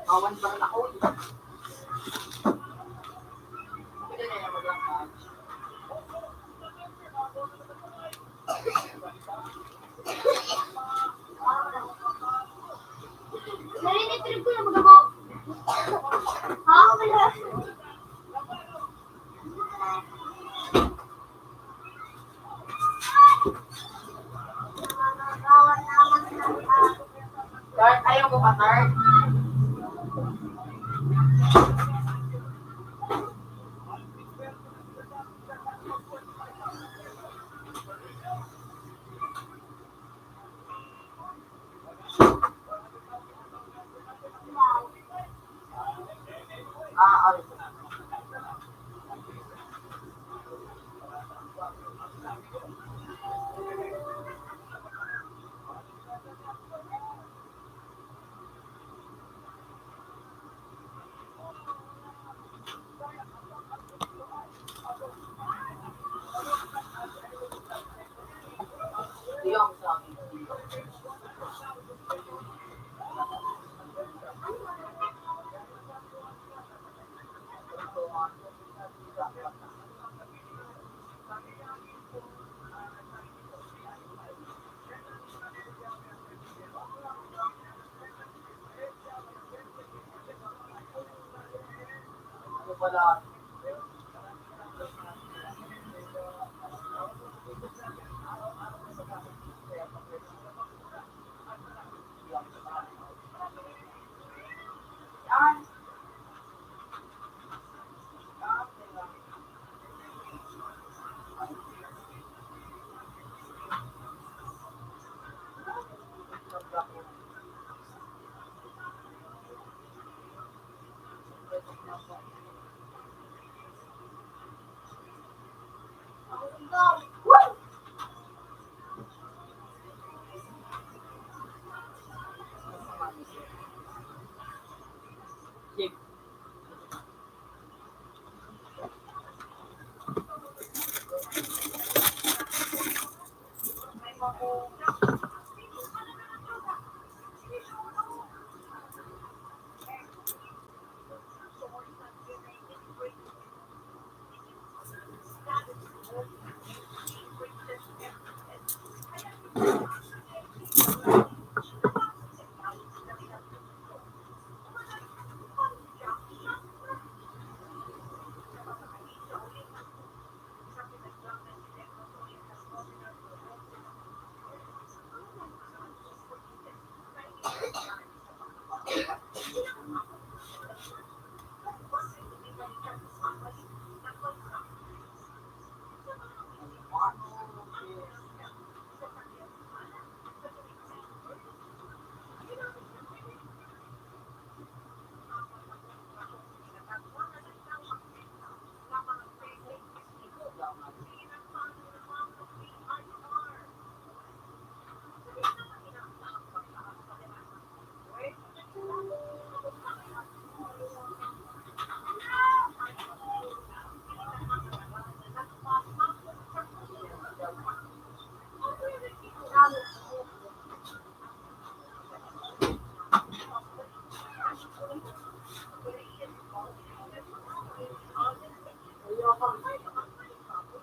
Awan pa rin ako. Narinig ko na magabo. Ha? Wala. Tart, ayaw ko pa, Tart. Ah, okay.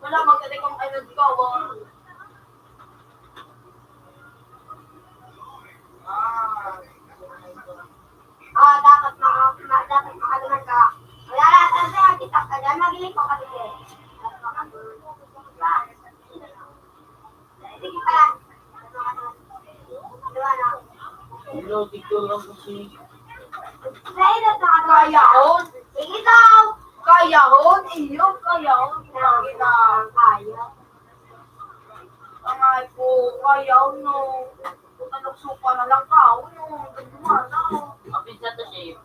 Wala, magkatay kang ano, di ka, wa. Ah. Ah, dapat maka-, ma-, dapat makaluman ka. Wala na, saan sa kita ka dyan? Maglilipong ka dito. Dapat makaluman. Sige pa. Hello, picture lang po si Kaya hon. Ikaw. Kaya hon. Iyo, kaya hon. Kaya. Ang ay po, kaya hon, no. Puta, nagsuka na lang ka, no. Ang ganda na. Apin sa to, Shane.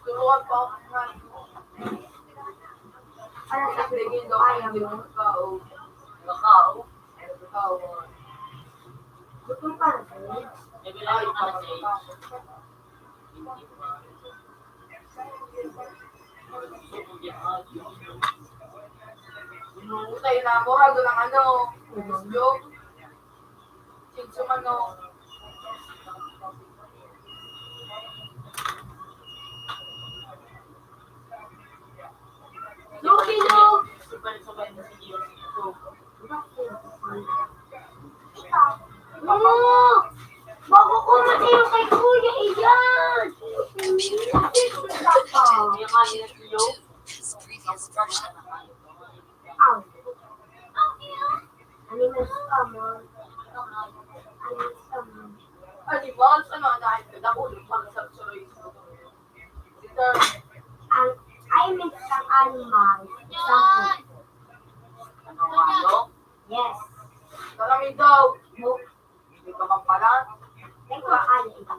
Turuan pa ako ng ano. Ano sa tingin daw, ayaw mo. Makao. Makao. Makao. Gutom ka na, sir? Ay, pa. Inutay na ako, rago ng ano, ulos nyo. Yung sumano. Lugi, lug! Sabay-sabay na si Dios. Oo! Bago ko matiro kay Kuya, iyan! Kaya nga nila si Yo. Aw. Animals ka, man. Animals ka, man. Animals? Ano, ano, ano, ano, ano, ano, ano, ano, ano, Ang, I mean, ang animal. Example. Ano nga, no? Yes. Salamig daw. Hindi ka magpalat. Ikaw, ano ito?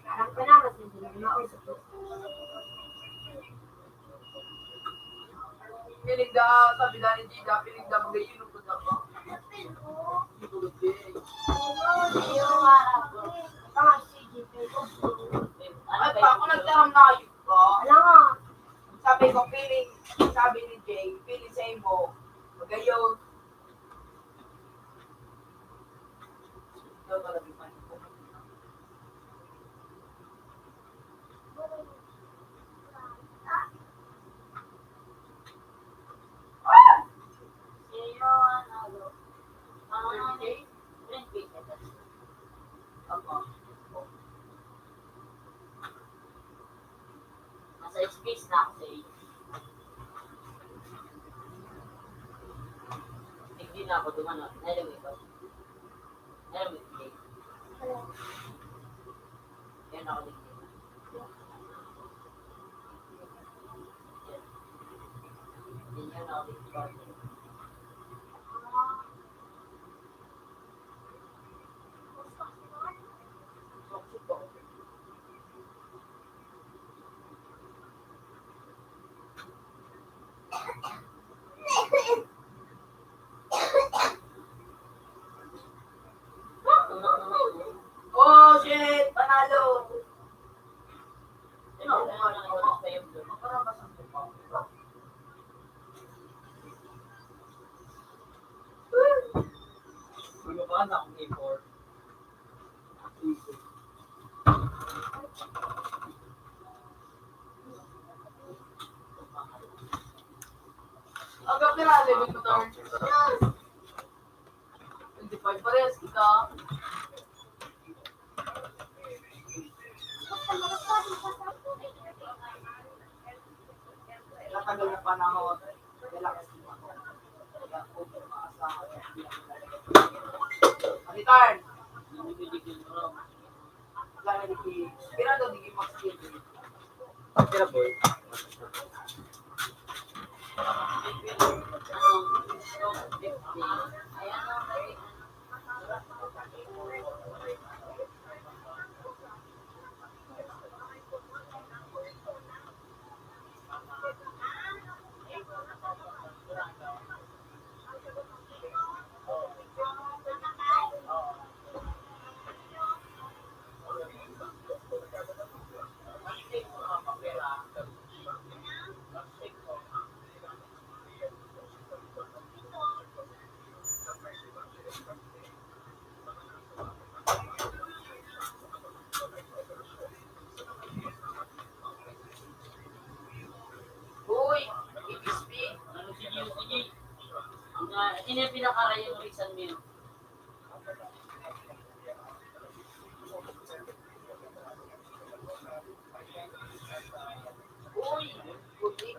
Alam ko na, mas hindi na mausap ko. Piling da, sabi da ni Gina, piling da, mag-iinom ko na ba? Ay, pa ako nagtaram na ayun ba? Wala nga. Sabi ko, piling, sabi ni Jay, piling sa imo, magayon. Ikaw talaga, man. Nasa space na ako sa iyo. Hindi na ako dumano. Nailang ito. Nailang ito. Yan ako din. Yan ako din. Oh, shit! Panalo! Ano ba na akong effort? Ang kapira, eleven to thirty. Twenty-five, parehas kita. Matagal na panahon. Relax. Return. Wala na di ki-, kira daw di ki-, kira boy. Uy, ibisbit. Ano, sige, sige. Ang, ah, ini ang pinakarayo ng reason mo. Uy, putik.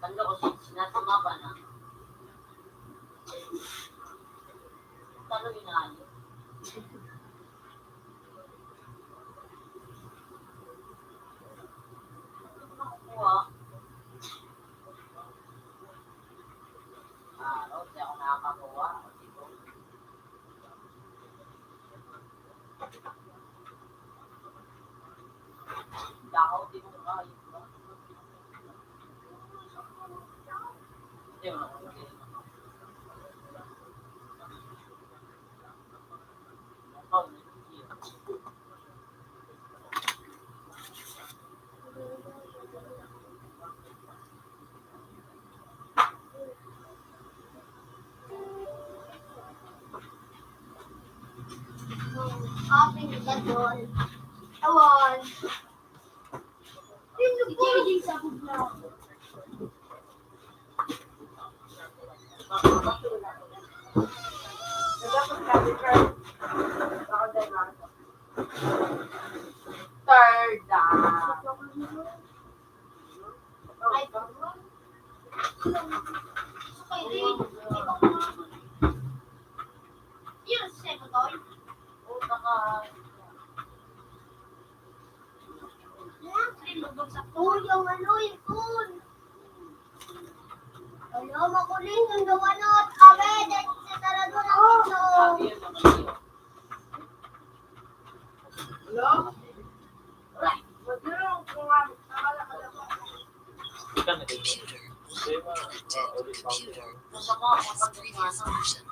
Tanda ko, sinasama pa na. Paano inaayos? Makukuha. Ah, no, di ako nakakakuha. Dako, di ko kaya. Kapin ka doon. Ewan. Yung lubos. Hindi, hindi, sabog na. Third, ah. Ay, yun, second. Uy, ang ano, ipon. Ano, makulit ang gawa na at kami, dahil sa talaga ng ito. Computer. Connected to computer. This is Windows version.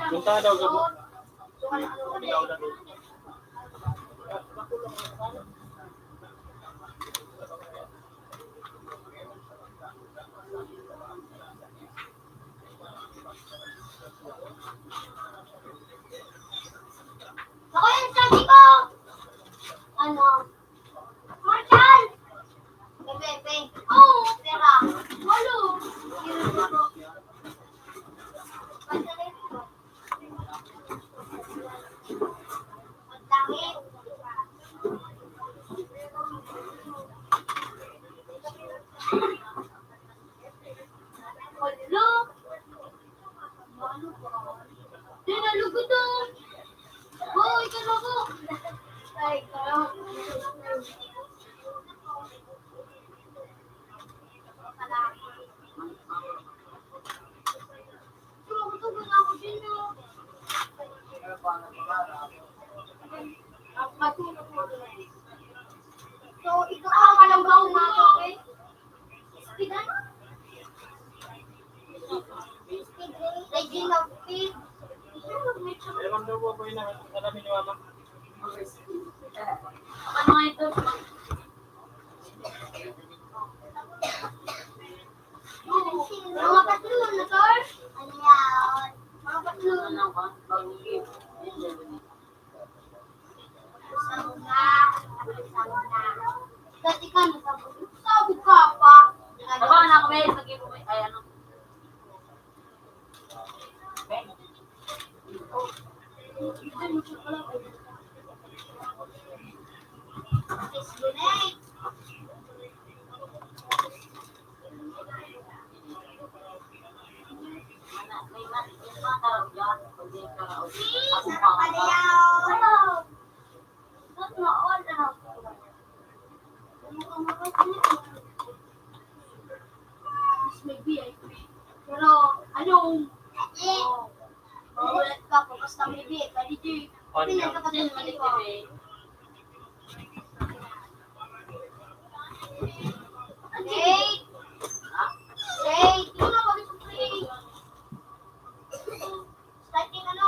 Punta daw gabo. Ako yung sabi ko. Ano? Marshall! Pepe. Oo, pera. Walo. Ang dami. Walo. Di, nalugod, oh. Hoy, kaloko. Ay, kaloko. Kaloko to, wala ko din, oh. So, ito ang walang baon natin, eh. Ewan daw po, boy, na alamin ni Mama. Ano nga ito? Mga patlon na, sir. Ano yan? Mga patlon. Sabog na. Sabog na. Dati ka, nasabog. Sabog ka pa. Aba, anak, may lagi mo, ay, ano? Mas may V I P. Pero, ano? Oh. Magulat ka kung basta may V I P ka, D J. Pinagkakataon mo, di ba? Hey! Hey! Ano ba gusto ko, hey? Starting ano?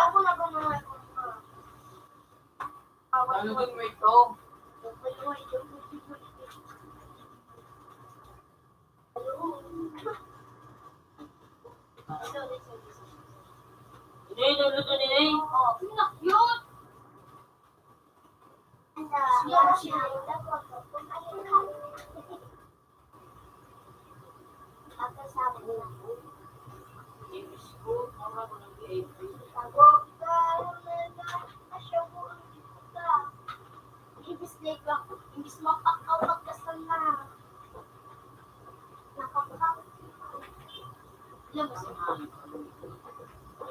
Ano ba may ito? Hindi, luluto nila eh. Oh, yun. Ibis late lang. Imbis mapakaw, pagkasal na. Nakapakaw. Alam mo, si Mami.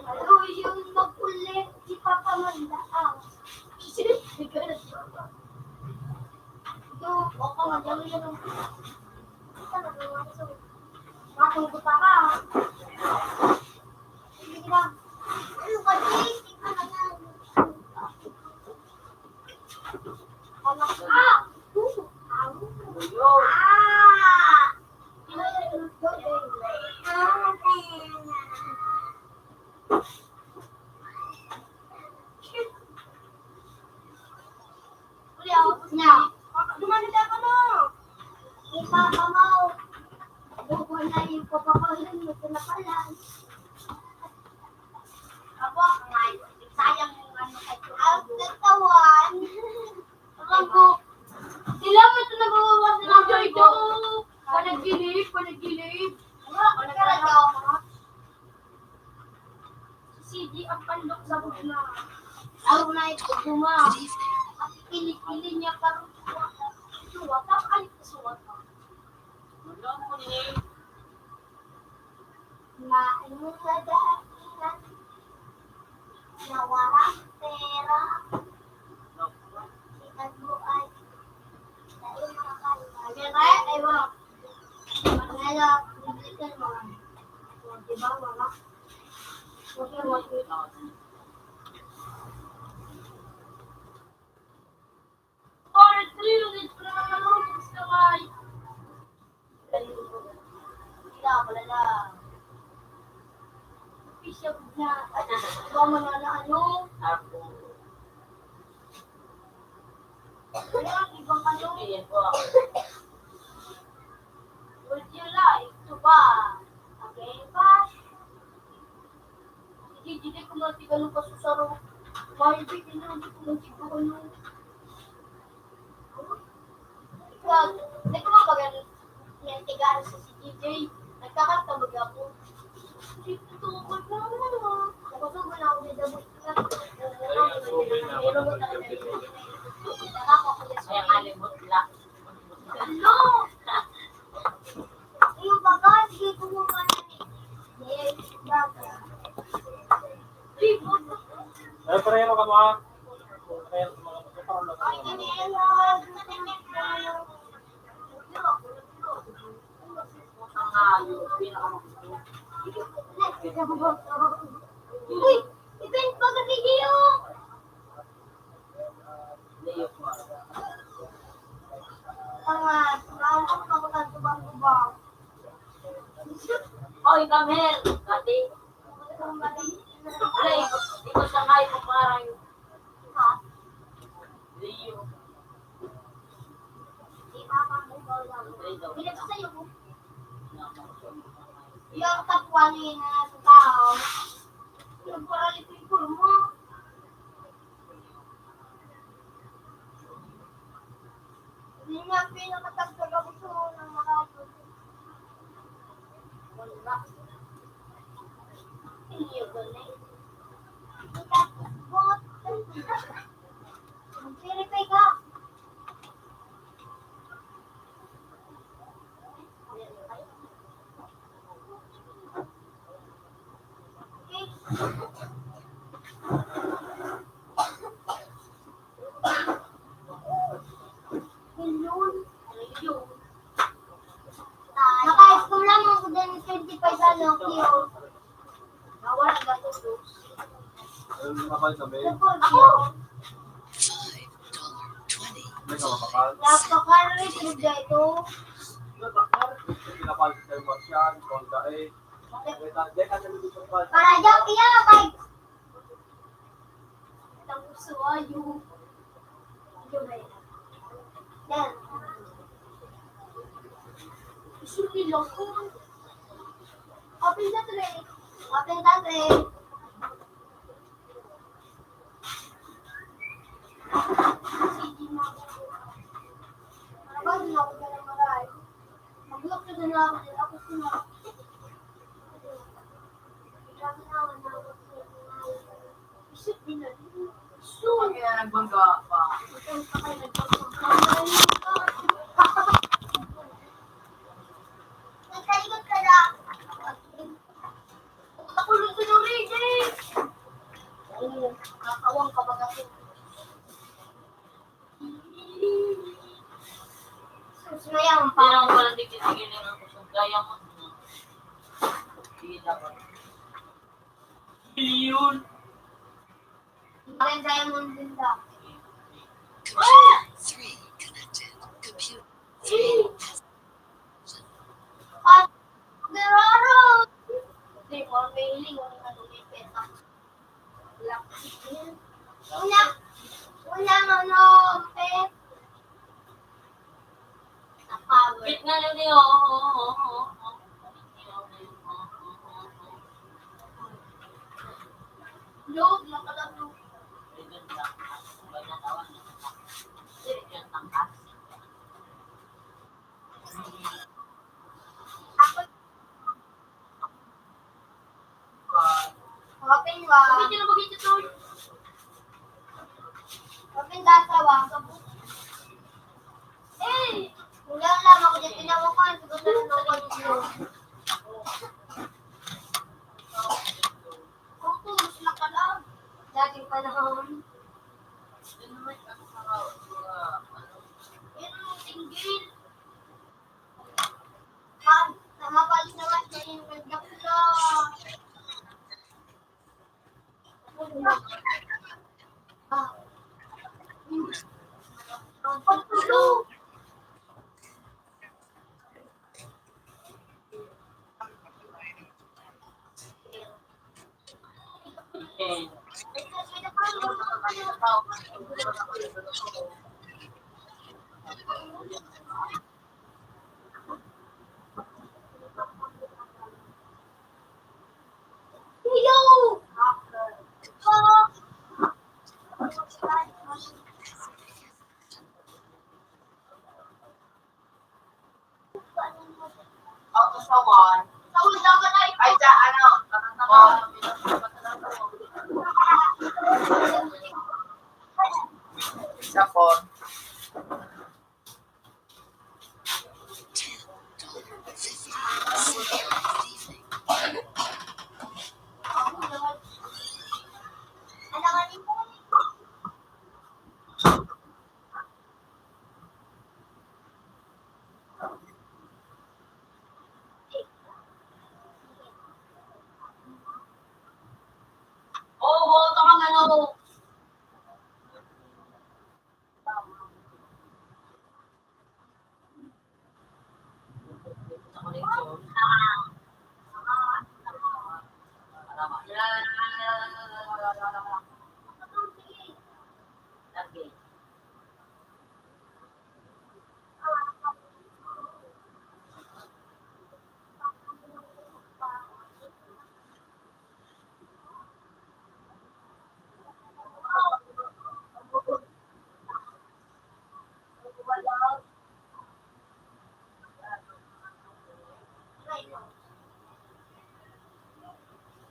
Ano yung mag-ulit? Si Papa Manda. Ah. Ito, baka madami na lang. Ito, nagmamaso. Matungkot pa ka, ah. Sige na. Ano ka, Jake? Ano ka na? Anak ka! Ah! Nya, dumani na ako, no? Ipapamaw. Bubuhay na yung papapahal mo, ito na pala. Apo, ang ay, sayang yung ano, kay Ang katawan. Ang ko. Sila mo ito nagwawawas na Ang ako. Ito. Panaginip, panaginip. Wala, wala ka na. Si C J ang pandok sa bugna. Araw na ito, duma. At pinipili niya karong suwata. Suwata, ay, suwata. Wala mo ni. Maayong kadainan na walang pera. Kita mo ay, dahil makakalimutan. Kaya kaya kayo, mga biblical, mga, mga, di ba, mga, Or three units para makalungkot sa kamay. Hindi na, wala na. Official na. Ay, iba mo na na ano? Ako. Wala, iba ka, no? Sige po. Would you like to buy a game pass? Sige, dili ko man tigano pa susaro. Mahigpit din naman, di ko man tigano. Ikaw, di ko man baga yan tigano sa si J J. Nagkakanta baga ako. Di ko to, baga ako. Nagkasugo na ako sa dabot. Ay, ang alimot lang. Hello! Yung baba, sige, kumuha na ni. Yes, baba. Ay, parehero ka ba? Parehero sa mga magkaparang na. Ay, kami, ay, ay, ay, ay, ay. Uy, event pa kasi, Gio! Tanga, tanga, tanga, tanga, tanga. Oy, come here, Kati. Wala, ikaw, ikaw sa ngayon mo parang, ha? Leo. Pinagsasayo ko. Yung kapwa niya na sa tao, yung paralit yung kurma. Yun nga, pinakatagtag ako sa unang mga Wala. Hindi yun eh. Ang pinipay ka. Naka-school lang ako din twenty-five sa Nokia. Nawala na to, dos. Ayun, kapal kami. May kapal. Napaka-retrieve na ito. Pinapal sa Marcian, Honda eh. Para dyan, iya, bike. Ayo. Yan. Isipin lang po. Open the tray. Open the tray. Sige na. Ano ba, di ako na lang mag-aay. Mag-lock na lang ako. Ako sila. Grabe na, wala ako. Isip din na. So, kaya nagbangga pa. Ito pa kayo nagbangga. Nagtalikod ka na. Ako lang sa Norige. Ay, nakawang ka ba kasi? Sus, mayroon pa. Pero ang walang tigil-tigil na ng kusog, kaya mo na. Hindi na ba? Bilyon. Parang diamond din ka. Computer three connected. Computer three has At Guerrero! Hindi ko, may hiling, wala na lumipit. Wala. Wala, wala, ano, pet. Sa power. Wait nga lang, eh, oo, oo, oo, oo. Loob, nakalagay. Ako, Open wa. Open ka sa wa. Eh, wala lang ako dyan. Tinawakan. Siguro na lang ako dyan. Kung kung mas nakalaw. Dating panahon. Yun ang single. Pag nakapalis naman sa inyo, nagdakula. Ah. Ang pagtulog. Ako sa one. Sa one dapat ay, ay, sa ano, oh. Sa four. Oo, baka man ako.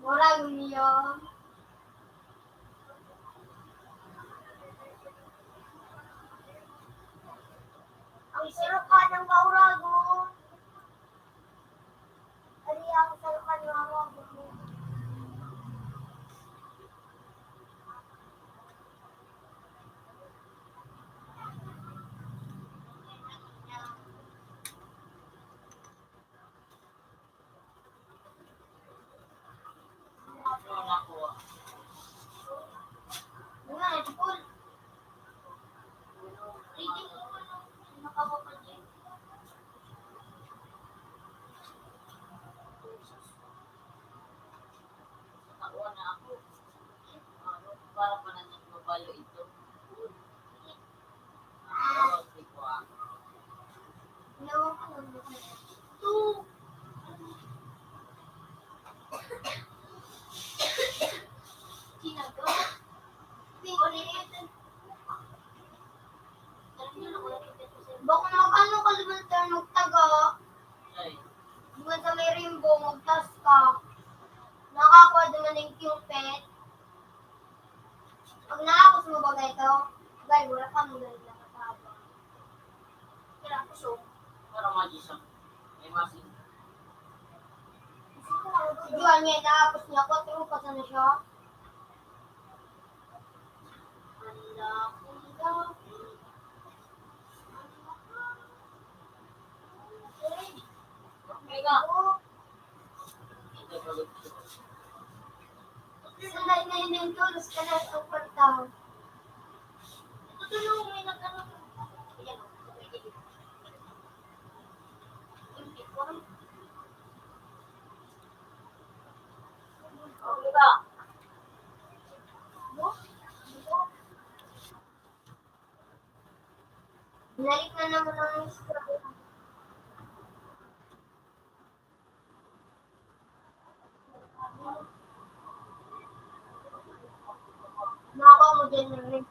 Murag niyo. Ang sarap ka ng mauragon. Ari ang sarap ka ng mauragon. Palo ito. Ah, okay po, ah. Ewan ko lang. Ito. Sinaga. Pinit. Bako na ano ka naman tayo magtaga. Ay. Di ba sa may rainbow, magtas ka. Nakakuha naman yung cupid. Pag naapos mo ba ito? Gal, wala pa mo gal nakatawa. Kaya ako so, para mga gisang. May masin. Si Juan niya, naapos niya, kwatro pa sana siya. Ang laki daw. Ay, nga. Sa lain na yun yung tulos ka na sa kwarta. Ito, tulungan mo yung nag-ano. Ayan, o. O, diba? Binalik na naman ang istorya. Nakuha mo dyan yung ring.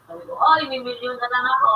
Sabi ko, "Oy, may milyon na lang ako."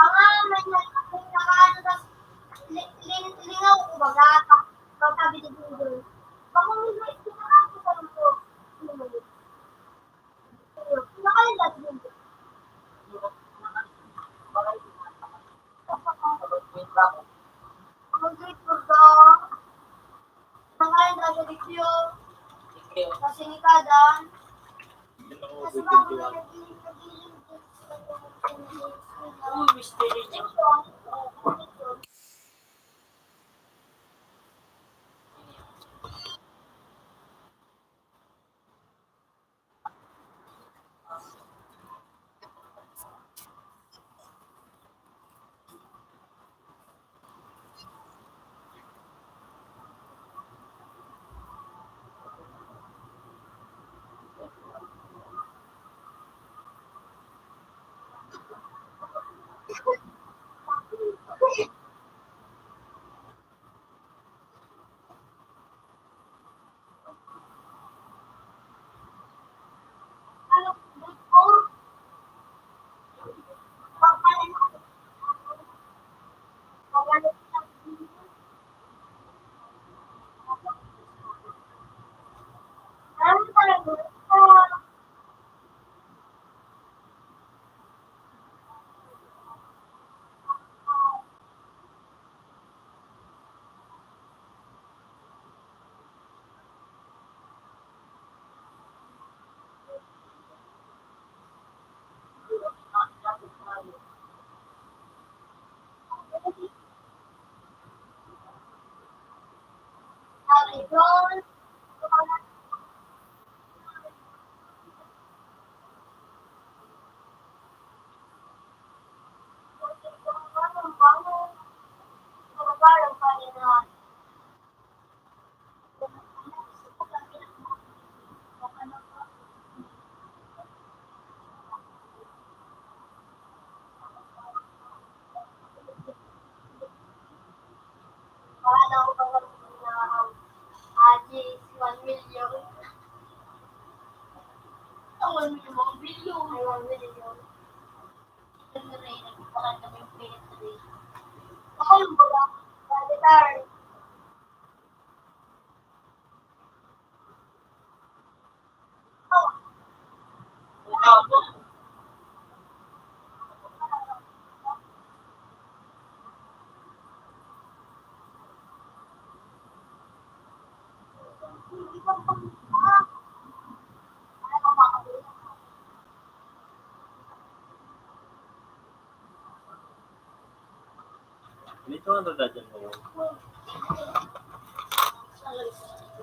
Ang ano na niya, nakaano na, li-, lin-, lingaw, kumbaga, pa-, pagsabi ni Google, "Baka may mais na ako sa mundo." Nakain na si Google. Ang grateful ka. Nakain na si Google. Kasi ni Kadan.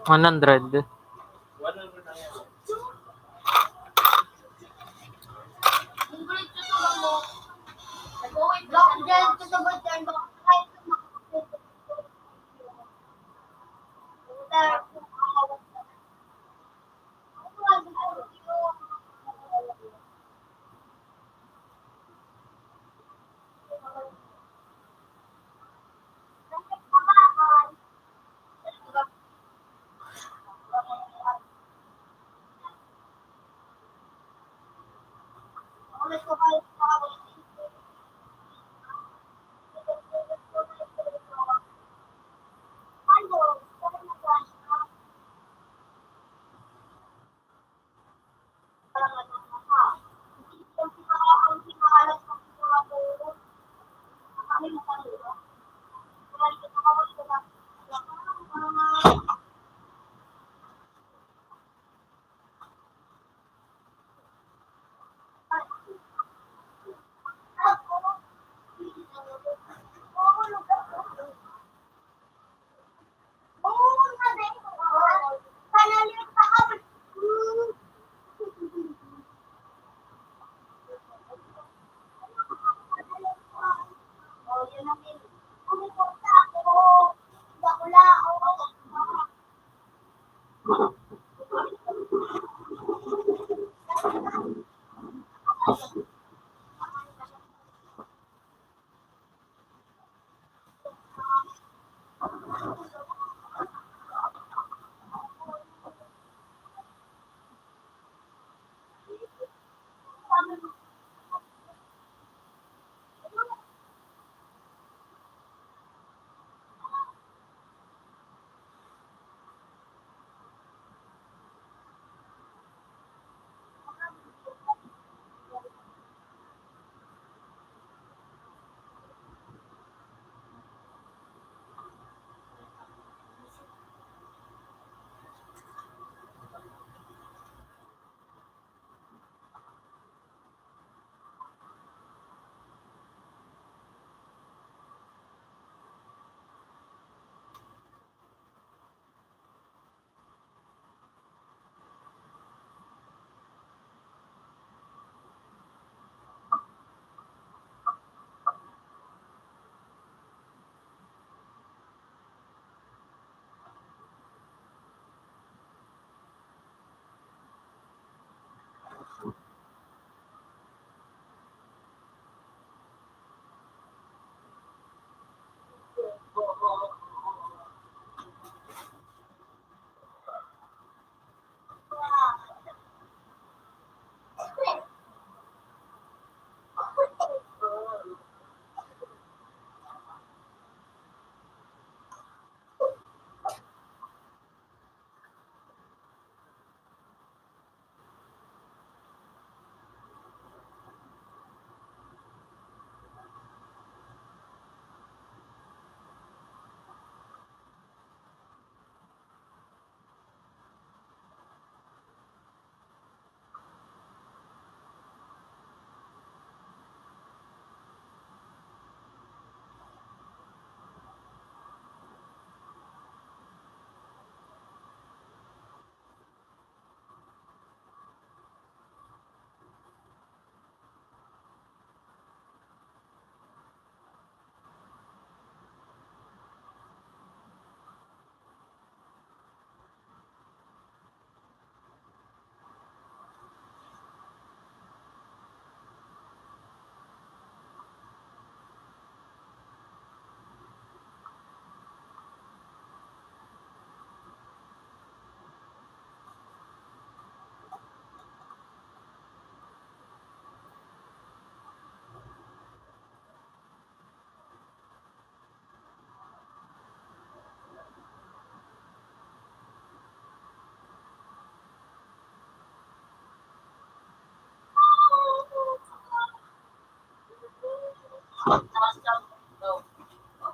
One hundred.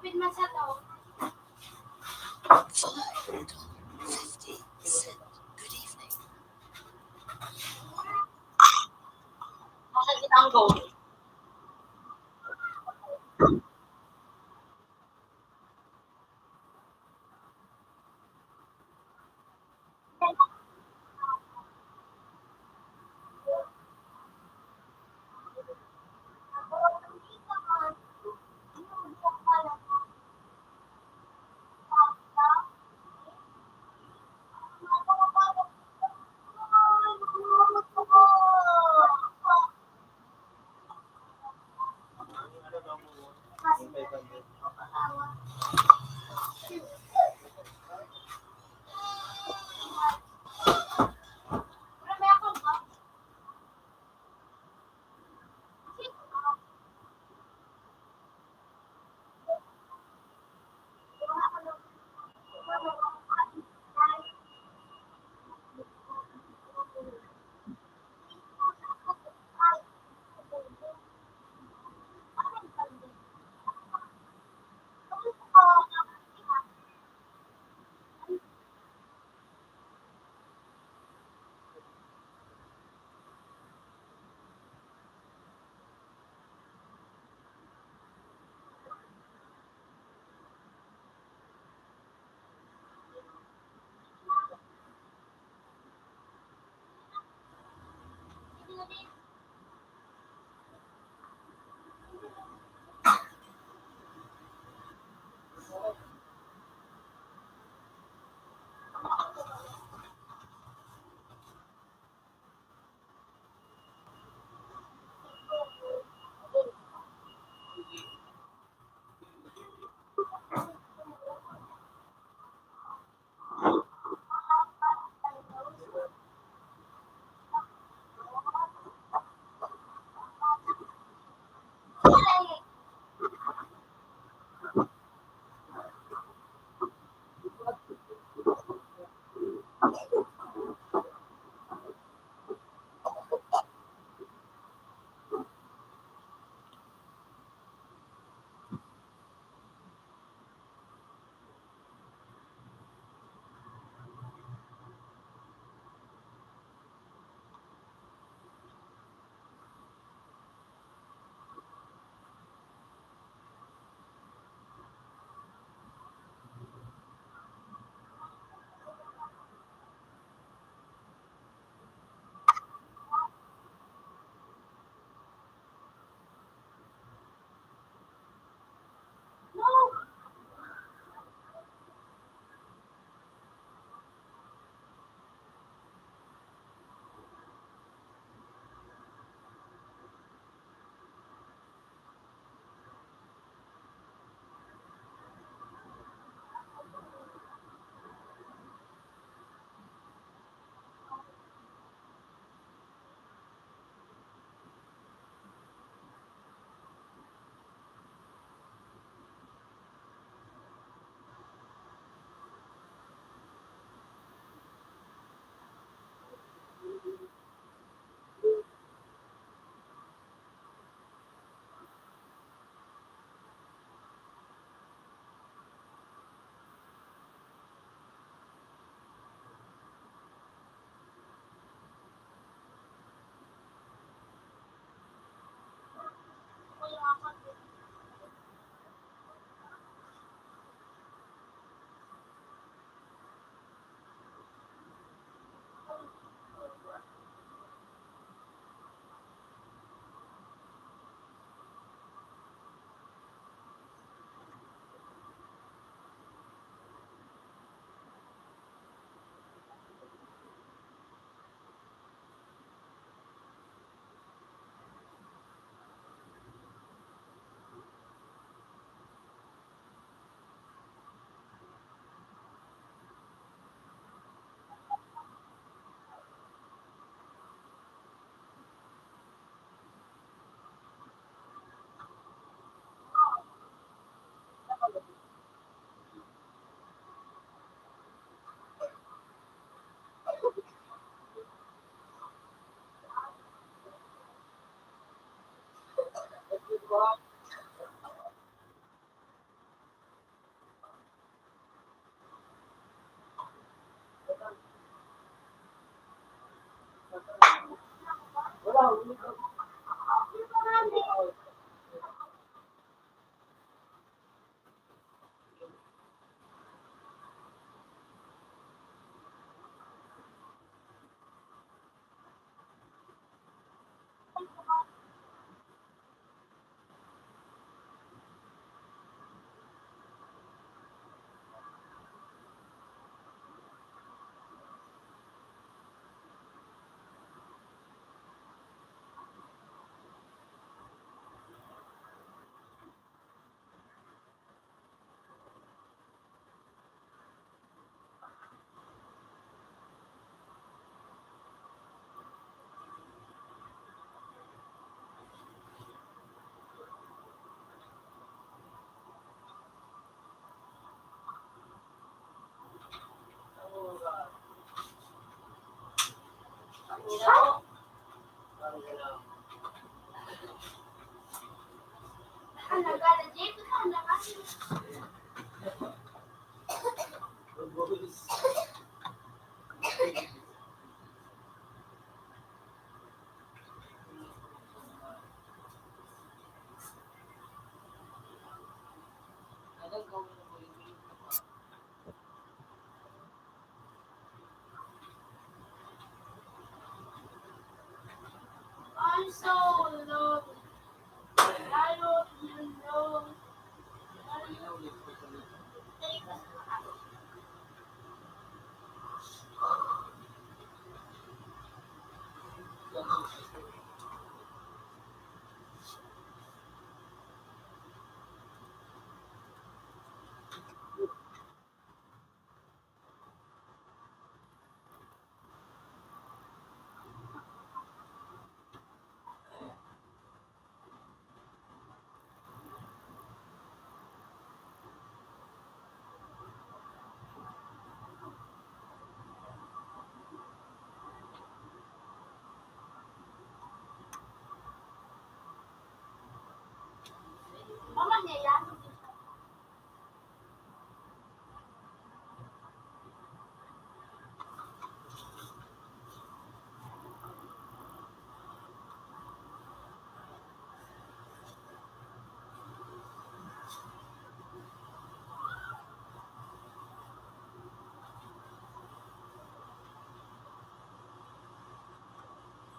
Pin man sa to. Four fifty cent. Good evening. Nakikita ang gold.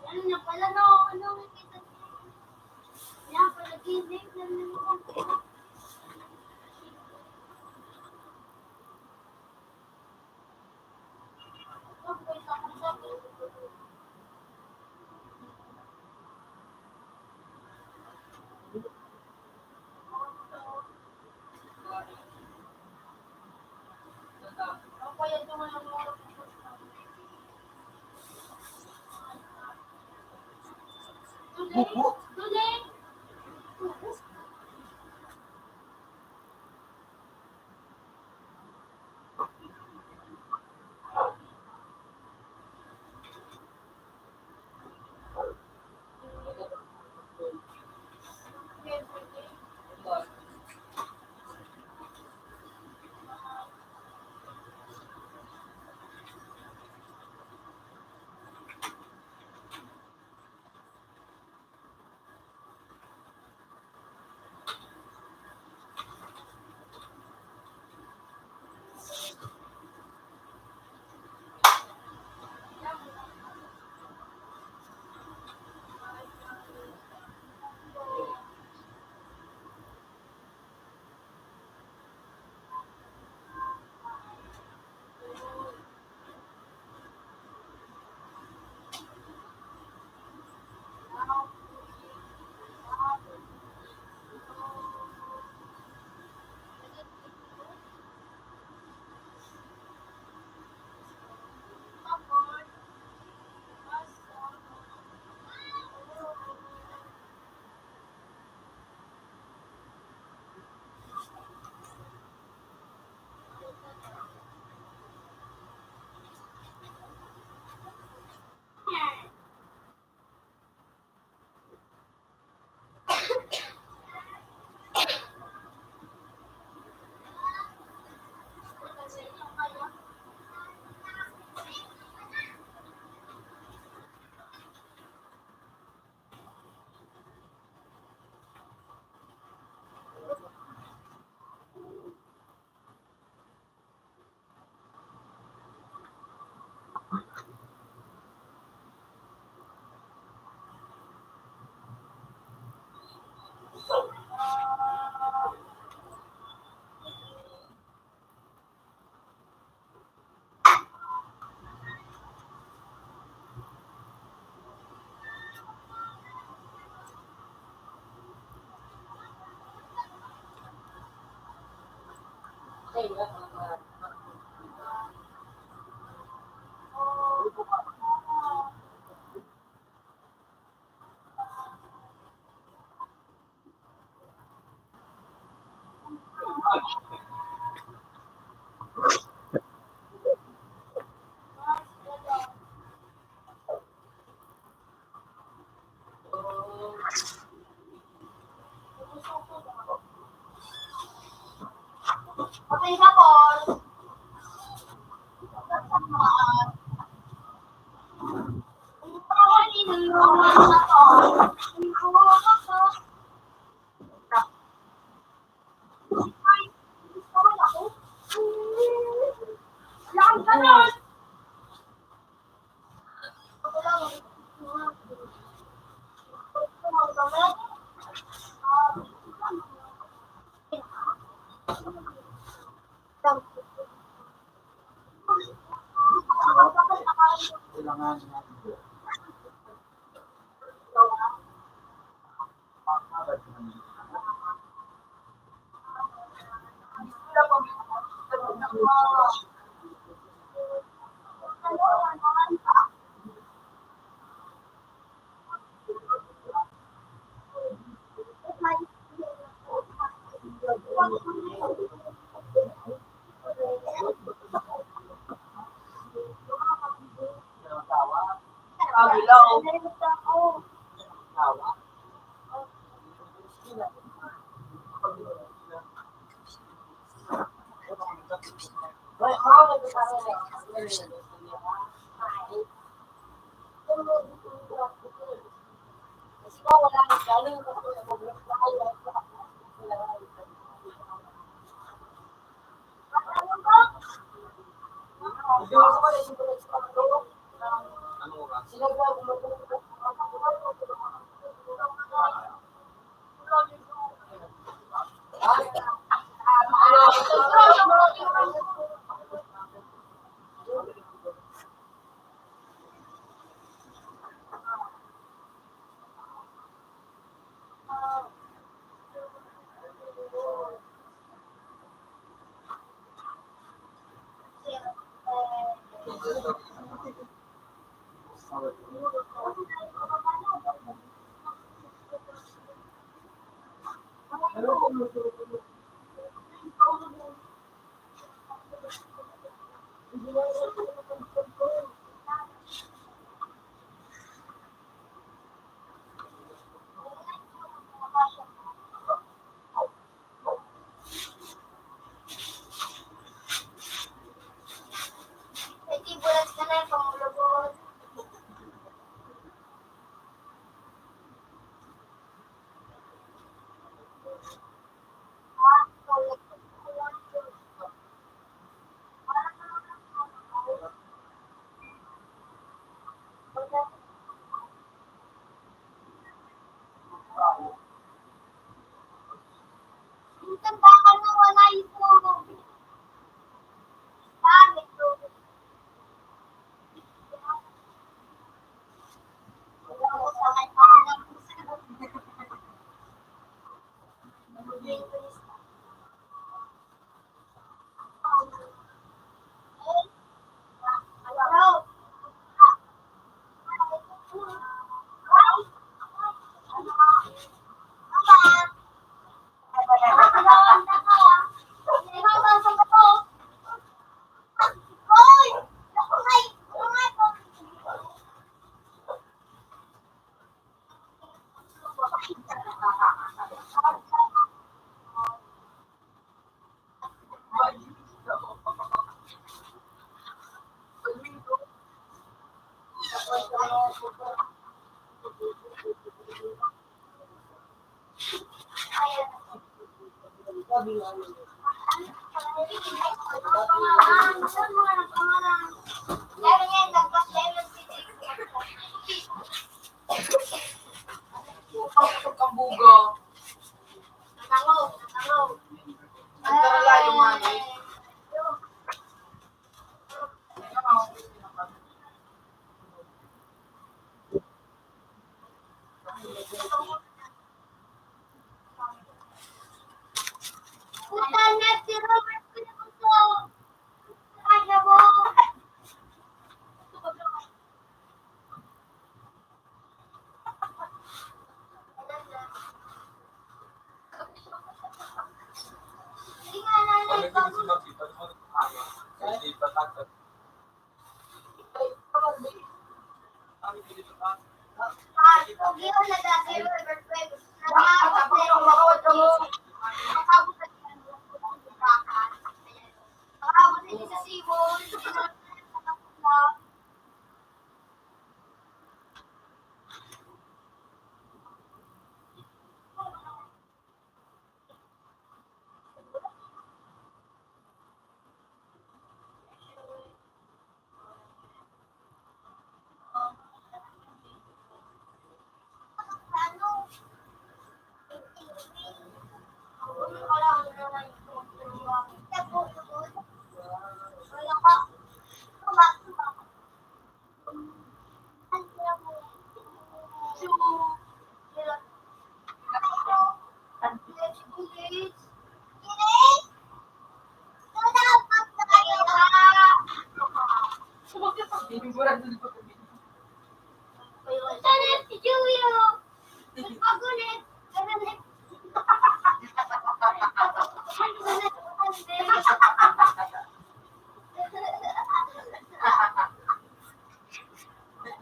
Ano niya pala, no? Ano ang kita niya? Niya pala, gimmick na nilunod ko.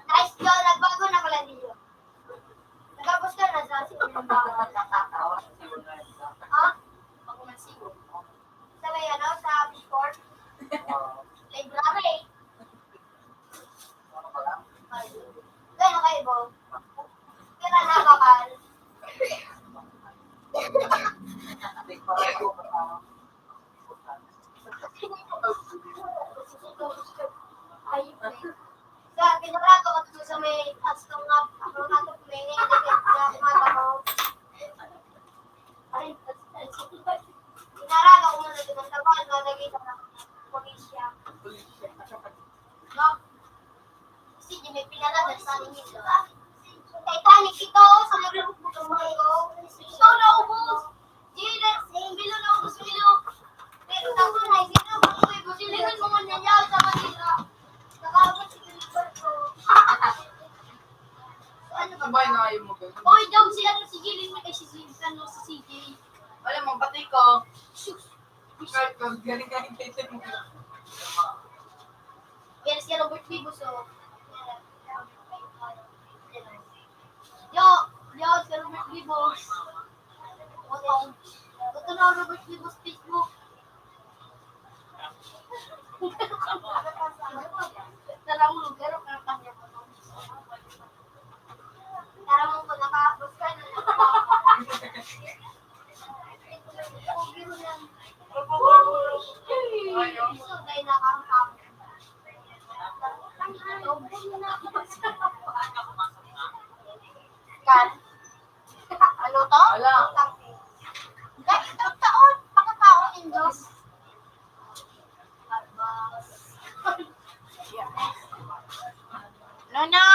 Guys, yo, nagbago na pala niyo. Nagapos ka na sa simbahan. Ha? Ako man sigo. Sa may ano, sa Biscor? Library. Gano'n kayo, Bo? Kaya na bakal. Sa pinarato ko to sa may astong nga, ang ato may nilagay na mga tao. Ay, pinarato ko muna sa mga tao, na nakita na polisya. No? Kasi di may pinalaban sa amin nito. Titanic ito, sa naglugbog ang mga ito. Ito naubos. Gilid, Milo naubos, Milo. Pero tapos na, hindi na ubos, Milo. Silingan mo nga niya, sa Manila. Nakaabot si Gilberto. Ano ba? Sabay na kayo mo ganun. Oy, daw si ano, si Gilid, may si Gilid, ano, si C J. Alam mo, pati ko. Sus. Short ko, galing ka yung titin mo. Pero si Robert Libos, oh. Yo, yo, si Robert Libos. Ito na, Robert Libos, Facebook. Tara mo, pero kaya kanya ko. Tara mo, kung nakahapos ka na. Kan? Ano to? Wala. Dahil itong taon, pakataon, Indos. Luna!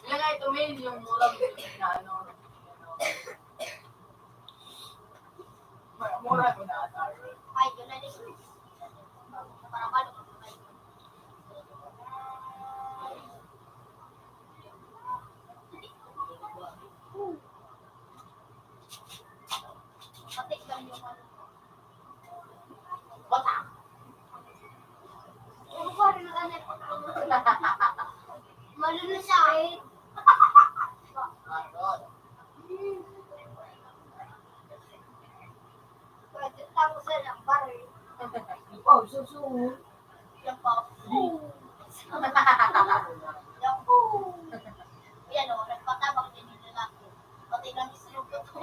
Ilagay ito, Mel, yung murang na ano. Pwede lang sa lambar eh. Oh, susunod. Yan pa. Yan po. Yan o, nagpatabang din yung lalaki. Pati lang isirog ko to.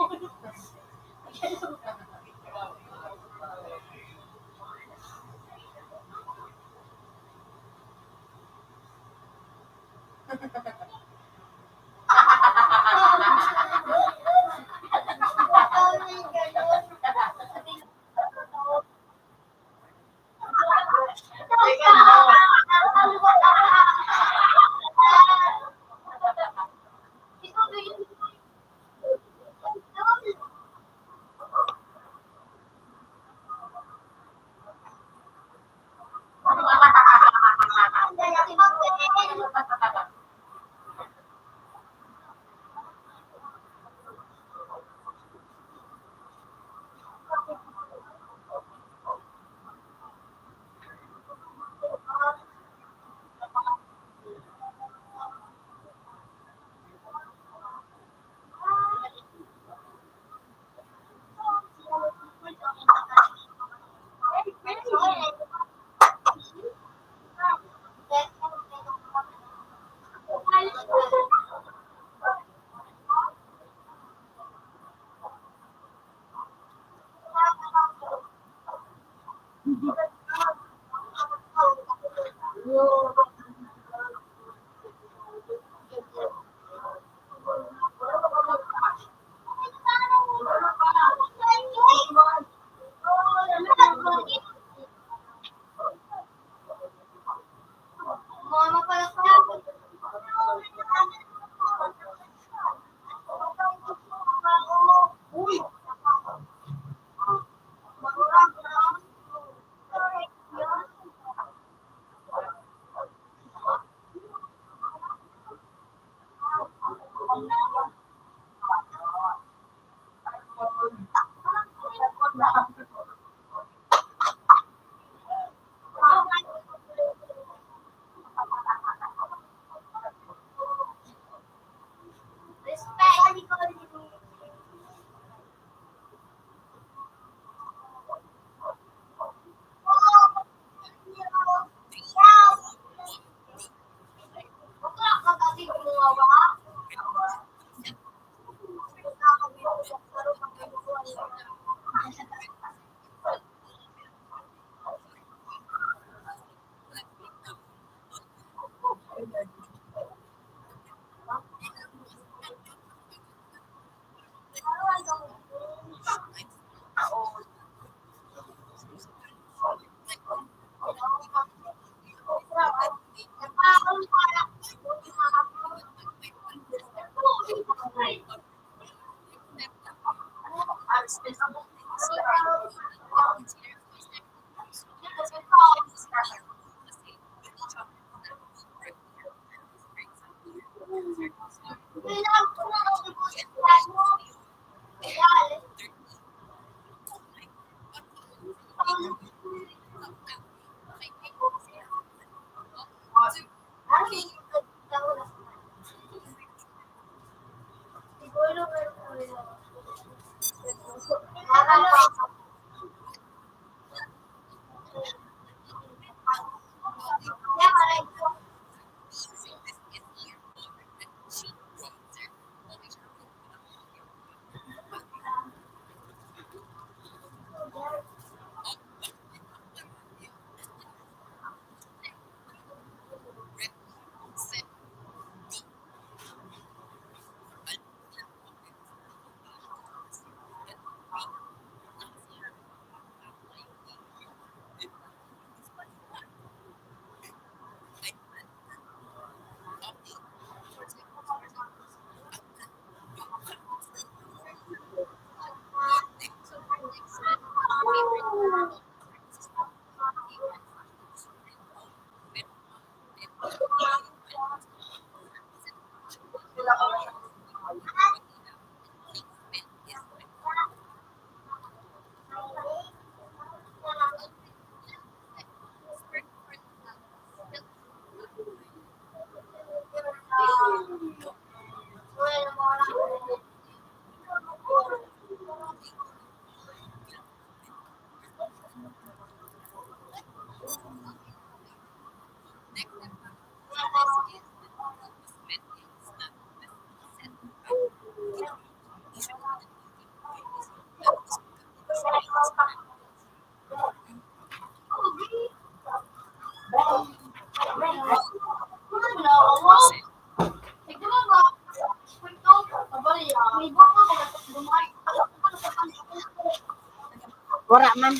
Nan.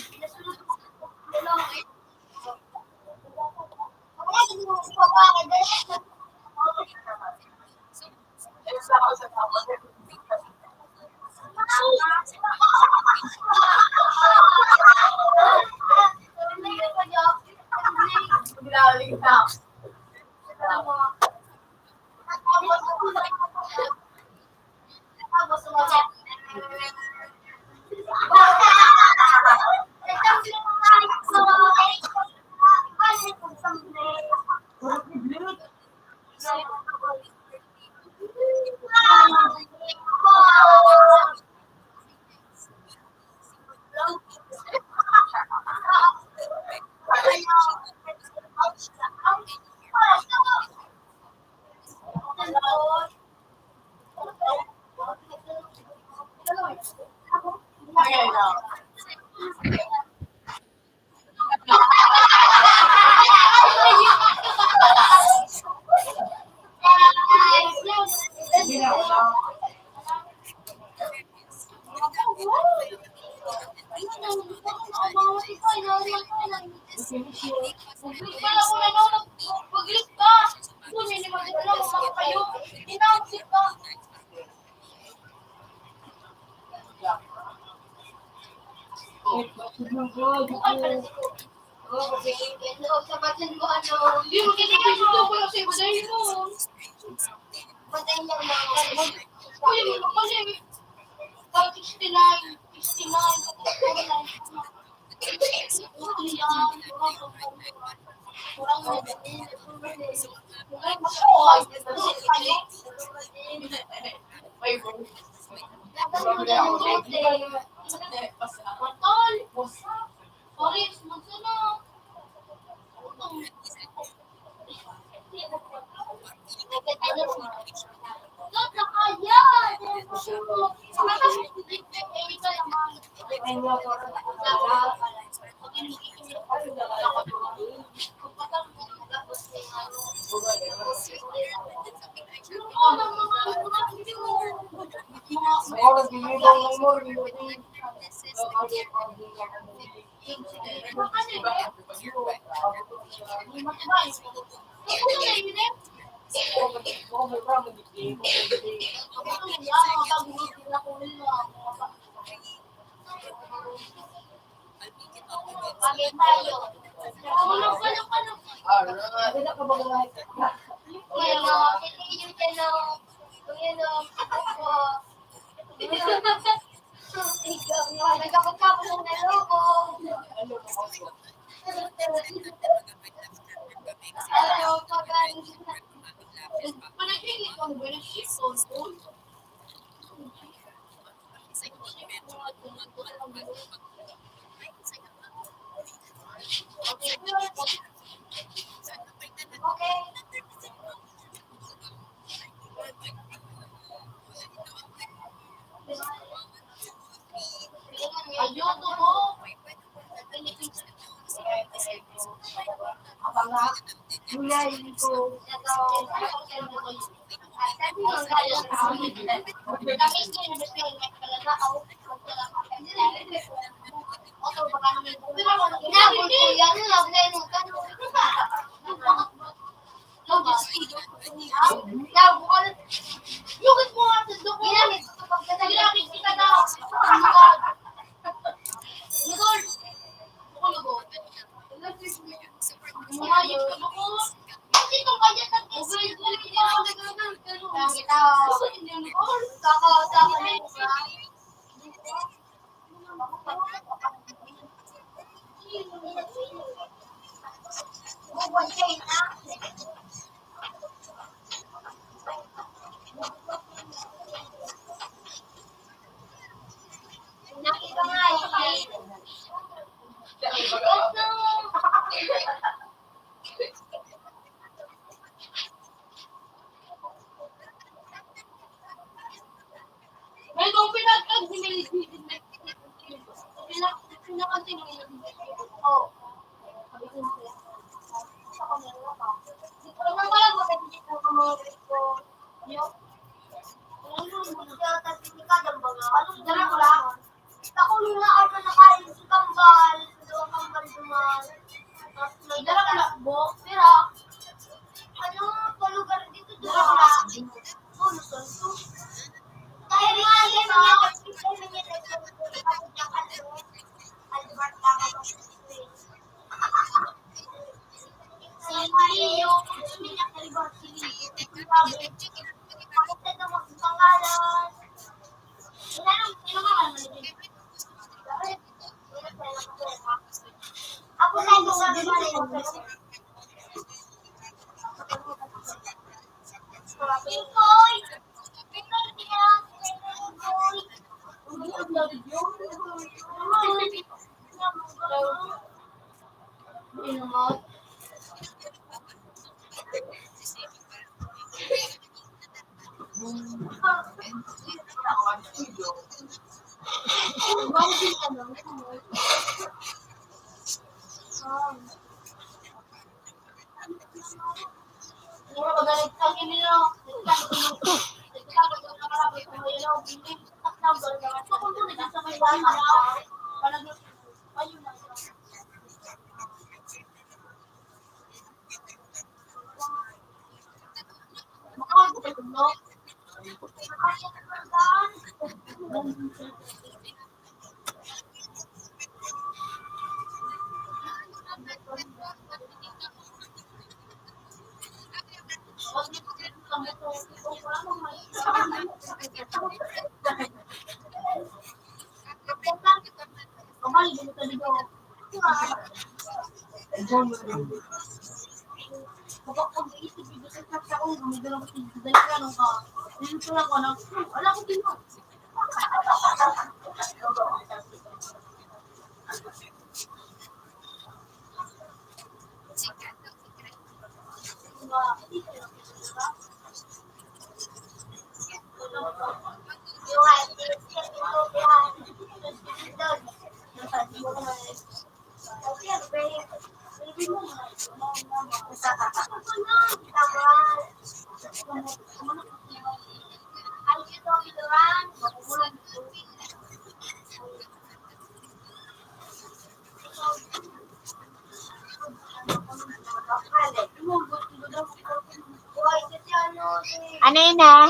Ano yun, ah?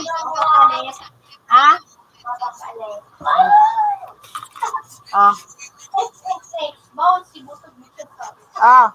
Ha? Oh. Oh.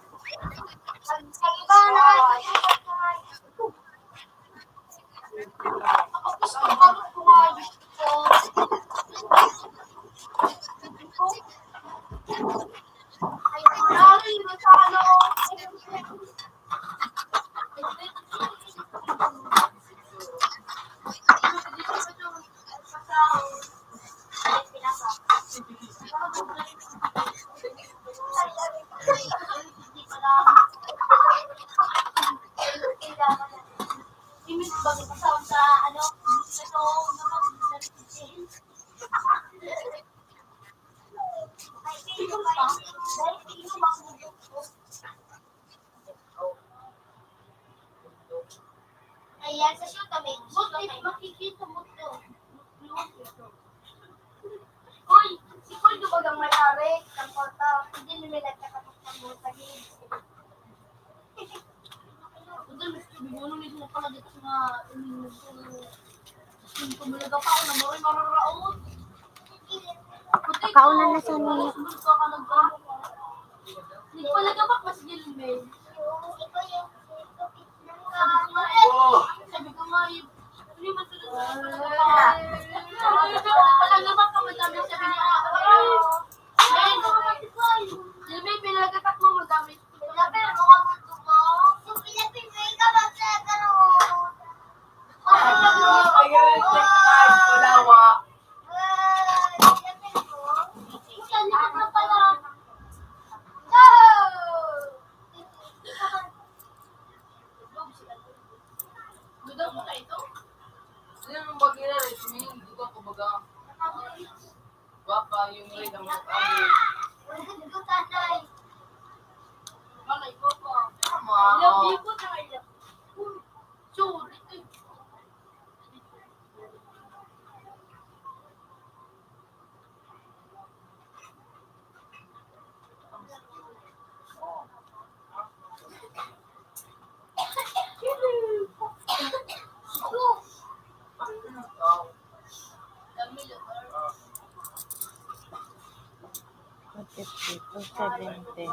Ayan, sa shoot kami. Buti makikita mo to. Uy, si Paul di ba gang may ari? Ang kwarta, hindi nila nagkakapagpagmulta. Ang dami sa sabi mo, nung mismo pala dito nga, um, yung kumulaga pa ako, na maroy mararaot. Pati Pakaunan na ito, sana niya. Sunod ka ka nag-, nagpalagabak ba si Gilmay? Sabi ko nga, eh, sabi ko nga, eh, hindi man sila sa pala. Pala naman ka, madami, sabi niya, "Ay, ay, ay, pinagatak mo, madami." Ayun, check na, wala. Gudaw mo na ito? Ano yung bagay na rin? May hindi ka kumbaga. Baka yung rin ang mag-ano. Malay ko pa. Tama. Love you po tayo. Sorry. Two fifty, two seventy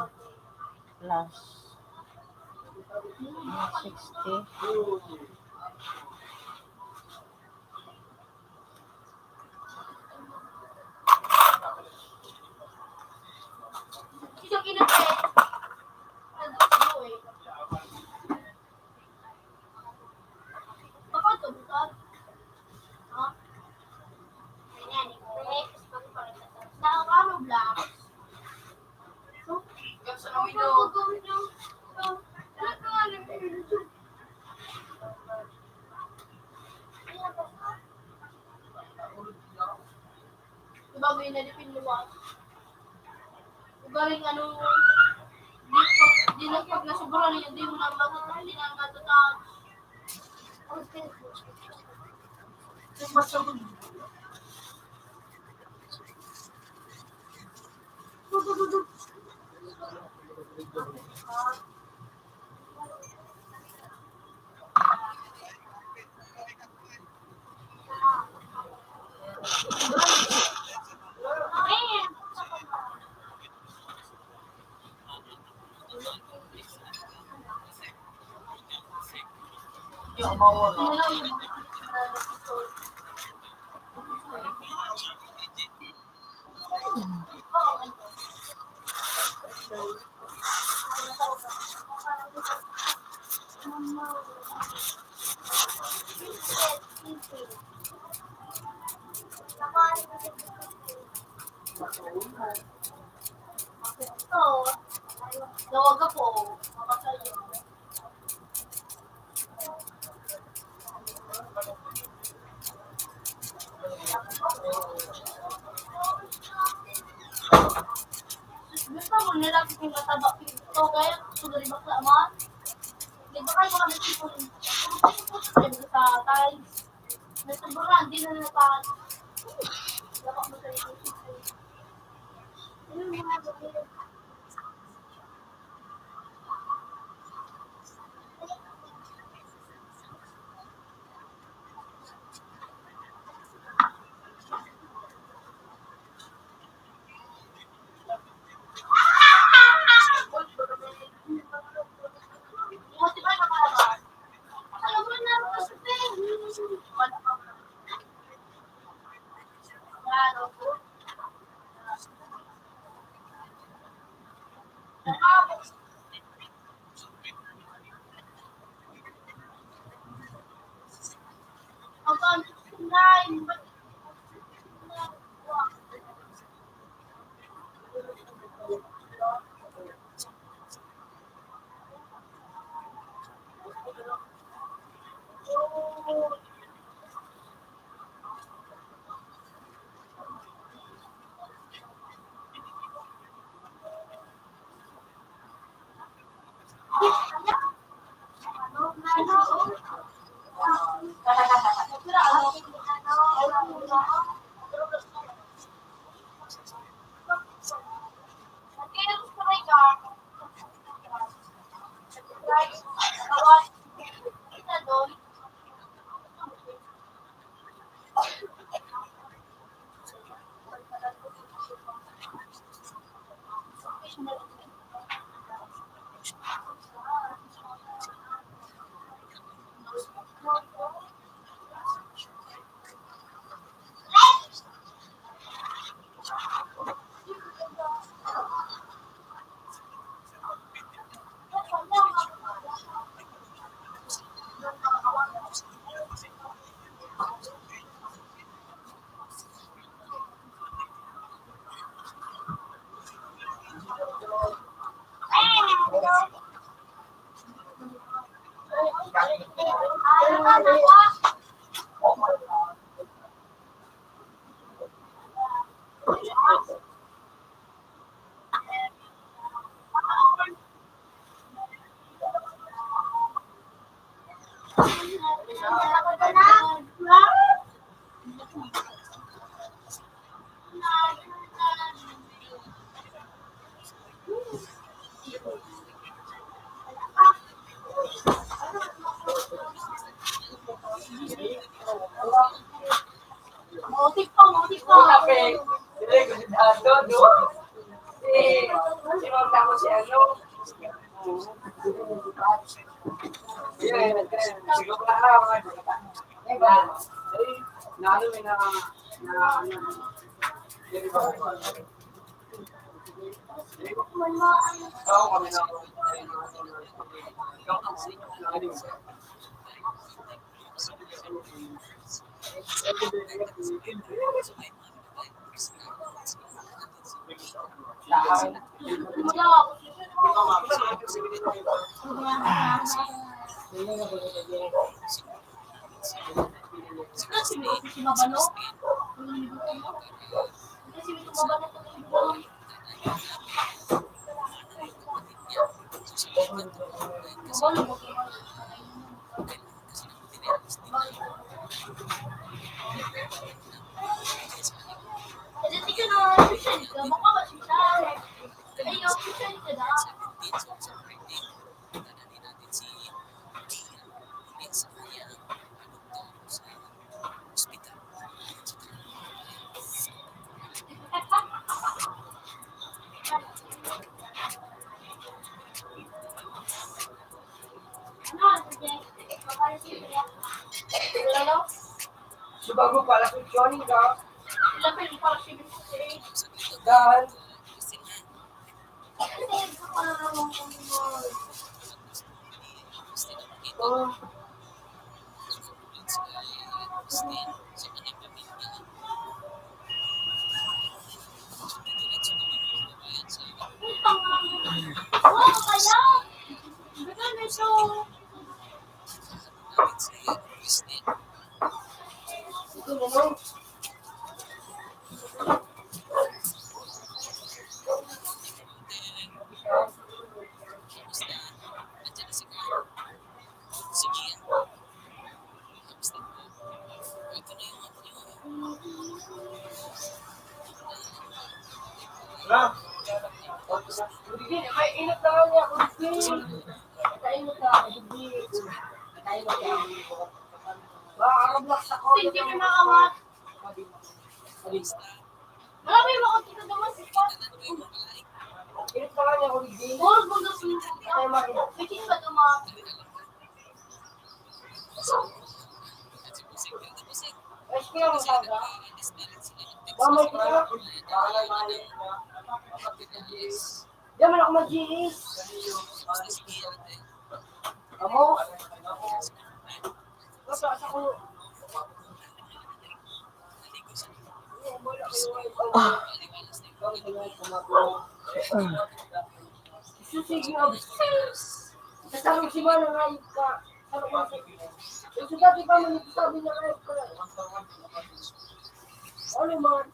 plus. Sixty. Diba, may nalipin mo ba? Ugaling ano, di, di na pag nasobra na yun, di mo na matatapos, di na matatapos. Tawag ako. Gusto mo nila kung mataba ito, kaya gusto mo rin bakla man? Di ba kayo mga nagtipon? Sa times. Nagtubura, hindi na natahan. Dapat mo sa ito. Yung mga Subago pala sa joining ka. Dahil Diyan man ako mag-G S. Amo? Basta sa ko. Sige, sa sarong semana nga ka. Sa dati pa man, sabi na nga ka. Ano man?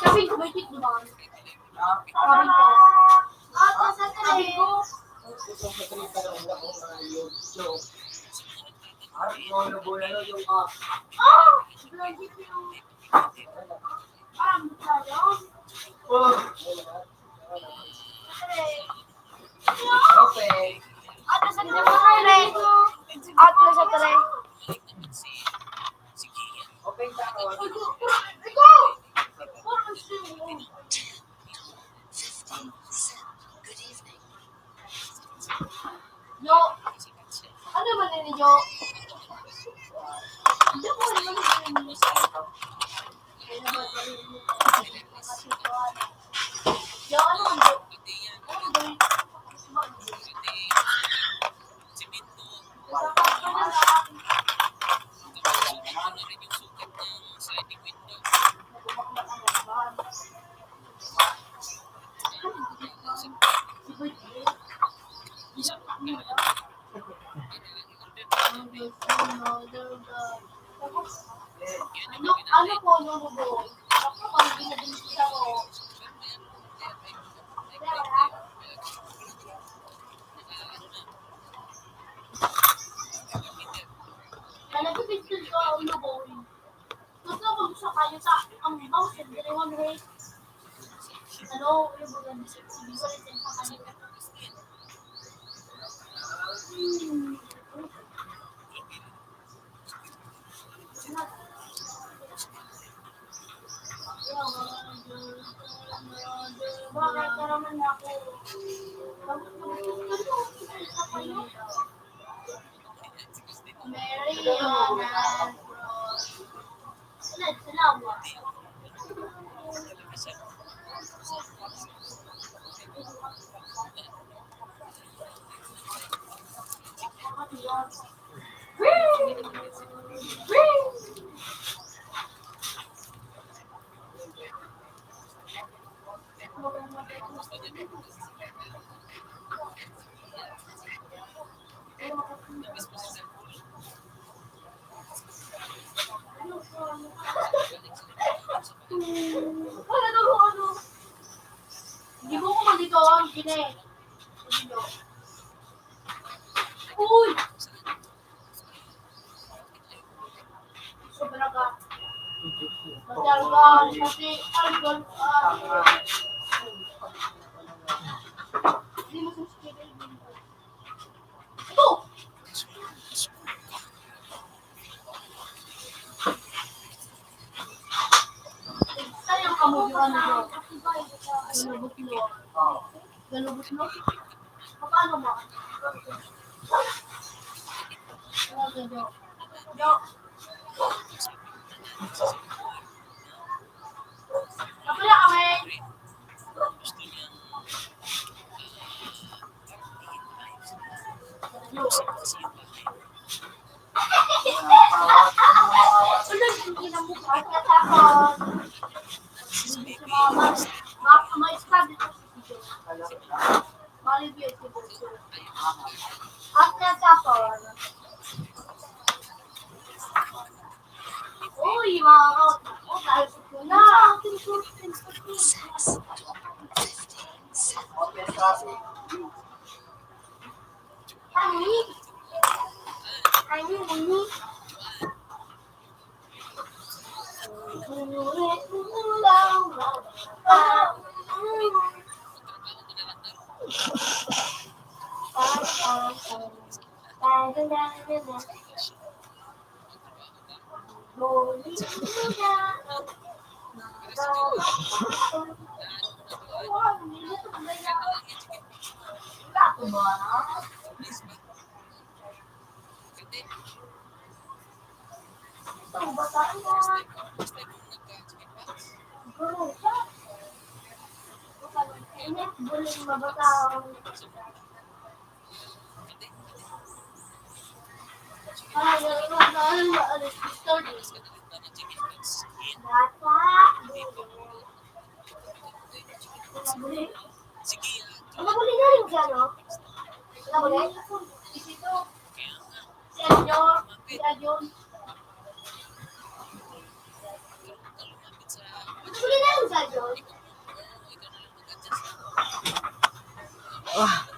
Sabi ko, may tik naman. Sabi ko, sabi ko, Ato sa tray. Ato sa tray. Yo. Ano man ninyo? Yo, ano man ninyo? Ano, ano po, no, no, no? Ako, pag binibinta ko. Ano po, picture ko, ano po? Gusto ko gusto kayo sa ang boss and the one way. Ano, yung mga hindi ko rin sa kanila. Hmm. Bakit ka naman ako? Bakit ka naman ako? Mary Jonas Cruz. Sunod, salamat. Hindi mo ko magdito ang gine. Uy! Sobra ka. Masyal ka, pati alcohol, ah. Hindi mo sa Ito! Sayang ka mo, di ba, na galubot mo? Galubot mo? Paano ba? Kapila kami. Uy, mga ka-, oh, dahil sa tuna. Ani? Ani, ani? Sige. Ano ba rin dyan, no? Ano ba rin? Isito. Si Adjo, si Adjo. Ano ba rin dyan, si Adjo? Ah.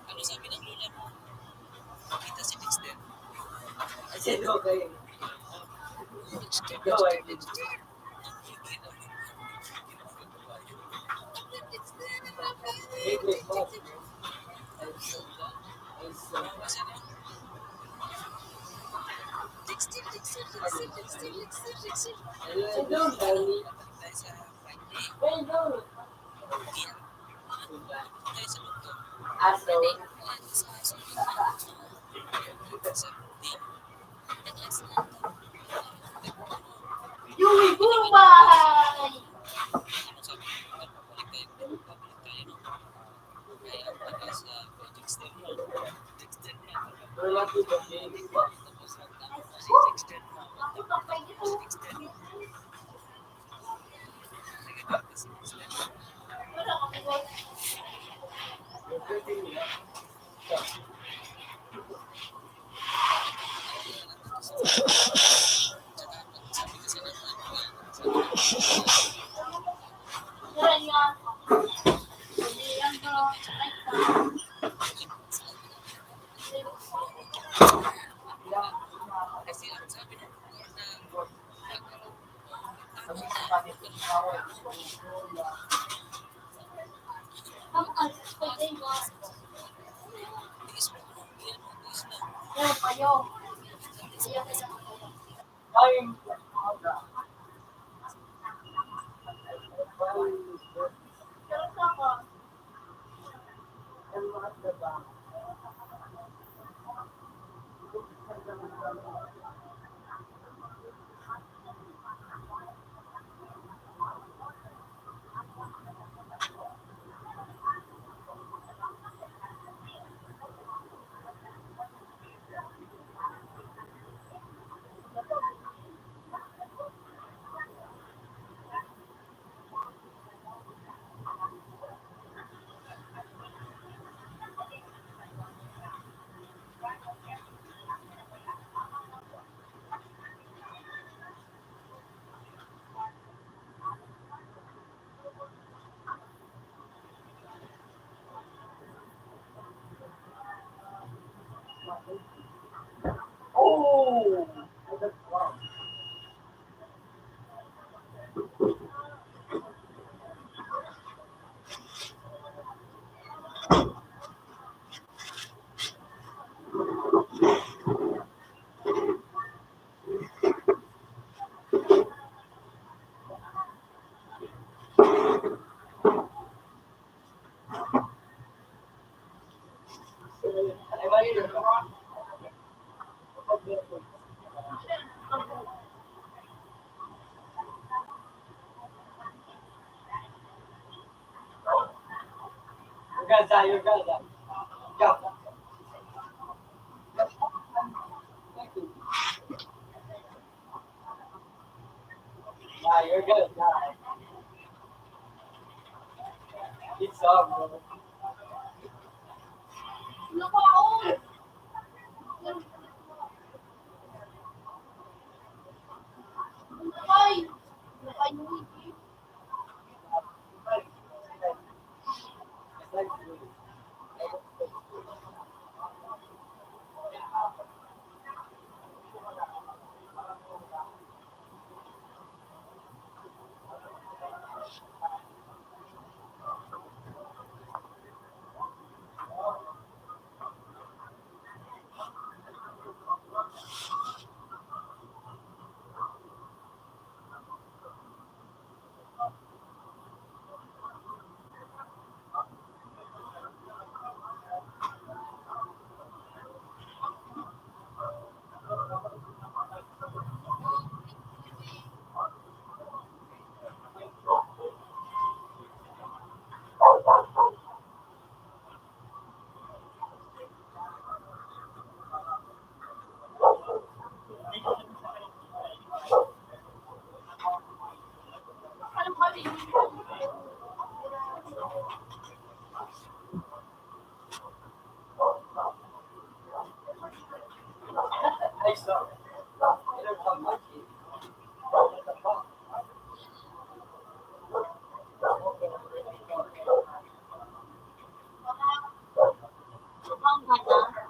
Ano sabi ng lola mo? Kita si Dexter. Kasi daw kayo. Dexter, Dexter, Dexter. Yui, bumbay!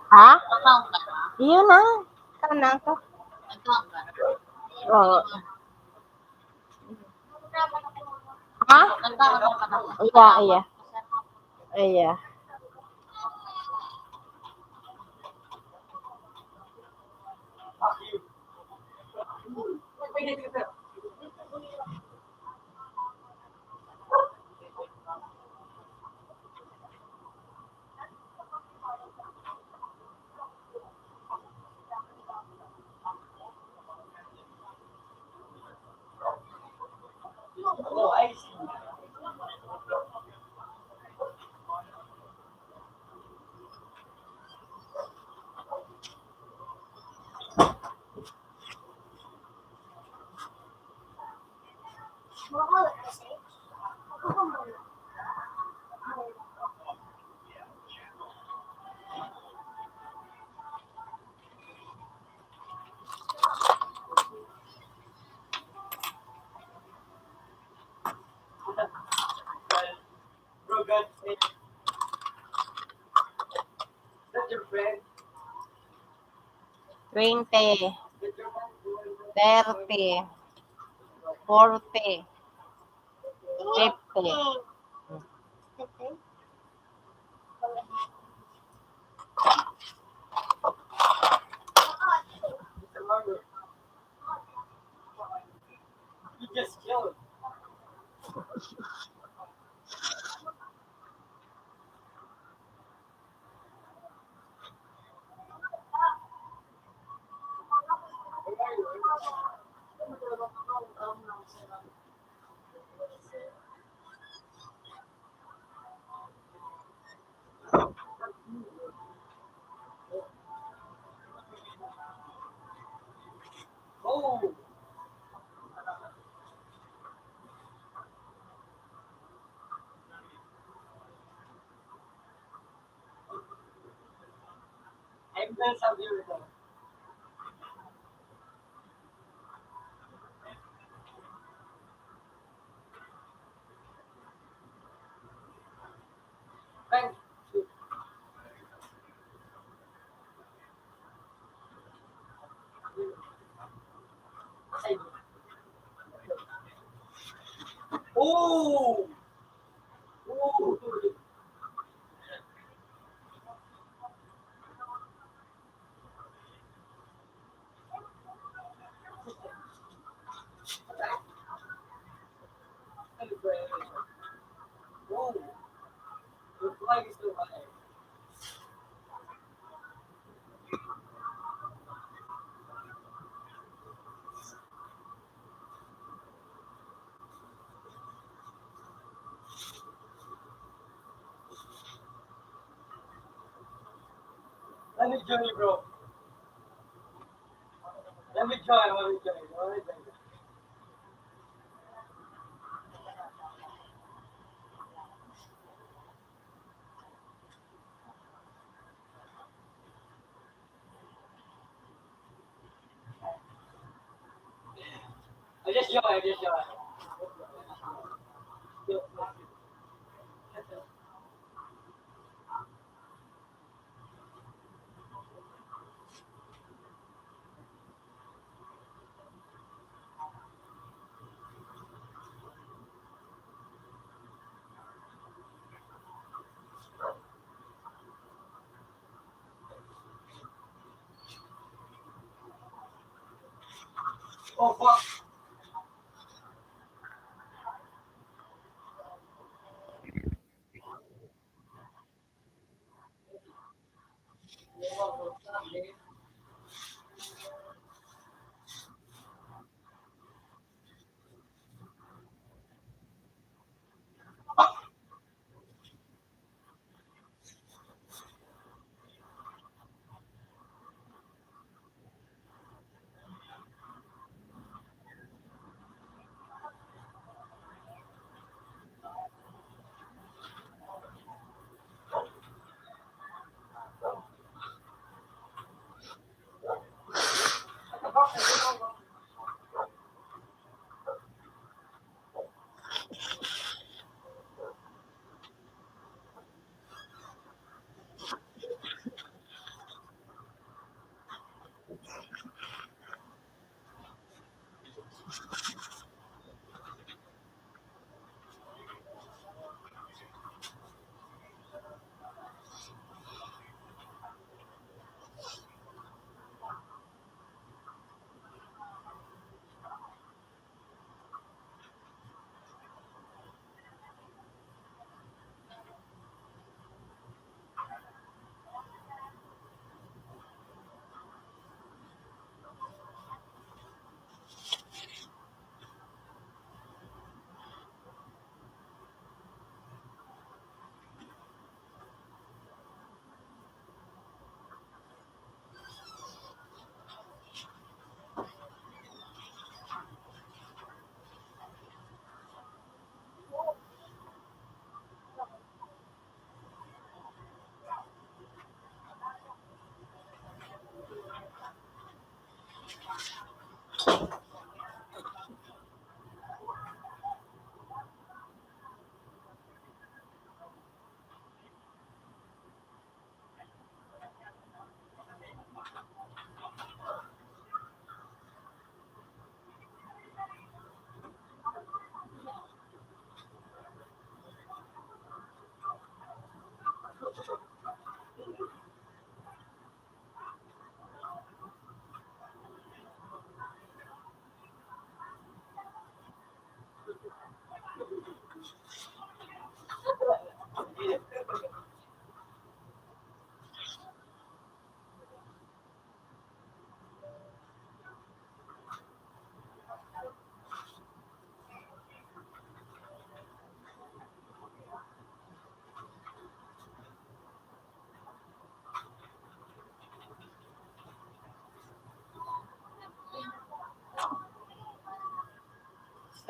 Ha? Yun na. Kana ako. Oo. Ha? Iya, iya. Kaya. Twenty, thirty, forty, fifty. You just killed. Oh. I'm very sorry. Thank you. Oh! Oh! Let me join you, bro. Let me join, let me join, let me join. I just joined, I just joined. Oh, fuck.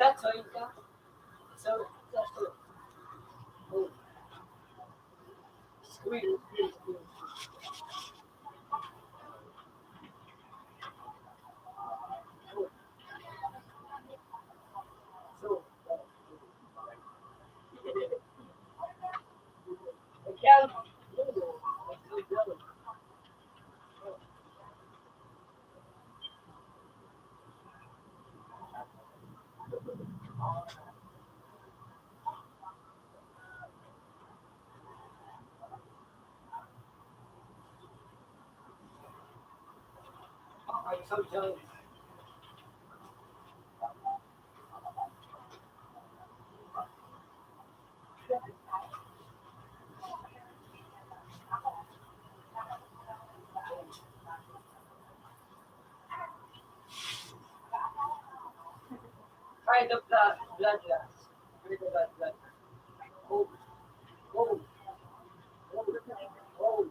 That's how you got. So, that's good. Oh. Screen, screen, screen. So, Try the blood, blood glass. Try the blood, blood glass. Oh, oh, oh, oh, oh.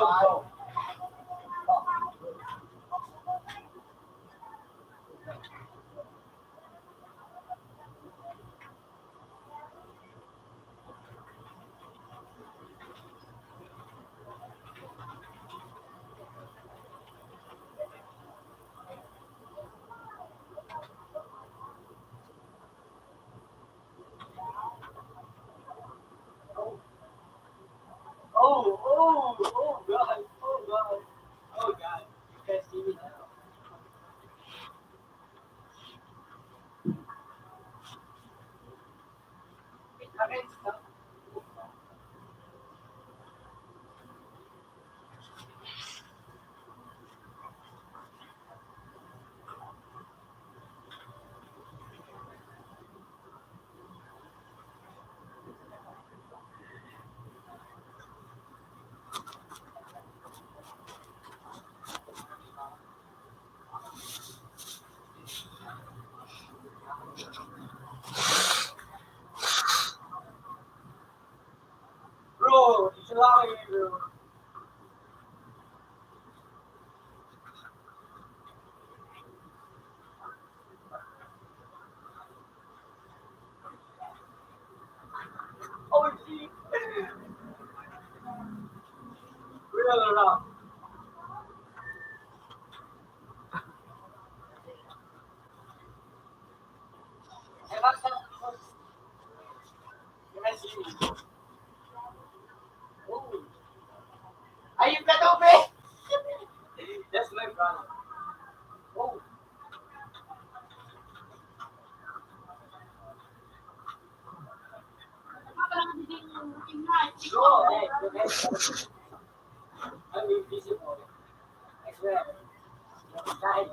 Bro. Oh, oh, oh, God. Oh, God. Oh, God. You can't see me now. Ayun ka, Tope! That's my brother. Oh. Sure, eh, eh. I'm invisible. I swear. Dahil,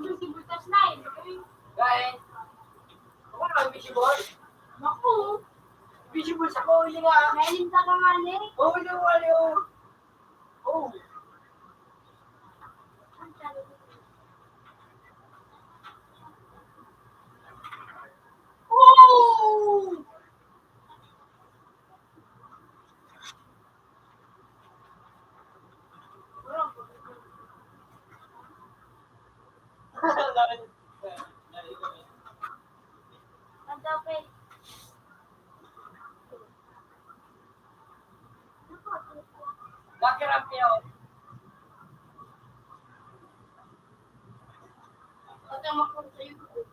Invisible sa slime. Guys, ako na invisible. Naku. Invisible sa ko, yun nga. Ngayon ka pa nga, eh. Oh, no, ano? Oh. Oh! Ang topic. Bakit ang piyaw? Pagka mapunta sa YouTube.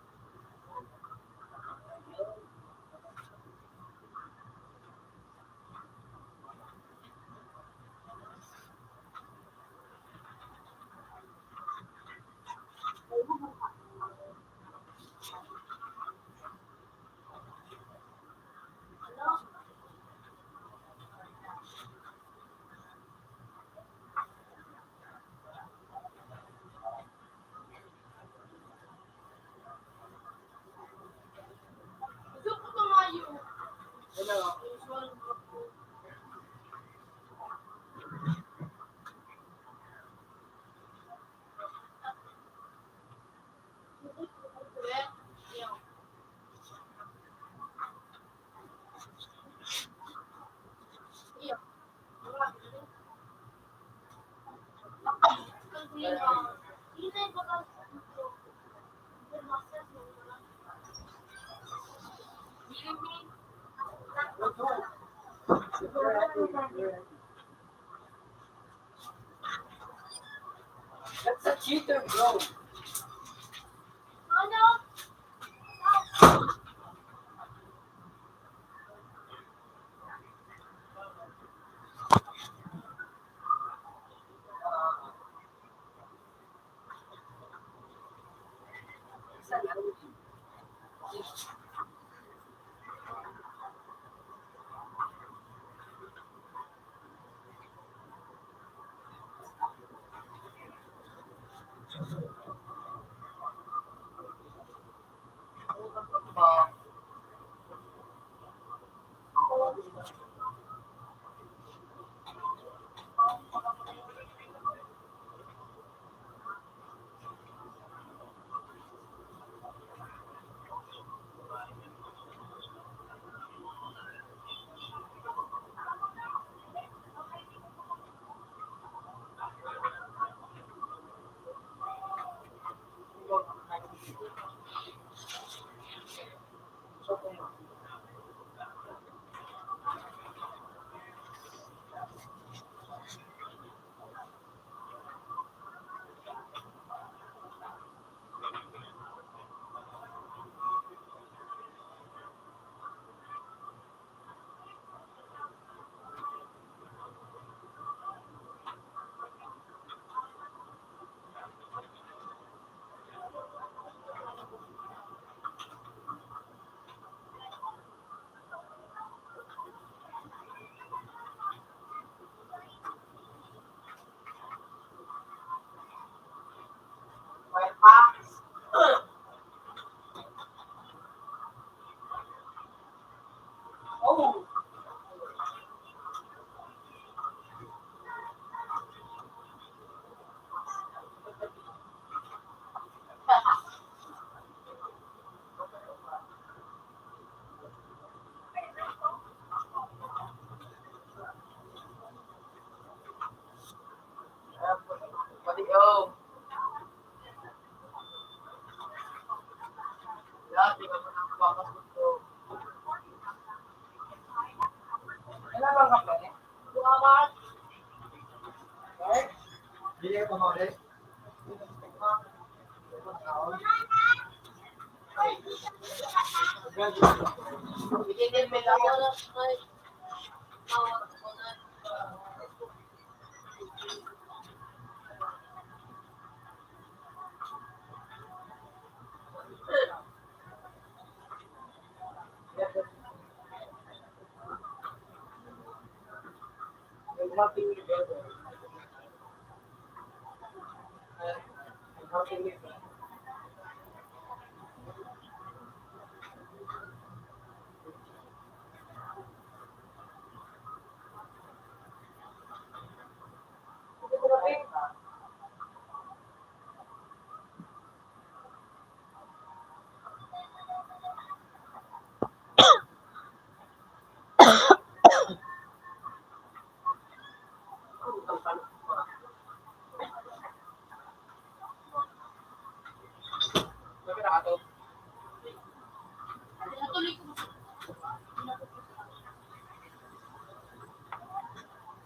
That's a cheater, bro.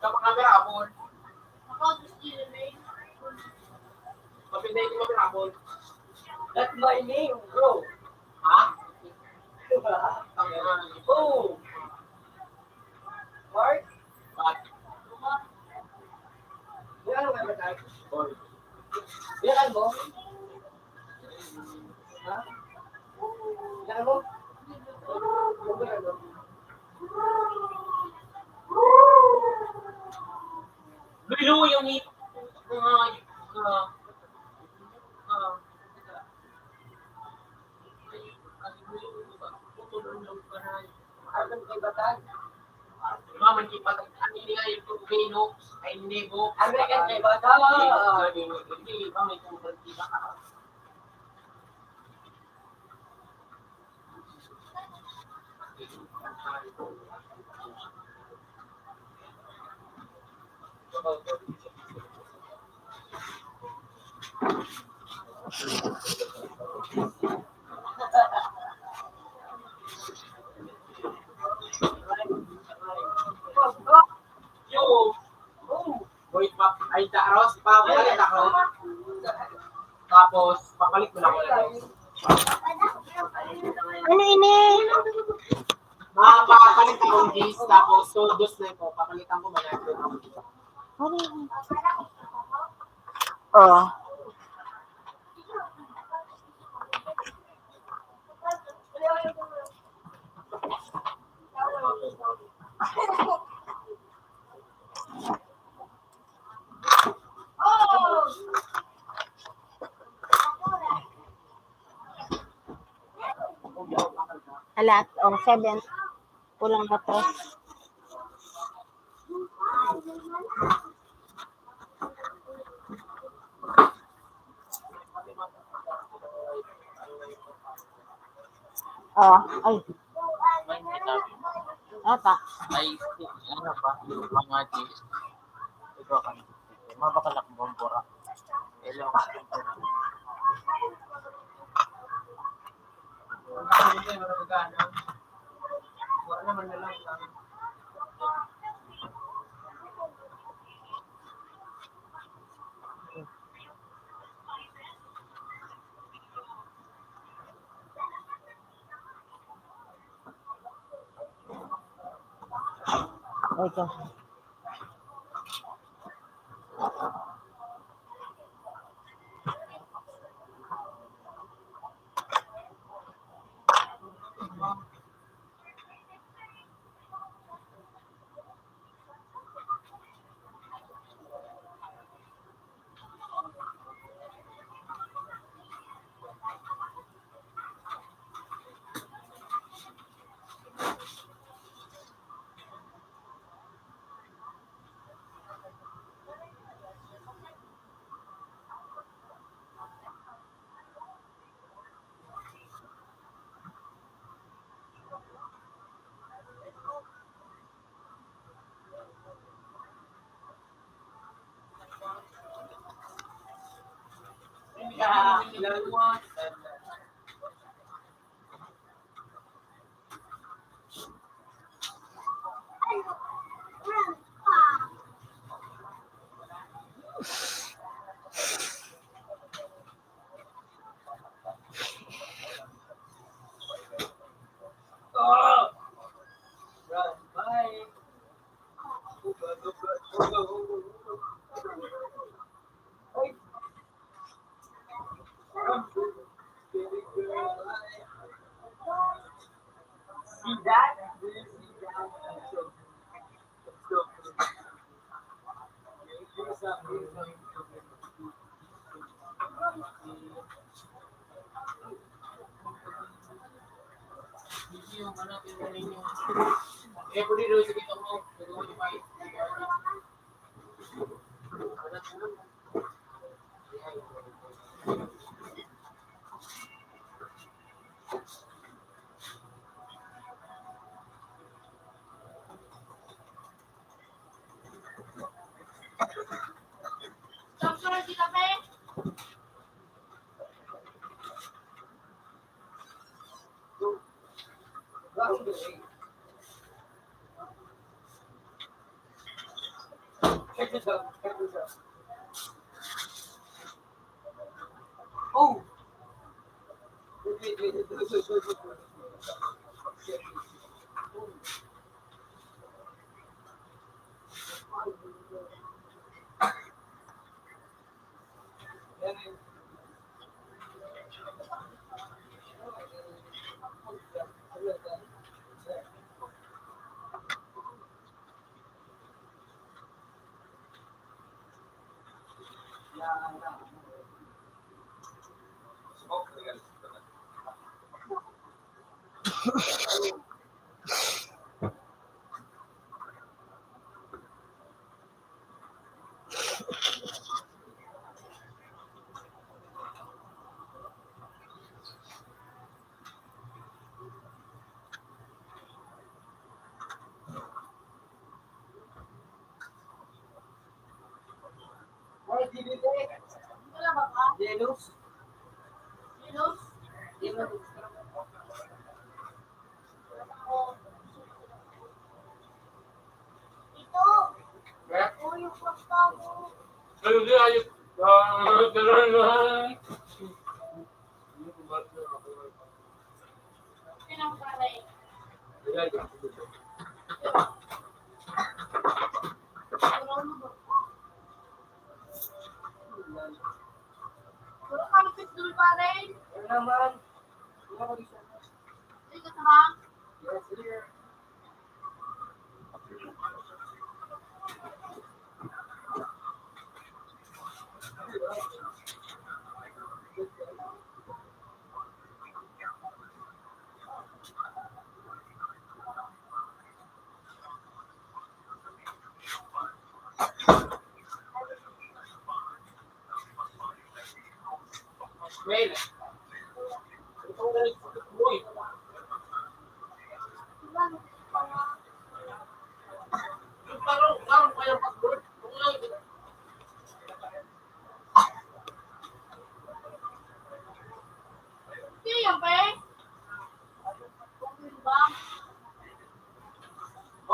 Sa mga kahapon. Mapinday ko mga kahapon. That's my name, bro. Ha? Diba? Ang, oh. Mark? Mark. May ano ka ba tayo? May ano mo? Ha? May ano mo? Luyo yung ngip-, mga, ah, ah, Mama, di pa, ano nila yung Venus, ay Nebo. Ano yung kay Bata? Hindi, mama, yung kay Bata. Yo. Wait, pa, ay, ta-, Ros, papalit ako. Tapos, papalit mo na ako. Ano ini? Papalit akong gis, tapos sodos na ito. Papalitan ko, manalo. Ano ini? Oh. Alat, oh, seven. Kulang na to. Oh, ay. Ata. Ay, ano pa? Mga G. Ikaw ka. Mabakalak mo, Bora. Hello. Ito.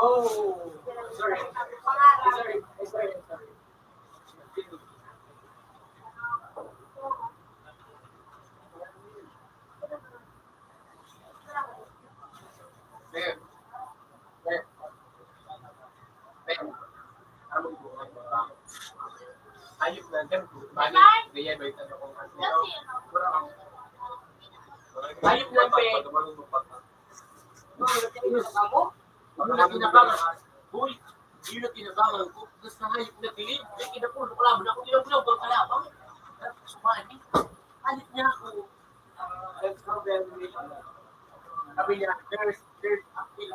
Oh. Oh, sorry. Sorry. Sorry. Sorry. Ayun na, dyan. Bali, kaya ba yung tanong kung ano? Ayun na, pe. Ano na tinabangan? Uy, yun ang tinabangan ko. Gusto nga yung nabilib. Ay, kinapulo ko lang. Ako, kinapulo ko lang. Sumali. Alit niya ako. Sabi niya, "There's, there's a film."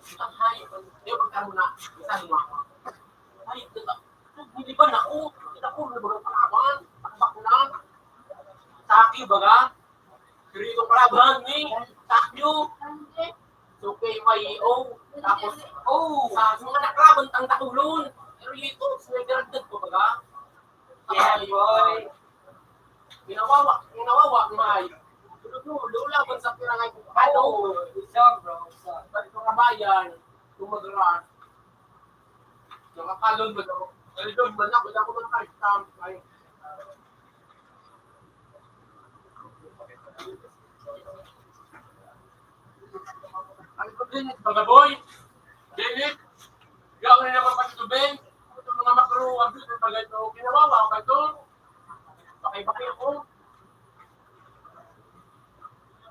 Ang hayop, di ba, tama na? Saan mo ako? Hayop na ta-, hindi ba naku? Naku, ano ba ang kalaban? Takbak na. Taki, baga? Pero itong kalaban ni Takyo. So, K Y O. Tapos, oh, sa, sa mga naklaban, tang tatulon. Pero ito, sinagaragdag pa, baga? Kaya, boy. Ginawawa, ginawawa, may. Lulaban sa pirangay ko. Ano? Isa, bro, isa. Ba't ito kabayan? Tumagras. Nakakalon ba ako? Kalon ba na? Wala ko mga card stamp. Ay. Ano ba Dennis Bagaboy. Dennis. Yaon na naman pati tubig. Itong mga makro, ang beauty, bagay ito. Kinawawa ako ito. Pakibaki ako.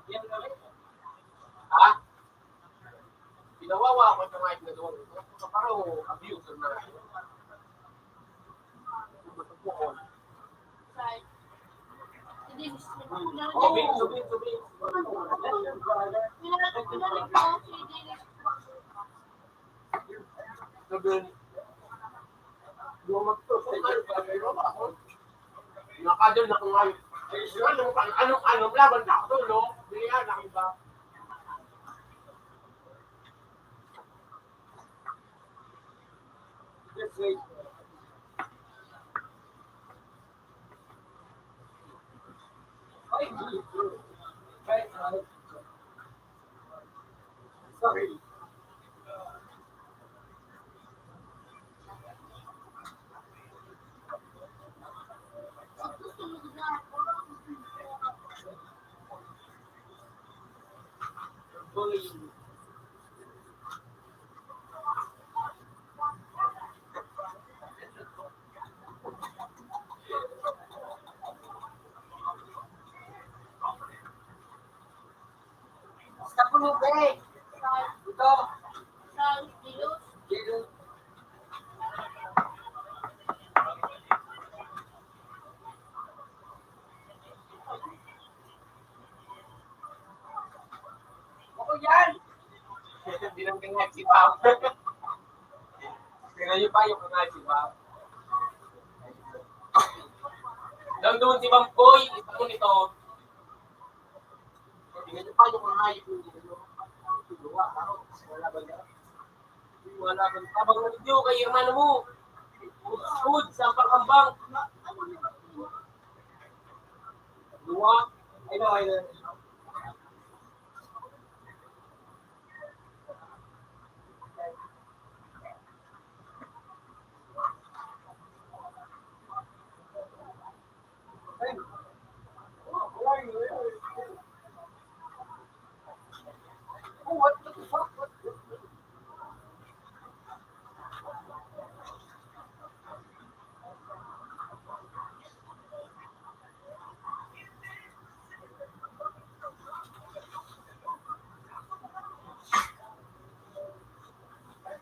Yan na rin. Ha? Kinawawa ako ito nga yung nagawa ko. Parang abuse na. Tubig, tubig, tubig. Sabi, nakadol na ko ngayon. Ay, sure, anong, anong, anong laban na ako, no? Hindi nga, nakita. Just wait. Ay, sorry. Sa kulubay. Ito. Sa Diyos. Diyos. Ako yan. Hindi lang kanya si Pao. Tingnan niyo pa yung mga si Pao. Doon, doon si Bamboy, isa ko nito. Tingnan niyo pa yung mga hayop yung ginagawa. Wala ba yan? Wala ba? Tabang mo dito kay hermano mo. Food sa pagkambang. Dua. Ay, no, ay, no.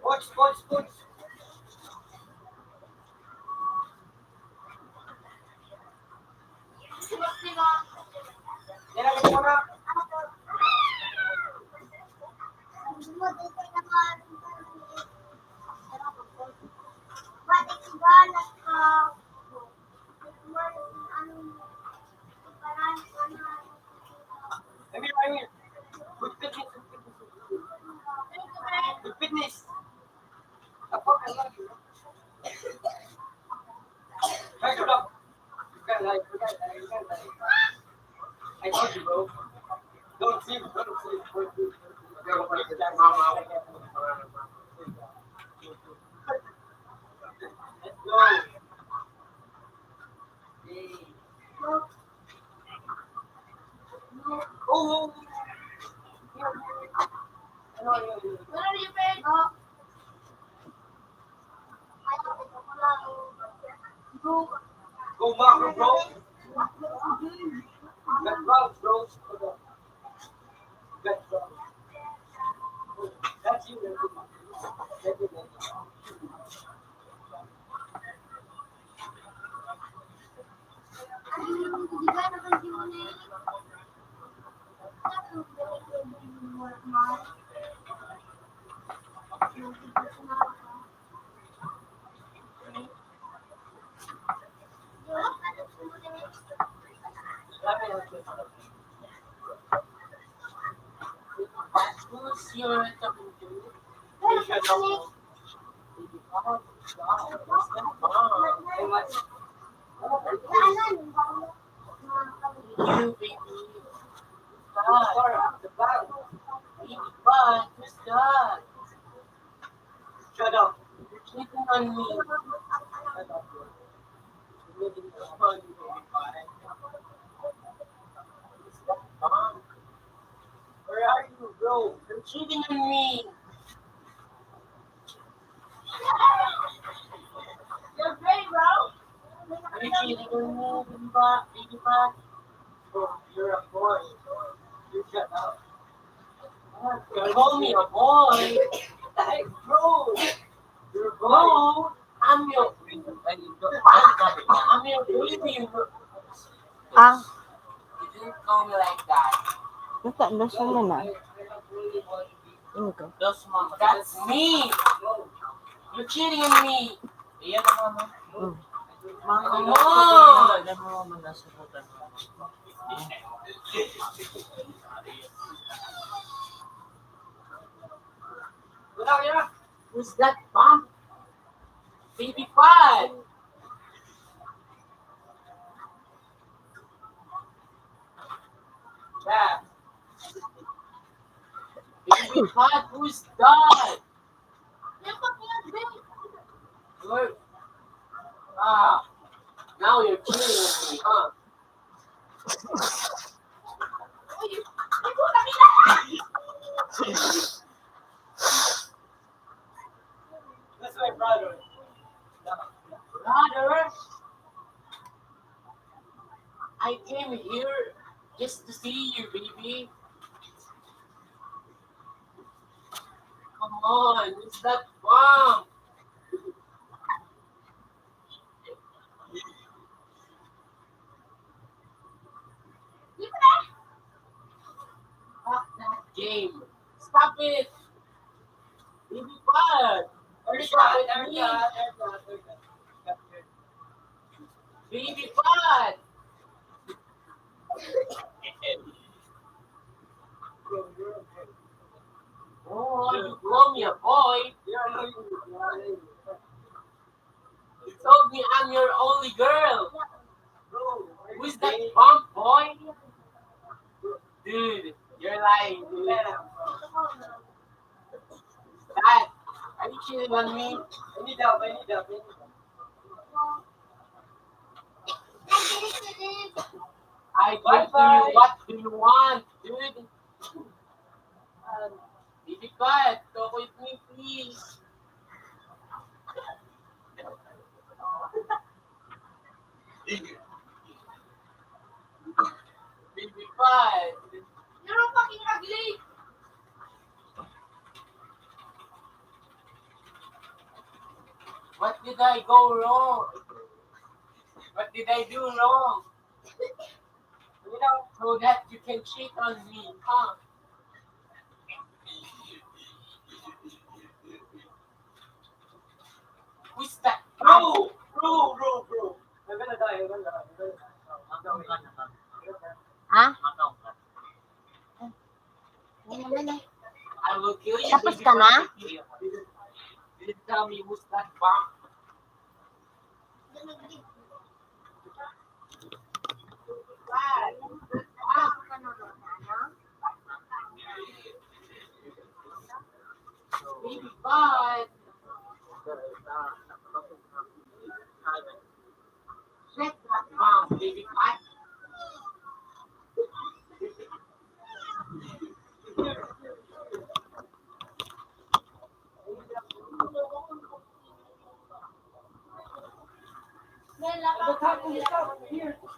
Coach, coach, coach. Good fitness. Go macro, bro. Get drunk, bro. Get drunk. That's you, man. That's you, man. Shut up. You're cheating on me. Shut up. Where are you, bro? You're cheating on me. You're great, bro. Are you cheating on me, Biba? Biba? Bro, you're a boy. You shut up. You call me a boy. Hey, bro. You're a boy. No, I'm your, I'm your baby. Ah, You didn't call me like that. nata, dos mo na. Ingo. That's me. You're cheating on me. Iya na, mama. Mm. Come on. Alam mo, mama, nasubukan mo. Who's that bump? Baby Pat. Yeah. Baby Pat, who's that? You're, ah, now you're cheating on me, huh? That's my brother. Brother, I came here just to see you, baby. Come on, it's that bomb. Fuck that game. Stop it. Baby Pat. Baby Pat. Baby Pat. Oh, you call me a boy. You told me I'm your only girl. Who's that punk boy? Dude, you're lying, dude. Dad, are you cheating on me? I need help, I need help, I need help. I give to you, what do you want, dude? Um, Baby Pat, talk with me, please. Baby Pat. You're fucking ugly. What did I go wrong? What did I do wrong? You know, so that you can cheat on me, huh? Who's that? Bro, bro, bro, bro. I'm gonna die, I'm gonna die, I'm gonna die. I'm gonna die. Ha? Makaw ka. Ano naman eh? I will kill you. Tapos ka na? You didn't tell me who's that bomb. Baby Pat. Check that bomb, Baby Pat.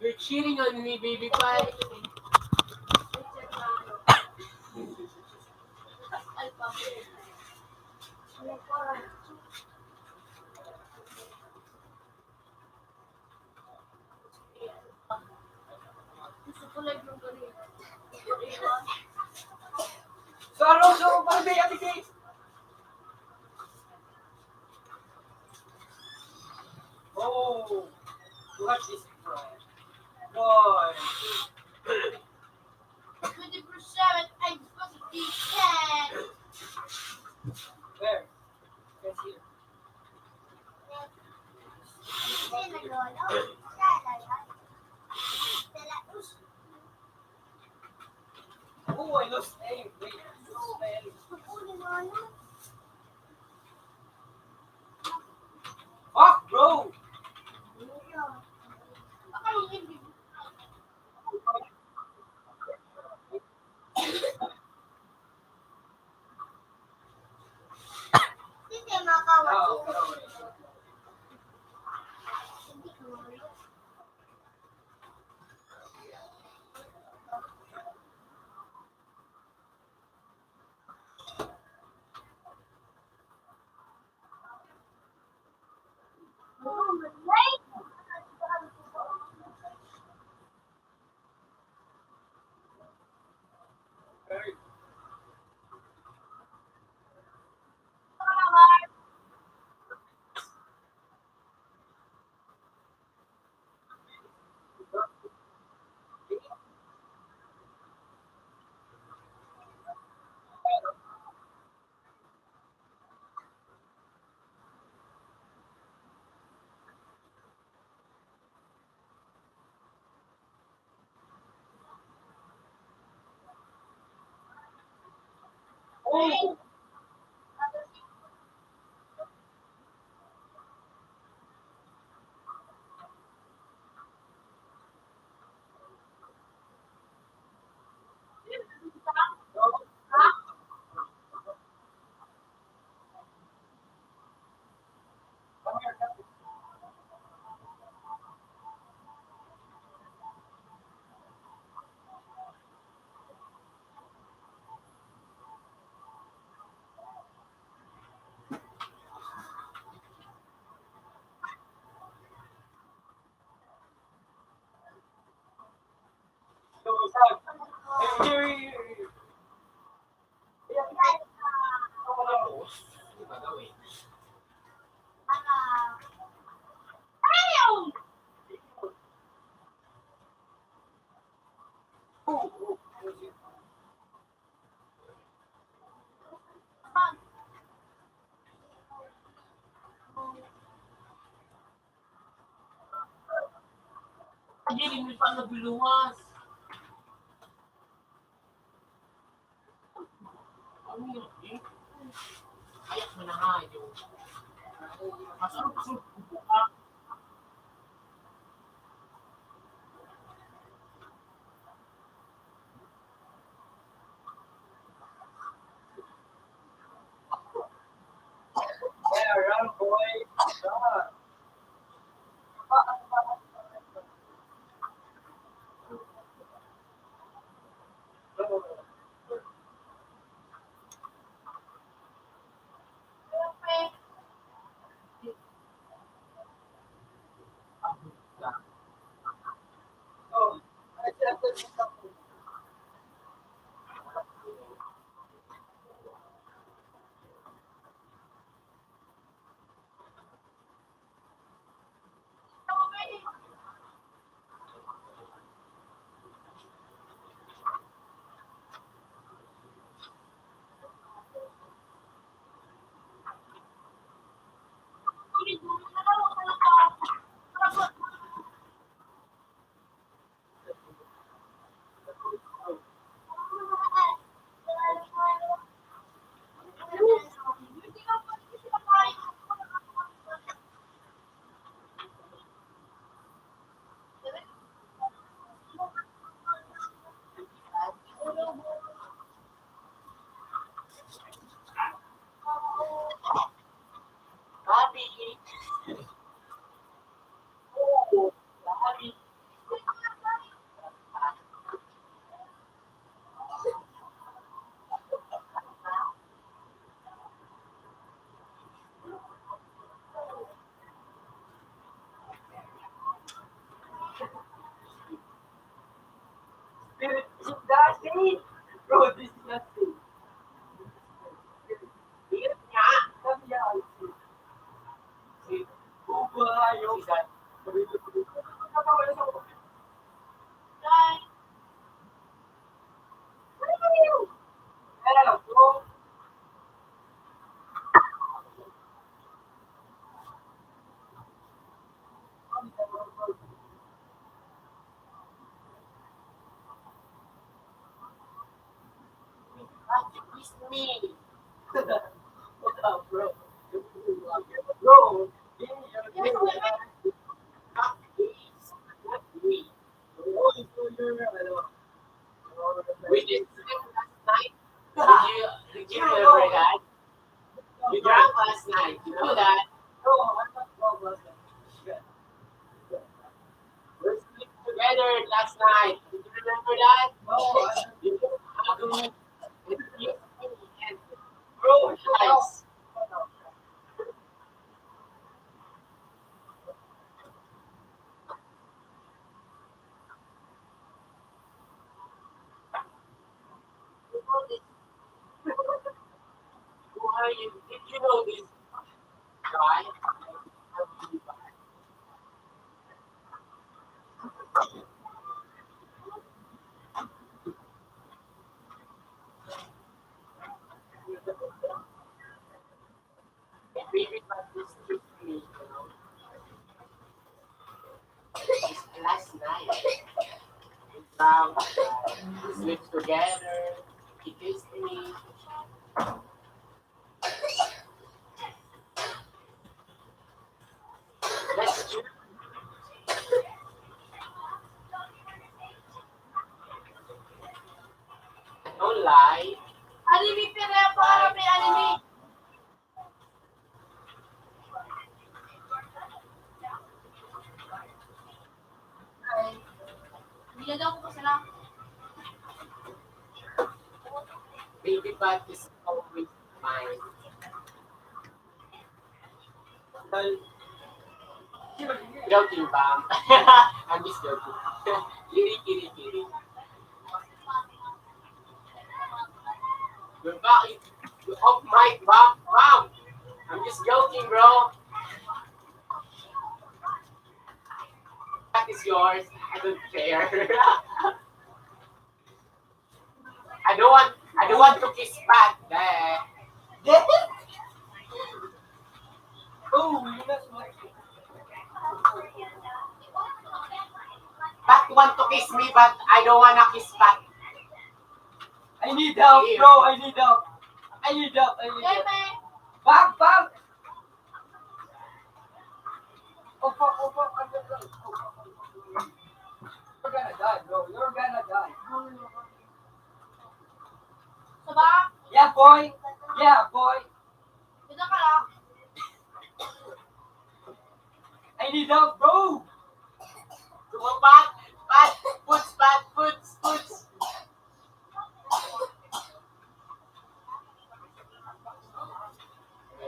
You're cheating on me, Baby Pat. Sa Rojo, pag may aligay. Oh, what is it, bro? Boy. Twenty-four seven, I'm supposed to be dead. Where? Yes, here. Oh, I lost aim. Wait, I lost my aim. Fuck, bro! Hindi, hindi pa nagluwas. Ano yun, eh? Ayak mo na nga, yung masulog-sulog ko po ka. Spirit of God, eh. Bro, this is not safe. Spirit niya. Sabi niya, ay, safe. Safe. Bubuhay yung Bro, bro, bro. We did swim last night. Did you, did you ever, guys? We Drunk last night. You know that? No, I'm not drunk last night. We sleep together last night. Did you remember that? No, I don't. You just hug me and kiss me and roll eyes. Who are you? Did you know this guy? Maybe not this trip me, you know. Last night, we found, uh, we sleep together, he kissed me. That's true. Don't lie. Anime, pero para may anime. Ay, hindi na daw ko sila. Baby Bat is always mine. Joking, Bam. I'm just joking. Kiri, kiri, kiri. You're back. You off mic, Bam. Bam. I'm just joking, bro. That is yours. I don't care. I don't want, I don't want to kiss back. Eh. Oh, you must like it. Pat want to kiss me, but I don't wanna kiss Pat. I need help, bro. I need help. I need help. I need help. Bam, bam. Opa, opa, opa. You're gonna die, bro. You're gonna die. Saba? Yeah, boy. Yeah, boy. Kita ka lang. I need help, bro. Come on, Pat. Pat, puts, Pat, puts, puts.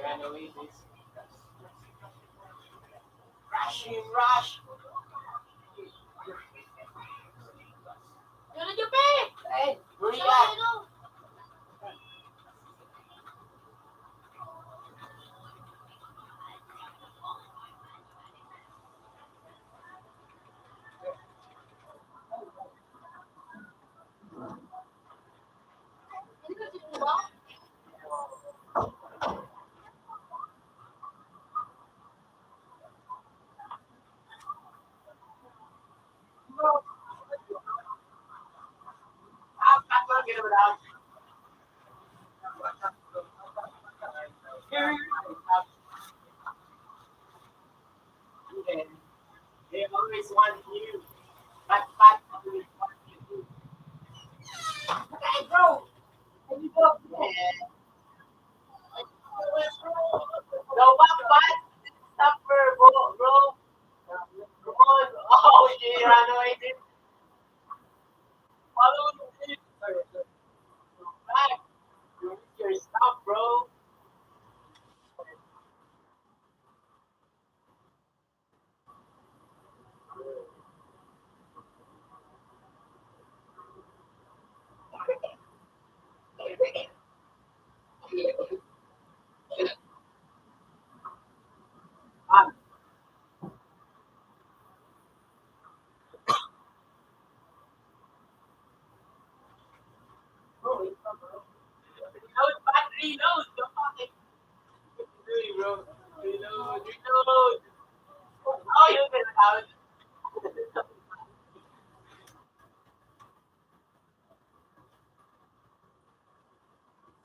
Ran away, this. Rush him, rush. Yun na, Jupe! Hey, hurry up. They always want you. Pat, pat, always want you. Okay, bro. Are you go? Yeah. No, Pat, Pat. Stop, bro, bro. Come on. Oh, she ran away, dude. Follow me, please. Pat, you need your stop, bro. Reload, Pat, reload. Don't fucking reload, bro. Reload, reload. Oh, you can out.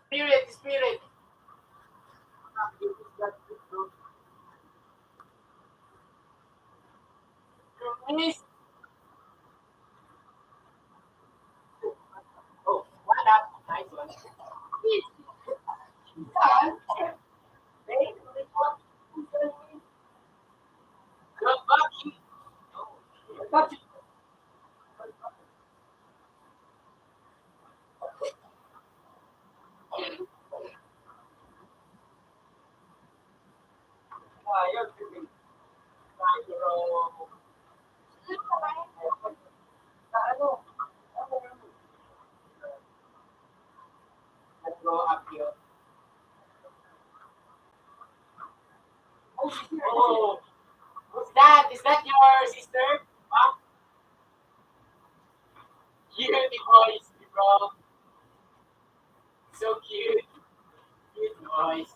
Spirit, spirit. Miss. Oh, what up? Nice one. Oh, who's that? Is that your sister? Huh? Cute voice, bro. So cute. Cute voice.